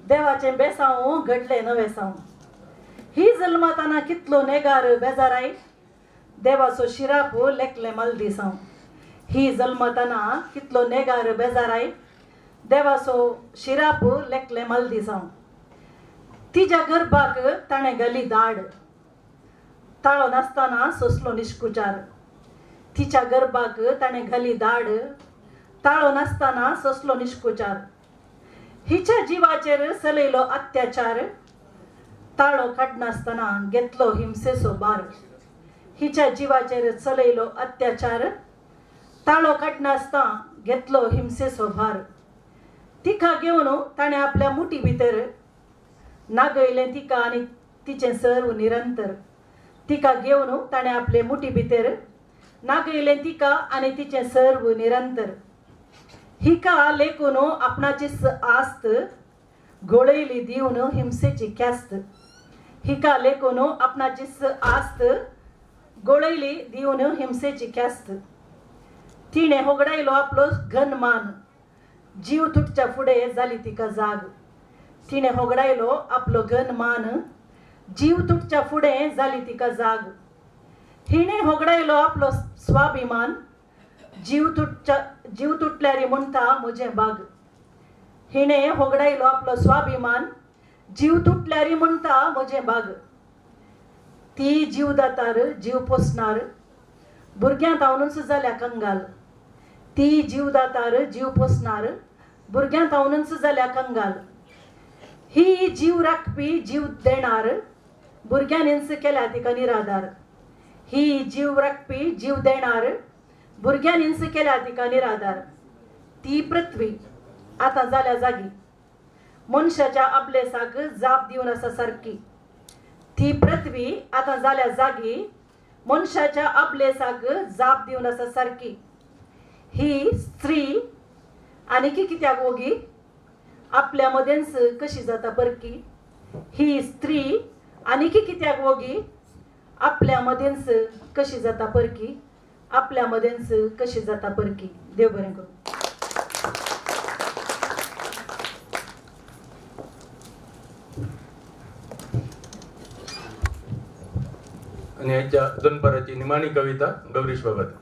देवाचें बेसांव घडलें नवें साव. ही जल्मताना कितलो नेगार बेजाराय देवाचो शिराप लेखलें मालदिसांव. ही जल्मताना कितलो नेगार बेजाराय देवाचो शिराप लेखलें मालदिसांव. तिज्या गर्भाक ताणें घाली दाड, ताळो नासतना सोंसलो निश्कुचार. तिच्या गर्भाक ताणें घाली दाड, ताळो नासतना सोंसलो निश्कुचार. हिच्या जिवाचेर चलयलो अत्याचार, ताळो काडनासतना घेतलो हिंसेचो भार. हिच्या जिवाचेर चलयलो अत्याचार, ताळो काडनासतना घेतलो हिंसेचो भार. तिका घेवन ताणें आपल्या मुठी भितर नागयलें तिका आनी तिचें सर्व निरंतर. तिका घेवन ताणें आपले मुठी भितर नागयलें तिका आनी तिचें सर्व निरंतर. हिका लेखून आपणाचीच आस्त घोळयली दिवन हिंसेची ख्यास्त. हिका लेखून आपणाचीच आस्त गोळयली दिवन हिंसेची ख्यास्त. तिणें होगडायलो आपलो घन मान, जीव तुटच्या फुडें जाली तिका जाग. तिणें होगडायलो आपलो घन मान, जीव तुटच्या फुडें जाली तिका जाग. हिणें होगडायलो आपलो स्वाभिमान, जीव तुटल्यार म्हणटा म्हजें बाग. हिणें होगडायलो आपलो स्वाभिमान, जीव तुटल्यार म्हणटा म्हजें बाग. ती जीव दातार जीव पोसणार, भुरग्यांत हांवनूच जाल्या कंगाल. ती जीव दातार जीव पोसणार, भुरग्यांत हांवनूच जाल्या कंगाल. ही जीव राखपी जीव देणार, भुरग्यांनीच केल्या तिका निराधार. ही जीव राखपी जीव देणार, भुरग्यांनीच केल्या तिका निराधार. ती पृथ्वी आतां जाल्या जागी, मनशाच्या अब्लेसाक जाप दिवन आसा सारकी. ती पृथ्वी आतां जाल्या जागी मनशाच्या अब्लेसाक जाप दिवन आसा सारकी. ही स्त्री आनीकी कित्याक वोगी आपल्या मदेंच कशी जाता परकी. ही स्त्री आनीकी कित्याक वोगी आपल्या मदेंच कशी जाता परकी. आपल्या मदेंच कशी जाता परकी. देव बरें करूं. आनी ह्या दनपाराची निमाणी कविता गौरीश बाबत.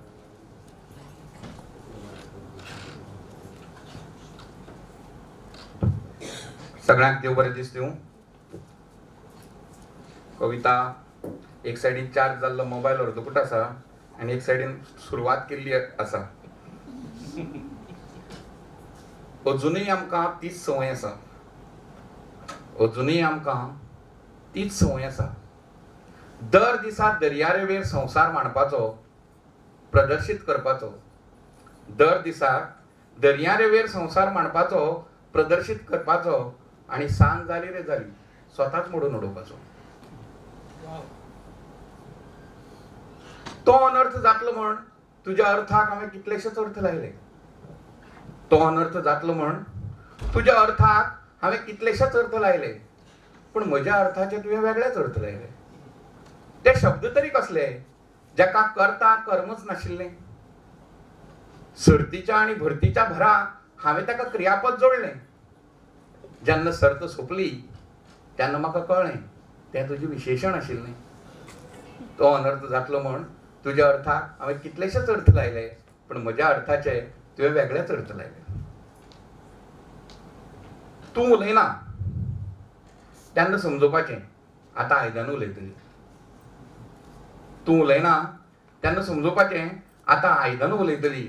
सगळ्यांक देव बरें दीस दिवं. कविता एक सायडीन चार्ज जाल्लो मोबायल अर्दकुट आसा आनी एक सायडीन सुरवात केल्ली आसा. अजुनूय आमकां तीच संवय आसा. अजुनूय आमकां तीच संवय आसा. दर दिसा दर्यारेवेर संवसार मांडपाचो, प्रदर्शीत करपाचो. दर दिसा दर्यारेवेर संवसार मांडपाचो, प्रदर्शीत करपाचो आनी सांज जाली रे जाली स्वताच मोडून उडोवपाचो. तो अनर्थ जातलो म्हण तुज्या अर्थाक हांवें कितलेशेच अर्थ लायले. तो अनर्थ जातलो म्हण तुज्या अर्थाक हांवें कितलेशेच अर्थ लायले, पूण म्हज्या अर्थाचे तुवें वेगळेच अर्थ लायले. ते शब्द तरी कसले ज्याका करता कर्मच नाशिल्लें. सर्तीच्या आनी भरतीच्या भराक हांवें ताका क्रियापद जोडलें. जेन्ना सर्त सोंपली तेन्ना म्हाका कळ्ळें तें तुजें विशेशण आशिल्लें. तो अनर्थ जातलो म्हण तुज्या अर्थाक हांवें कितलेशेच अर्थ लायले, पूण म्हज्या अर्थाचे तुवें वेगळेच अर्थ लायले. तूं उलयना तेन्ना समजुपाचें आतां आयदनां उलयतली. तूं उलयना तेन्ना समजुपाचें आतां आयदनां उलयतली.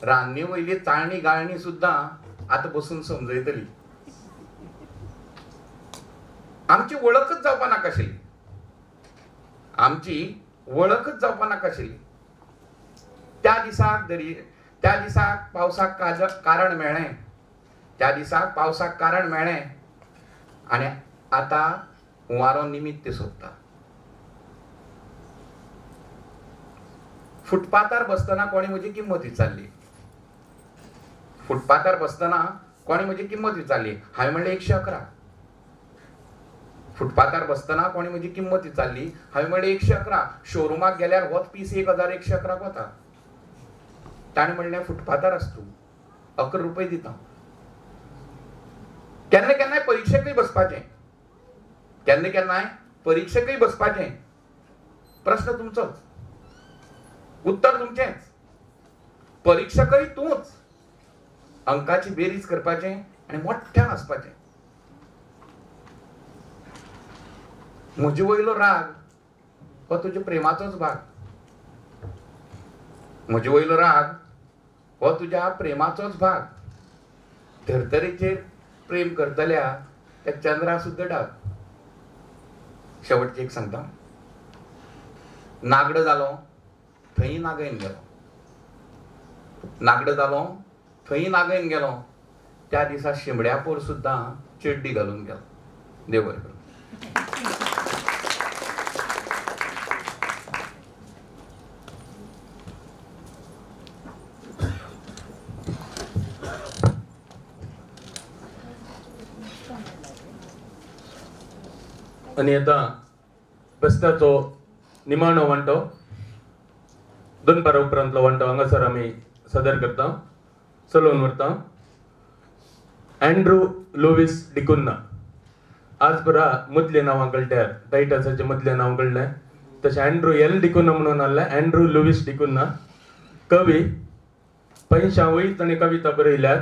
रान्नी वयली चाळणी गाळणी सुद्दां आतां बसून समजयतली. आमची वळखच जावपा नाका आशिल्ली. आमची वळखच जावपा नाका आशिल्ली. त्या दिसाक त्या दिसाक पावसाक कारण मेळ्ळें. त्या दिसाक पावसाक कारण मेळ्ळें आनी आतां हुंवारो निमित्त सोदता. फुटपाथार बसतना कोणी म्हजी किंमत विचारली. फुटपाथार बसतना कोणी म्हजी किंमत विचारली. हांवें म्हणलें 111. फुटपाथार बसतना कोणी म्हजी किंमत विचारली. हांवें म्हणलें 111. शोरुमाक गेल्यार होच पीस 1111 वता. ताणें म्हणलें फुटपाथार आस तूं, 11 रुपये दिता. केन्ना केन्नाय परिक्षेकय बसपाचें. केन्ना केन्नाय परिक्षेकय बसपाचें. प्रश्न तुमचोच, उत्तर तुमचेंच, परिक्षकय तूंच. अंकाची बेरीज करपाचें आनी मोठ्यान हांसपाचें. म्हजे वयलो राग हो तुज्या प्रेमाचोच भाग. म्हजे वयलो राग हो तुज्या प्रेमाचोच भाग. धर्तरेचेर प्रेम करतल्या त्या चंद्रा सुद्दां डाग. शेवटचें एक सांगता. नागडो जालो थंय नागयन गेलो. नागडो जालो थंय नागयन गेलो. त्या दिसा शिमड्यापोर सुद्दां चेड्डी घालून गेलो. देव बरें करूं. आनी आतां फेस्ताचो निमाणो वांटो, दनपारा उपरांतलो वांटो हांगासर आमी सादर करता, चलोवन व्हरता. अँड्रू लुवीस डिकुन्हा. आज पुरा मदलें नांवां कळट्यार टायटसाचें मदलें नांव कळ्ळें. तशें अँड्रू एल डिकुन्हा म्हणून आहलें. अँड्रू लुवीस डिकुन्हा कवी. 85 वयर ताणें कविता बरयल्यात.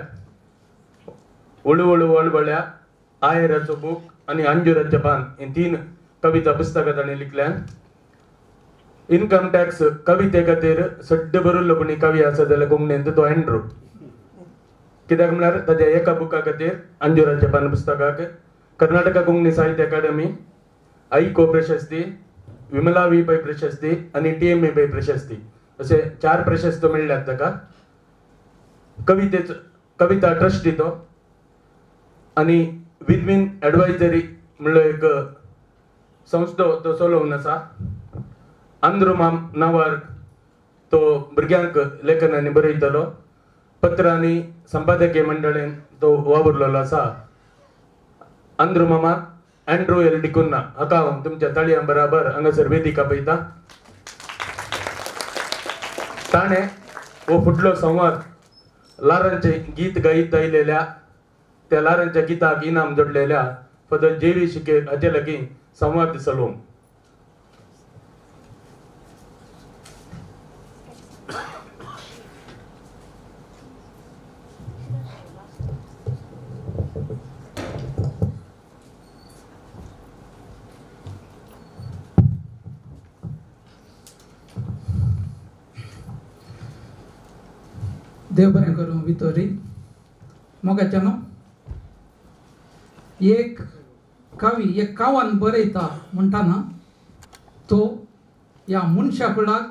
हळू हळू वळवळ्या, आयराचो बूक आनी अंजुराचें पान ही 3 कविता पुस्तकां ताणें लिखल्यात. इनकम टॅक्स कविते खातीर सड्ड बरयल्लो कोणी कवी आसा जाल्यार कोंकणींत तो अँड्रू. कित्याक म्हळ्यार ताज्या एका बुका खातीर अंजुराचें पान पुस्तकाक कर्नाटका कोंकणी साहित्य अकादमी, आयको प्रशस्ती, विमला वी पै प्रशस्ती आनी टी.एम.ए. पै प्रशस्ती अशे 4 प्रशस्त मेळ्ळ्यात ताका. कविता ट्रस्टी तो आनी विनविन एडवायजरी म्हणलो एक संस्था तो चलोवन आसा. आंद्रू माम नांवार तो भुरग्यांक लेखनांनी बरयतलो, पत्रांनी संपादकीय मंडळेन तो वावुरलेलो आसा. आंद्रू मामा अँड्रू एल डिकुन्हा हाका हांव तुमच्या ताळयां बराबर हांगासर वेदिका पळयता. ताणें हो फुडलो संवाद लारांचे गीत गायत आयलेल्या त्या लारांच्या गिताक इनाम जोडलेल्या फादर जेवी सिकेर हाचे लागीं संवाद चलोवंक. देव बरें करूं वितोरी मोगाच्या न्हू एक कवी एक कावन बरयता म्हणटा ना तो ह्या मनशा कुळाक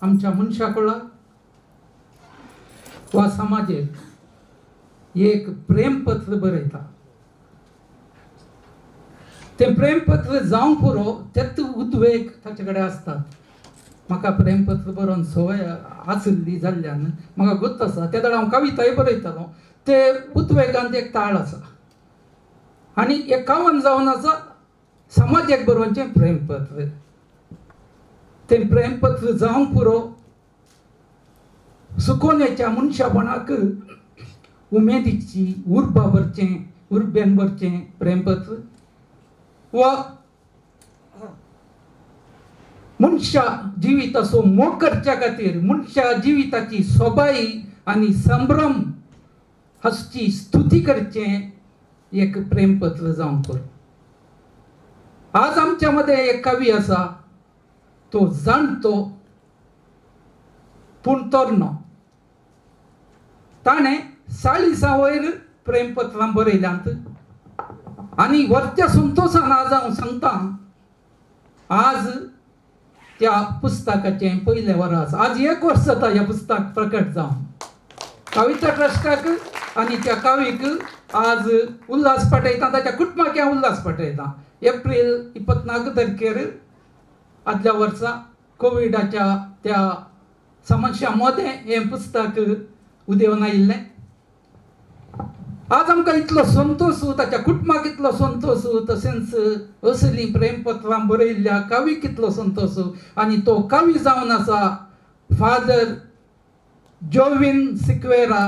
आमच्या मनशा कुळाक वा समाजेक एक प्रेमपत्र बरयता. तें प्रेमपत्र जावंक पुरो तेच उद्वेग ताचे कडेन आसतात. म्हाका प्रेमपत्र बरोवन संवय आशिल्ली जाल्ल्यान म्हाका गोत्त आसा. त्या वेळार हांव कविताय बरयतालो. ते उद्वेगांत एक ताळ आसा आनी एक कावन जावन आसा समाजाक बरोवचें प्रेमपत्र. तें प्रेमपत्र जावंक पुरो सुकोवण्याच्या मनशापणाक उमेदीची उर्बा भरचें उर्बेन भरचें प्रेमपत्र वा मनशा जिविताचो मोग करच्या खातीर मनशा जिविताची सोबाई आनी संभ्रम हाची स्तुती करचें एक प्रेमपत्र जावंक पुरो. आज आमच्या मदें एक कवी आसा तो जाणतो पूण तरनो. ताणें 40 वयर प्रेमपत्रां बरयल्यांत आनी वरत्या संतोशान आज हांव सांगता आज त्या पुस्तकाचें पयलें वर्स आज एक वर्स जाता ह्या पुस्तक प्रकट जावन. कविता ट्रस्टाक आनी त्या कवीक आज उल्हास पाठयता, ताच्या कुटुंबाक हांव उल्हास पाठयता. एप्रील 24 तारखेर आदल्या वर्सा कोविडाच्या त्या समस्या मदें हें पुस्तक उदेवन आयिल्लें. आज आमकां इतलो संतोश, ताच्या कुटुंबाक इतलो संतोश, तशेंच असलीं प्रेमपत्रां बरयल्ल्या कवीक इतलो संतोश. आनी तो कवी जावन आसा फादर जोवीन सिक्वेरा,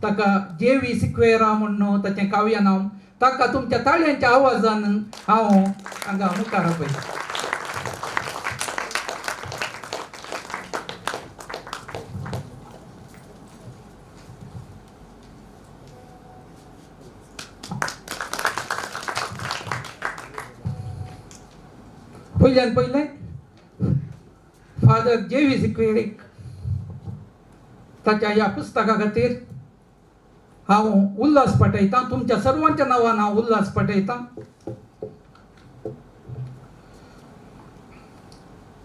ताका जेवी सिक्वेरा म्हूण ताचें काव्य नांव. ताका तुमच्या ताळयांच्या आवाजान हांव हांगा मुखार आपयतां. पयल्यान पयलें फादर जेवी सिक्वेरीक ताच्या ह्या पुस्तका खातीर हांव उल्हास पाठयतां. तुमच्या सर्वांच्या नांवान हांव उल्हास पाठयतां.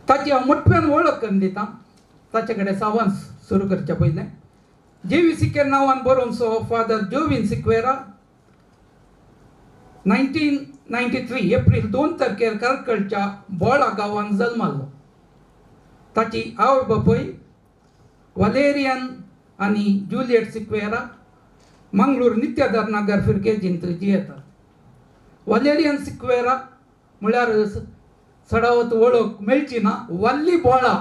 ताची हांव मोठ्यान वळख करून दितां. ताचे कडेन संवाद सुरू करच्या पयलें जेवी सिकेर नांवान बरोवचो फादर जोवीन सिक्वेरा 1993 एप्रील 2 तारखेर कार्कळच्या बोळा गांवांत जल्मालो. ताची आवय बापूय वालेरियन आनी जुलियट सिक्वेरा मंगळूर नित्यादार नगर फिरगेजींत जियेतात. वालेरियन सिक्वेरा म्हळ्यार चडावत वळख मेळची ना. वाल्ली बोळा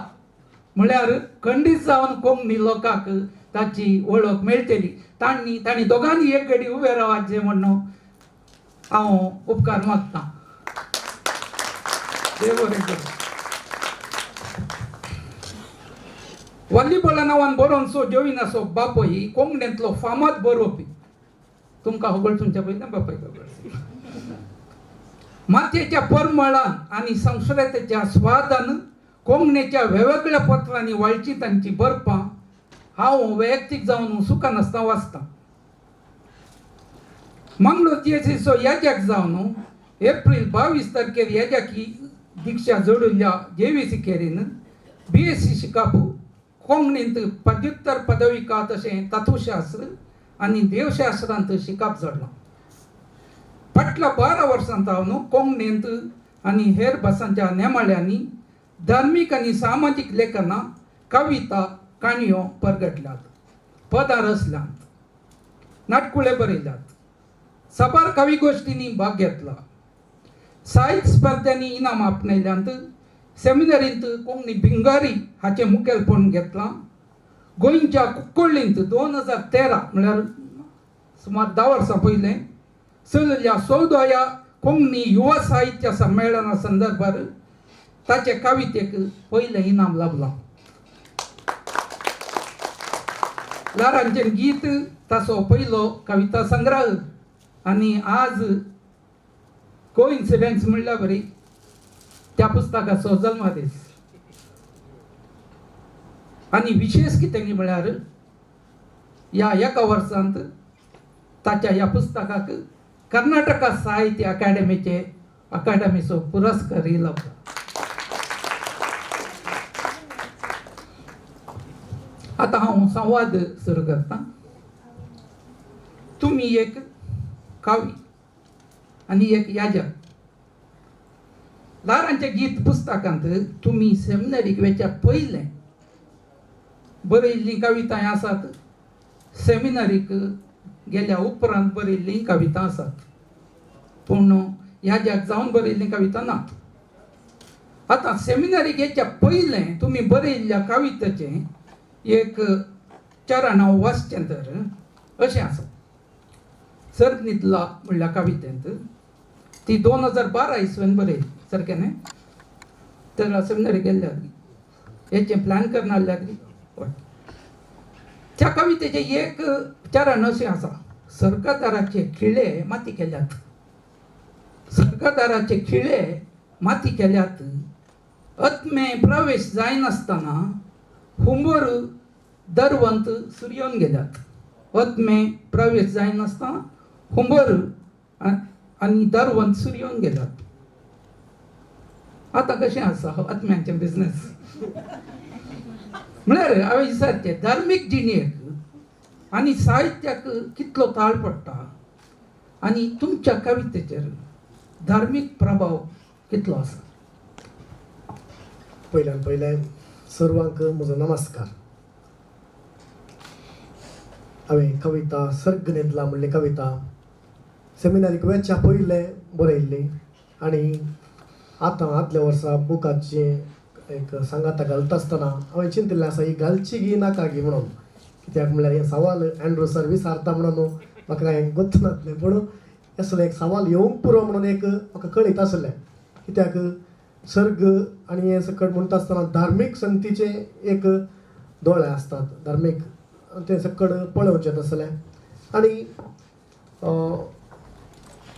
म्हळ्यार खंडीत जावन कोंकणी लोकांक ताची वळख मेळटली. तांणी तांणी दोगांनी एक घडी उबे रावाचें म्हूण हांव उपकार मागतां. देव बरें करूं. वाल्ली बोळा नांवान बरोवचो जोविनाचो बापूय कोंकणींतलो फामाद बरोवपी. तुमकां खबर तुमच्या पयलीं बापूय खबर. मातयेच्या परमळान आनी संस्कृतेच्या स्वादान कोंकणीच्या वेगवेगळ्या पत्रांनी वाळची तांची बरपां हांव वैयक्तीक जावन सुखानासतना वाचतां. मंगळूर जीएससीचो याजक जावन एप्रील 22 तारखेर याजकी दीक्षा जोडिल्ल्या जेवी सिकेरीन बीएससी शिकाप कोंकणींत पदव्युत्तर पदविका तशें तत्वशास्त्र आनी देवशास्त्रांत शिकाप जोडलां. फाटल्या 12 वर्सां जावन कोंकणींत आनी हेर भासांच्या नेमाळ्यांनी धार्मीक आनी सामाजीक लेखनां, कविता, काणयो परगटल्यात, पदां रचल्यांत, नाटकुळे बरयल्यात, साबार कवी गोश्टींनी भाग घेतला, साहित्य स्पर्ध्यांनी इनाम आपणायल्यांत, सेमिनारींत कोंकणी भिंगारी हाचें मुखेलपण घेतलां. गोंयच्या कुंकळ्ळींत 2013 म्हळ्यार सुमार 10 वर्सां पयलें चलयल्ल्या 14व्या कोंकणी युवा साहित्य संमेलना संदर्भार ताचे कवितेक पयलें इनाम लाभलां. लारांचें गीत ताचो पयलो कविता संग्रह आनी आज कोइन्सिडन्स म्हणल्यार बरी त्या पुस्तकाचो जल्मदीस. आनी विशेष कितें म्हळ्यार ह्या एका वर्सांत ताच्या ह्या पुस्तकाक कर्नाटका साहित्य अकादमीचो पुरस्कारय लाभला. आतां हांव संवाद सुरू करतां. तुमी एक कवी आनी एक याजक. लारांचें गीत पुस्तकांत तुमी सेमिनरीक वेच्या पयलें बरयल्लीं कवितां आसात, सेमिनरीक गेल्या उपरांत बरयल्लीं कविता आसात, पूण याजक जावन बरयल्लीं कविता नात. आतां सेमिनरीक येच्या पयलें तुमी बरयल्ल्या कवितेचें एक चरण हांव वाचचें तर अशें आसा. सर्ग न्हिदला म्हणल्या कवितेंत ती 2012 इसवेन बरयली सारकें न्हय, तर सेमिनरी गेल्ल्या हेचें प्लॅन करना हय. त्या कवितेचें एक चरण अशें आसा, सर्गदाराचे खिळे माती केल्यात, सर्गदाराचे खिळे माती केल्यात, आत्मे प्रवेश जायनासतना हुंबर दरवंत सुर्योन गेल्यात. आत्मे प्रवेश जायनासतना हुंबर आनी दरवंत सुर्योन गेल्यात. आतां कशें आसा आत्म्यांचें बिजनेस म्हळ्यार हांवें विचारचें धार्मीक जिणेक आनी साहित्याक कितलो ताळ पडटा आनी तुमच्या कवितेचेर धार्मीक प्रभाव कितलो आसा? पयल्यान पयलें सर्वांक म्हजो नमस्कार. हांवें कविता सर्ग न्हिदला म्हणली कविता सेमिनारीक वेच्या पयलें बरयल्ली आनी आतां आदल्या वर्सा बुकाचें एक सांगाता घालता आसतना हांवें चिंतिल्लें आसा ही घालची गी नाका गी म्हणून, कित्याक म्हणल्यार हें सवाल एन्ड्रू सर विचारता म्हणून म्हाका कांय गोत्त नासलें, पूण असलो एक सवाल येवंक पुरो म्हणून एक म्हाका कळीत आसलें. कित्याक सर्ग आनी हें सकट म्हणटा आसतना धार्मीक संगतीचे एक दोळे आसतात, धार्मीक तें सकट पळोवचें आसलें. आनी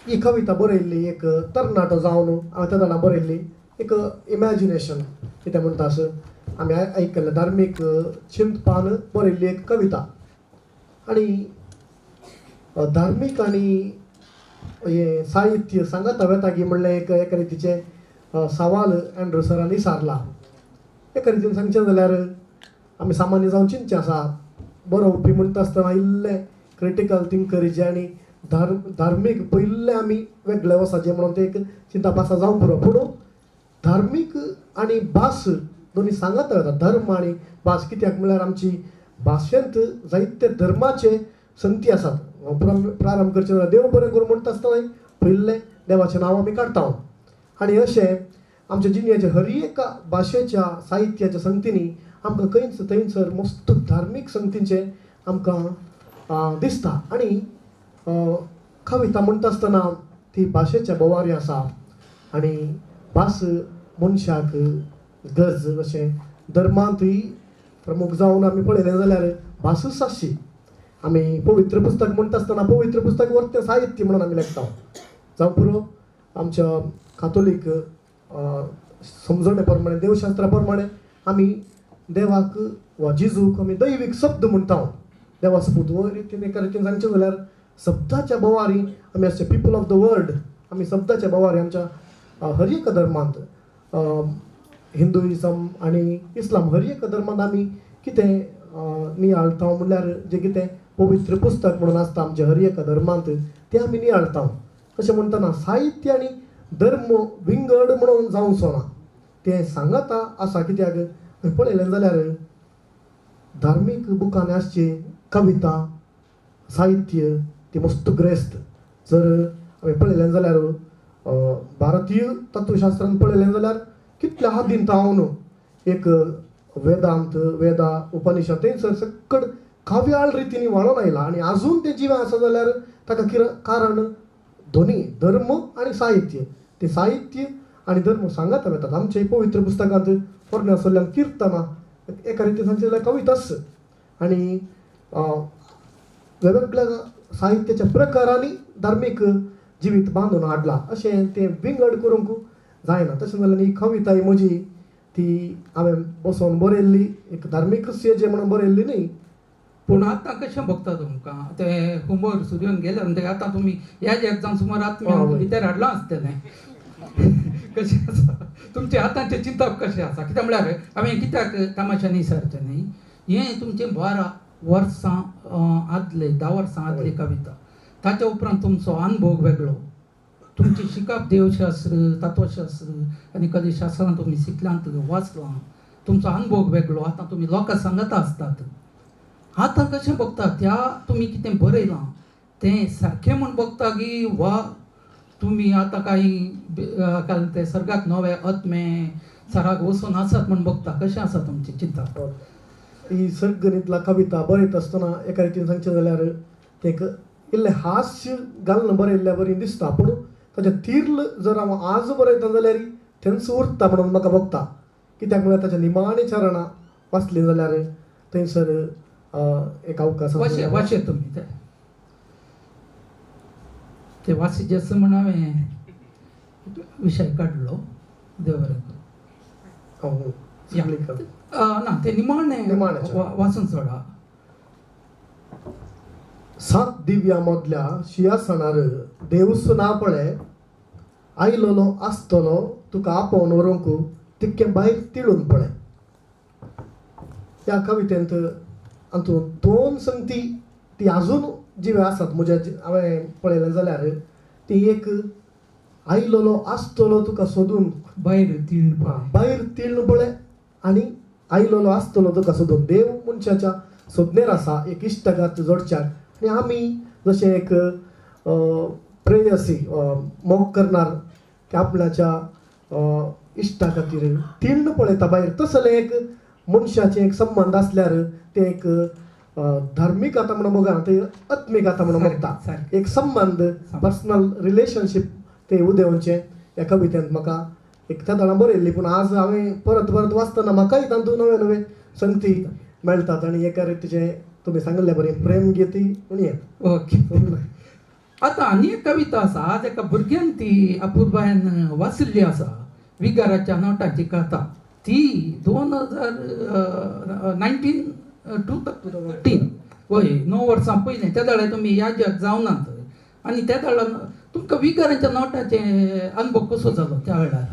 ही कविता बरयल्ली एक तरणाटो जावन हांवें त्या जाणा बरयल्ली एक इमॅजिनेशन कितें म्हणटा अशें आमी आयकल्लें धार्मीक चिंतपान बरयल्ली एक कविता. आनी धार्मीक आनी हें साहित्य सांगाता वेता गी म्हणलें एक एका रितीचें सवाल एन्ड्रू सरान विचारला. एका रितीन सांगचें जाल्यार आमी सामान्य जावन चिंतचें आसा बरोवपी म्हणटा आसतना इल्लें क्रिटिकल थिंकरीचें आनी धार्मीक पयल्लें आमी वेगळे वसाचें म्हणून तें एक चिंतप आसा जावंक पुरो, पूण धार्मीक आनी भास दोनी सांगाता वेता. धर्म आनी भास कित्याक म्हणल्यार आमची भाशेंत जायते धर्माचे संती आसात. प्रारंभ करचें जाल्यार देव बरें करूं म्हणटा आसतना पयल्लें देवाचें नांव आमी काडटा. आनी अशें आमच्या जिणेच्या हर एका भाशेच्या साहित्याच्या संगतींनी आमकां खंयच थंयसर मस्त धार्मीक संगतींचें आमकां दिसता. आनी कविता म्हणटा आसतना ती भाशेच्या बोवारी आसा आनी भास मनशाक गरज अशें धर्मांतूय प्रमुख जावन आमी पळयलें जाल्यार भासूच आसची. आमी पवित्र पुस्तक म्हणटा आसतना पवित्र पुस्तक वर्तें साहित्य म्हणून आमी लेखता जावं पुरो. आमच्या कातोलीक समजणे प्रमाणे देवशास्त्रा प्रमाणे आमी देवाक वा जेजूक आमी दैवीक शब्द म्हणटा. देवा सपूत हो रितीन एका रितीन सांगचें जाल्यार शब्दाच्या बोवारी आमी आसचे पीपल ऑफ the world. आमी शब्दाच्या बोवारी आमच्या हर एका धर्मांत हिंदुइजम आनी इस्लाम हर एका धर्मांत आमी कितें नियाळटा म्हणल्यार जें कितें पवित्र पुस्तक म्हणून आसता आमच्या हर एका धर्मांत तें आमी नियाळटा. अशें म्हणटना साहित्य आनी धर्म विंगड म्हणून जावचो ना, तें सांगता आसा. कित्याक पळयलें जाल्यार धार्मीक बुकांनी आसची कविता साहित्य ती मस्त ग्रेस्त. जर हांवें पळयलें जाल्यार भारतीय तत्वशास्त्रान पळयलें जाल्यार कितल्या आदीन तावन एक वेदांत वेदा उपनिषद थंयसर सकड काव्याळ रितीन वाळोन आयला आनी आजून तें जिवें आसा जाल्यार ताका कितें कारण दोनी धर्म आनी साहित्य. तें साहित्य आनी धर्म सांगात वेतात. आमचे पवित्र पुस्तकांत पोरण्या आसल्यान किर्तनां एका रितीन सांगचें जाल्यार कविताच आनी वेगवेगळ्या साहित्याच्या प्रकारांनी धार्मीक जिवीत बांदून हाडलां. अशें तें विंगड करूंक जायना. तशें जाल्यार ही कविता म्हजी ती हांवें बसोवन बरयल्ली एक धार्मीक जें म्हणून बरयल्ली न्ही. पूण आतां कशें भोगता तुमकां तें हुमर सुर्योन गेले म्हणटकीर आतां तुमी ह्या एग्जाम सुमार आत्म्या भितर हाडलां आसतलें कशें आसा तुमचें आतांचें चिंतप कशें आसा? कित्याक म्हळ्यार हांवें कित्याक तमाशांनी विचारचें न्ही, हें तुमचें 12 वर्सां आदले 10 वर्सां आदली कविता, ताच्या उपरांत तुमचो अनुभव वेगळो, तुमची शिकप देवशास्त्र तत्वशास्त्र आनी कलेशास्त्रां तुमी शिकल्यांत वाचलां, तुमचो अनुभव वेगळो. आतां तुमी लोकां सांगता आसतात, आतां कशें बघता त्या तुमी कितें बरयलां तें सारकें म्हूण बघता की वा तुमी आतां कांय ते सर्गाक नवे आत्मे सराक वचून आसात म्हूण बघता, कशें आसा तुमचें चिंतप? ही सर्गणीतला कविता बरयता आसतना एका रितीन सांगचें जाल्यार तें एक इल्लें हास्य घालून बरयल्ल्या बरी दिसता, पूण ताचें तीर्ल जर हांव आज बरयता जाल्यार थंयच उरता म्हणून म्हाका भोगता. कित्याक म्हळ्यार ताच्या निमाणी चरणां वाचलीं जाल्यार थंयसर एक अवकाश वाचे तुमी ते वासी जसं म्हण हांवें विशय काडलो. देव बरें करूं. ना ते निमाणे वाचून सोडा. 7 दिव्या मदल्या शिंयासनार देवूच ना पळय, आयलोलो आसतलो तुका आपोवन व्हरूंक तितकें भायर तिळून पळय. ह्या कवितेंत हातूंत 2 संगती ती आजून जिवे आसात म्हज्या हांवें पळयलें जाल्यार ती एक आयलोलो आसतलो तुका सोदून भायर तिळून भायर तिळून पळय आनी आयलोलो आसतलो तुका सोदून. देव मनशाच्या सोदनेर आसा एक इश्टागात जोडच्याक आनी आमी जशें एक प्रेयसी मोग करणार की आपणाच्या इश्टा खातीर तिळून पळयता भायर, तसलें एक मनशाचें एक संबंद आसल्यार तें एक धार्मीक आतां म्हणून बघा ते आत्मीक आतां म्हणून बघता एक संबंद पर्सनल रिलेशनशीप ते उदेवचें ह्या कवितेंत म्हाका एक त्या दळां बरयल्ली. पूण आज हांवें परत परत वाचतना म्हाकाय तातूंत नवे नवे संगती मेळटात आनी एका रितीचें तुमी सांगिल्ले बरें प्रेम गीती म्हण येत. ओके, आतां आनी एक कविता आसा, आज एका भुरग्यान ती अपुरबायेन वाचिल्ली आसा, विगाराच्या नोटाची कथा. ती 2019 2013 वय 9 वर्सां पयलीं त्या वेळार तुमी याजक जावनात आनी त्या वेळार तुमकां विगारांच्या नोटाचे अनुभव कसो जालो त्या वेळार?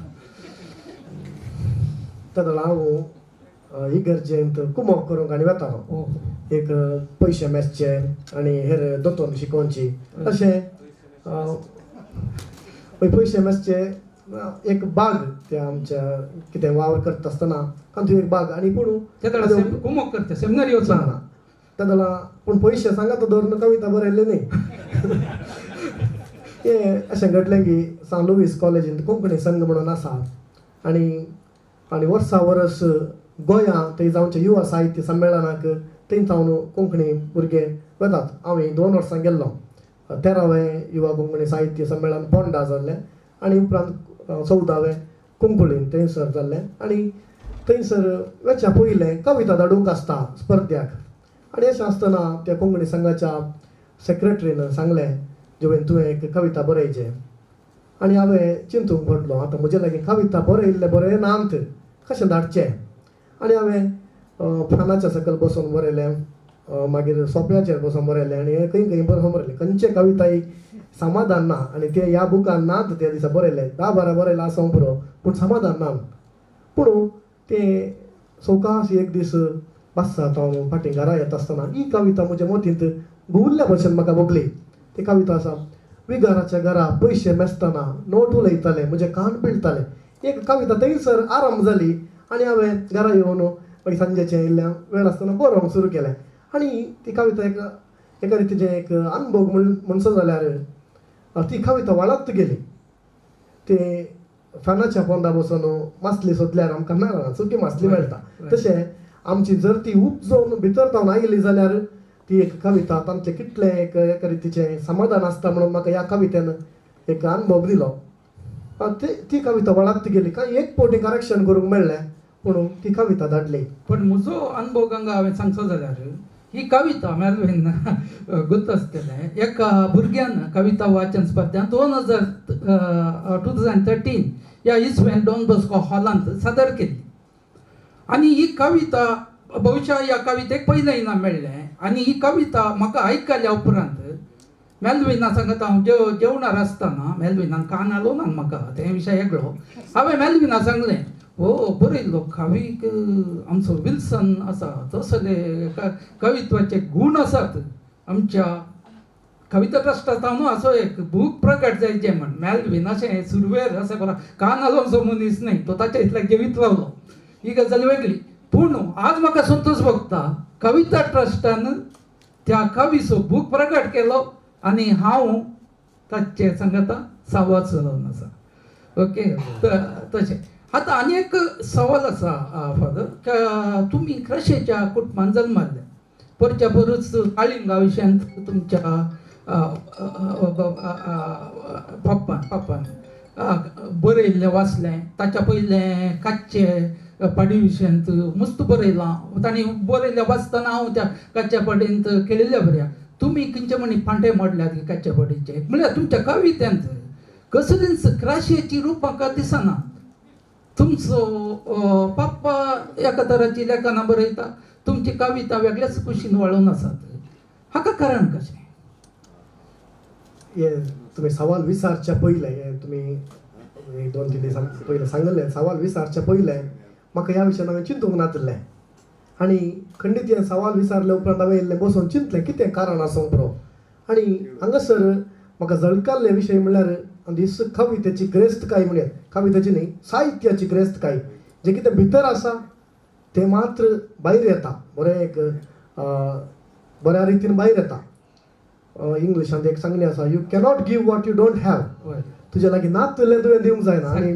त्या वेळार हांव इगर्जेंत कुमोक करूंक आनी वेतालो, एक पयशे मेजचे आनी हेर दोतोन शिकोवची अशें पयशे मेजचे एक बाग त्या आमच्या कितें वावर करता आसतना तातूंत एक बाग आनी पूण कुमोक करता सेमिनारी वचना त्या वेळार पूण पयशे सांगात दवरून कविता बरयल्ली न्ही. हें अशें घडलें की सान लुवीस कॉलेजींत कोंकणी संघ म्हणून आसा आनी आनी वर्सा वरस गोंया थंय जावचे युवा साहित्य संमेलनाक थंय जावन कोंकणी भुरगे वतात. हांव 2 वर्सां गेल्लो, 13वें युवा कोंकणी साहित्य संमेलन पोंडा जाल्लें आनी उपरांत 14वें कुंकळीन थंयसर जाल्लें आनी थंयसर वचच्या पयलें कविता धाडूंक आसता स्पर्ध्याक आनी अशें आसतना त्या कोंकणी संघाच्या सेक्रेटरीन सांगलें जेवेन तुवें एक कविता बरयचें आनी हांवें चिंतूंक पडलो आतां म्हजे लागीं कविता बरयल्लें बरें नात कशें धाडचें आनी हांवें फानाच्या सकयल बसून बरयलें, मागीर सोप्याचेर बसून बरयलें आनी खंय खंय बसून बरयलें. खंयचे कविताय समाधान ना आनी ते ह्या बुकान नात त्या दिसा बरयलें 10-12 बरयलां आसूंक पुरो पूण समाधान ना. पूण तें सवकास एक दीस बसता हांव फाटीं घरा येता आसतना ही कविता म्हज्या मतींत घुंवल्ल्या भशेन म्हाका भोगली. ती कविता आसा, विगाराच्या घरा पयशे मेजतना नोट उलयताले, म्हजे कान पिळटाले. एक कविता थंयसर आरंभ जाली आनी हांवें घरा येवन मागीर सांजेचें इल्लें वेळ आसतना बरोवंक सुरू केलें. आनी ती कविता एक एका रितीचें एक अनुभव म्हणसो जाल्यार ती कविता वाडत गेली. ते फॅनाच्या पोंदा बसून मासली सोदल्यार आमकां मेळना, सुकी मासली मेळटा. तशें आमची जर ती उपजोवन भितर जावन आयली जाल्यार ती एक कविता तांचें कितलें एक एका रितीचें समाधान आसता म्हणून म्हाका ह्या कवितेन एक अनुभव दिलो. ती कविता वळात गेली. कांय एक फावटी करेक्शन करूंक मेळ्ळें पूण ती कविता धाडली. पण म्हजो अनुभव गंगा हांवें सांगचो जाल्यार ही कविता मेलवीन गुत आसतलें एका भुरग्यान कविता वाचन स्पर्ध्यान 2013 ह्या इसवेन डॉन बॉस्को हॉलांत सादर केली. आनी ही कविता बहुशा ह्या कवितेक पयलें इनाम मेळ्ळें. आनी ही कविता म्हाका आयकल्या उपरांत मेलविना सांगता हांव जेवणार आसतना मेलविनान कान आलो ना म्हाका तें विशय वेगळो. हांवें मेलविना सांगलें हो बरयल्लो कवीक आमचो विल्सन आसा तसले कवित्वाचे गूण आसात आमच्या कविता ट्रस्टांत न्हू असो एक बूक प्रकट जायचे म्हण. मेलविन अशें सुरवेर अशें बरो कान आलोसो मनीस न्हय तो ताच्या इतल्याक जेवीत रावलो, ही गजाल वेगळी. पूण आज म्हाका संतोश भोगता कविता ट्रस्टान त्या कवीचो बूक प्रकट केलो आनी हांव ताचे सांगता सावाद चलोवन आसा. ओके तशें आतां आनी एक सवाल आसा फादर, तुमी क्रशेच्या कुटुंबान जल्माल्ले परच्या परच काळिंगा विशयांत तुमच्या पप्पान बरयल्लें वाचलें, ताच्या पयलें काच्चे पाडी विशयांत मस्त बरयलां तांणी बरयल्लें वाचतना हांव त्या काच्च्या पाडींत खेळिल्ल्या बऱ्या. तुमी खंयचे म्हणी फांटे मोडल्यात काच्च्या पाडीचे म्हळ्यार तुमच्या कवितेंत कसलीच क्राशेची रूप म्हाका दिसना. तुमचो पप्पा एका तराची लेखनां बरयता, तुमची कविता वेगळ्याच कुशीन वळून आसात, हाका कारण कशें? हे तुमी सवाल विचारच्या पयलें हे तुमी 2-3 दिसां पयलें सांगलें सवाल विचारच्या पयलें म्हाका ह्या विशयान हांवें चिंतूंक नातिल्लें. आनी खंडीत हें सवाल विचारले उपरांत हांवें इल्लें बसून चिंतलें कितें कारण आसूंक पुरो. आनी हांगासर म्हाका झळकाल्ले विशय म्हणल्यार दीस कवितेची ग्रेस्तकाय म्हणयात, कवितेची न्ही साहित्याची ग्रेस्तकाय जें कितें भितर आसा तें मात्र भायर येता, बरें एक बऱ्या रितीन भायर येता. इंग्लिशांत एक सांगणी आसा, you cannot give what you don't have. तुज्या लागीं नातलें तुवें दिवंक जायना. आनी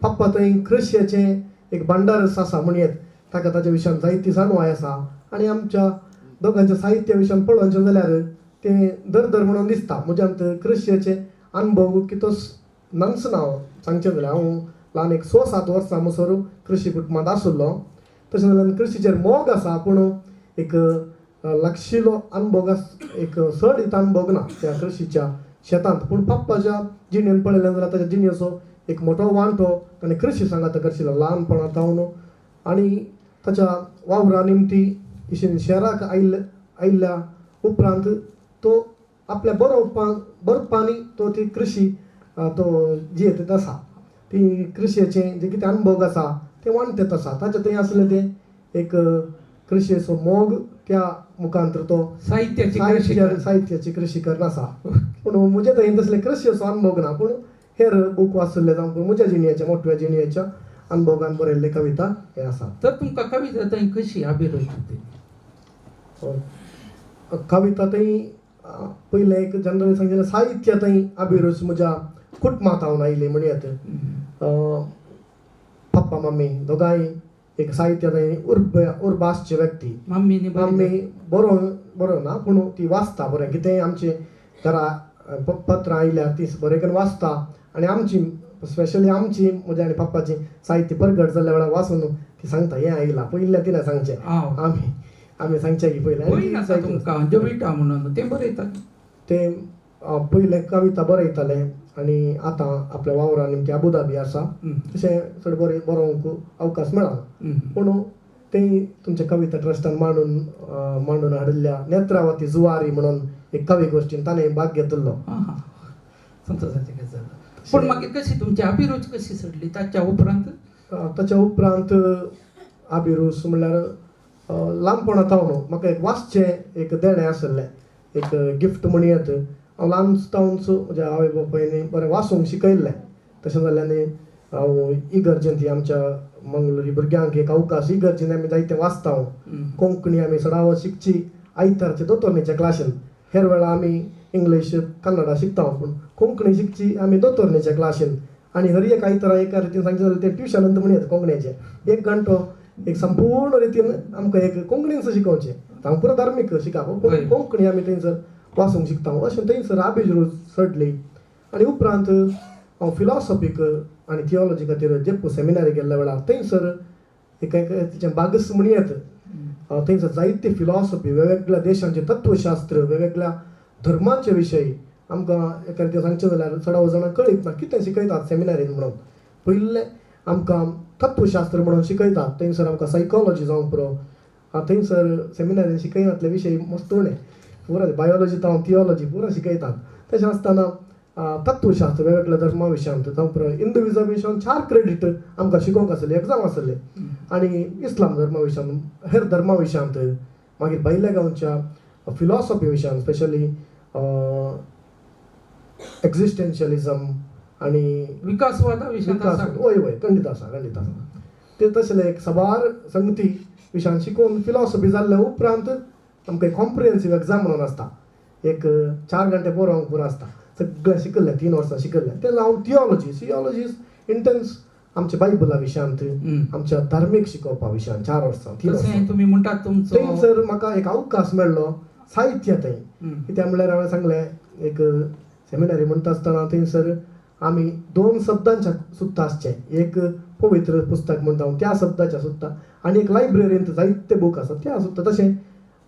पप्पा थंय कृशयेचें एक भांडारस आसा म्हणयेत, ताका ताच्या विशयान जायती जाणवाय आसा. आनी आमच्या दोगांच्या साहित्य विशयान पळोवचें जाल्यार तें दर दर म्हणून दिसता. म्हज्यांत कृशयेचें अनुभव कितोच नाच ना सांगचें जाल्यार. हांव ल्हान एक 6-7 वर्सां म्हणसर कृशी कुटुंबांत आशिल्लो, तशें जाल्यार कृशीचेर मोग आसा पूण एक लागशिल्लो अनुभव एक चड इतलो अनुभव ना त्या कृशीच्या शेतांत. पूण पप्पाच्या जिणेन पळयलें जाल्यार ताच्या जिणेचो एक मोठो वांटो ताणें कृशी सांगाता करशिल्लो ल्हानपणा जावन. आनी ताच्या वावरा निमती इशेन शहराक आयिल्ल्या उपरांत तो आपल्या बरोवपांनी तो ती कृशी तो जियेत आसा, ती कृशयेचें जे कितें अनुभव आसा तें वांटत आसा. ताचे थंय आसलें तें एक कृशयेचो मोग त्या मुखांतर तो साहित्याची कृशी करून आसा. पूण म्हजे थंय तसले कृशयेचो अनुभव ना, पूण हेर बूक वाचिल्ले जावं म्हज्या जिणेच्या मोटव्या जिणेच्या अनुभवान बरयल्ले कविता हे आसा. तर तुमकां कविता थंय कशी अभिरुची ती? कविता थंय पयलें एक जनरली सांगचें जाल्यार साहित्य थंय अभिरुच म्हज्या कुटुंबांत हांव आयली म्हणयत. पप्पा मम्मी दोगांय एक साहित्य थंय उर्बा आसची व्यक्ती. मम्मी बरोवंक ना पूण ती वाचता बरें, कितेंय आमचें घरा पत्रां आयल्यार ती बरें करून वाचता. आनी आमची स्पेशली आमची म्हज्या आनी पप्पाची साहित्य परगट जाल्ल्या वेळार वाचून ती सांगता हें आयलां पयलें तिणें सांगचें, आमी आमी सांगचें की पयलें म्हणून तें बरयता तें पयलें कविता बरयतालें. आनी आतां आपल्या वावरा निमती अबुधाबी आसा तशें चड बरें बरोवंक अवकाश मेळना, पूण तें तुमच्या कविता ट्रस्टान मांडून हाडिल्ल्या नेत्रावती जुवारी म्हणून एक कवी गोश्टीन ताणें भाग घेतिल्लो. संतोषाची गजाल. पूण मागीर कशी तुमची अभिरुच कशी सोडली ताच्या उपरांत? ताच्या उपरांत अभिरुच म्हणल्यार ल्हानपणा थावन म्हाका एक वाचचें एक देणें आशिल्लें, एक गिफ्ट म्हणयत. हांव ल्हान तावनच म्हज्या आवय बापायनी बरें वाचूंक शिकयल्लें. तशें जाल्ल्यान हांव इगर्जेंत ही आमच्या मंगळुरी भुरग्यांक एक अवकाश इगर्जेन आमी जायतें वाचता. कोंकणी आमी सदांच शिकची आयतारचे दोतोरणीच्या क्लासीन. हेर वेळा आमी इंग्लीश कन्नडा शिकता पूण कोंकणी शिकची आमी दोतोरणीच्या क्लासीन. आनी हर एक आयतारा एका रितीन सांगचें जाल्यार तें ट्युशनांत म्हणयत कोंकणीचें एक घंटो एक संपूर्ण रितीन आमकां एक कोंकणीच शिकोवचें. हांव पुरो धार्मीक शिकप पूण कोंकणी आमी थंयसर वाचूंक शिकता. अशें थंयसर आबेज चडली. आनी उपरांत हांव फिलॉसॉफीक आनी थियोलॉजी खातीर जेप्पू सेमिनारी गेल्ल्या वेळार थंयसर एक तिचें बागस म्हणयत थंयसर जायते फिलॉसॉफी वेगवेगळ्या देशांचें तत्वशास्त्र वेगवेगळ्या धर्माचे विशय आमकां एका रितीन सांगचें जाल्यार चडावो जाणां कळीत ना कितें शिकयतात सेमिनारीन म्हणून. पयलें आमकां तत्वशास्त्र म्हणून शिकयतात थंयसर आमकां सायकोलॉजी जावंक पुरो. थंयसर सेमिनारीन शिकयनातले विशय मस्त उणें पुरा बायोलॉजी जावं थियोलॉजी पुरा शिकयतात. तशें आसतना तत्वशास्त्र वेगवेगळ्या धर्मा विशयांत जावं पुरो हिंदुइजम विशयान 4 क्रेडीट आमकां शिकोवंक आसले एग्जाम आसले. आनी इस्लाम धर्मा विशयांत हेर धर्मा विशयांत मागीर भायल्या गांवच्या फिलॉसॉफी विशयांत स्पेशली एक्झिस्टन्शियलिझम आनी विकासवादा विशयांत. हय हय खंडीत आसा खंडीत आसा. ते तसले एक साबार संगती विशयान शिकोवन फिलॉसॉफी जाल्ल्या उपरांत आमकां एक कॉम्प्रिहेन्सीव एग्जाम म्हणून आसता एक 4 घंटे बरोवंक पुरो आसता. सगळें शिकल्लें 3 वर्सां शिकल्लें. तें लावन थियोलॉजी थियोलॉजी is intense आमच्या बायबला विशयांत आमच्या धार्मीक शिकोवपा विशयांत 4 वर्सां 3 वर्सां. तुमी म्हणटात तुमचो थंयसर म्हाका एक अवकाश मेळ्ळो साहित्य थंय. कित्याक म्हणल्यार हांवें सांगलें एक सेमिनारी म्हणटा आसतना थंयसर आमी 2 शब्दांच्या सुत्ता आसचें. एक पवित्र पुस्तक म्हणटा हांव त्या शब्दाच्या सुत्ता आनी एक लायब्ररींत जायते बूक आसा त्या सुत्ता. तशें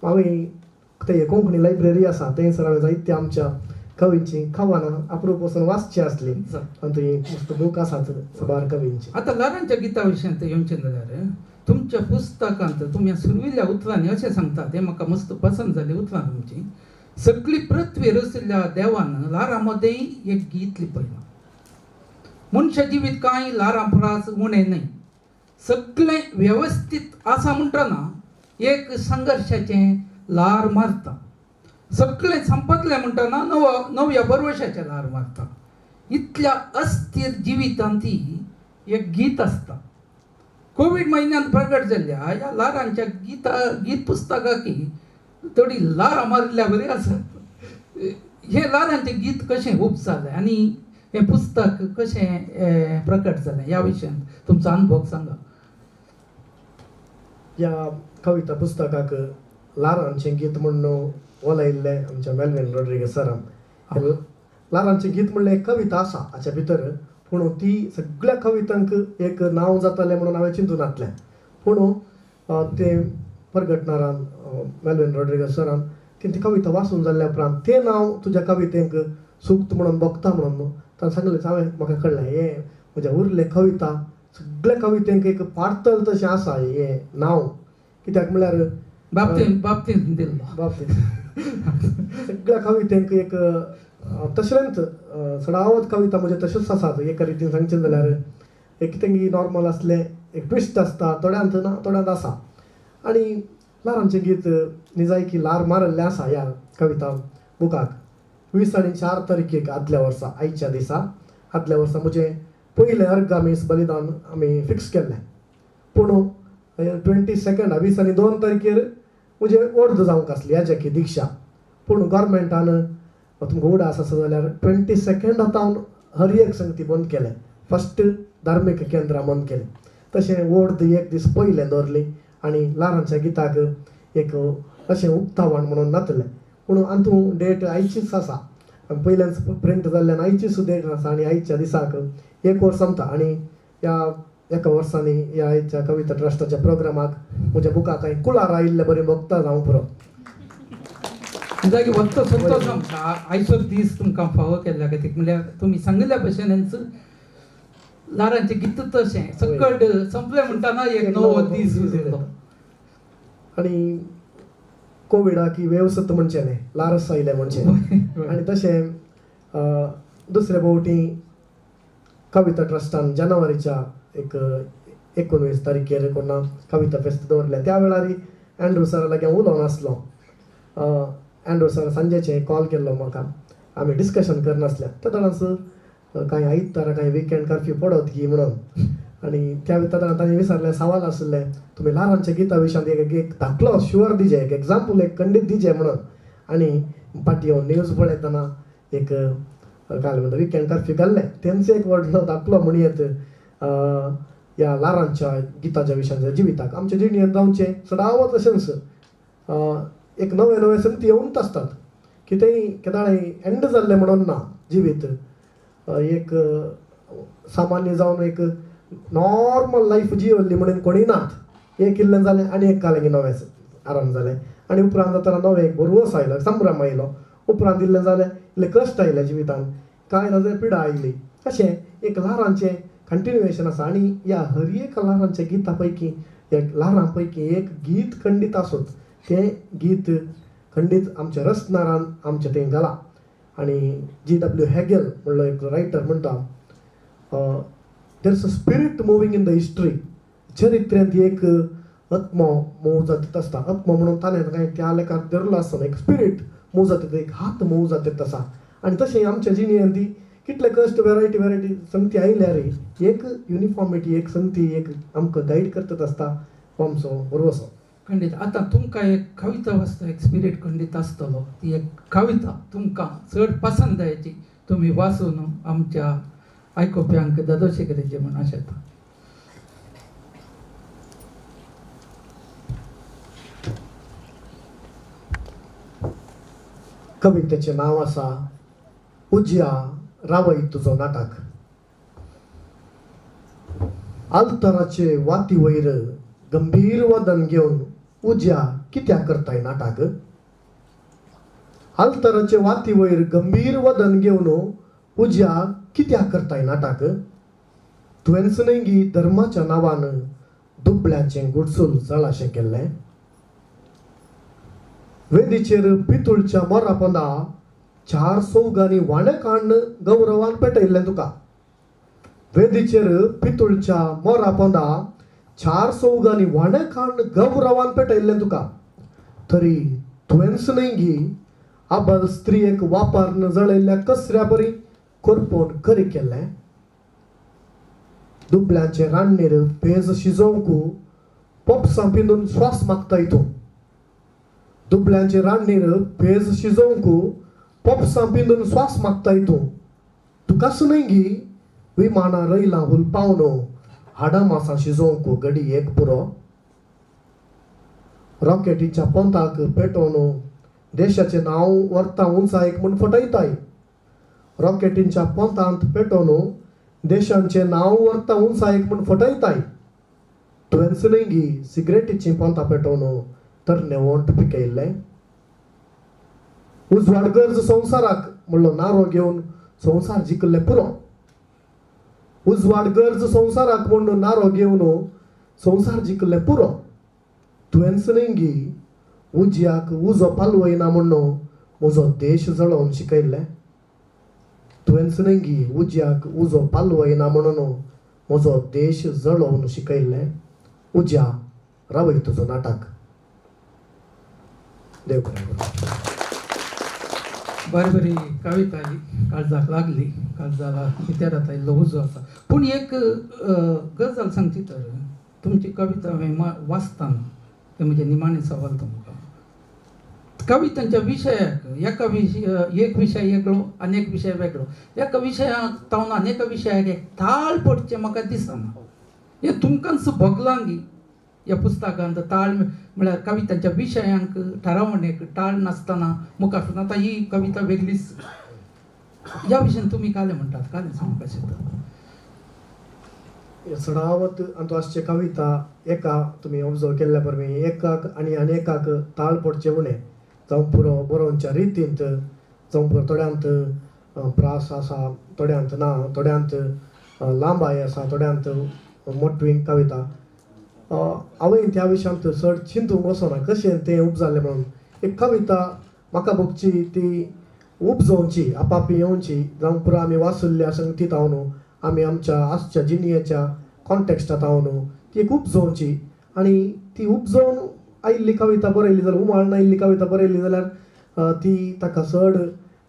हांवें थंय कोंकणी लायब्ररी आसा थंयसर हांवें जायते आमच्या कवींची कवनां अप्रूप वचून वाचची आसली आनी थंय मस्त बूक आसात साबार कवींची. आतां ल्हारांच्या गिता विशयांत येवचें जाल्यार तुमच्या पुस्तकांत तुमी सुरविल्ल्या उतरांनी अशें सांगता तें म्हाका मस्त पसंत जालें उतरां तुमचीं. सगळी पृथ्वी रचिल्ल्या देवान ल्हारां मदें एक गीत लिपयलां. मनशा जिवीत कांय ल्हारां परस उणें न्हय. सगळें वेवस्थीत आसा म्हणटना एक संघर्शाचें ल्हार मारता. सगळें संपतलें म्हणटना नव्या बरवशाचें ल्हार मारता. इतल्या अस्थिर जिवितांत ती एक गीत आसता. कोवीड म्हयन्यांत प्रगट जाल्ल्या ह्या ल्हारांच्या गीत पुस्तकाकी थोडी ल्हारां मारिल्ल्या बरी आसा. हें ल्हारांचें गीत कशें उब जालें आनी हें पुस्तक कशें प्रकट जालें ह्या विशयांत तुमचो अनुभव सांगा. ह्या कविता पुस्तकाक ल्हारांचें गीत म्हणून वलयल्लें आमच्या मेल्विन रॉड्रिगस सरान. ल्हारांचें गीत म्हणलें एक कविता आसा हाच्या भितर पूण ती सगळ्या कवितांक एक नांव जातालें म्हणून हांवें चिंतून नातलें. पूण तें परगटणारान मेल्विन रॉड्रिगस सरान ती कविता वाचून जाल्ल्या उपरांत तें नांव तुज्या कवितेंक सुक्त म्हणून भोगता म्हणून ताणें सांगलें. हांवें म्हाका कळ्ळें हें म्हज्या उरलें कविता सगळ्या कवितेंक एक पार्तल तशें आसा हें नांव. कित्याक म्हणल्यार बाबतीन बाबतीन दिल्लो बाबतीन सगळ्या कवितेंक एक तशेंच सडावत कविता म्हज्यो तश्योच आसात. एका रितीन सांगचें जाल्यार एक कितें नॉर्मल आसलें एक ट्विस्ट आसता थोड्यांत ना थोड्यांत आसा. आनी ल्हारांचें गीत निजायकी ल्हार मारिल्लें आसा ह्या कविता बुकाक. 20 आनी 4 तारखेक आदल्या वर्सा आयच्या दिसा आदल्या वर्सा म्हजें पयलें अर्घ मीस बलिदान आमी फिक्स केल्लें. पूण 22 20 आनी 2 तारखेर म्हजें अर्द जावंक आसली ह्याची दिक्षा. पूण गव्हर्मेंटान तुमकां उडास आसा जाल्यार 22 आतां हर एक संगती बंद केलें. फस्ट धार्मीक केंद्रां बंद केलें. तशें ओर्द एक दीस पयलें दवरली आनी ल्हारांच्या गिताक एक अशें उक्तावण म्हणून नातलें. पूण अंतू डेट आयचीच आसा. पयल्यान प्रिंट जाल्ल्यान आयचीच डेट आसा आनी आयच्या दिसाक 1 वर्स सोंपता. आनी ह्या एका वर्सांनी ह्या आयच्या कविता ट्रस्टाच्या प्रोग्रामाक म्हज्या बुकाक कांय कुळार आयिल्ले बरें भोगता जावं पुरो. जागी वत्तो संतोश आमकां आयचो दीस तुमकां फावो केल्ल्या खातीर. म्हणल्यार तुमी सांगिल्ल्या भशेनच ल्हारांचें गीत तशें सकट संपलें म्हणटना एक नवो दीस उरलो. आनी कोविडाक ही वेवसत म्हणचें न्ही ल्हारस आयलें म्हणचें. आनी तशें दुसरे फावटी कविता ट्रस्टान जानेवारीच्या एक 19 तारखेर कोणा कविता फेस्त दवरलें. त्या वेळार एंड्रू सरा लागीं उलोवन आसलो. एंड्रू सर सांजेचें कॉल केल्लो म्हाका आमी डिस्कशन करनासल्या त्या दाणांच कांय आयतारा कांय विकेंड कर्फ्यू पडत की म्हणून आनी त्या ताणें तांणी विचारलें सवाल आसलें तुमी ल्हारांच्या गिता विशयांत एक एक धाकलो शुअर दिजे एक एग्जाम्पल एक खंडीत दिजे म्हणून आनी फाटीं हांव न्यूज पळयतना एक काय म्हणटा विकेंड कर्फ्यू घाल्लें तेंचो एक व्हडलो धाकलो म्हणयेत ह्या ल्हारांच्या गिताच्या विशयांच्या जिविताक आमच्या जिणेंत जावचें सदांच तशेंच एक नवे नवे संगती येवंत आसतात कितेंय केदाळें एंड जाल्लें म्हणून ना जिवीत एक सामान्य जावन एक नॉर्मल लायफ जियेल्ली म्हणून कोणी नात एक इल्लें जालें आनी एक कालें नवें आराम जालें आनी उपरांत जातना नवें एक भरवंस आयलो संभ्रम आयलो उपरांत इल्लें जालें इल्लें कश्ट आयलें जिवितान कांय ना जाल्यार पिडा आयली अशें एक ल्हारांचें कंटिन्युएशन आसा आनी ह्या हर एक ल्हारांच्या गिता पैकी एक ल्हारां पैकी एक गीत खंडीत आसत तें गीत खंडीत आमच्या रचनारान आमचें तें घालां आनी जी डब्ल्यू हेगेल म्हणलो एक रायटर म्हणटा there is a spirit moving in the history चरित्रेंत एक आत्मो मूव जाता आसता आत्मो म्हणून ताणें कांय त्या लेखाक धरलो आसतना एक स्पिरीट मूव जाता एक हात मूव जाता आसा आनी तशें आमच्या जिणेंत ती कितले कश्ट वेरायटी वेरायटी संगती आयल्यार एक युनिफॉर्मिटी एक संगती एक आमकां गायड करतात आसता हो आमचो भरवसो. खंडीत आतां तुमकां एक कविता वाचता एक स्पिरीट खंडीत आसतलो ती एक कविता तुमकां चड पसंदायेची तुमी वाचून आमच्या आयकुप्यांक दादोशे करेचे म्हूण आशेता. कवितेचें नांव आसा उज्या रावय तुजो नाटक. आल्तराचे वाती वयर गंभीर वदन घेवन उज्या कित्याक करताय नाटक आल्तराचे वाती वयर गंभीर वदन घेवन उज्या कित्याक करताय नाटक तुवेंच न्हय गी धर्माच्या नांवान दुबळ्याचें गुडसूल जळाशें केल्लें वेदीचेर पितुळच्या मोरा पोंदा चार चौगांनी वाणे काण्ण गौरवान पेटयल्लें तुका वेदीचेर पितुळच्या मोरा पोंदा चार चौगांनी वाणे काण्ण गौरवान पेटयल्लें तुका तरी तुवेंच न्हय गी आबल स्त्रियेक वापरून जळयल्ल्या कसऱ्या बरी करपोवन करी केल्लें दुबळ्यांचे रान्नीर पेज शिजोवंक पोपसां पिंदून स्वास मागताय तूं दुबळ्यांचे रान्नीर पेज शिजोवंक पोपसां पिंदून स्वास मागताय तूं तुकाच न्हय गी विमानां रयलां हुलपावन हाडां मासां शिजोवंक घडी एक पुरो रॉकेटीच्या पोंताक पेटोवन देशाचें नांव व्हरता उंचायेक म्हूण फटयताय रॉकेटींच्या पोंतांत पेटोवन देशांचें नांव व्हरता उंचायेक म्हूण फटयताय तुवेंच न्हय गी सिगरेटीचीं पोंतां पेटोवन तरणे ओंठ पिकयल्लें उजवाड गरज संवसाराक म्हणलो नारो घेवन संवसार जिखल्ले पुरो उजवाड गरज संवसाराक म्हूण नारो घेवन संवसार जिखल्ले पुरो तुवेंच न्हय गी उज्याक उजो पालवयना म्हूण म्हजो देश जळोवन शिकयल्लें तुवेंच न्हय गी उज्याक उजो पालवयना म्हणून म्हजो देश जळोवन शिकयल्लें उज्या रावय तुजो नाटक. देव बरें करूं. बरी बरी कविता ही काळजाक लागली काळजाला भितर आयिल्लो उजो आसा पूण एक गजाल सांगची तर तुमची कविता हांवें वाचतना तें म्हजें निमाणें सवाल तुमकां कवितांच्या विशयाक एका विशय एक विशय वेगळो आनी एक विशय वेगळो एका विशयाक तावन आनी एका विशयाक एक ताळ पडचें म्हाका दिसना हें तुमकांच भोगलां गी ह्या पुस्तकांत ताळ म्हळ्यार कवितांच्या विशयांक थारावणेक ताळ नासतना मुखार सरून आतां ही कविता वेगळीच ह्या विशयान तुमी कालें म्हणटात कालें सांगपाक शकता. चडावत आमचो कविता एका तुमी ऑब्जर्व केल्ल्या परमी एकाक आनी अनेकाक ताळ पडचे उणें जावं पुरो बरोवच्या रितींत जावं पुरो थोड्यांत प्रास आसा थोड्यांत ना थोड्यांत लांबाय आसा थोड्यांत मोटवी कविता हांवें त्या विशयांत चड चिंतूंक वचना कशें तें उपजालें म्हणून एक कविता म्हाका भोगची ती उपजोवची आपापी येवची जावं पुरो आमी वाचल्ल्या संगतीत हांव न्हू आमी आमच्या आजच्या जिणेच्या कॉन्टेक्स्टांत हांव न्हू ती एक उपजोवची आनी ती उपजोवन आयिल्ली कविता बरयली जाल्यार उमाळून आयिल्ली कविता बरयली जाल्यार ती ताका चड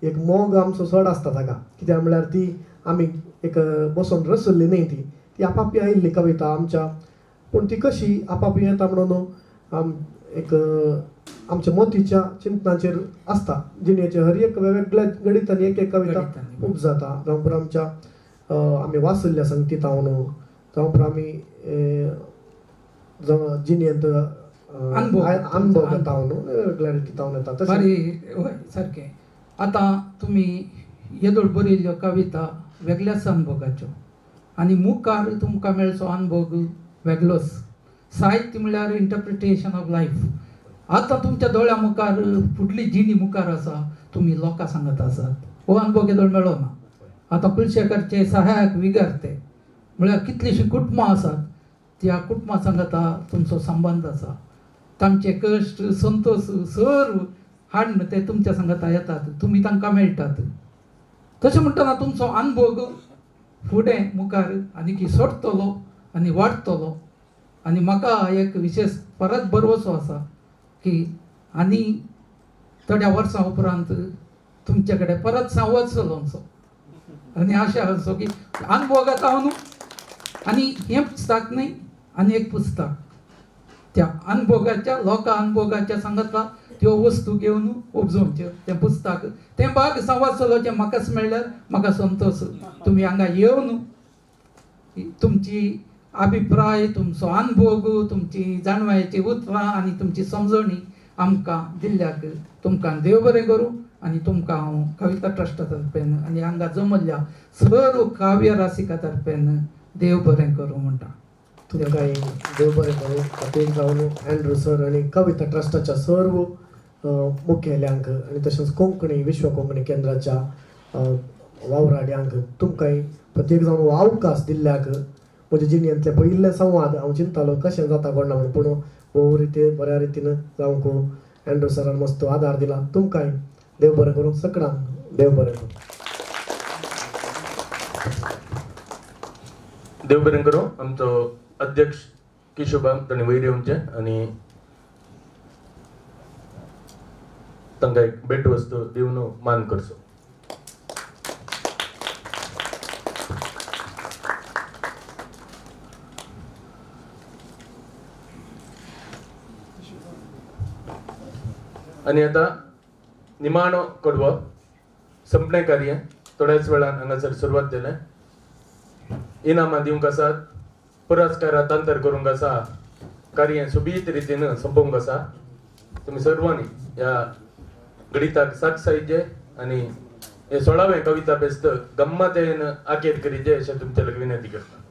एक मोग आमचो चड आसता ताका, कित्याक म्हणल्यार ती आमी एक बसून रचल्ली न्ही, ती ती आपापी आयिल्ली कविता आमच्या, पूण ती कशी आपापी येता म्हणून एक आमच्या मोतीच्या चिंतनाचेर आसता. जिणेचे हर एक वेगवेगळ्या गणितांनी एक एक कविता उपजाता. जावं आमच्या आमी वाचिल्ल्या संगीतावन, जावं आमी जिणेंत अनुभव घेता वेगवेगळ्या रितीन येता. तशें सारकें आतां तुमी येदोळ बरयल्ल्यो कविता वेगळ्याच अनुभवाच्यो आनी मुखार तुमकां मेळचो अनुभव वेगळोच. साहित्य म्हळ्यार इंटरप्रिटेशन ऑफ लायफ. आतां तुमच्या दोळ्या मुखार फुडली जिणी मुखार आसा, तुमी लोकां सांगत आसात, हो अनुभव येदोळ मेळो ना. आतां कुलशेखरचे सहायक विगारते म्हळ्यार कितलींशीं कुटुंबां आसात, त्या कुटुंबां सांगता तुमचो संबंद आसा, तांचे कश्ट संतोश सर्व हाडून ते तुमच्या सांगता येतात, तुमी तांकां मेळटात. तशें म्हणटना तुमचो अनुभव फुडें मुखार आनीक सोडटलो आनी वाडटलो. आनी म्हाका एक विशेश परत भरवसो आसा की आनी थोड्या वर्सां उपरांत तुमचे कडेन परत संवाद चलोवचो आनी आशा आसो की अनुभव आतां न्हू. आनी हें पुस्तक न्ही आनी एक पुस्तक त्या अनुभोगाच्या लोकां अनुभोगाच्या सांगता त्यो वस्तू घेवन उपजोवच्यो तें पुस्तक तें भाग संवाद चलोवचें म्हाकाच मेळ्ळ्यार म्हाका संतोश. तुमी हांगा येवन तुमची अभिप्राय, तुमचो अनुभव, तुमची जाणवायेची उतरां आनी तुमची समजणी आमकां दिल्ल्याक तुमकां देव बरें करूं. आनी तुमकां हांव कविता ट्रस्टा तर्फेन आनी हांगा जमल्ल्या सर्व काव्य रसिका तर्फेन देव बरें करूं म्हणटा. तुमकां देव बरें करूं. खातीर जावन एन्ड्रू सर आनी कविता ट्रस्टाच्या सर्व मुखेल्यांक आनी तशेंच कोंकणी विश्व कोंकणी केंद्राच्या वावराड्यांक तुमकां प्रत्येक जावन हो अवकाश दिल्ल्याक. म्हज्या जिणेंतले पयिल्ले संवाद हांव चिंतालो कशें जाता कोण ना म्हणून, पूण भोव रिती बऱ्या रितीन जावंक एन्ड्रू सरान मस्त आदार दिला. तुमकांय देव बरें करूं, सगळ्यांक देव बरें करूं. देव बरें करूं. आमचो अध्यक्ष केशवबाब तांणी वयर येवचें आनी तांकां एक भेटवस्तू दिवन मान करचो. आनी आतां निमाणो कडवो संपणें कार्य थोड्याच वेळान हांगासर सुरवात जालें. इनामां दिवंक आसात, पुरस्कारां हस्तांतर करूंक आसा, कार्य सोबीत रितीन सोंपोवंक आसा. तुमी सर्वांनी ह्या गणिताक साथ साहिजे आनी हे 16वें कविता फेस्त गम्मतेन आखेर करीजे अशें तुमचे लागीं विनंती करता.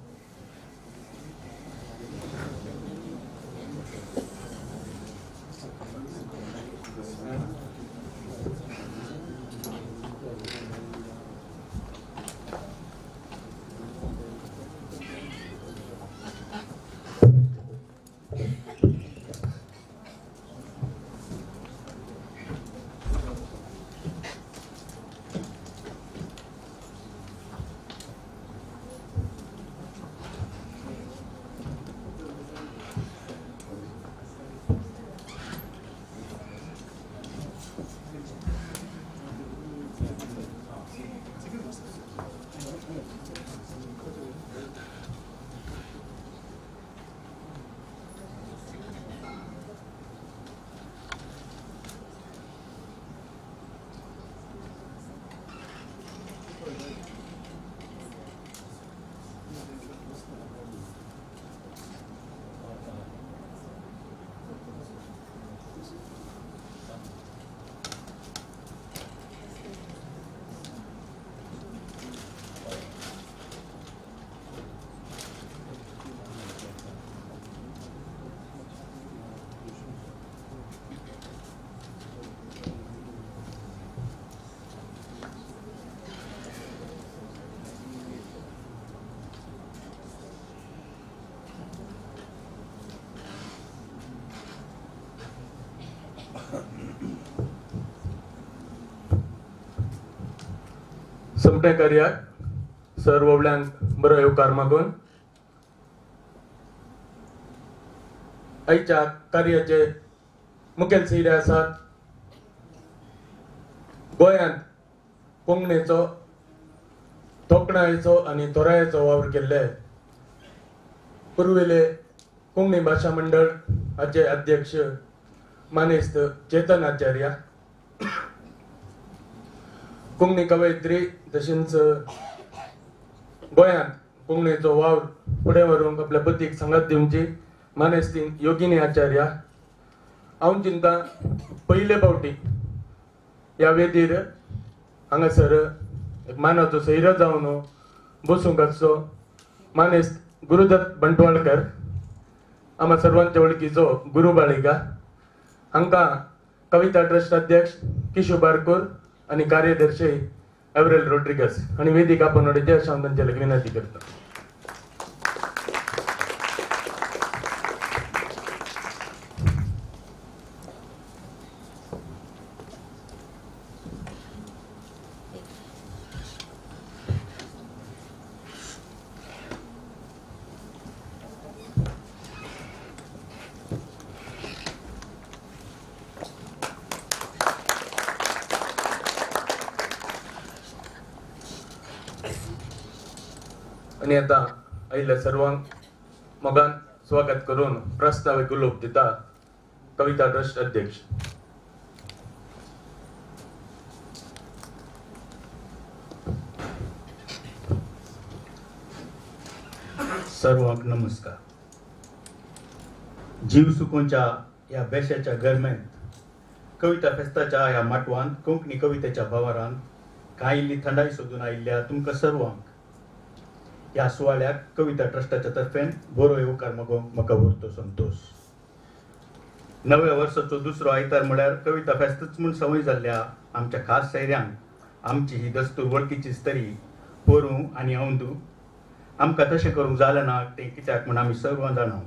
संपणे कार्याक सर वोबल्यांक बरो येवकार मागून आयच्या कार्याचे मुखेल सोयरे आसात गोंयांत कोंकणीचो तोखणायेचो आनी थोरायेचो वावर केल्ले पुर्विले कोंकणी भाशा मंडळ हाचे अध्यक्ष मानेस्त चेतन आचार्य, कोंकणी कवयित्री तशेंच गोंयांत कोंकणीचो वावर फुडें व्हरूंक आपल्या पतीक सांगात दिवची मानेस्ती योगिनी आचार्य. हांव चिंता पयले फावटी ह्या वेदीर हांगासर एक मानाचो सैरो जावन बसूंक आसचो मानेस्त गुरुदत्त बंटवाळकर, आम्हा सर्वांच्या वळखीचो गुरू बाळिका, हांकां कविता ट्रस्ट अध्यक्ष किशू बारकूर आनी कार्यदर्शी एवरेल रोड्रिगस आनी वेदीक आपोवन हाडचे अशें हांव तांचे लागीं विनंती करता. आनी आतां आयिल्ल्या सर्वांक मोगान स्वागत करून प्रस्तावीक उलोवप दिता कविता ट्रस्ट अध्यक्ष. सर्वांक नमस्कार. जीव सुकोंच्या ह्या बेशाच्या गरमेंत कविता फेस्ताच्या ह्या माटवांत कोंकणी कवितेच्या भावारान कांय इल्ली थंडाय सोदून आयिल्ल्या तुमकां सर्वांक ह्या सुवाळ्याक कविता ट्रस्टाच्या तर्फेन बरो येवकार मागोवंक म्हाका उरतो संतोश. नव्या वर्साचो दुसरो आयतार म्हळ्यार कविता फेस्तच म्हूण संवय जाल्ल्या आमच्या खास सैऱ्यांक आमची ही दस्तूर वळखीचीच तरी पोरूं आनी अंदू आमकां तशें करूंक जालें ना तें कित्याक म्हूण आमी सर्वां जाणा.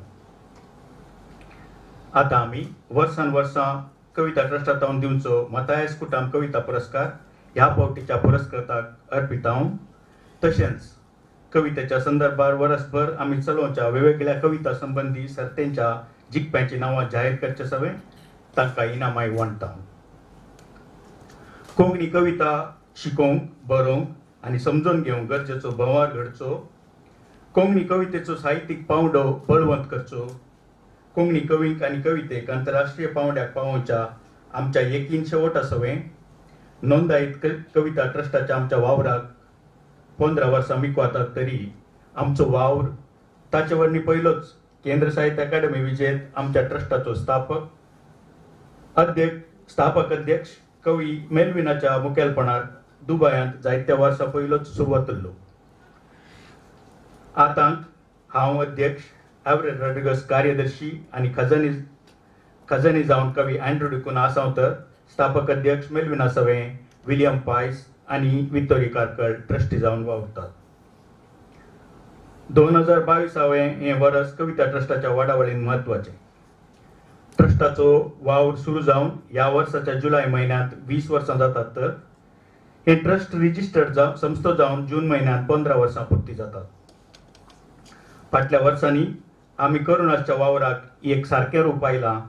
आतां आमी वर्सान वर्सां कविता ट्रस्टांत दिवचो मतायस कुटाम कविता पुरस्कार ह्या फावटीच्या पुरस्कृताक अर्पितांव. तशेंच कवितेच्या संदर्भार वरसभर आमी चलोवच्या वेगवेगळ्या कविता संबंदी सर्तेंच्या जिखप्यांची नांवां जाहीर करचे सवें तांकां इनामाय वांट्टा. कोंकणी कविता शिकोवंक, बरोवंक आनी समजून घेवंक गरजेचो भंवार घडचो, कोंकणी कवितेचो साहित्यीक पांवडो बळवंत करचो, कोंकणी कवींक आनी कवितेक आंतरराष्ट्रीय पांवड्याक पावोवच्या आमच्या यकीन शेवटा सवें नोंदायत कविता ट्रस्टाच्या आमच्या वावराक 15 वर्सां मिकवातात तरी आमचो वावर ताचे वरवीं पयलोच केंद्र साहित्य अकादमी विजेत आमच्या ट्रस्टाचो स्थापक अध्यक्ष कवी मेलविनाच्या मुखेलपणार दुबायांत जायत्या वर्सां पयलोच सुरवात उरलो. आतां हांव अध्यक्ष एवरेल रॉड्रिगस कार्यदर्शी आनी खजानी जावन कवी अँड्रू डिकुन्हा आसाव तर स्थापक अध्यक्ष मेलविना सवें, विलियम पायस आनी वितोरी कारकळ ट्रस्टी जावन वावुरतात. 2022 हें वर्स कविता ट्रस्टाच्या वाडावळीन म्हत्वाचें. ट्रस्टाचो वावर सुरू जावन ह्या वर्साच्या जुलय म्हयन्यांत 20 वर्सां जातात तर हें ट्रस्ट रिजिस्टर्ड जावन संस्थो जावन जून म्हयन्यांत 15 वर्सां पुर्ती जातात. फाटल्या वर्सांनी आमी करून आसच्या वावराक एक सारकें रूप आयलां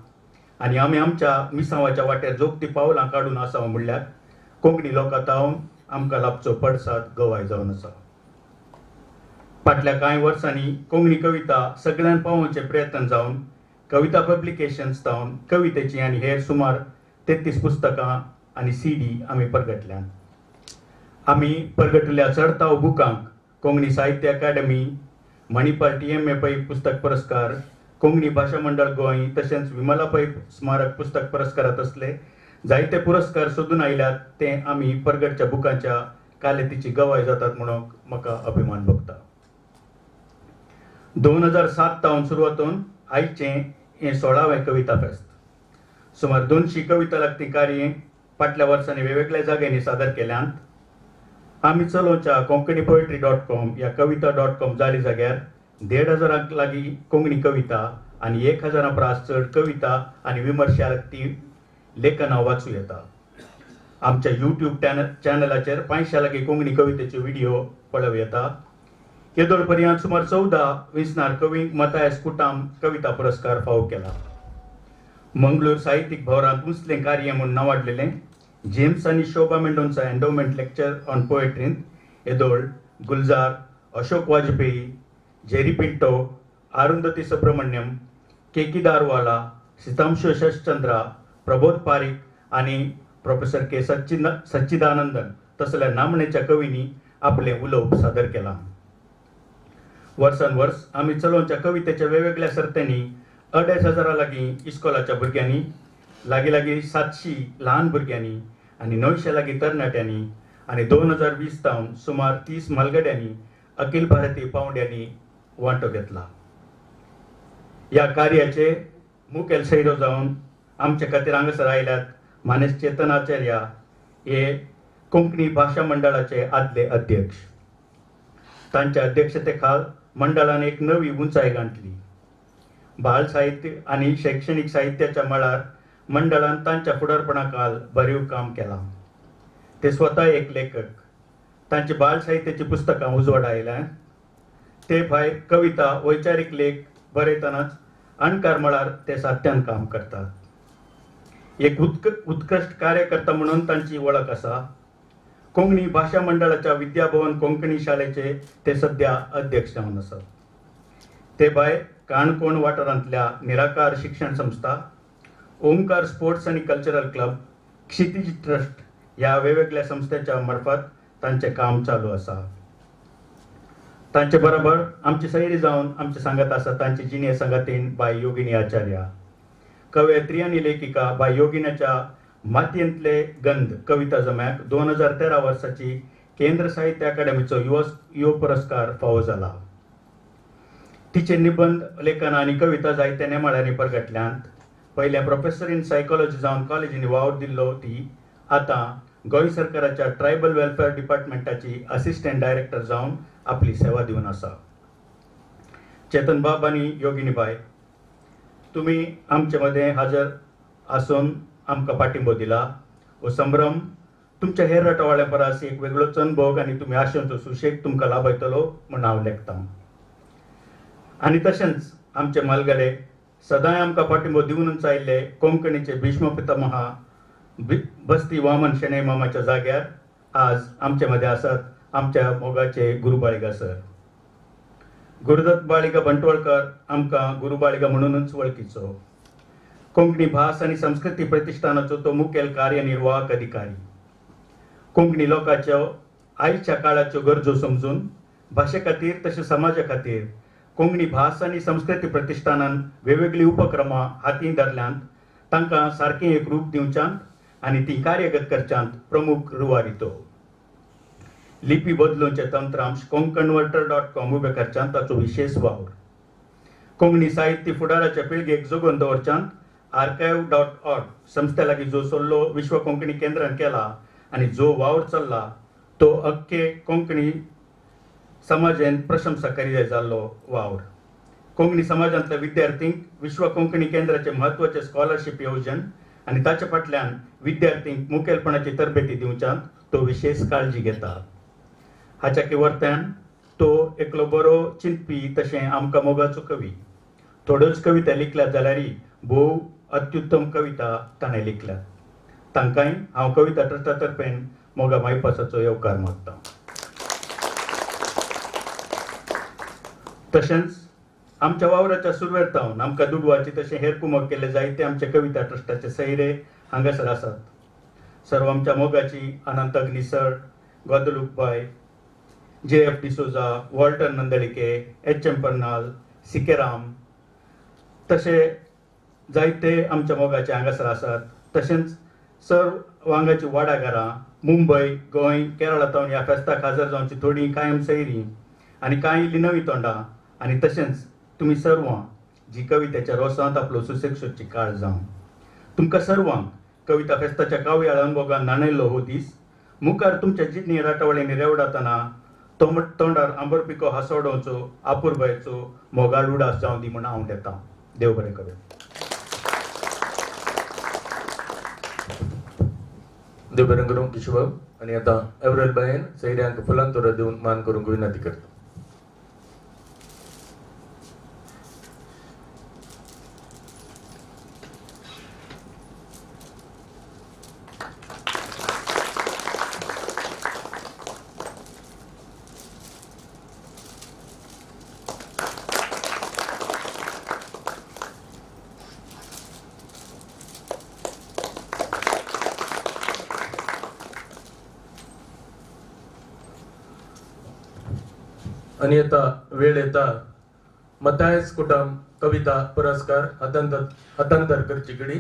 आनी आमी आमच्या मिसांवाच्या वाटेर जोगती पावलां काडून आसा म्हणल्यार कोंकणी लोकां तावन आमकां लाबचो पडसाद गवाय जावन आसा. फाटल्या कांय वर्सांनी कोंकणी कविता सगळ्यांक पावोवचे प्रयत्न जावन कविता पब्लिकेशन्स तावन कवितेची आनी हेर सुमार 33 पुस्तकां आनी CD आमी परगटल्यात. आमी परगटिल्ल्या चडताव बुकांक कोंकणी साहित्य अकादमी, मणिपाल TMA Pai पुस्तक पुरस्कार, कोंकणी भाशा मंडळ गोंय तशेंच विमला पै स्मारक पुस्तक पुरस्कारात असले जायते पुरस्कार सोदून आयल्यात ते आमी परगटच्या बुकांच्या कालेतीची गवाय जातात म्हणून म्हाका अभिमान भोगता. 2007 तावन सुरवातून आयचें हें 16वें कविता फेस्त. सुमार 200 कविता लागती कार्य फाटल्या वर्सांनी वेगवेगळ्या जाग्यांनी सादर केल्यांत. आमी चलोवच्या konkanipoetry.com ह्या कविता.com जाली जाग्यार 1,500 लागीं कोंकणी कविता आनी 1,000 परस चड कविता आनी विमर्शा लागती लेखनां वाचूं येता. आमच्या यूट्यूब चॅनलाचेर 500 लागीं कोंकणी कवितेचे व्हिडिओ पळोवं येता. येदोळ पर्यंत सुमार 14 विंचणार कवींक मतायस कुटाम कविता पुरस्कार फावो केला. मंगळूर साहित्यीक भवरांत मुस्लिम कार्य म्हूण नांवाडलेलें जेम्स आनी Shobha Mendonsa endowment lecture on पोएट्रींत येदोळ गुलजार, अशोक वाजपेयी, जेरी पिंटो, अरुंधती सुब्रमण्यम, केकी दारवाला, सितांशु शशचंद्रा, प्रबोध पारीक आनी प्रोफेसर के सच्चिदानंदन तसल्या नामनेच्या कवींनी आपलें उलोवप सादर केलां. वर्सान वर्स आमी चलोवच्या कवितेच्या वेगवेगळ्या सर्त्यांनी 2500 लागीं इस्कोलाच्या भुरग्यांनी, लागीं लागीं 700 ल्हान भुरग्यांनी आनी 900 लागीं तरणाट्यांनी आनी 2020 तावन सुमार 30 म्हालगड्यांनी अखिल भारतीय पावंड्यांनी वांटो घेतला. ह्या कार्याचे मुखेल सैरो जावन आमचे खातीर हांगासर आयल्यात मानेस्त चेतन आचार्य हे कोंकणी भाशा मंडळाचे आदले अध्यक्ष. तांच्या अध्यक्षते खाल मंडळान एक नवी उंचाय गांठली. बाल साहित्य आनी शैक्षणीक साहित्याच्या मळार मंडळान तांच्या फुडारपणा खाल भरीव काम केलां. ते स्वता एक लेखक. तांची बाल साहित्याची पुस्तकां उजवाडा आयल्यांत. ते भायर कविता, वैचारीक लेख बरयतनाच अणकार मळार ते सात्यान काम करतात. एक उत्कृश्ट कार्यकर्ता म्हणून तांची वळख आसा. कोंकणी भाशा मंडळाच्या विद्याभवन कोंकणी शाळेचे ते सद्या अध्यक्ष जावन आसात. ते भायर काणकोण वाठारांतल्या निराकार शिक्षण संस्था, ओंकार स्पोर्ट्स आनी कल्चरल क्लब, क्षितिज ट्रस्ट ह्या वेगवेगळ्या संस्थेच्या मार्फत तांचें काम चालू आसा. तांचे बरोबर आमची सैरी जावन आमचे सांगात आसा तांची जिणे सांगातीन बाय योगिनी आचार्य, कवयित्री आनी लेखिका बाय योगिनीच्या मातयेंतले गंध कविता जम्याक 2013 वर्साची केंद्र साहित्य अकादमीचो युवा पुरस्कार फावो जाला. तिचे निबंद, लेखन आनी कविता जायत्या नेमाळ्यांनी परगटल्यांत. पयल्या प्रोफेसर इन सायकोलॉजी जावन कॉलेजींनी वावर दिल्लो ती आतां गोंय सरकाराच्या ट्रायबल वेलफेअर डिपार्टमेंटाची असिस्टंट डायरेक्टर जावन आपली सेवा दिवन आसा. चेतन बाब आनी योगिनी बाय, तुमी आमचे मदें हाजर आसून आमकां पाठिंबो दिला. हो संभ्रम तुमच्या हेर रटावळ्या परस एक वेगळोच अनुभव आनी तुमी आशेंचो सुशेग तुमकां लाभयतलो म्हूण हांव लेखतां. आनी तशेंच आमचे म्हालगडे सदांय आमकां पाठिंबो दिवनूच आयिल्ले कोंकणीचे भीष्म पितामहा बस्ती वामन शणै मामाच्या जाग्यार आज आमचे मदें आसात आमच्या मोगाचे गुरू बाळिगा सर. गुरुदत्त बाळिगा बंटवळकर आमकां गुरू बाळिगा म्हणूनच वळखीचो. कोंकणी भास आनी संस्कृती प्रतिश्ठानाचो तो मुखेल कार्यनिर्वाहक अधिकारी. कोंकणी लोकांच्यो आयच्या काळाच्यो गरजो समजून भाशे खातीर तशें समाजा खातीर कोंकणी भास आनी संस्कृती प्रतिश्ठानान वेगवेगळीं उपक्रमां हातीं धरल्यांत. तांकां सारकें एक रूप दिवच्यांत आनी ती कार्यगत करच्यांत प्रमुख रुवारी तो. लिपी बदलूचे तंत्रांश konkanverter.com उबे करच्यांत ताचो विशेष वावर. कोंकणी साहित्य फुडाराच्या पिळगेक जगोवन दवरच्यांत archive.org संस्थे लागीं जो सल्लो विश्व कोंकणी केंद्रान केला आनी जो वावर चल्ला तो अख्खे कोंकणी समाजान प्रशंसा करी जाल्लो वावर. कोंकणी समाजांतल्या विद्यार्थींक विश्व कोंकणी केंद्राचे म्हत्वाचे स्कॉलरशीप येवजण आनी ताचे फाटल्यान विद्यार्थींक मुखेलपणाची तरबेती दिवच्यांत तो विशेष काळजी घेता. हाच्या किवर्त्यान तो एकलो बरो चिंतपी तशें आमकां मोगाचो कवी. थोड्योच कविता लिखल्यात जाल्यार भोव अत्युत्तम कविता ताणें लिखल्यात. तांकांय हांव कविता ट्रस्टा तर्फेन मोगा मायपासाचो येवकार मागता. तशेंच आमच्या वावराच्या सुरवेर तावन आमकां दुडवाची तशें हेर कुमक केल्ले जायते आमचे कविता ट्रस्टाचे सैरे हांगासर आसात. सर्व आमच्या मोगाची Anant Agnisar, Guadalupe J F D'Souza, Walter Nandalike, H M Parnal, Sikeram तशे जायते आमच्या मोगाचे हांगासर आसात. तशेंच सर्व हांगाची वाडाघरां मुंबय, गोंय, केरळा तावन ह्या फेस्ताक हजर जावची थोडीं कायम सैरी आनी कांय इल्लीं नवीं तोंडां आनी तशेंच तुमी सर्वां जी कवितेच्या रोसांत आपलो सुसेग सोदची काळ जावं. तुमकां सर्वांक कविता फेस्ताच्या काव्याळ अनुभोगान न्हाणयल्लो हो दीस मुखार तुमच्या जिणे राटावळींनी रेवडातना तोंडार आंबरपिको हांसोडोवचो आपुरबायचो मोगाळ उडास जावं दी म्हूण हांव येता. देव बरें करूं. देव बरें करूं किशोबाब. आनी आतां एवरेल बायन सैऱ्यांक फुलां तोरा दिवन मान करूंक विनंती करता. आनी येता वेळ येता मतायस कुटाम कविता पुरस्कार हातांतर करची कडी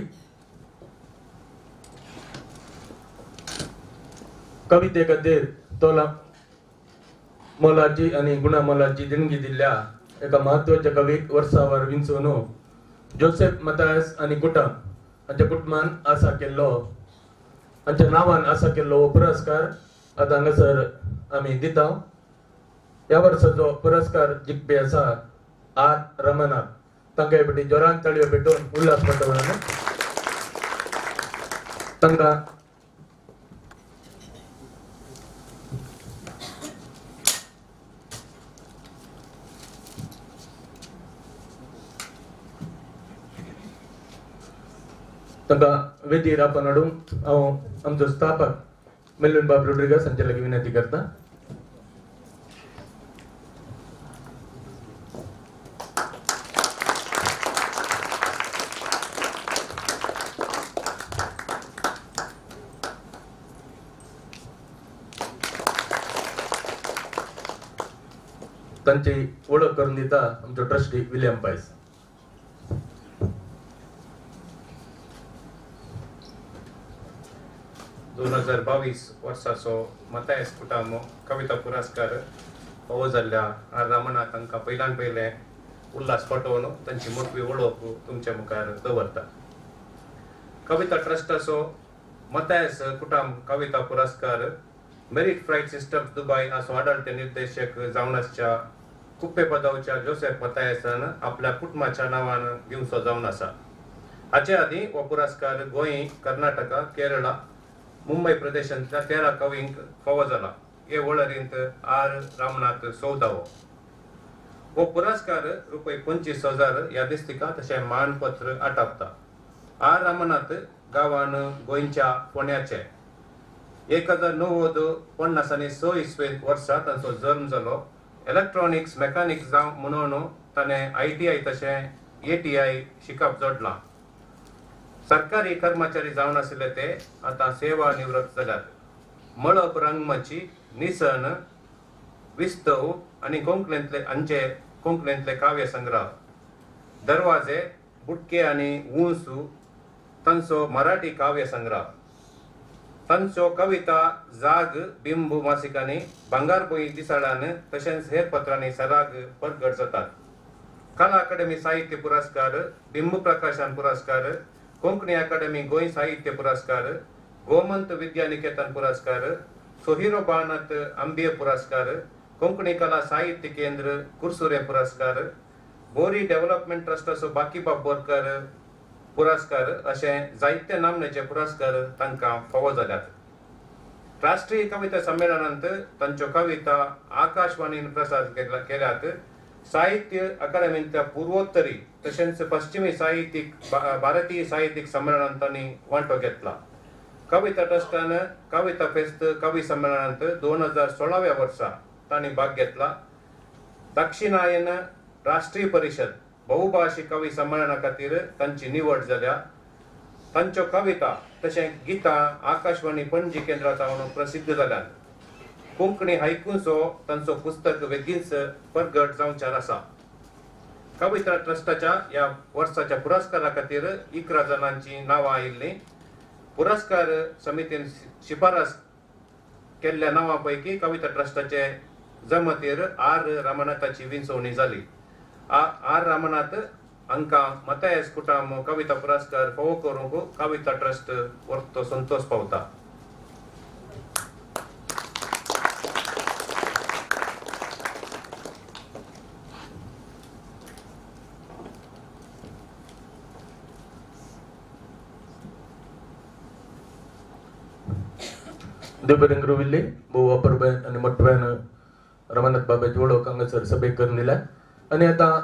कविते खातीर तोला मोलाची आनी गुणा मोलाची देणगी दिल्ल्या एका म्हत्वाच्या कवीक वर्सावर विंचून जोसेफ मतायस आनी कुटाम हांच्या कुटुंबान आसा केल्लो हांच्या नांवान आसा केल्लो हो पुरस्कार आतां हांगासर आमी दिता. ह्या वर्साचो पुरस्कार जिखपी आसा आर रमनाथ. तांकां हे फावटी जोरान ताळयो पेटोवन उल्हास पेटोवन तांकां तांकां वेदीर आपण हाडूंक हांव आमचो स्थापक मेल्विन बाब रोड्रिगस हांचे लागीं विनंती करता. तांची वळख करून दिता आमचो ट्रस्टी विलियम पायस. दोन 2022 वर्साचो मतायस कुटामो कविता पुरस्कार फावो जाल्ल्या आर रमनाथ तांकां पयल्यान पयलें उल्हास पटोवन तांची मोटवी वळख तुमच्या मुखार दवरता. कविता ट्रस्टाचो मतायस कुटाम कविता पुरस्कार मेरीट फ्लायट सिस्टम दुबय असो आडळते निर्देशक जावन आसच्या कुप्पे पदावच्या जोसेफ मतायसान आपल्या कुटुंबाच्या नांवान दिवचो जावन आसा. हाचे आदीं हो पुरस्कार गोंय, कर्नाटका, केरळा, मुंबय प्रदेशांतल्या 13 कवींक फावो जाला. हे वळेरींत आर रामनाथ चवदावो. हो पुरस्कार रुपये 25,000 ह्या दिस्तिका तशें मानपत्र आटापता. आर रामनाथ गांवान गोंयच्या फोंड्याचे 1996 इसवेंत वर्सा तांचो जल्म जालो. इलेक्ट्रॉनिक्स मेकॅनिक्स जावं म्हणून ताणें ITI तशें ATI शिकप जोडलां. सरकारी कर्मचारी जावन आशिल्ले ते आतां सेवा निवृत्त जाल्यात. मळब रंगमाची, निसन, विस्तव आनी कोंकणींतले हांचे कोंकणींतले काव्य संग्रह, दरवाजे, बुटके आनी उंसू तांचो मराठी काव्य संग्रह, तांच्यो कविता जाग, बिंबू मासिकांनी, भांगारभूंय दिसाळ्यान तशेंच हेर पत्रांनी सराग परगट जातात. कला अकादमी साहित्य पुरस्कार, बिंबू प्रकाशन पुरस्कार, कोंकणी अकादमी गोंय साहित्य पुरस्कार, गोमंत विद्या निकेतन पुरस्कार, सोहिरो बानत आंबिये पुरस्कार, कोंकणी कला साहित्य केंद्र कुरसुरे पुरस्कार, बोरी डेव्हलपमेंट ट्रस्टाचो बाकीबाब बोरकर पुरस्कार अशे जायते नामनेचे पुरस्कार तांकां फावो जाल्यात. राष्ट्रीय कविता संमेलनांत तांच्यो कविता आकाशवाणीन प्रसार केल्यात. साहित्य अकादमींतल्या पुर्वोत्तरी तशेंच पश्चिमी साहित्यीक भारतीय साहित्यीक संमेलनांत तांणी वांटो घेतला. कविता ट्रस्टान कविता फेस्त कवी संमेलनांत 2016 वर्सा तांणी भाग घेतला. दक्षिणायन राष्ट्रीय परिशद बहुभाषी कवी संमेलना खातीर तांची निवड जाल्या. तांच्यो कविता तशें गितां आकाशवाणी पणजी केंद्रांत जावन प्रसिद्ध जाल्यात. कोंकणी हायकूंचो तांचो पुस्तक बेगीनच परगट जावच्यार आसा. कविता ट्रस्टाच्या ह्या वर्साच्या पुरस्कारा खातीर 11 जाणांची नांवां आयिल्लीं. पुरस्कार समितीन शिफारस केल्ल्या नांवां पैकी कविता ट्रस्टाचे जमतीर आर रमनाथाची विंचवणी जाली. आर रामनाथ हांकां मतायस कुटाम कविता पुरस्कार फावो करूंक कविता ट्रस्ट वर्तो संतोष पावता. देवबरें रुविल्ली भोव वापरबेन आनी मोटव्यान रमानाथ बाबाची वळख हांगासर सभेक करून दिल्या. आनी आतां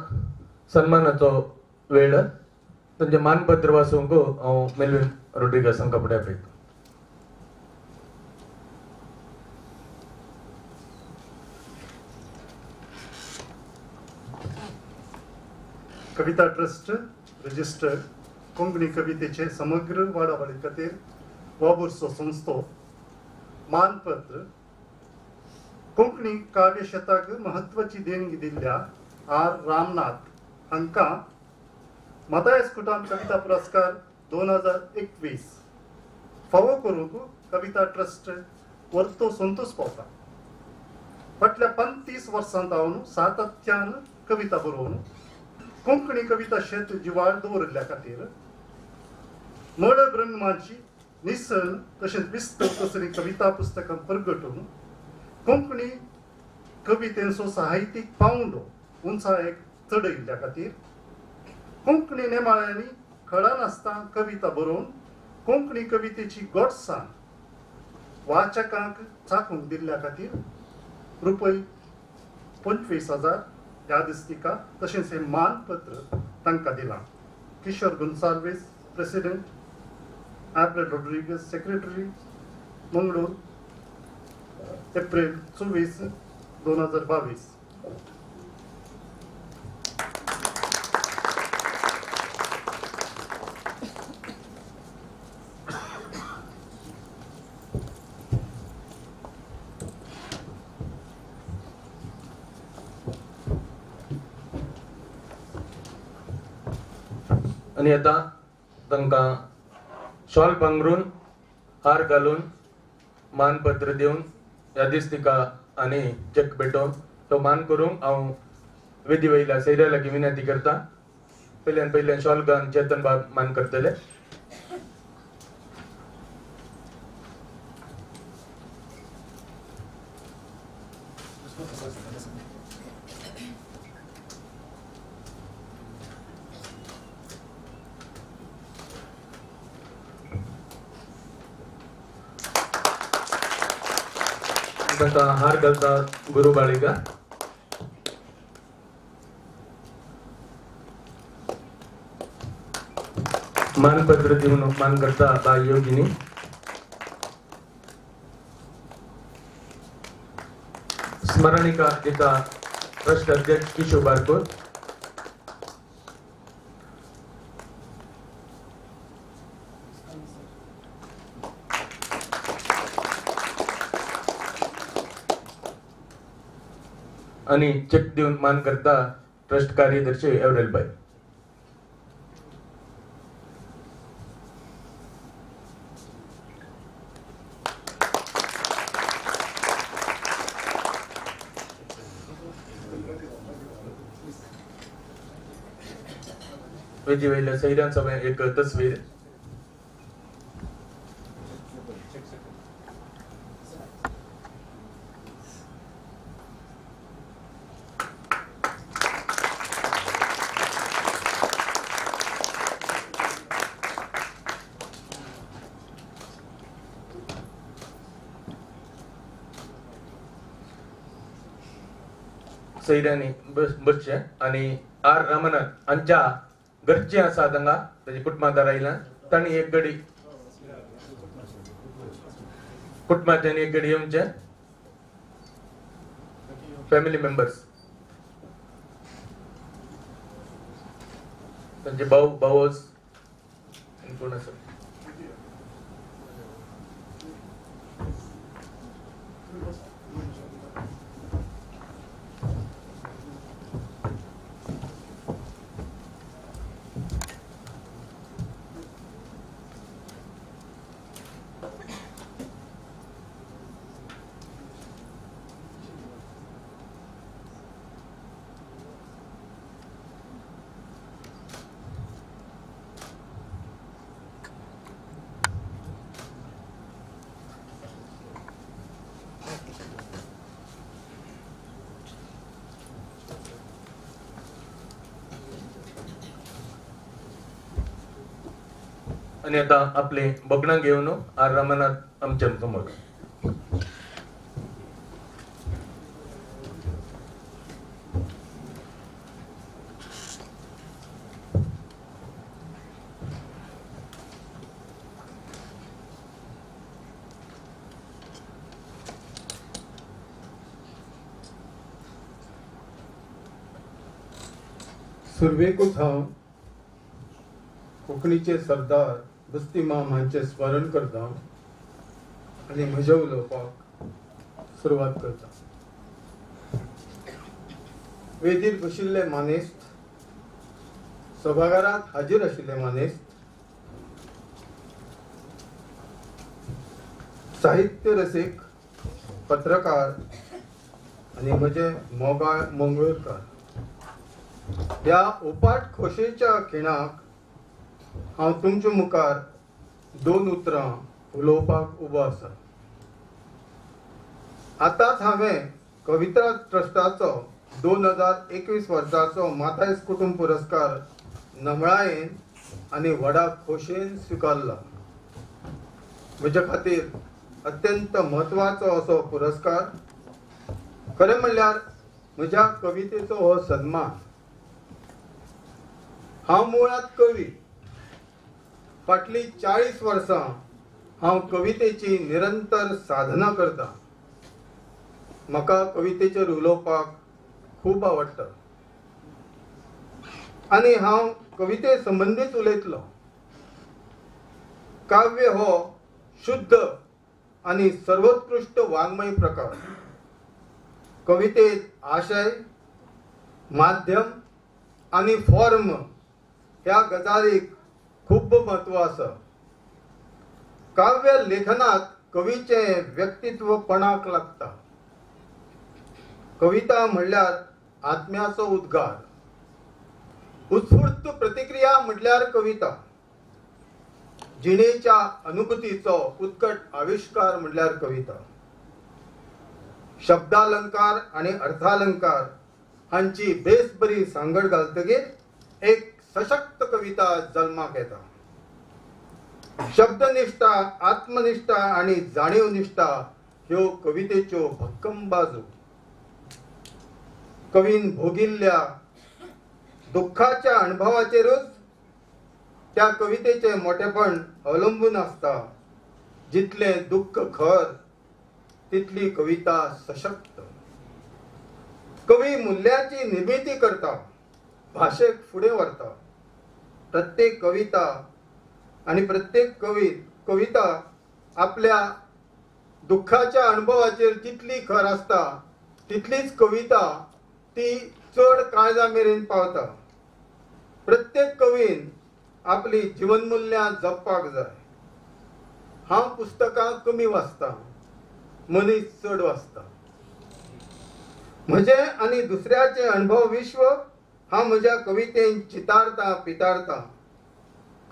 सन्मानाचो वेळ, तांचें मानपत्र वाचूंक हांव मेल्विन रोड्रिगस हांकां फुडें आपयतां. कविता ट्रस्ट रजिस्टर्ड कोंकणी कवितेचे समग्र वाडावळी खातीर वावुरचो संस्थो मानपत्र कोंकणी काव्यशेताक म्हत्वाची देणगी दिल्ल्या are Ramnath हांकां मतायस कुटान कविता पुरस्कार 2021 फावो करूंक कविता ट्रस्ट वर्तो संतोष पावता. फाटल्या 35 वर्सां जावन सातत्यान कविता बरोवन कोंकणी कविता शेत जिवाळ दवरिल्ल्या खातीर मळब रंगमाची निसण तशेंच विस्तव तसली कविता पुस्तकां परगटून कोंकणी कवितेंचो साहित्यीक पावंडो उंचायेक चडयिल्ल्या खातीर कोंकणी नेमाळ्यांनी खळा नासतना कविता बरोवन कोंकणी कवितेची गोडसाण वाचकांक चाखूंक दिल्ल्या खातीर रुपय 25,000 यादिस्तिका तशेंच हें मानपत्र तांकां दिलां. Kishore Gonsalves president, April Rodrigues secretary, Mangalore, April 24, 2022. आनी आतां तांकां शॉल पांगरून हार घालून मानपत्र दिवन यादिस्तिका आनी चेक भेटोवन तो मान करूंक हांव वेदी वयल्या सैऱ्या लागीं विनंती करता. पयल्यान पयल्यान शॉल घालून चेतन बाब मान करतले. तांकां हार घालता गुरू बाळिका. मानपत्र दिवन मान करता बाय योगिनी. स्मरणिका दिता ट्रस्ट अध्यक्ष किशोर बारकोर. आणि चेक दिवन मान करता ट्रस्ट कार्यदर्शी एवरेल बाय. वेदी वयल्या सैऱ्यां सगळें एक तस्वीर. सैऱ्यांनी बसचें आनी are Ramnath हांच्या घरचें आसा तांगा ताजे कुटुंबादार आयला तांणी एक गडी कुटुंबाच्यान एक गडी येवचें फॅमिली मेंबर्स तांचे भाव भावोस कोण आसा. आनी आतां आपले बगणां घेवन are Ramnath आमच्या समोर. सुरवेकूच हांव कोंकणीचे सरदार बस्ती माम हांचें स्मरण करता आनी म्हज्या उलोवपाक सुरवात करता. वेदीर बशिल्ले मानेस्त, सभाघरांत हाजीर आशिल्ले मानेस्त, साहित्य रसीक, पत्रकार आनी म्हजे मोगाळ मंगळूरकार, ह्या उपाट खोशयेच्या खिणाक हांव तुमच्या मुखार दोन उतरां उलोवपाक उबो आसा. आतांच हांवें कविता ट्रस्टाचो 2021 वर्साचो माथायस कुटुंब पुरस्कार नमळायेन आनी व्हडा खोशयेन स्विकारला. म्हज्या खातीर अत्यंत म्हत्वाचो असो पुरस्कार. खरें म्हणल्यार म्हज्या कवितेचो हो सन्मान. हांव मुळांत कवी. फाटलीं 40 वर्सां हांव कवितेची निरंतर साधना करता. म्हाका कवितेचेर उलोवपाक खूब आवडटा आनी हांव कविते संबंदीत उलयतलो. काव्य हो शुद्ध आनी सर्वोत्कृष्ट वाङ्मय प्रकार. कवितेत आशय, माध्यम आनी फॉर्म ह्या गजालीक खूब म्हत्व आसा. काव्य लेखनात कवीचें व्यक्तित्व पणाक लागता. कविता म्हणल्यार आत्म्याचो उद्गार. उत्स्फूर्त प्रतिक्रिया म्हटल्यार कविता. जिणेच्या अनुभूतीचो उत्कट आविश्कार म्हटल्यार कविता. शब्दालंकार आनी अर्थालंकार हांची बेस बरी सांगड घालतकीर एक सशक्त कविता जल्माक येता. शब्दनिष्ठा, आत्मनिष्ठा आनी जाणीवनिष्ठा ह्यो कवितेच्यो भक्कम बाजू. कवीन भोगिल्ल्या दुःखाच्या अणभवाचेरूच त्या कवितेचे मोठेपण अवलंबून आसता. जितले दुःख खर तितली कविता सशक्त. कवी मूल्याची निर्मिती करता, भाशेक फुडें व्हरता. प्रत्येक कविता आनी प्रत्येक कविता आपल्या दुःखाच्या अणभवाचेर जितली खर आसता तितलीच कविता ती चड काळजा मेरेन पावता. प्रत्येक कवीन आपली जीवनमूल्यां जपपाक जाय. हांव पुस्तकां कमी वाचता, मनीस चड वाचता. म्हजे आनी दुसऱ्याचे अणभव विश्व हांव म्हज्या कवितेन चितारता पितारता.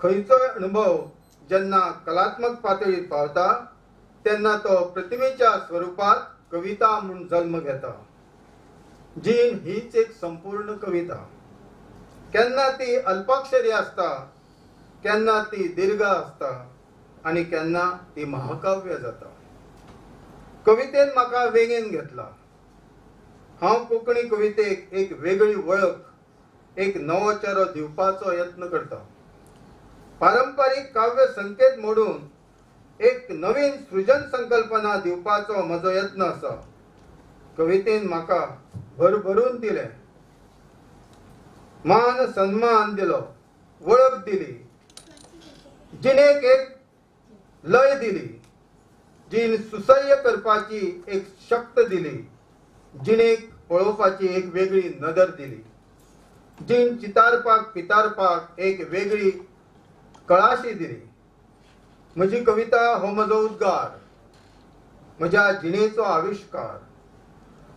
खंयचोय अणभव जेन्ना कलात्मक पातळीर पावता तेन्ना तो प्रतिमेच्या स्वरुपात कविता म्हूण जल्म घेता. जीण हीच एक संपूर्ण कविता. केन्ना ती अल्पाक्षरी आसता, केन्ना ती दीर्घ आसता आनी केन्ना ती महाकाव्य जाता. कवितेन म्हाका वेंगेन घेतला. हांव कोंकणी कवितेक एक वेगळी वळख, एक नवो चेरो दिवपाचो यत्न करता. पारंपारीक काव्य संकेत मोडून एक नवीन सृजन संकल्पना दिवपाचो म्हजो यत्न आसा. कवितेन म्हाका भरभरून दिलें, मान सन्मान दिलो, वळख दिली, जिणेक एक लय दिली, जीण सुसह्य करपाची एक शक्त दिली, जिणेक पळोवपाची एक वेगळी नदर दिली, जीण चितारपाक पितारपाक एक वेगळी कळाशी दिली. म्हजी कविता हो म्हजो उद्गार, म्हज्या जिणेचो आविश्कार,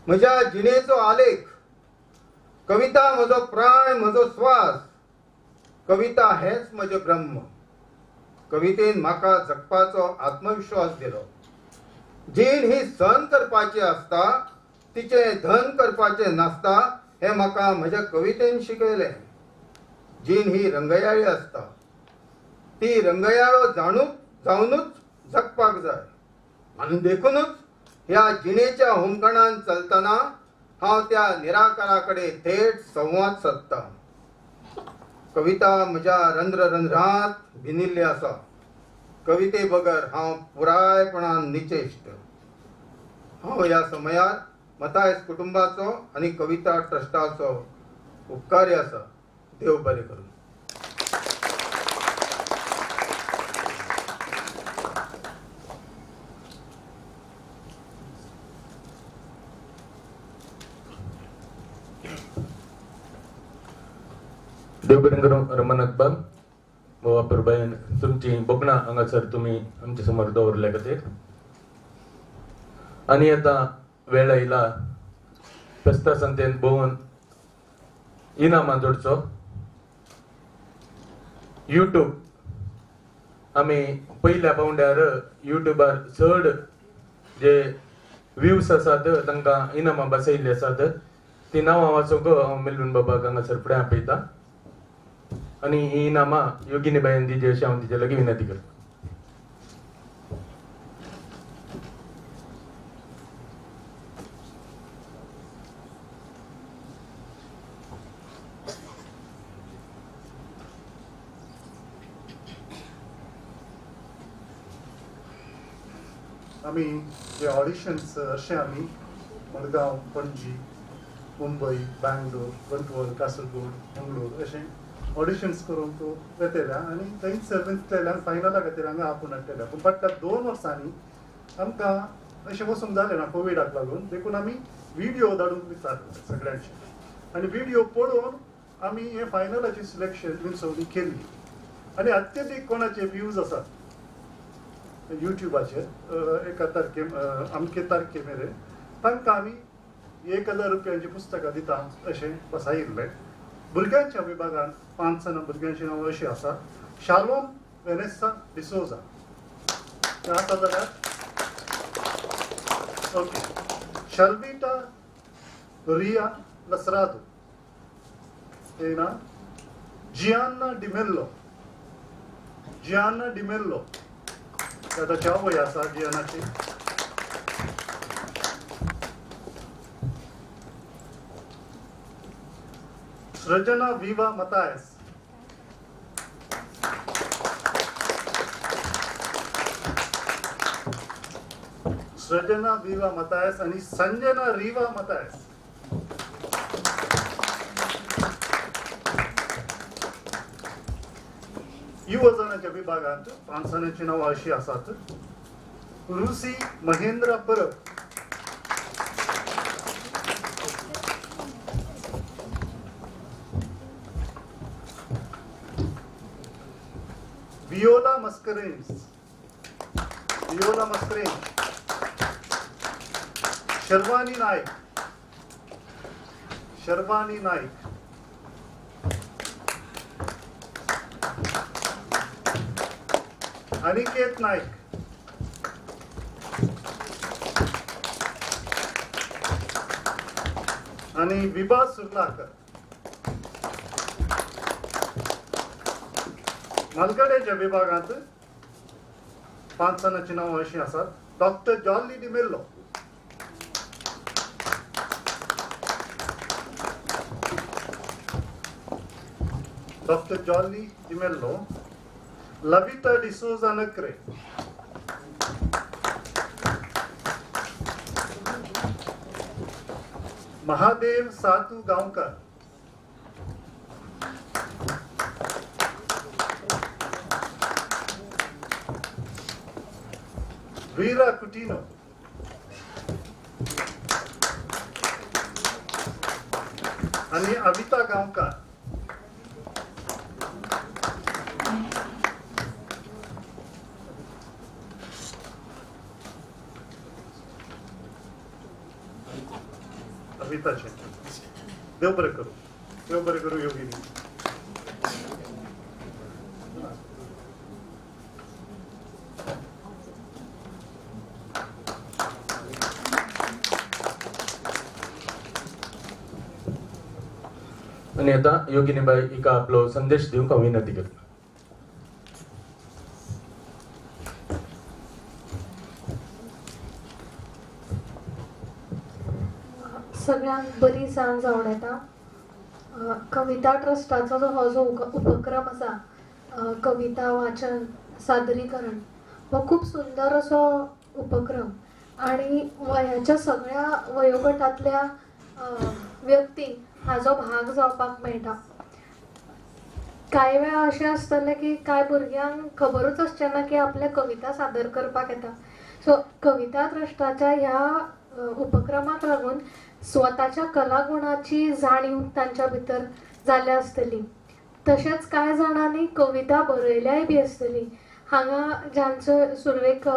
म्हज्या जिणेचो आलेख. कविता म्हजो प्राण, म्हजो श्वास. कविता हेंच म्हजें ब्रह्म. कवितेन म्हाका जगपाचो आत्मविश्वास दिलो. जीण ही सहन करपाची आसता, तिचें धन करपाचें नासता हें म्हाका म्हज्या कवितेन शिकयलें. जीण ही रंगयाळी आसता, ती रंगयाळो जावनूच जगपाक जाय. आनी देखूनच ह्या जिणेच्या होमखणान चलतना हांव त्या निराकारा कडेन थेट संवाद सादता. कविता म्हज्या रंध्र रंध्रांत भिनिल्ली आसा. कविते बगर हांव पुरायपणान निचेश्ट. हांव ह्या समयार मथायस कुटुंबाचो आनी कविता ट्रस्टाचो उपकारी आसा. देव बरें करूं. देव बरें करूं रमानाथ बाब, वापरबायन तुमची भोगणां हांगासर तुमी आमच्या समोर दवरल्या खातीर. आनी आतां वेळ आयला फेस्ता सांतेन भोंवन इनामां जोडचो. युट्यूब आमी पयल्या पावंड्यार युट्यूबार चड जे व्यूज आसात तांकां इनामां बसयल्ली आसात, ती नांवां वाचूंक हांव मेलविन बाबाक हांगासर फुडें आपयता आनी ही इनामां योगिनी बायन दिवची अशें हांव तिचे लागीं विनंती करता. आमी जे ऑडिशन्स अशें आमी मडगांव, पणजी, मुंबय, बँगलोर, बंटवल, कासरगोड, मंगळूर अशें ऑडिशन्स करूंक वेतल्या आनी थंयच वेतल्यान फायनला खातीर हांगा आपूण हाडटल्या. पूण फाटल्या 2 वर्सांनी आमकां अशें वचूंक जालें ना कोविडाक लागून, देखून आमी व्हिडियो धाडूंक विचारले सगळ्यांचे आनी व्हिडियो पळोवन आमी हें फायनलाची सिलेक्शन विंचवणी केल्ली. आनी अत्यधीक कोणाचे व्यूज आसात युट्यूबाचेर एका तारखे अमके तारखे मेरेन तांकां आमी 1000 रुपयांची पुस्तकां दिता अशें बसायिल्लें. भुरग्यांच्या विभागान 5 जाणां भुरग्यांची नांवां अशीं आसा: शालोम वेनेसा डिसोजा आसा जाल्यार ओके, शल्विटा रिया लसरादो येना, जियान्ना डिमेल्लो, जियान्ना डिमेल्लो ताची आवय आसा जियानाची, सृजना विवा मतायस, सृजना विवा मतायस आनी संजना रिवा मतायस. युवजनाच्या विभागांत 5 जाणांची नांवां अशीं आसात: रुसी महेंद्र परब, वियोला मस्करेन्स, वियोला मस्करेन्स, शर्वानी नायक, शर्वानी नायक, अनिकेत नायक, आनी विभा सुर्लाकर. मालगड्याच्या विभागांत 5 जाणांची नांवां अशीं आसात: doctor Jolly D'Mello, doctor Jolly D'Mello, Lavita D'Souza Nakre, Mahadev Satu Gaonkar, Veera Coutinho, आनी अविता गांवकर. अविताचे देव बरें करूं, देव बरें करूं योगिनी. आनी आतां योगिनी बाई हिका आपलो संदेश दिवंक हांव विनंती करता. सगळ्यांक बरी सांज आवडटा. कविता ट्रस्टाचो जो हो जो उपक्रम आसा, कविता वाचन सादरीकरण, हो खूब सुंदर असो उपक्रम आनी वयाच्या सगळ्या वयोगटांतल्या व्यक्तींक हाजो भाग जावपाक मेळटा. कांय वेळा अशें आसतलें की कांय भुरग्यांक खबरूच आसचें ना की आपल्या कविता सादर करपाक येता. सो कविता ट्रस्टाच्या ह्या उपक्रमाक लागून स्वताच्या कलागुणाची जाणीव तांच्या भितर जाल्या आसतली. तशेंच कांय जाणांनी कविता बरयल्याय बी आसतली. हांगा जांचो सुरवेक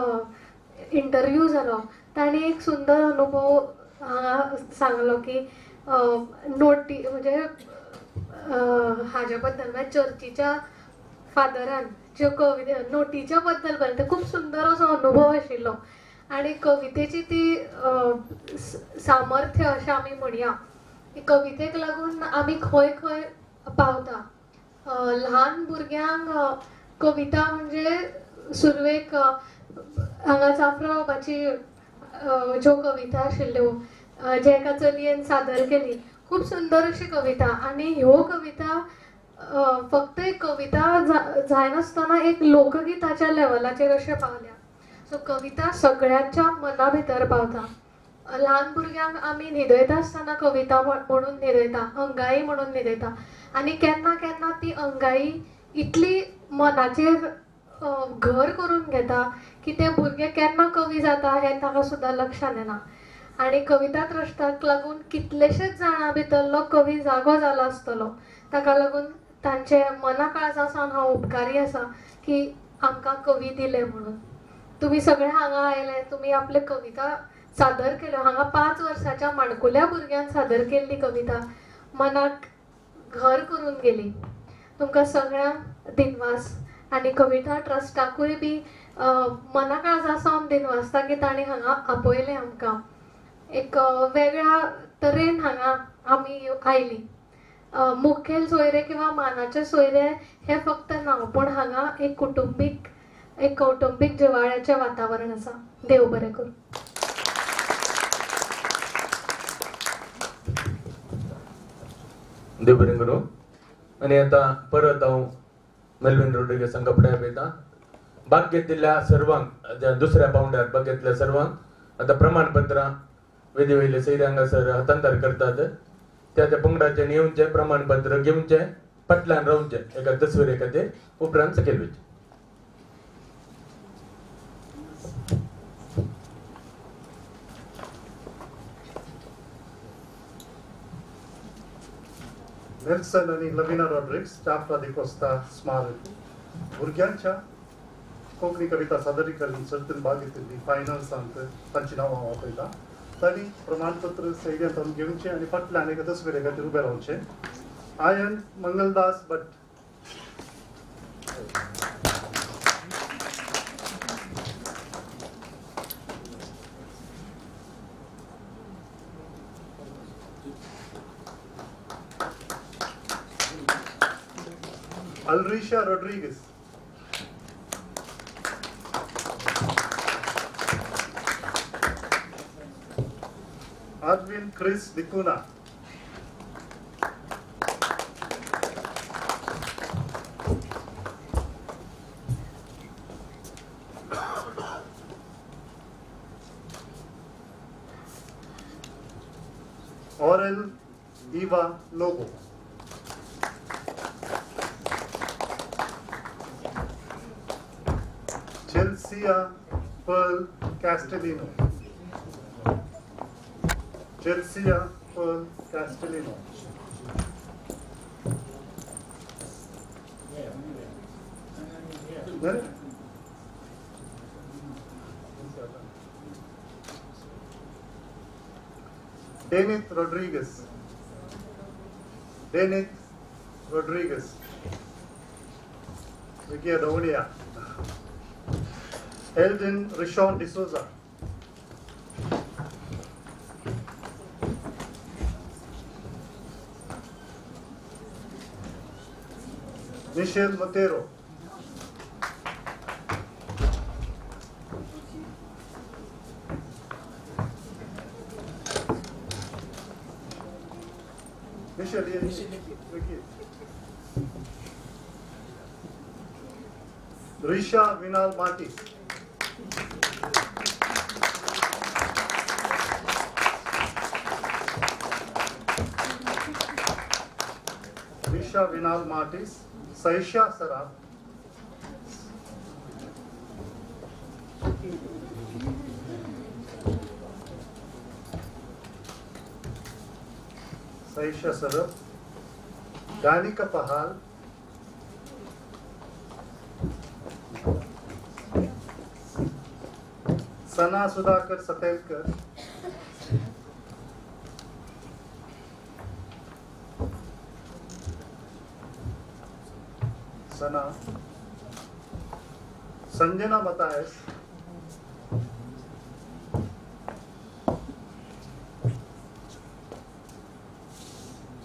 इंटरव्यू जालो तांणी एक सुंदर अनुभव हांगा सांगलो की नोटी म्हणजे हाज्या बद्दल म्हळ्यार चर्चीच्या फादरान ज्यो कविता नोटीच्या बद्दल बरयता खूब सुंदर असो अनुभव आशिल्लो आनी कवितेची ती सामर्थ्य अशें आमी म्हणया. कवितेक लागून आमी खंय खंय पावता. ल्हान भुरग्यांक कविता म्हणजे सुरवेक हांगा जाफ्रा बाबाची ज्यो कविता आशिल्ल्यो जे एका चलयेन सादर केली, खूब सुंदर अशी कविता. आनी ह्यो कविता फक्त एक कविता जायनासतना एक लोकगीताच्या लेवलाचेर अशें पावल्या. सो कविता सगळ्यांच्या मना भितर पावता. ल्हान भुरग्यांक आमी न्हिदयता आसतना कविता म्हणून न्हिदयता, अंगाई म्हणून न्हिदयता आनी केन्ना केन्ना ती अंगाई इतली मनाचेर घर करून घेता की ते भुरगे केन्ना कवी जाता हें ताका सुद्दां लक्षान येना. आनी कविता ट्रस्टाक लागून कितलेशेच जाणां भितरलो कवी जागो जाला आसतलो. ताका लागून तांचे मना काळजा सावन हांव उपकारी आसा की आमकां कवी दिले म्हणून. तुमी सगळे हांगा आयले, तुमी आपले कविता सादर केल्यो. हांगा 5 वर्साच्या माणकुल्या भुरग्यान सादर केल्ली कविता मनाक घर करून गेली. तुमकां सगळ्यांक दिनवास आनी कविता ट्रस्टाकूय बी मना काळजा सावन दिनवासता की तांणी हांगा आपयलें आमकां. एक वेगळ्या तरेन हांगा आमी आयलीं. मुखेल सोयरे किंवा मानाचे सोयरे हे फक्त नांव, पूण हांगा एक कुटुंबीक, एक कौटुंबीक जिवाळ्याचें वातावरण आसा. देव बरें करूं. देव बरें करूं. आनी आतां परत हांव मेल्विन रोड्रिगसांक कपडे आपयता. भाग घेतिल्ल्या सर्वांक, दुसऱ्या पावंड्यार भाग घेतल्या सर्वांक आतां प्रमाणपत्रां वेदी वयले सैरे हांगासर हस्तांतर करतात. त्या त्या पंगडाचें येवचें, प्रमाणपत्र घेवचें, फाटल्यान रावचें एका तस्वीरे खातीर, उपरांत सकयल वयचें. नेल्सन आनी लविना रॉड्रिग्स चाफ्रा दिकोस्ता स्मारक भुरग्यांच्या कोंकणी कविता सादरीकरण सर्तीन भाग घेतिल्ली फायनल्सांत तांची नांवां हांव आपयतां. तांणी प्रमाणपत्र सैऱ्यांत घेवचें आनी फाटल्यान एका तस्वीरे खातीर उबें रावचें. आयन मंगलदास भट. Alrisha Rodriguez. Arvin Chris Dicuna. Aurel Eva Lobo. Chelsea Pearl Castellino. Chelsea Pearl Castellino. Denith Rodriguez. Denith Rodriguez. Vikia Daunia. Eldin Rishon D'Souza. Michelle Montero. Michelle, Risha Vinal Mati. Risha Vinal Martis, Saisha Saraf. Saisha Saraf, Danika Pahal, Sana Sudhakar Satelkar, Sana, Sanjana Mathias,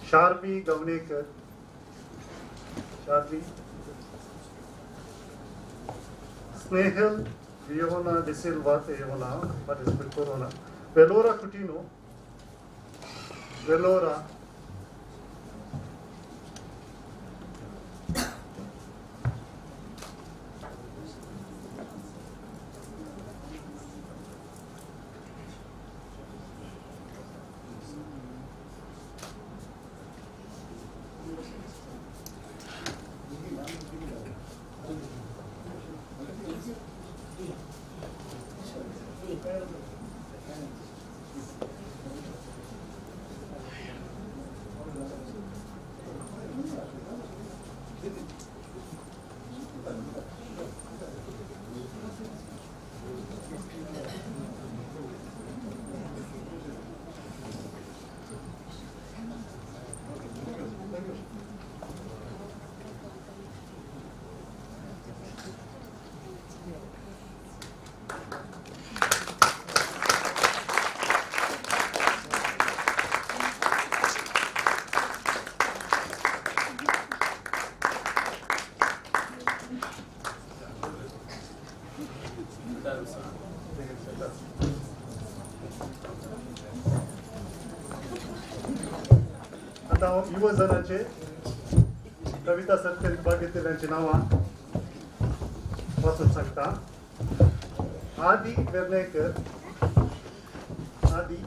Sharvi Gavnekar, Sharvi, Snehal Viona De Silva, Teona, participant Corona, Velora Coutinho, Velora, युवा जनाचे कविता सर्तीत भाग घेतिल्ल्यांची नांवां वाचून सांगता. आदी वेर्णेकर, आदी,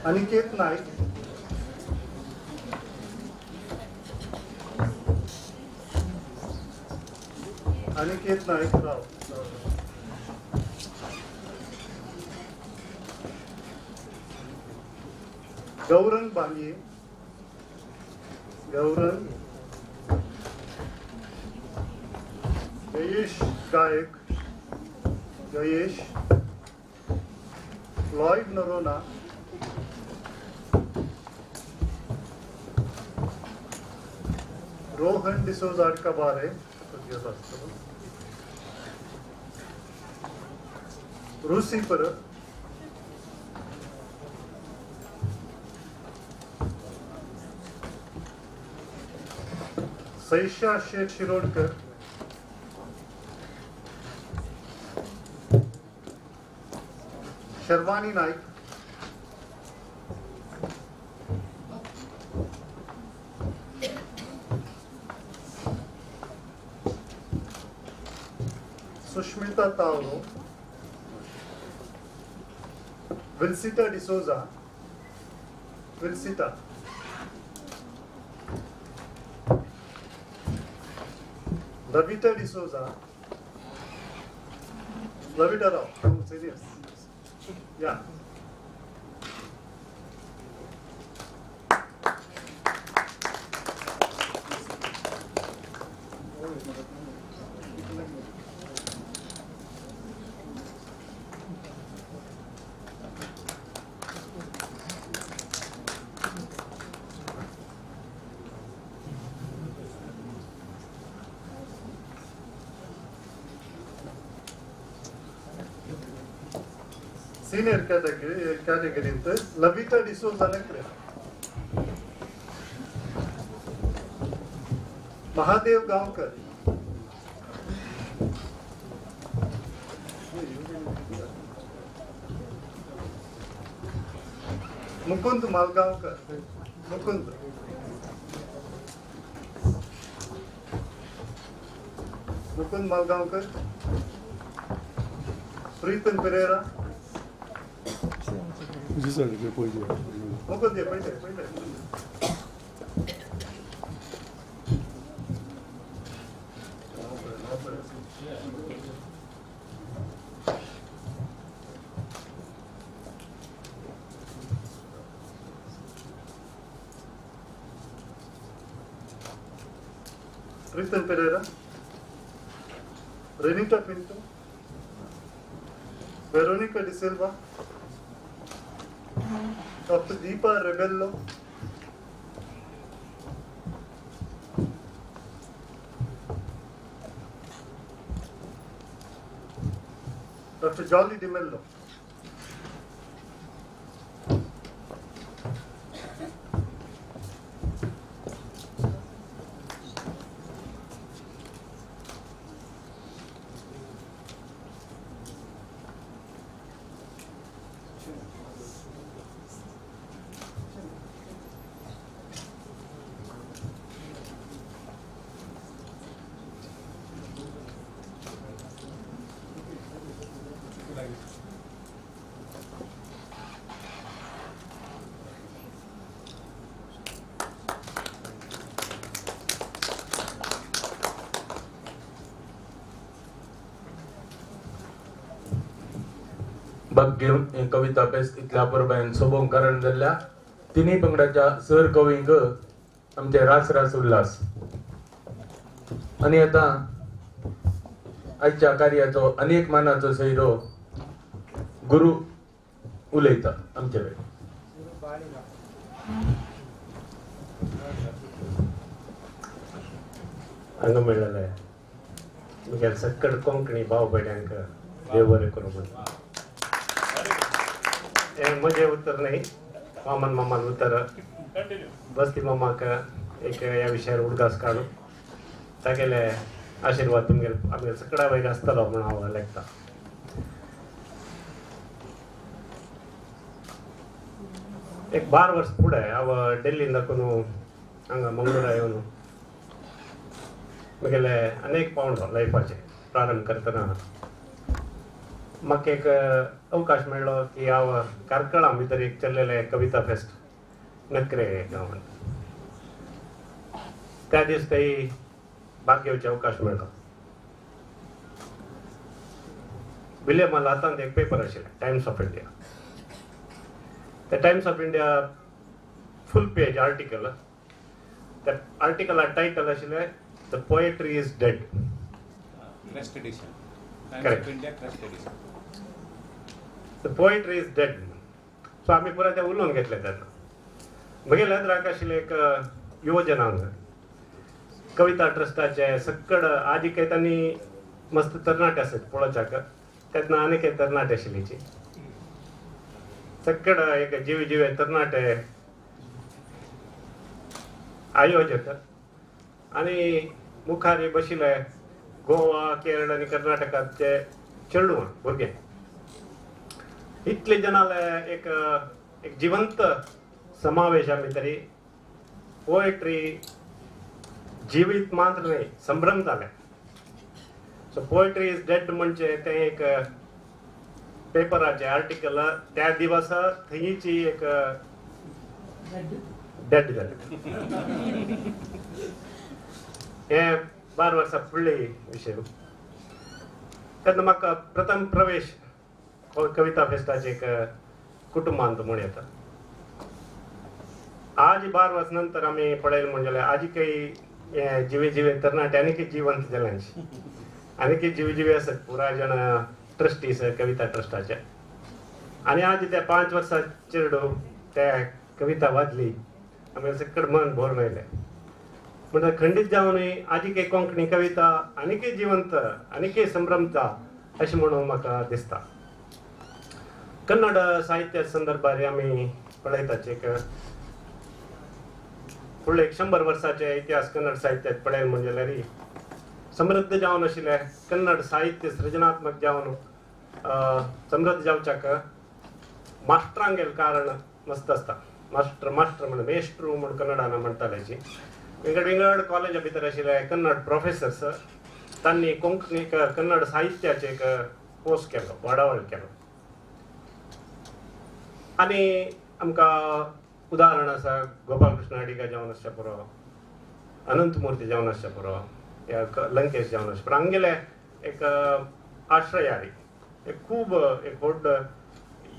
अनिकेत नाईक, अनिकेत नाईक राव, गौरंग बांगे, गौरंग, जयेश गायक, जयेश, लॉयड नरोना, रोहन डिसोजा कबारे, रूसी परब, सैशा Shaikh Shirodkar, Sharvani Naik, Sushmita तावरो, विल्सिटा D'Souza, विल्सिटा, Lavita D'Souza, Lavita Rao, I'm serious. Yeah. Senior category Lavita D'Souza Nakre, Mahadev Gaonkar, Mukund Malgaonkar, Mukund, Mukund Malgaonkar, Preetam Pereira, Mukund पहिले पहिले, Preetam Pereira, Renita Pinto, Veronica D'Silva, Doctor Deepa Rebello, Doctor Jolly D'Mello. भाग घेवन हे कविता फेस्त इतल्या परबायन सोबोवंक कारण जाल्ल्या तिनूय पंगडाच्या सर कवींक आमचे रास रास उल्हास. आनी आतां आयच्या कार्याचो अनेक मानाचो सैरो गुरू उलयता आमचे वेळ. हांगा मेळ्ळें म्हगेल्या सक्कड कोंकणी भाव भयण्यांक देव बरें करूं म्हूण. हें म्हजें उतर न्हय, मामान मामान उतर बसती मामाक एक ह्या विशयार उडगास काडून तागेले आशिर्वाद तुमगेले आमगेले सगळ्या वयर आसतलो म्हूण हांव लेखता. एक 12 वर्स फुडें हांव दिल्लीन दाखोवन हांगा मंगळूरा येवन म्हगेले अनेक पावंडो लायफाचे प्रारंभ करतना म्हाका एक अवकाश मेळ्ळो की हांव कार्कळा भितर एक चल्लेलें कविता फेस्ट नकरे गांवांत त्या दीस थंय भाग घेवचे अवकाश मेळ्ळो. विलियम हातांत एक पेपर आशिल्लें टायम्स ऑफ इंडिया. त्या Times of India full page article, त्या आर्टिकला टायटल आशिल्लें the poetry is dead. Crest edition. Times of India crest edition. The poetry is dead. So आमी पुराय तें उलोवन घेतलें तेन्ना. म्हगेल्या नदराक आशिल्लें एक युवजनांग कविता ट्रस्टाचे सक्कड आदी काय तांणी मस्त तरणाटे आसत पळोवच्याक, तेन्ना आनीक एक तरणाटे आशिल्लीची सक्कड एक जिवे जिवे तरणाटे आयोजक आनी मुखार बशिल्ले गोवा, केरळ आनी कर्नाटकाचे चेडवां भुरगे इतले जनाले एक एक जिवंत समावेशा भितरी पोएट्री जिवीत मात्र न्हय संभ्रम जालें. सो पोएट्री is dead म्हणजे तें एक पेपराचें आर्टिकल त्या दिवसा थंयची एक डेड जालें. हें 12 वर्सां फुडले विशय. तेन्ना म्हाका प्रथम प्रवेश कविता फेस्टाचे एक कुटुंबांत म्हूण येता. आज 12 वर्स नंतर आमी पळयलें म्हण जाल्यार आजी काही जिवे जिवे तरणाटे आनीक जिवंत जाले आनीक जिवे जिवे आसत पुराय जाण ट्रस्टीस कविता ट्रस्टाचे. आनी आज त्या 5 वर्सां चेडू त्या कविता वाजली आमी सक्कड मन भरून आयलें. म्हणटा खंडीत जावनूय आजी काही कोंकणी कविता आनीकय जिवंत आनीकय संभ्रमता अशें म्हणून म्हाका दिसता. कन्नड साहित्या संदर्भार आमी पळयतात एक फुडले 100 वर्साचे इतिहास कन्नड साहित्यात पळयलें म्हण जाल्यार समृद्ध जावन आशिल्लें कन्नड साहित्य सृजनात्मक जावन समृद्ध जावच्याक मास्टरांगेल कारण मस्त आसता. मास्टर मास्टर म्हण मेस्ट्रू म्हण कन्नडान म्हणटाले. विंगड विंगड कॉलेजा भितर आशिल्ले कन्नड प्रोफेसर्स तांणी कोंकणी कन्नड साहित्याचे एक पोस्ट केलो, वाडावळ केलो. आनी आमकां उदाहरण आसा गोपालकृष्ण अडिगा जावन आसच्या पुरो, अनंतमूर्ती जावन आसच्या पुरो, या लंकेश जावन आसच्या पुरो, हांगेले एक आश्रयारी एक खूब एक व्हड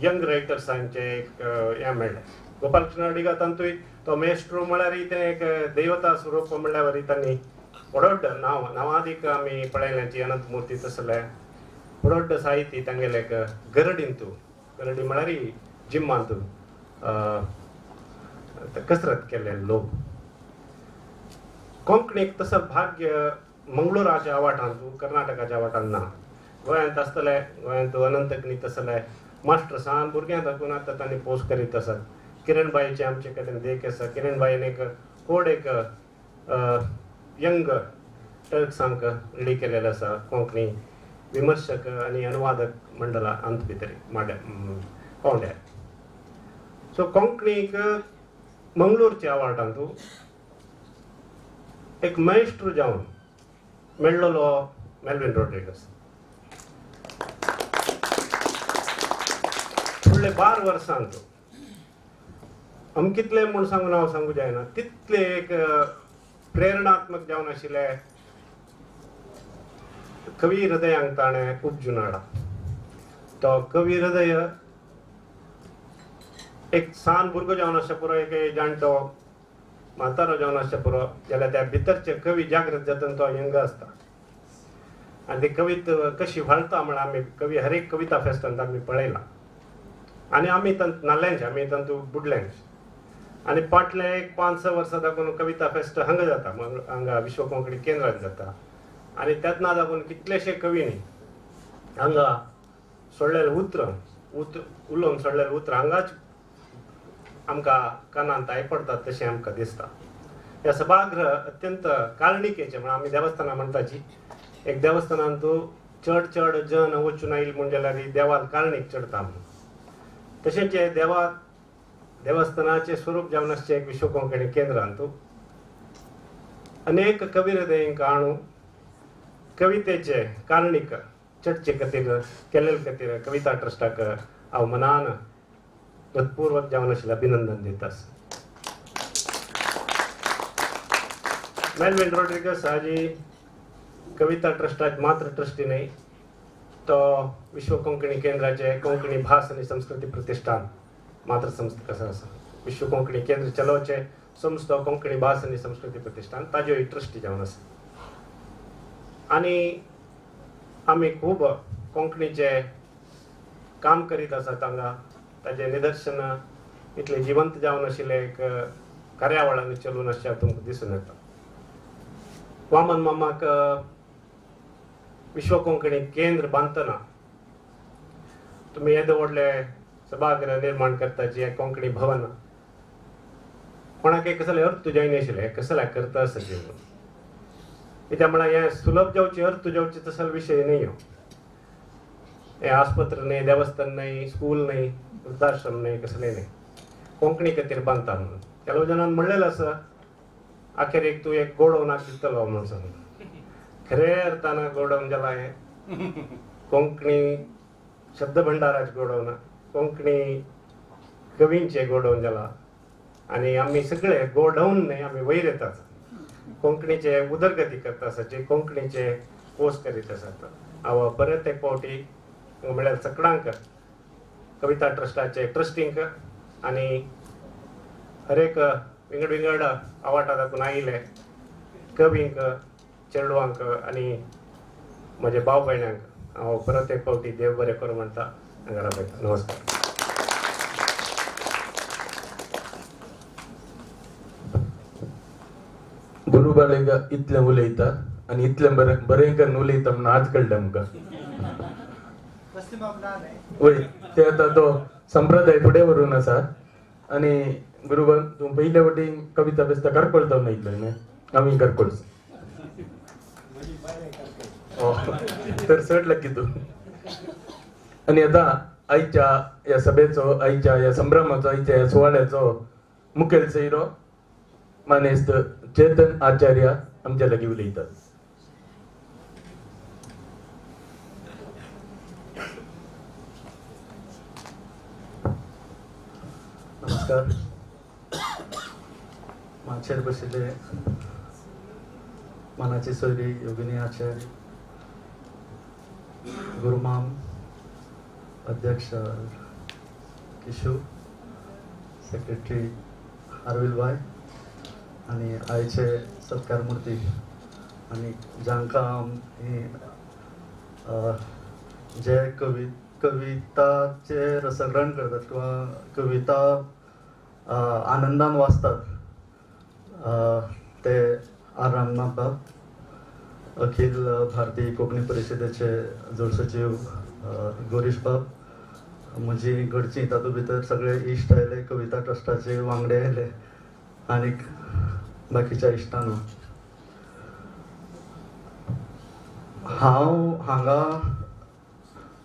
यंग रायटर्सांचे एक हें मेळ्ळें. गोपालकृष्ण अडिगा तांतूय तो मेस्ट्रो म्हळ्यार तें एक देवता स्वरूप म्हणल्यार वरी तांणी व्हड नांव नांवादीक आमी पळयल्याची अनंतमूर्ती तसले व्हड साहित्य तांगेले एक गरडींतू गरडी म्हळ्यार जिम्मांतू कसरत केल्ले लोक. कोंकणीक तसो भाग्य मंगळुराच्या वाटांतू कर्नाटकाच्या वाटांत ना. गोंयांत आसतले, गोंयांत अनंतग्नी तसले मास्टर सान भुरग्यांक दाखोवन आतां तांणी पोस्ट करीत आसात. किरणबाईचे आमचे कडेन देख आसा. किरणबाईन एक कोड एक यंग टर्क्सांक रेडी केलेलो आसा कोंकणी विमर्शक आनी अनुवादक मंडळा अंत भितर माड्या पावंड्यार. सो कोंकणीक मंगळूरच्या वार्डांतू एक मॅस्ट्रो जावन मेळ्ळलो मेल्विन रोड्रिगस. फुडले 12 वर्सांत अमकितले म्हूण सांगून हांव सांगू जायना तितले एक प्रेरणात्मक जावन आशिल्ले कवी हृदयांक ताणें उपजून हाडला. तो कवी हृदय एक सान भुरगो जावन आसचे पुरो, एक जाणटो म्हातारो जावन आसचे पुरो, जाल्यार त्या भितरचे कवी जागृत जाता तो यंग आसता आनी ती कवित कशी व्हाळता म्हळ्यार आमी कवी हर एक कविता फेस्तांत आमी पळयला आनी आमी तांत नाल्ल्यांचे आमी तांतू बुडल्यांचे. आनी फाटले एक 5-6 वर्सां दाखोवन कविता फेस्ट हांगा जाता, हांगा विश्व कोंकणी केंद्रांत जाता आनी तेन्ना दाखोवन कितलेशे कवींनी हांगा सोडलेलें उतर उलोवन सोडलेलें उतर हांगाच आमकां कानांत आयपडतात तशें आमकां दिसता. ह्या सभागृह अत्यंत कारणिकेचें म्हळ्यार आमी देवस्थानां म्हणटाची एक देवस्थानांत चड चड जन वचून आयले म्हूण जाल्यार देवाक कारणीक चडता म्हणून, तशेंच हे देवा देवस्थानाचें स्वरूप जावन आसचें एक विश्व कोंकणी केंद्रांत अनेक कवी हृदयांक हाणून कवितेचे कारणीक चर्चे खातीर केल्ले खातीर कविता ट्रस्टाक हांव मनान हृत्पूर्वक जावन आशिल्लें अभिनंदन दिता. मेल्विन रोड्रिगस हाजी कविता ट्रस्टाक मात्र ट्रस्टी न्हय, तो विश्व कोंकणी केंद्राचे कोंकणी भास आनी संस्कृती प्रतिष्ठान मात्र संस्था कसो आसा. विश्व कोंकणी केंद्र चलोवचे संस्था कोंकणी भास आनी संस्कृती प्रतिष्ठान ताज्यो ट्रस्टी जावन आसा. आनी आमी खूब कोंकणीचे काम करीत आसात हांगा, ताजें निदर्शन इतलें जिवंत जावन आशिल्लें एक कार्यावळ हांगा चलून आसचें तुमकां दिसून येता. वामन मामाक विश्व कोंकणी केंद्र बांदतना तुमी येदो व्हडलें सभागृह निर्माण करता जी कोंकणी भवन, कोणाक कसले अर्थ जायनाशिल्लें कसल्या करता आसा म्हणून, कित्याक म्हळ्यार हें सुलभ जावचें अर्थ जावचें तसलो विशय न्हय. हो हें आस्पत्र न्हय, देवस्थान न्हय, स्कूल न्हय, वृद्धाश्रम न्हय, कसलें न्हय, कोंकणी खातीर बांदता म्हणून. ಕೆಲವು जणान म्हणलेलें आसा अखेरेक तूं एक गोडोवनाक दितलो म्हणून सांगून. खरे अर्थान गोडोवन जाला हें कोंकणी शब्द भंडाराचें गोडोवन, कोंकणी कवींचें गोडोवन जाला आनी आमी सगळे गोडोवन न्हय आमी वयर येतात, कोंकणीचे उदरगती करता आसाची, कोंकणीचे पोस्ट करीत आसात. हांव परत एक फावटी म्हळ्यार सगळ्यांक कविता ट्रस्टाचे ट्रस्टींक आनी हर एक विंगड विंगड आवाटा दाखोवन आयिल्ले कवींक, चेडवांक आनी म्हजे भाव भयणांक हांव परत एक फावटी देव बरें करूं म्हणटा. घरा वयता. नमस्कार. गुरू बाळेगा इतलें उलयता आनी इतलें बरें बरें करून उलयता म्हणून आज कळ्ळें आमकां. वय ते आतां तो संप्रदाय फुडें व्हरून आसा आनी गुरुबाब तूं पयले फावटी कविता बेस्ता करकोळ जावन आयिल्लो न्हय, आमी करकोळ तर चड लागीं तूं. आनी आतां आयच्या ह्या सभेचो, आयच्या ह्या संभ्रमाचो, आयच्या ह्या सुवाळ्याचो मुखेल सोयरो मानेस्त चेतन आचार्य आमच्या लागीं उलयतात. नमस्कार. माचयेर बशिल्ले मानाची सोयरी योगिनी आचार्य, गुरुमाम, अध्यक्ष किशू, सेक्रेटरी आरविल भाई आनी आयचे सत्कार मूर्ती आनी जांकां जे कविताचे रसग्रहण करतात किंवा कविता आनंदान वाचतात ते are Ramnath बाब, अखिल भारतीय कोंकणी परिशदेचे जोड सचीव गोरीश बाब, म्हजी घरचीं तातूंत भितर सगळे इश्ट आयले, कविता ट्रस्टाचे वांगडे आयले आनीक बाकीच्या इश्टांनो. हांव हांगा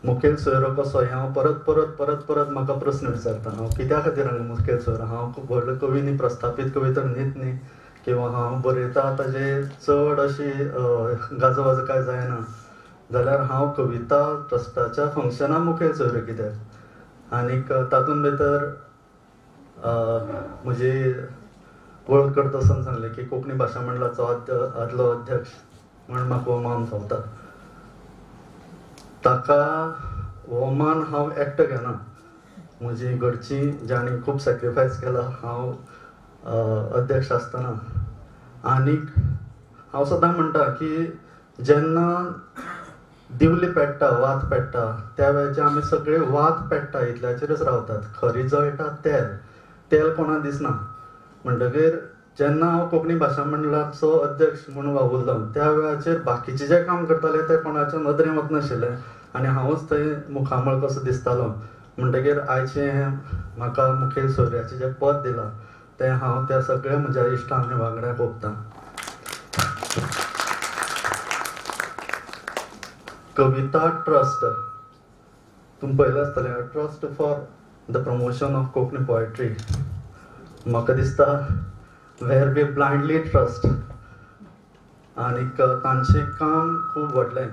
मुखेल सोयरो कसो हें हांव परत परत परत परत म्हाका प्रस्न विचारता. हांव कित्या खातीर हांगा मुखेल सोयरो? हांव खूब व्हडलो कवी न्ही, प्रस्थापीत कवी तर न्हीच न्ही, किंवा हांव बरयता ताजे चड अशी गाजवाज कांय जायना, जाल्यार हांव कविता ट्रस्टाच्या फंक्शना मुखेल सोयरो कित्याक? आनीक तातूंत भितर म्हजी वळख करता आसतना सांगलें की कोंकणी भाशा मंडळाचो आदलो अध्यक्ष म्हण म्हाका हो मान फावता. ताका हो मान हांव एकटो घेना, म्हजी घरचीं जांणी खूब सॅक्रिफायस केला हांव अध्यक्ष आसतना. आनीक हांव सदां म्हणटा की जेन्ना दिवली पेट्टा, वात पेट्टा, त्या वेळाचेर आमी सगळे वात पेट्टा इतल्याचेरच रावतात. खरी जळटा तेल, तेल कोणाक दिसना. म्हणटकीर जेन्ना हांव कोंकणी भाशा मंडळाचो अध्यक्ष म्हूण वावुरलो त्या वेळाचेर बाकीचे जे काम करताले ते कोणाच्या नदरेन वचनाशिल्लें आनी हांवूच थंय मुखामळ कसो दिसतालो. म्हणटकीर आयचें म्हाका मुखेल सोयऱ्याचें जें पद दिलां तें हांव त्या सगळ्या म्हज्या इश्टांक आनी वांगड्यांक ओंपतां. कविता ट्रस्ट तुमी पळयलां आसतलें, trust for the promotion of Konkani poetry. म्हाका दिसता वेर we blindly trust, आनीक तांचें काम खूब व्हडलें.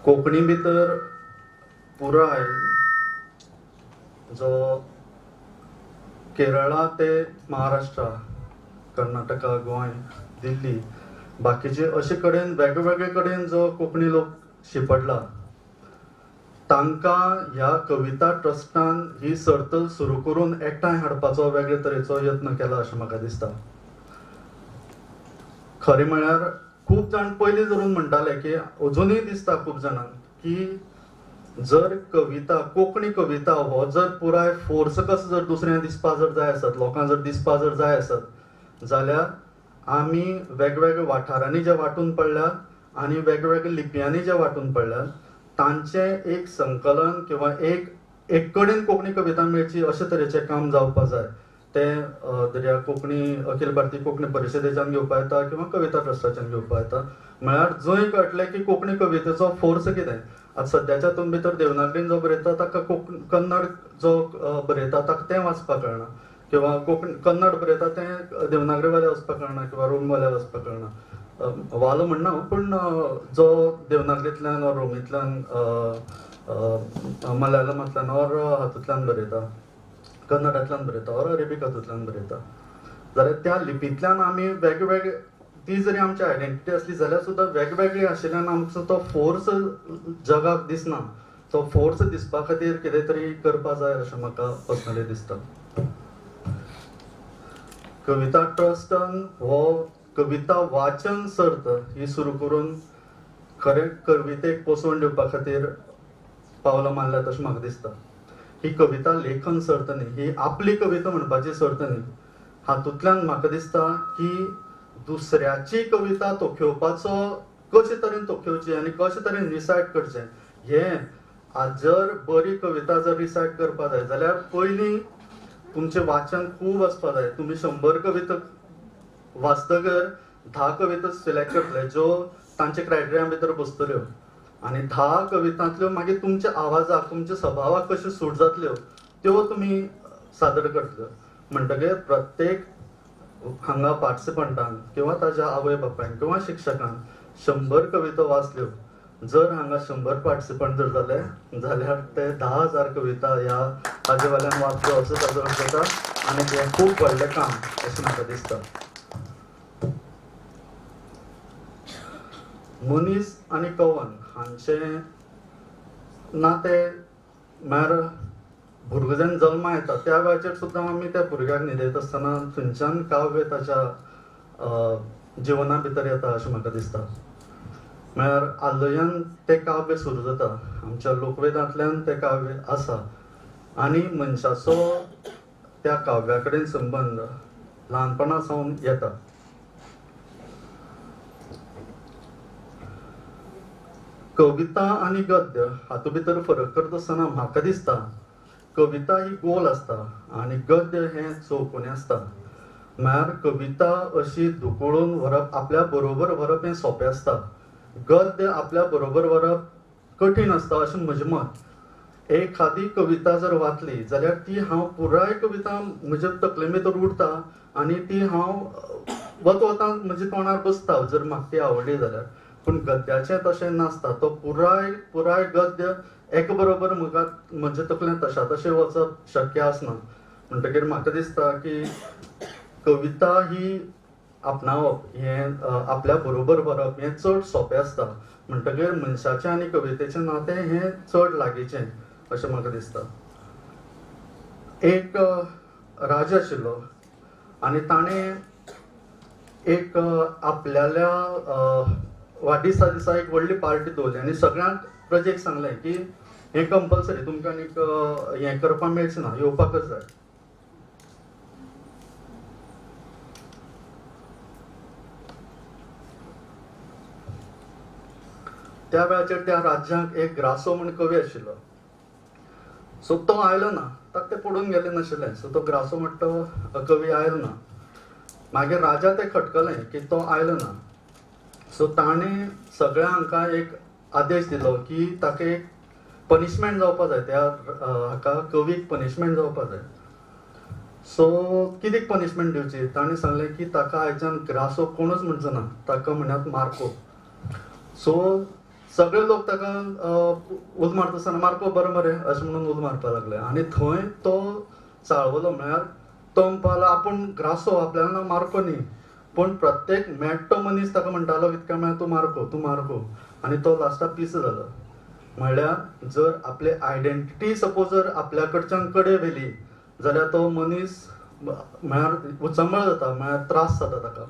कोंकणी भितर पुराय जो केरळा ते महाराष्ट्र, कर्नाटका, गोंय, दिल्ली, बाकीचे अशे कडेन वेगवेगळे कडेन जो कोंकणी लोक शिंपडला तांकां ह्या कविता ट्रस्टान ही सर्त सुरू करून एकठांय हाडपाचो वेगळे तरेचो यत्न केला अशें म्हाका दिसता. खरें म्हळ्यार खूब जाण पयलीं धरून म्हणटाले की अजुनूय दिसता खूब जाणांक की जर कविता, कोंकणी कविता हो जर पुराय फोर्स कसो जर दुसऱ्यांक दिसपा जर जाय आसत, लोकांक जर दिसपा जर जाय आसत जाल्यार आमी वेगवेगळ्या वाठारांनी जे वांटून पडल्यात आनी वेगवेगळ्या लिपयांनी जे वांटून पडल्यात तांचें एक संकलन किंवा एक कडेन कोंकणी कविता मेळची अशे तरेचें काम जावपा जाय. तें दर्या कोंकणी अखिल भारतीय कोंकणी परिशदेच्यान घेवपा येता किंवा कविता ट्रस्टाच्यान घेवपा येता. म्हळ्यार जंय कळटलें की कोंकणी कवितेचो फोर्स कितें. आतां सद्याच्या हातूंत भितर देवनागरीन जो बरयता ताका कोंकणी, कन्नड जो बरयता ताका तें वाचपाक कळना, किंवा कोंकणी कन्नड बरयता तें देवनागरीवाले वचपाक कळना किंवा रोमवाले वचपाक कळना. वालो म्हणना पूण जो देवनागरींतल्यान ऑर रोमींतल्यान, मलयालमांतल्यान ऑर हातूंतल्यान बरयता, कन्नडांतल्यान बरयता ऑर अरेबीक हातूंतल्यान बरयता जाल्यार त्या लिपींतल्यान आमी वेगवेगळे, ती जरी आमची आयडेंटिटी आसली जाल्यार सुद्दां वेगवेगळी आशिल्ल्यान आमचो तो फोर्स जगाक दिसना. तो फोर्स दिसपा खातीर कितें तरी करपा जाय अशें म्हाका पर्सनली दिसता. कविता ट्रस्टान हो कविता वाचन सर्त ही सुरू करून खरें कवितेक पोसवण दिवपा खातीर पावलां मारल्यात अशें म्हाका दिसता. ही कविता लेखन सर्त न्ही, ही आपली कविता म्हणपाची सर्त न्ही. हातूंतल्यान म्हाका दिसता की दुसऱ्याची कविता तोखेवपाचो कशे तरेन तोखेवची आनी कशे तरेन रिसायट करचें हें. आज जर बरी कविता जर रिसायट करपा जाय जाल्यार पयलीं तुमचें वाचन खूब आसपा जाय. तुमी 100 कविता वाचतगर 10 कविता सिलेक्ट करतले ज्यो तांच्या क्रायटेरिया भितर बसतल्यो आनी 10 कवितांतल्यो मागीर तुमच्या आवाजाक, तुमच्या स्वभावाक कश्यो सूट जातल्यो त्यो तुमी सादर करतल्यो. म्हणटकीर प्रत्येक हांगा पार्टिसिपंटान किंवा ताच्या आवय बापायन किंवा शिक्षकान 100 कविता वाचल्यो, जर हांगा 100 पार्टिसिपंट जर जाले जाल्यार ते 10,000 कविता ह्या ताजे वयल्यान वाचल्यो असो ताजो अर्थ जाता आनी हें खूब व्हडलें काम अशें म्हाका दिसता. मनीस आनी कवन हांचें नातें म्हळ्यार भुरगो जेन्ना जल्मा येता त्या वेळाचेर सुद्दां आमी त्या भुरग्याक न्हिदयता आसतना थंयच्यान काव्य ताच्या जिवना भितर येता अशें म्हाका दिसता. म्हळ्यार आल्लयान तें काव्य सुरू जाता, आमच्या लोकवेदांतल्यान तें काव्य आसा आनी मनशाचो त्या काव्या कडेन संबंद ल्हानपणा सावन येता. कविता आनी गद्य हातूंत भितर फरक करता आसतना म्हाका दिसता कविता ही गोल आसता आनी गद्य हें चौकोनी आसता. म्हळ्यार कविता अशी धुकळून व्हरप, आपल्या बरोबर व्हरप हें सोंपें आसता, गद्य आपल्या बरोबर व्हरप कठीण आसता अशें म्हजें मत. एखादी कविता जर वाचली जाल्यार ती हांव पुराय कविता म्हज्या तकले भितर उरता आनी ती हांव वत वता म्हज्या तोंडार बसता जर म्हाका ती आवडली जाल्यार. पूण गद्याचें तशें नासता, तो पुराय पुराय गद्य एक बरोबर म्हाका म्हज्या तकलेंत तशा तशें वचप शक्य आसना. म्हणटकीर म्हाका दिसता की कविता ही आपणावप हें आपल्या बरोबर व्हरप हें चड सोंपें आसता. म्हणटकीर मनशाचें आनी कवितेचें नातें हें चड लागींचें अशें म्हाका दिसता. एक राजा आशिल्लो आनी ताणें एक आपल्याल्या वाडदिसा दिसा एक व्हडली पार्टी दवरली आनी सगळ्यांक प्रजेक सांगलें की हें कंपल्सरी तुमकां आनीक हें करपाक मेळचें ना, येवपाकच जाय. त्या वेळाचेर त्या राज्यांक एक ग्रासो म्हण कवी आशिल्लो. सो तो आयलो ना, ताका तें पडून गेलें नाशिल्लें. सो तो ग्रासो म्हणटा तो कवी आयलो ना. मागीर राजा तें खटकलें की तो आयलो ना. सो ताणें सगळ्या हांकां एक आदेश दिलो की ताका एक पनिशमेंट जावपा जाय, त्या हाका कवीक पनिशमेंट जावपा जाय. सो कितें पनिशमेंट दिवची, ताणें सांगलें की ताका आयच्यान ग्रासो कोणूच म्हणचो ना, ताका म्हणयात मार्को. सो सगळे लोक ताका उल मारता आसतना मार्को बरें मरे अशें म्हणून उल मारपाक लागले आनी थंय तो चाळवलो. म्हळ्यार तो म्हणपाक आपूण ग्रासो, आपल्याक नांव मार्को न्ही, पूण प्रत्येक मेट्टो मनीस ताका म्हणटालो कितक्या म्हळ्यार तूं मार्को, तूं मार्को, आनी तो लास्टाक पीस जालो. म्हळ्यार जर आपली आयडेंटिटी सपोज जर आपल्या कडच्यान कडे व्हेली जाल्यार तो मनीस म्हळ्यार उचंबळ जाता, म्हळ्यार त्रास जाता ताका.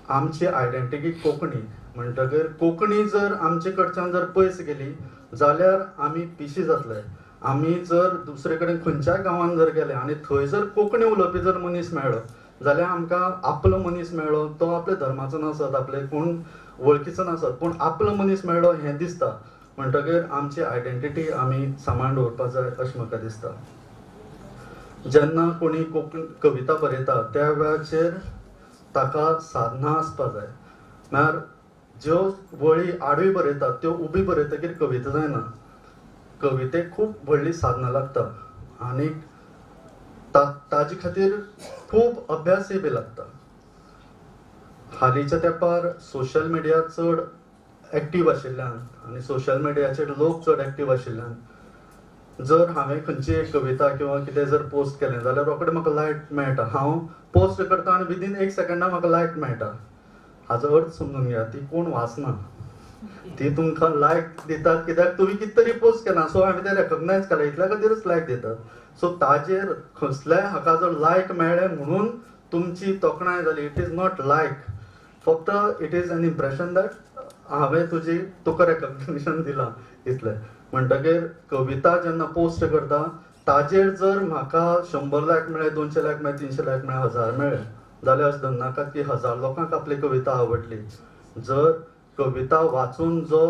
आमची आयडेंटिटी कोंकणी म्हणटकीर कोंकणी जर आमचे कडच्यान जर पयस गेली जाल्यार आमी पिशी जातले. आमी जर दुसरे कडेन खंयच्याय गांवांत जर गेले आनी थंय जर कोंकणी उलोवपी जर मनीस मेळ्ळो जाल्यार आमकां आपलो मनीस मेळ्ळो, तो आपल्या धर्माचो नासत, आपले कोण वळखीचो नासत, पूण आपलो मनीस मेळ्ळो हें दिसता. म्हणटकीर आमची आयडेंटिटी आमी सांबाळून दवरपाक जाय अशें म्हाका दिसता. जेन्ना कोणी कोंकणी कविता बरयता त्या वेळाचेर ताका साधना आसपा जाय. म्हळ्यार ज्यो वळी आडवी बरयतात त्यो उबी बरयतकीर कविता जायना. कवितेक खूब व्हडली साधना लागता आनी ताजे खातीर खूब अभ्यासय बी लागता. हालींच्या तेंपार सोशल मिडिया चड एक्टीव आशिल्ल्यान आनी सोशल मिडियाचेर लोक चड एक्टीव आशिल्ल्यान जर हांवें खंयची एक कविता किंवा कितें जर पोस्ट केलें जाल्यार रोखडें म्हाका लायक मेळटा. हांव पोस्ट करता आनी विदीन एक सेकंडा म्हाका लायक मेळटा. हाजो अर्थ समजून घेया, ती कोण वाचना, ती तुमकां लायक दितात कित्याक तुवें कितें तरी पोस्ट केलां, सो हांवें तें रेकग्नायज केलां, इतल्या खातीरच लायक दितात. सो ताजेर कसल्याय हाका जर लायक मेळ्ळें म्हणून तुमची तोखणाय जाली, it is not लायक, फक्त it is an impression that हांवें तुजी तुका रेकग्निशन दिलां इतलें. म्हणटकीर कविता जेन्ना पोस्ट करता ताजेर जर म्हाका 100 लायक मेळ्ळे, 200 लायक मेळ्ळे, 300 लायक मेळ्ळे, 1000 मेळ्ळे जाल्यार अशें धरनाका की 1000 लोकांक आपली कविता आवडली. जर कविता वाचून जो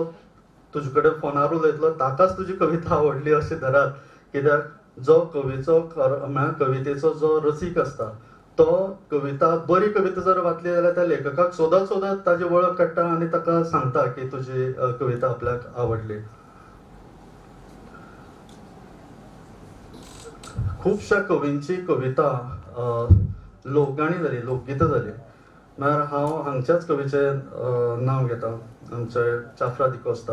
तुजे कडेन फोनार उलयतलो ताकाच तुजी कविता आवडली अशें धरात, कित्याक जो कवीचो म्हळ्यार कवितेचो जो रसीक आसता तो कविता बरी कविता जर वाचली जाल्यार त्या लेखकाक सोदत सोदत ताजी वळख काडटा आनी ताका सांगता की तुजी कविता आपल्याक आवडली. खुबश्या कवींची कविता लोकगाणी जाली, लोकगितां जाली. म्हळ्यार हांव हांगच्याच कवीचें नांव घेता, आमचे चाफ्रा दिकोस्ता,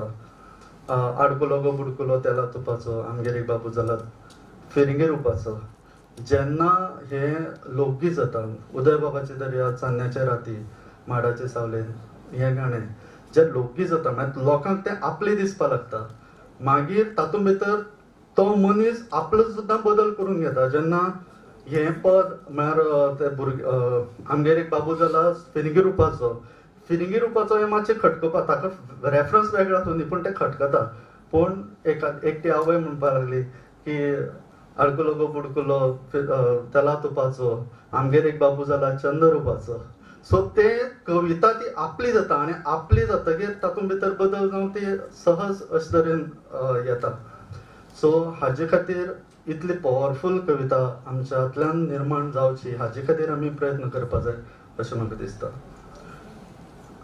आडकुलो गो बुडकुलो तेला तुपाचो, आमगेर एक बाबू जाला फिरंगी रुपाचो. जेन्ना हे लोकगीत जाता, उदय बाबाचे दर्या, चान्न्याचे राती, माडाचे सावले, हें गाणें जे लोकगीत जाता म्हळ्यार लोकांक तें आपलें दिसपाक लागता. मागीर तातूंत भितर तो मनीस आपलो सुद्दां बदल करून घेता. जेन्ना हें पद म्हळ्यार ते भुरगे आमगेर एक बाबू जाला फिरंगी रुपाचो, फिरंगी रुपाचो हें मातशें खटकपा, ताका रेफरन्स वेगळो आसूं न्ही पूण तें खटकता. पूण एकटी आवय म्हणपाक लागली की आडकुलो गो बुडकुलो तेला तुपाचो, आमगेर एक बाबू जाला चंद रुपाचो. सो ते कविता ती आपली जाता आनी आपली जातकीर तातूंत भितर बदल जावन ती सहज अशे तरेन येता. सो हाजे खातीर इतली पॉवरफूल कविता आमच्यांतल्यान निर्माण जावची हाजे खातीर आमी प्रयत्न करपा जाय अशें म्हाका दिसता.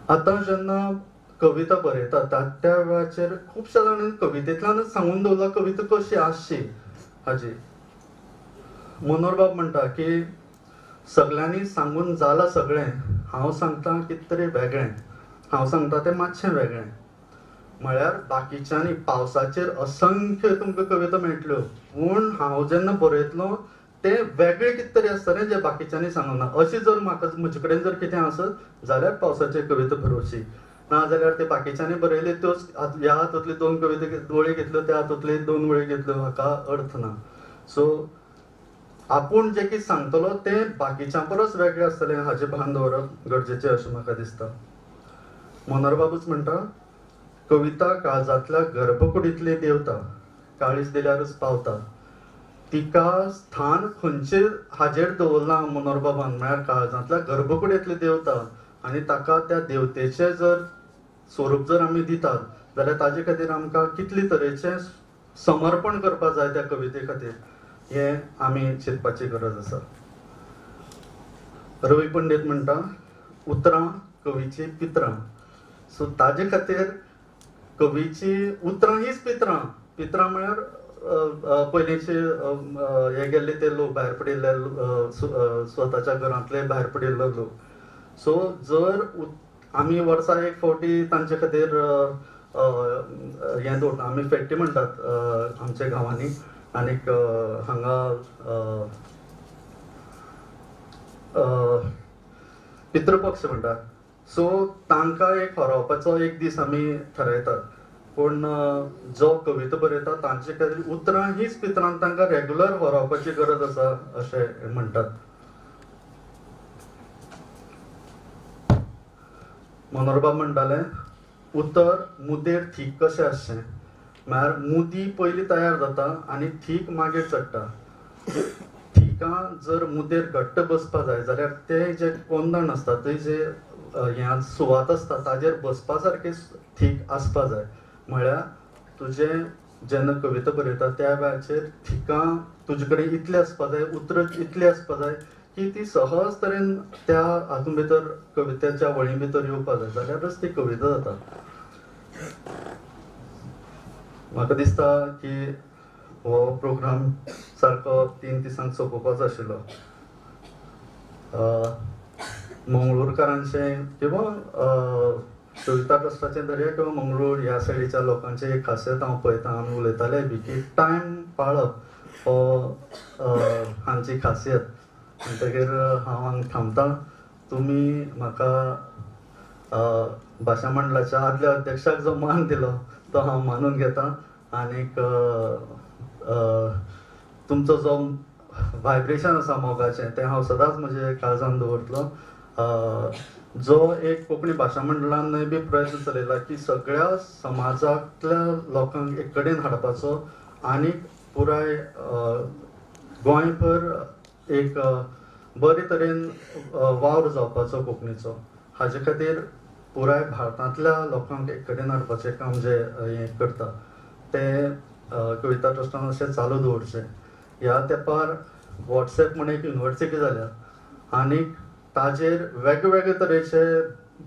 आतां जेन्ना कविता बरयता त्या वेळाचेर खुबश्या जाणांनी कवितेंतल्यानच सांगून दवरला कविता कशी आसची हाजी. मनोहरबाब म्हणटा की सगळ्यांनी सांगून जाला सगळें, हांव सांगता कितें तरी वेगळें, हांव सांगता तें मातशें वेगळें. म्हळ्यार बाकीच्यांनी पावसाचेर असंख्य तुमकां कविता मेळटल्यो पूण हांव जेन्ना बरयतलो तें वेगळें कितें तरी आसतलें जें बाकीच्यांनी सांगूंक ना. अशें जर म्हाका म्हजे कडेन जर कितें आसत जाल्यार पावसाचेर कविता बरोवची, ना जाल्यार ते बाकीच्यांनी बरयले त्योच ह्या हातूंतली दोन कविता वळी घेतल्यो त्या हातूंतली दोन वळी घेतल्यो हाका अर्थ ना. सो आपूण जें कितें सांगतलो तें बाकीच्यां परस वेगळें आसतलें हाजें भान दवरप गरजेचें अशें म्हाका दिसता. मनोहरबाबूच म्हणटा कविता काळजांतल्या गर्भकुडींतली देवता, काळीज दिल्यारच पावता. तिका स्थान खंयचे हाजेर दवरलां मनोहरबाबान म्हळ्यार काळजांतल्या गर्भकुडींतली देवता आनी ताका त्या देवतेचें जर स्वरूप जर आमी दितात जाल्यार ताजे खातीर आमकां कितले तरेचें समर्पण करपाक जाय त्या कविते खातीर हें आमी चिंतपाची गरज आसा. रवी पंडीत म्हणटा उतरां कवीची पित्रां. सो ताजे खातीर कवीची उतरां हीच पित्रां. पित्रां म्हळ्यार पयलींचे हे गेल्ले ते लोक भायर पडिल्ले स्वताच्या घरांतले भायर पडिल्ले लोक. सो जर आमी वर्सा एक फावटी तांचे खातीर हें दवरता, आमी फेट्टी म्हणटात आमच्या गांवांनी आनीक हांगा पितृपक्ष म्हणटात. सो तांकां एक होरावपाचो एक दीस आमी थारायतात पूण जो कविता बरयता तांचे खातीर उतरां हीच पितरां तांकां रेगुलर होरावपाची गरज आसा अशें म्हणटात. मनोहरबाब म्हणटाले उतर मुदेर थीक कशें आसचें, म्हळ्यार मुदी पयलीं तयार जाता आनी थीक मागीर चडटा. थिकां जर मुदेर घट्ट बसपा जाय जाल्यार तें जें कोंदण आसता थंय जे हें सुवात आसता ताजेर बसपा सारकें थीक आसपा जाय. म्हळ्यार तुजें जेन्ना कविता बरयता त्या वेळाचेर थिकां तुजे कडेन इतलें आसपा जाय, उतरां इतलीं आसपा जाय की ती सहज तरेन त्या हातूंत भितर कवितेच्या वळी भितर येवपा जाय जाल्यारच ती कविता जाता. म्हाका दिसता की हो प्रोग्राम सारको 3 दिसांक सोंपोवपाचो आशिल्लो. मंगळूरकारांचें किंवा कविता ट्रस्टाचें धरया किंवा मंगळूर ह्या सायडीच्या लोकांचें एक खासियत हांव पळयतां, आमी उलयताले बी की टायम पाळप हो हांची खासियत. म्हणटकीर हांव हांगा थांबता. तुमी म्हाका भाशा मंडळाच्या आदल्या अध्यक्षाक जो मान दिलो तो हांव मानून घेता आनीक तुमचो जो व्हायब्रेशन आसा मोगाचें तें हांव सदांच म्हजे काळजान दवरतलो. जो एक कोंकणी भाशा मंडळानय बी प्रयत्न चलयला की सगळ्या समाजांतल्या लोकांक एक कडेन हाडपाचो आनीक पुराय गोंयभर एक बरे तरेन वावर जावपाचो कोंकणीचो, हाजे खातीर पुराय भारतांतल्या लोकांक एक कडेन हाडपाचें काम जें हें करता तें कविता ट्रस्टान अशें चालू दवरचें. ह्या तेंपार वॉट्सएप म्हण एक युनिवर्सिटी जाल्या आनीक ताजेर वेगवेगळे तरेचे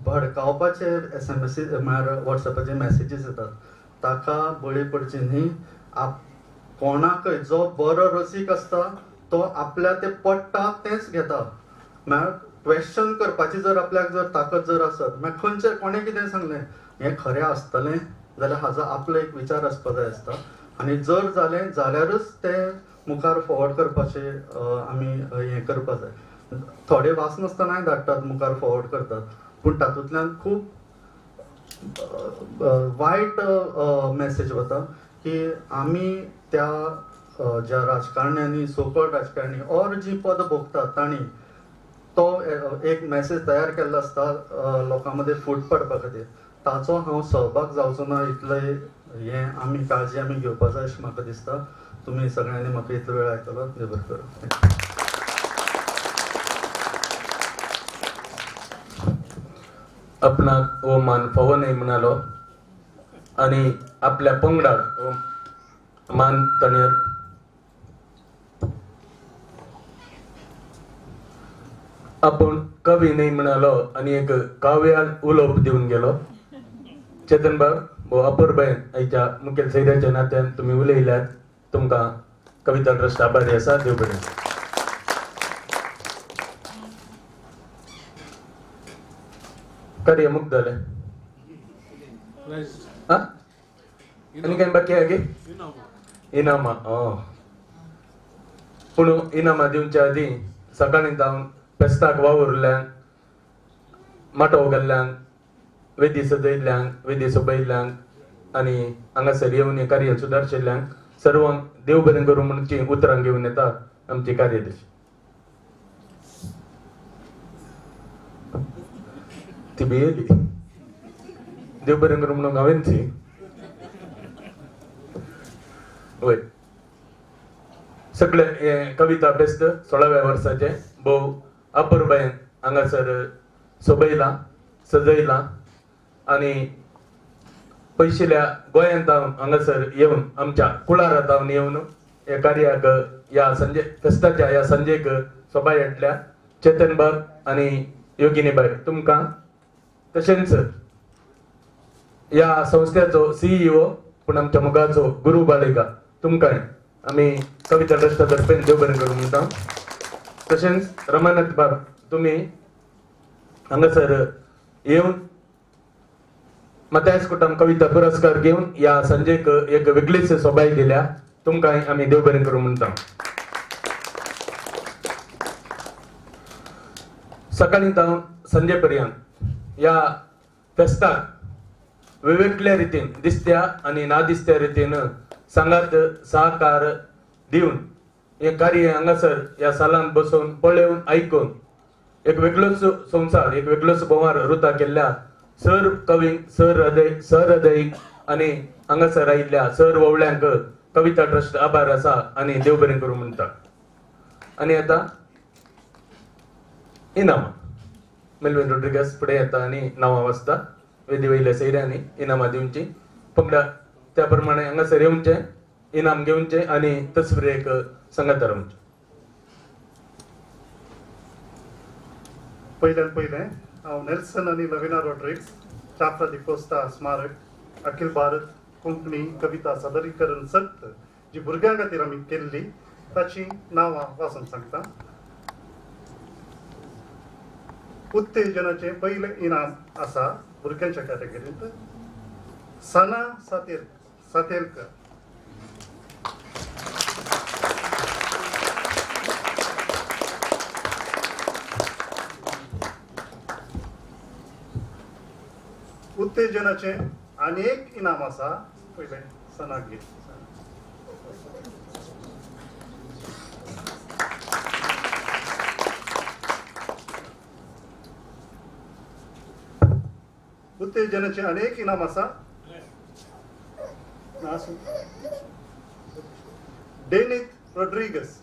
भडकावपाचे SMS म्हळ्यार वॉट्सएपाचे मॅसेजीस येतात, ताका बळी पडचे न्ही. कोणाकय जो बरो रसीक आसता तो आपल्या ते पडटा तेंच घेता. म्हळ्यार क्वेश्चन करपाची जर आपल्याक जर ताकद जर आसत म्हळ्यार खंयचें कोणें कितें सांगलें हें खरें आसतलें जाल्यार हाजो आपलो एक विचार आसपा जाय आसता आनी जर जालें जाल्यारच तें मुखार फॉरवर्ड करपाचें आमी हें करपा जाय. थोडे वाचनासतनाय धाडटात मुखार फॉरवर्ड करतात पूण तातूंतल्यान खूब वायट मॅसेज वता की आमी त्या ज्या राजकारण्यांनी, सोकॉल्ड राजकारणी ऑर जी पद भोगतात तांणी तो एक मॅसेज तयार केल्लो आसता लोकां मदीं फूट पडपा खातीर, ताचो हांव सहभाग जावचो ना इतलें हें आमी काळजी आमी घेवपा जाय अशें म्हाका दिसता. तुमी सगळ्यांनी म्हाका इतलो वेळ आयकलो, देव बरें करूं. आपणाक हो मान फावो न्हय म्हणालो आनी आपल्या पंगडाक मान ताणें आपूण कवी न्हय म्हणालो आनी एक काव्याल उलोवप दिवन गेलो. चेतन बाब भोव अपुरबायेन आयच्या मुखेल सैऱ्याच्या नात्यान तुमी उलयल्यात, तुमकां कविता ट्रस्ट आभारी आसा. देव बरें. कार्य मुक्त जालें आनी कांय बाकी आहा गे? इनामां. पूण इनामां दिवच्या आदीं सकाळीं जावन फेस्ताक वावुरल्ल्यांक, माटोव घाल्ल्यांक, वेदी सजयल्ल्यांक, वेदी सोबयल्ल्यांक आनी हांगासर येवन हें कार्य सुदारशिल्ल्यांक सर्वांक देव बरें करूं म्हणची उतरां घेवन येता आमची कार्यदर्शी. ती भियेली. देव बरें करूं म्हणून हांवें ती वय सगळे हे कविता फेस्त 16व्या वर्साचें भोव अपुरबायेन हांगासर सोबयलां, सजयलां आनी पयशिल्ल्या गोंयांत जावन हांगासर येवन आमच्या कुळारा जावन येवन ह्या कार्याक ह्या संजे फेस्ताच्या ह्या संजेक सोबाय हाडल्या. चेतन बाब आनी योगिनी बाय तुमकां, तशेंच ह्या संस्थेचो CEO पूण आमच्या मोगाचो गुरू बाळेगा तुमकां आमी कविता ट्रस्टा तर्फेन देव बरें करूं म्हणटा. तशेंच रमानाथ बाब तुमी हांगासर येवन मत्यास कुटम कविता पुरस्कार घेवन ह्या संजेक एक वेगळीच सोबाय दिल्या, तुमकां आमी देव बरें करूं म्हणटा. सकाळीं जावन संजे पर्यंत ह्या फेस्ताक वेगवेगळ्या रितीन दिसत्या आनी ना दिसत्या रितीन सांगात सहकार दिवन हें कार्य हांगासर ह्या सालांत बसून पळोवन आयकून एक वेगळोच संवसार, एक वेगळोच भोंवार रुता केल्ल्या सर कवींक, सहृदयीक आनी हांगासर आयिल्ल्या सर वोवळ्यांक कविता ट्रस्ट आभार आसा आनी देव बरें करूं म्हणटा. आनी आतां इनामां. मेलविन रोड्रिगस फुडें येता आनी नांवां वाचता. वेदी वयल्या सैऱ्यांनी इनामां दिवची, पंगडा त्या प्रमाणे हांगासर येवचें, इनाम घेवचें आनी तस्वीरेक सांगात रावचें. पयल्यान पयलें हांव नेल्सन आनी लविना रोड्रिग्स चाफ्रा डिकोस्ता स्मारक अखिल भारत कोंकणी कविता सादरीकरण सर्त जी भुरग्यां खातीर आमी केल्ली ताची नांवां वाचून सांगता. उत्तेजनाचें पयलें इनाम आसा भुरग्यांच्या कॅटेगरींत सना सातेलकर. उत्तेजनाचें आनी एक इनाम आसा पयलें सनाक घे. उत्तेजनाचें अनेक इनाम आसा डेनित रोड्रिगस.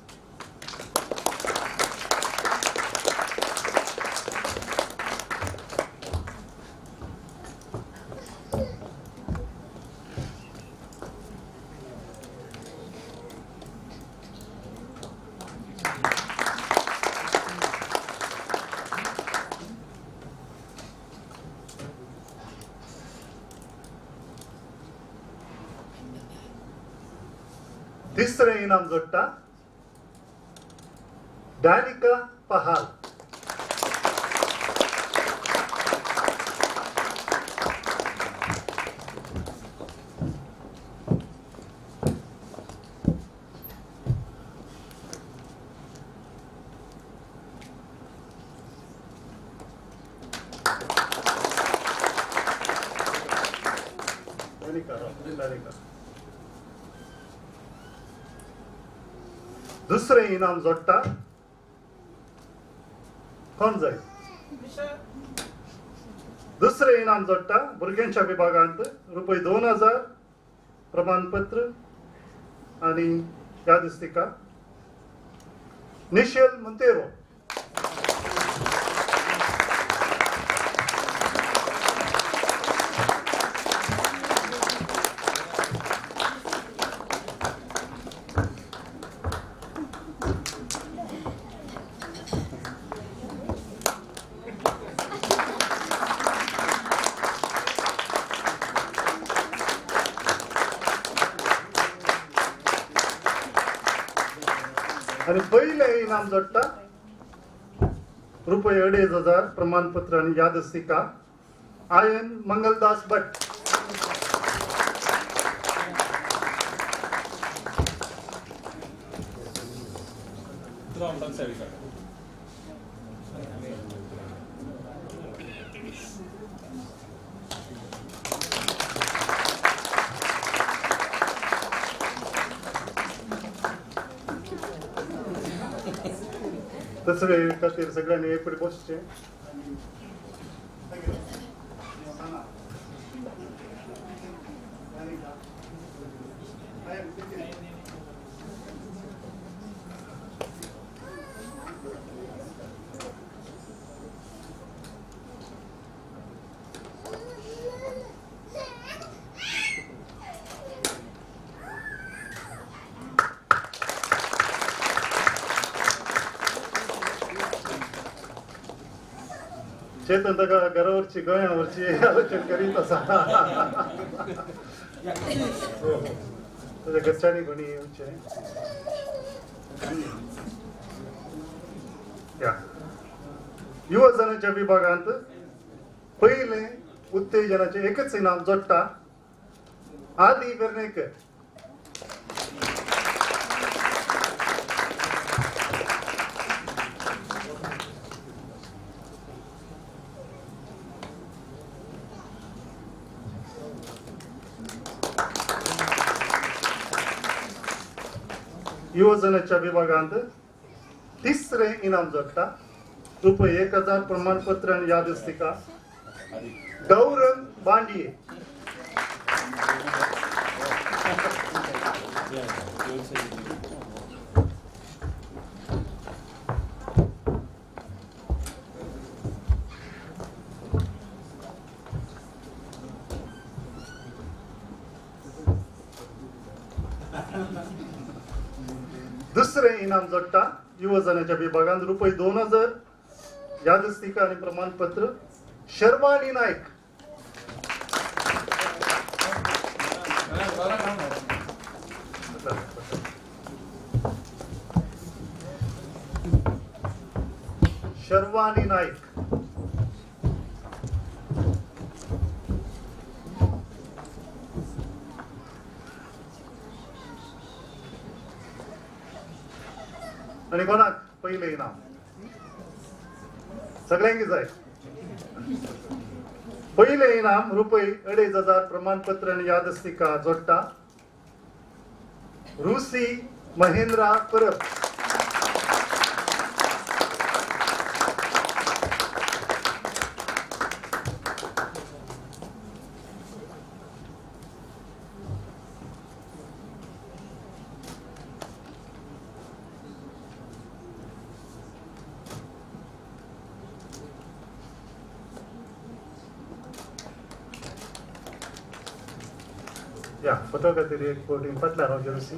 तिसरें इनाम जोडटा डॅनिका पहाल. डॅनिका. दुसरें इनाम जोडटा कोण जाय? दुसरें इनाम जोडटा भुरग्यांच्या विभागांत रुपये 2000 प्रमाणपत्र आनी यादस्तिका निशेल मंतेरो. आनी पयलें इनाम जोडटा रुपये 2500 प्रमाणपत्र आनी यादस्तिका आयन मंगलदास भट. तसवे खातीर सगळ्यांनी एक फुडें बसचें. चेतन ताका घरावरची गोंयावरची आलोचन करीत आसा. ताच्या घरच्यांनी कोणी येवचें. युवजनाच्या विभागांत पयलें उत्तेजनाचें एकच इनाम जोडटा आदी वेर्णेकर. युवजनाच्या विभागांत तिसरें इनाम जोडटा रुपये 1000 प्रमाणपत्र आनी यादस्तिका गौरंग बांडिये. दुसरें इनाम जोडटा युवजनाच्या विभागांत रुपये 2000 यादस्तिका आनी प्रमाणपत्र शर्वाणी नायक. शर्वाणी नायक. आनी कोणाक पयलें इनाम? सगळ्यांक जाय. पयलें इनाम रुपये 2500 प्रमाणपत्र आनी यादस्तिका जोडटा रुसी महेंद्रा परब. या फोटो खातीर एक फोटो फाटल्यान रावचें रुसी.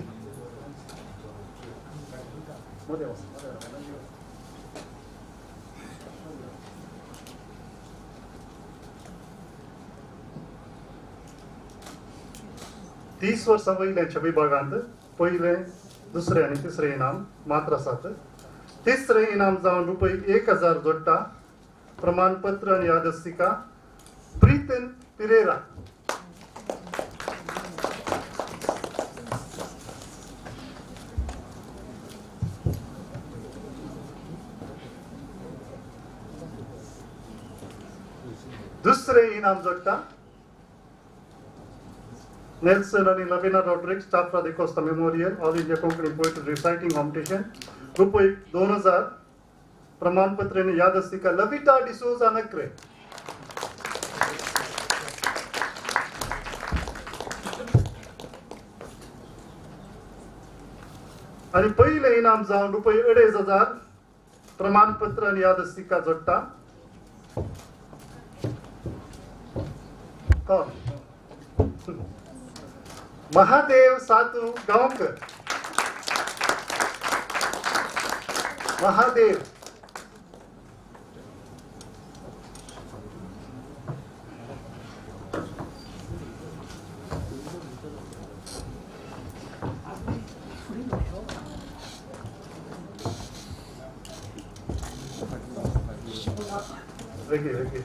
तीस वर्सां वयल्याच्या विभागांत पयलें दुसरें आनी तिसरें इनाम मात्र आसात. तिसरें इनाम जावन रुपये 1000 जोडटा प्रमाणपत्र आनी यादस्तिका प्रीतन पिरेरा. दुसरें इनाम जोडटा नेल्सन आनी Lavina Rodrigues, Chafra D'Costa memorial all India Konkani poetry reciting competition रुपये 2000 प्रमाणपत्र आनी यादस्तिका लविटा डिसोजा नक्रे. आनी पयलें इनाम जावन रुपये 2500 प्रमाणपत्र आनी यादस्तिका जोडटा कोण? महादेव सातू गांवकर. महादेव वेगी वेगी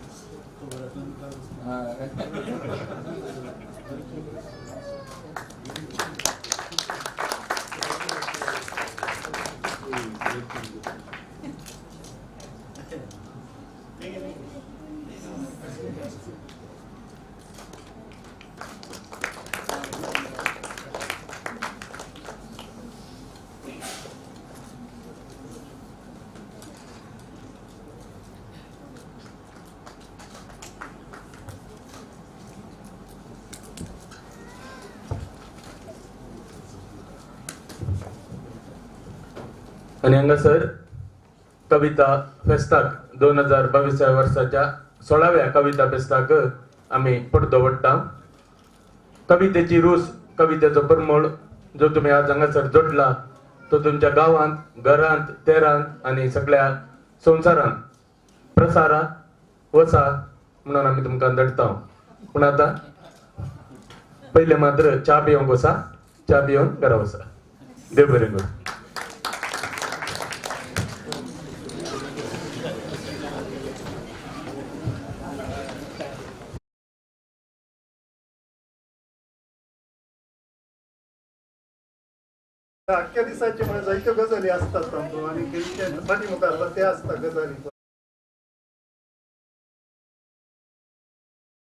आनी हांगासर कविता फेस्ताक 2022 वर्साच्या 16व्या कविता फेस्ताक आमी पडदो वडटा. कवितेची रूस, कवितेचो परमळ जो तुमी आज हांगासर जोडला तो तुमच्या गांवांत, घरांत, तेरांत आनी सगळ्या संवसारांत प्रसारा वचा म्हणून आमी तुमकां धाडटा. पूण आतां पयलें मात्र च्या पिवंक वसा, च्या पिवन घरा वसा. देव बरें करूं. अख्ख्या दिसाचे म्हणजे जायत्यो गजाली आसतात आनी फाटी मुखार ते आसता गजाली.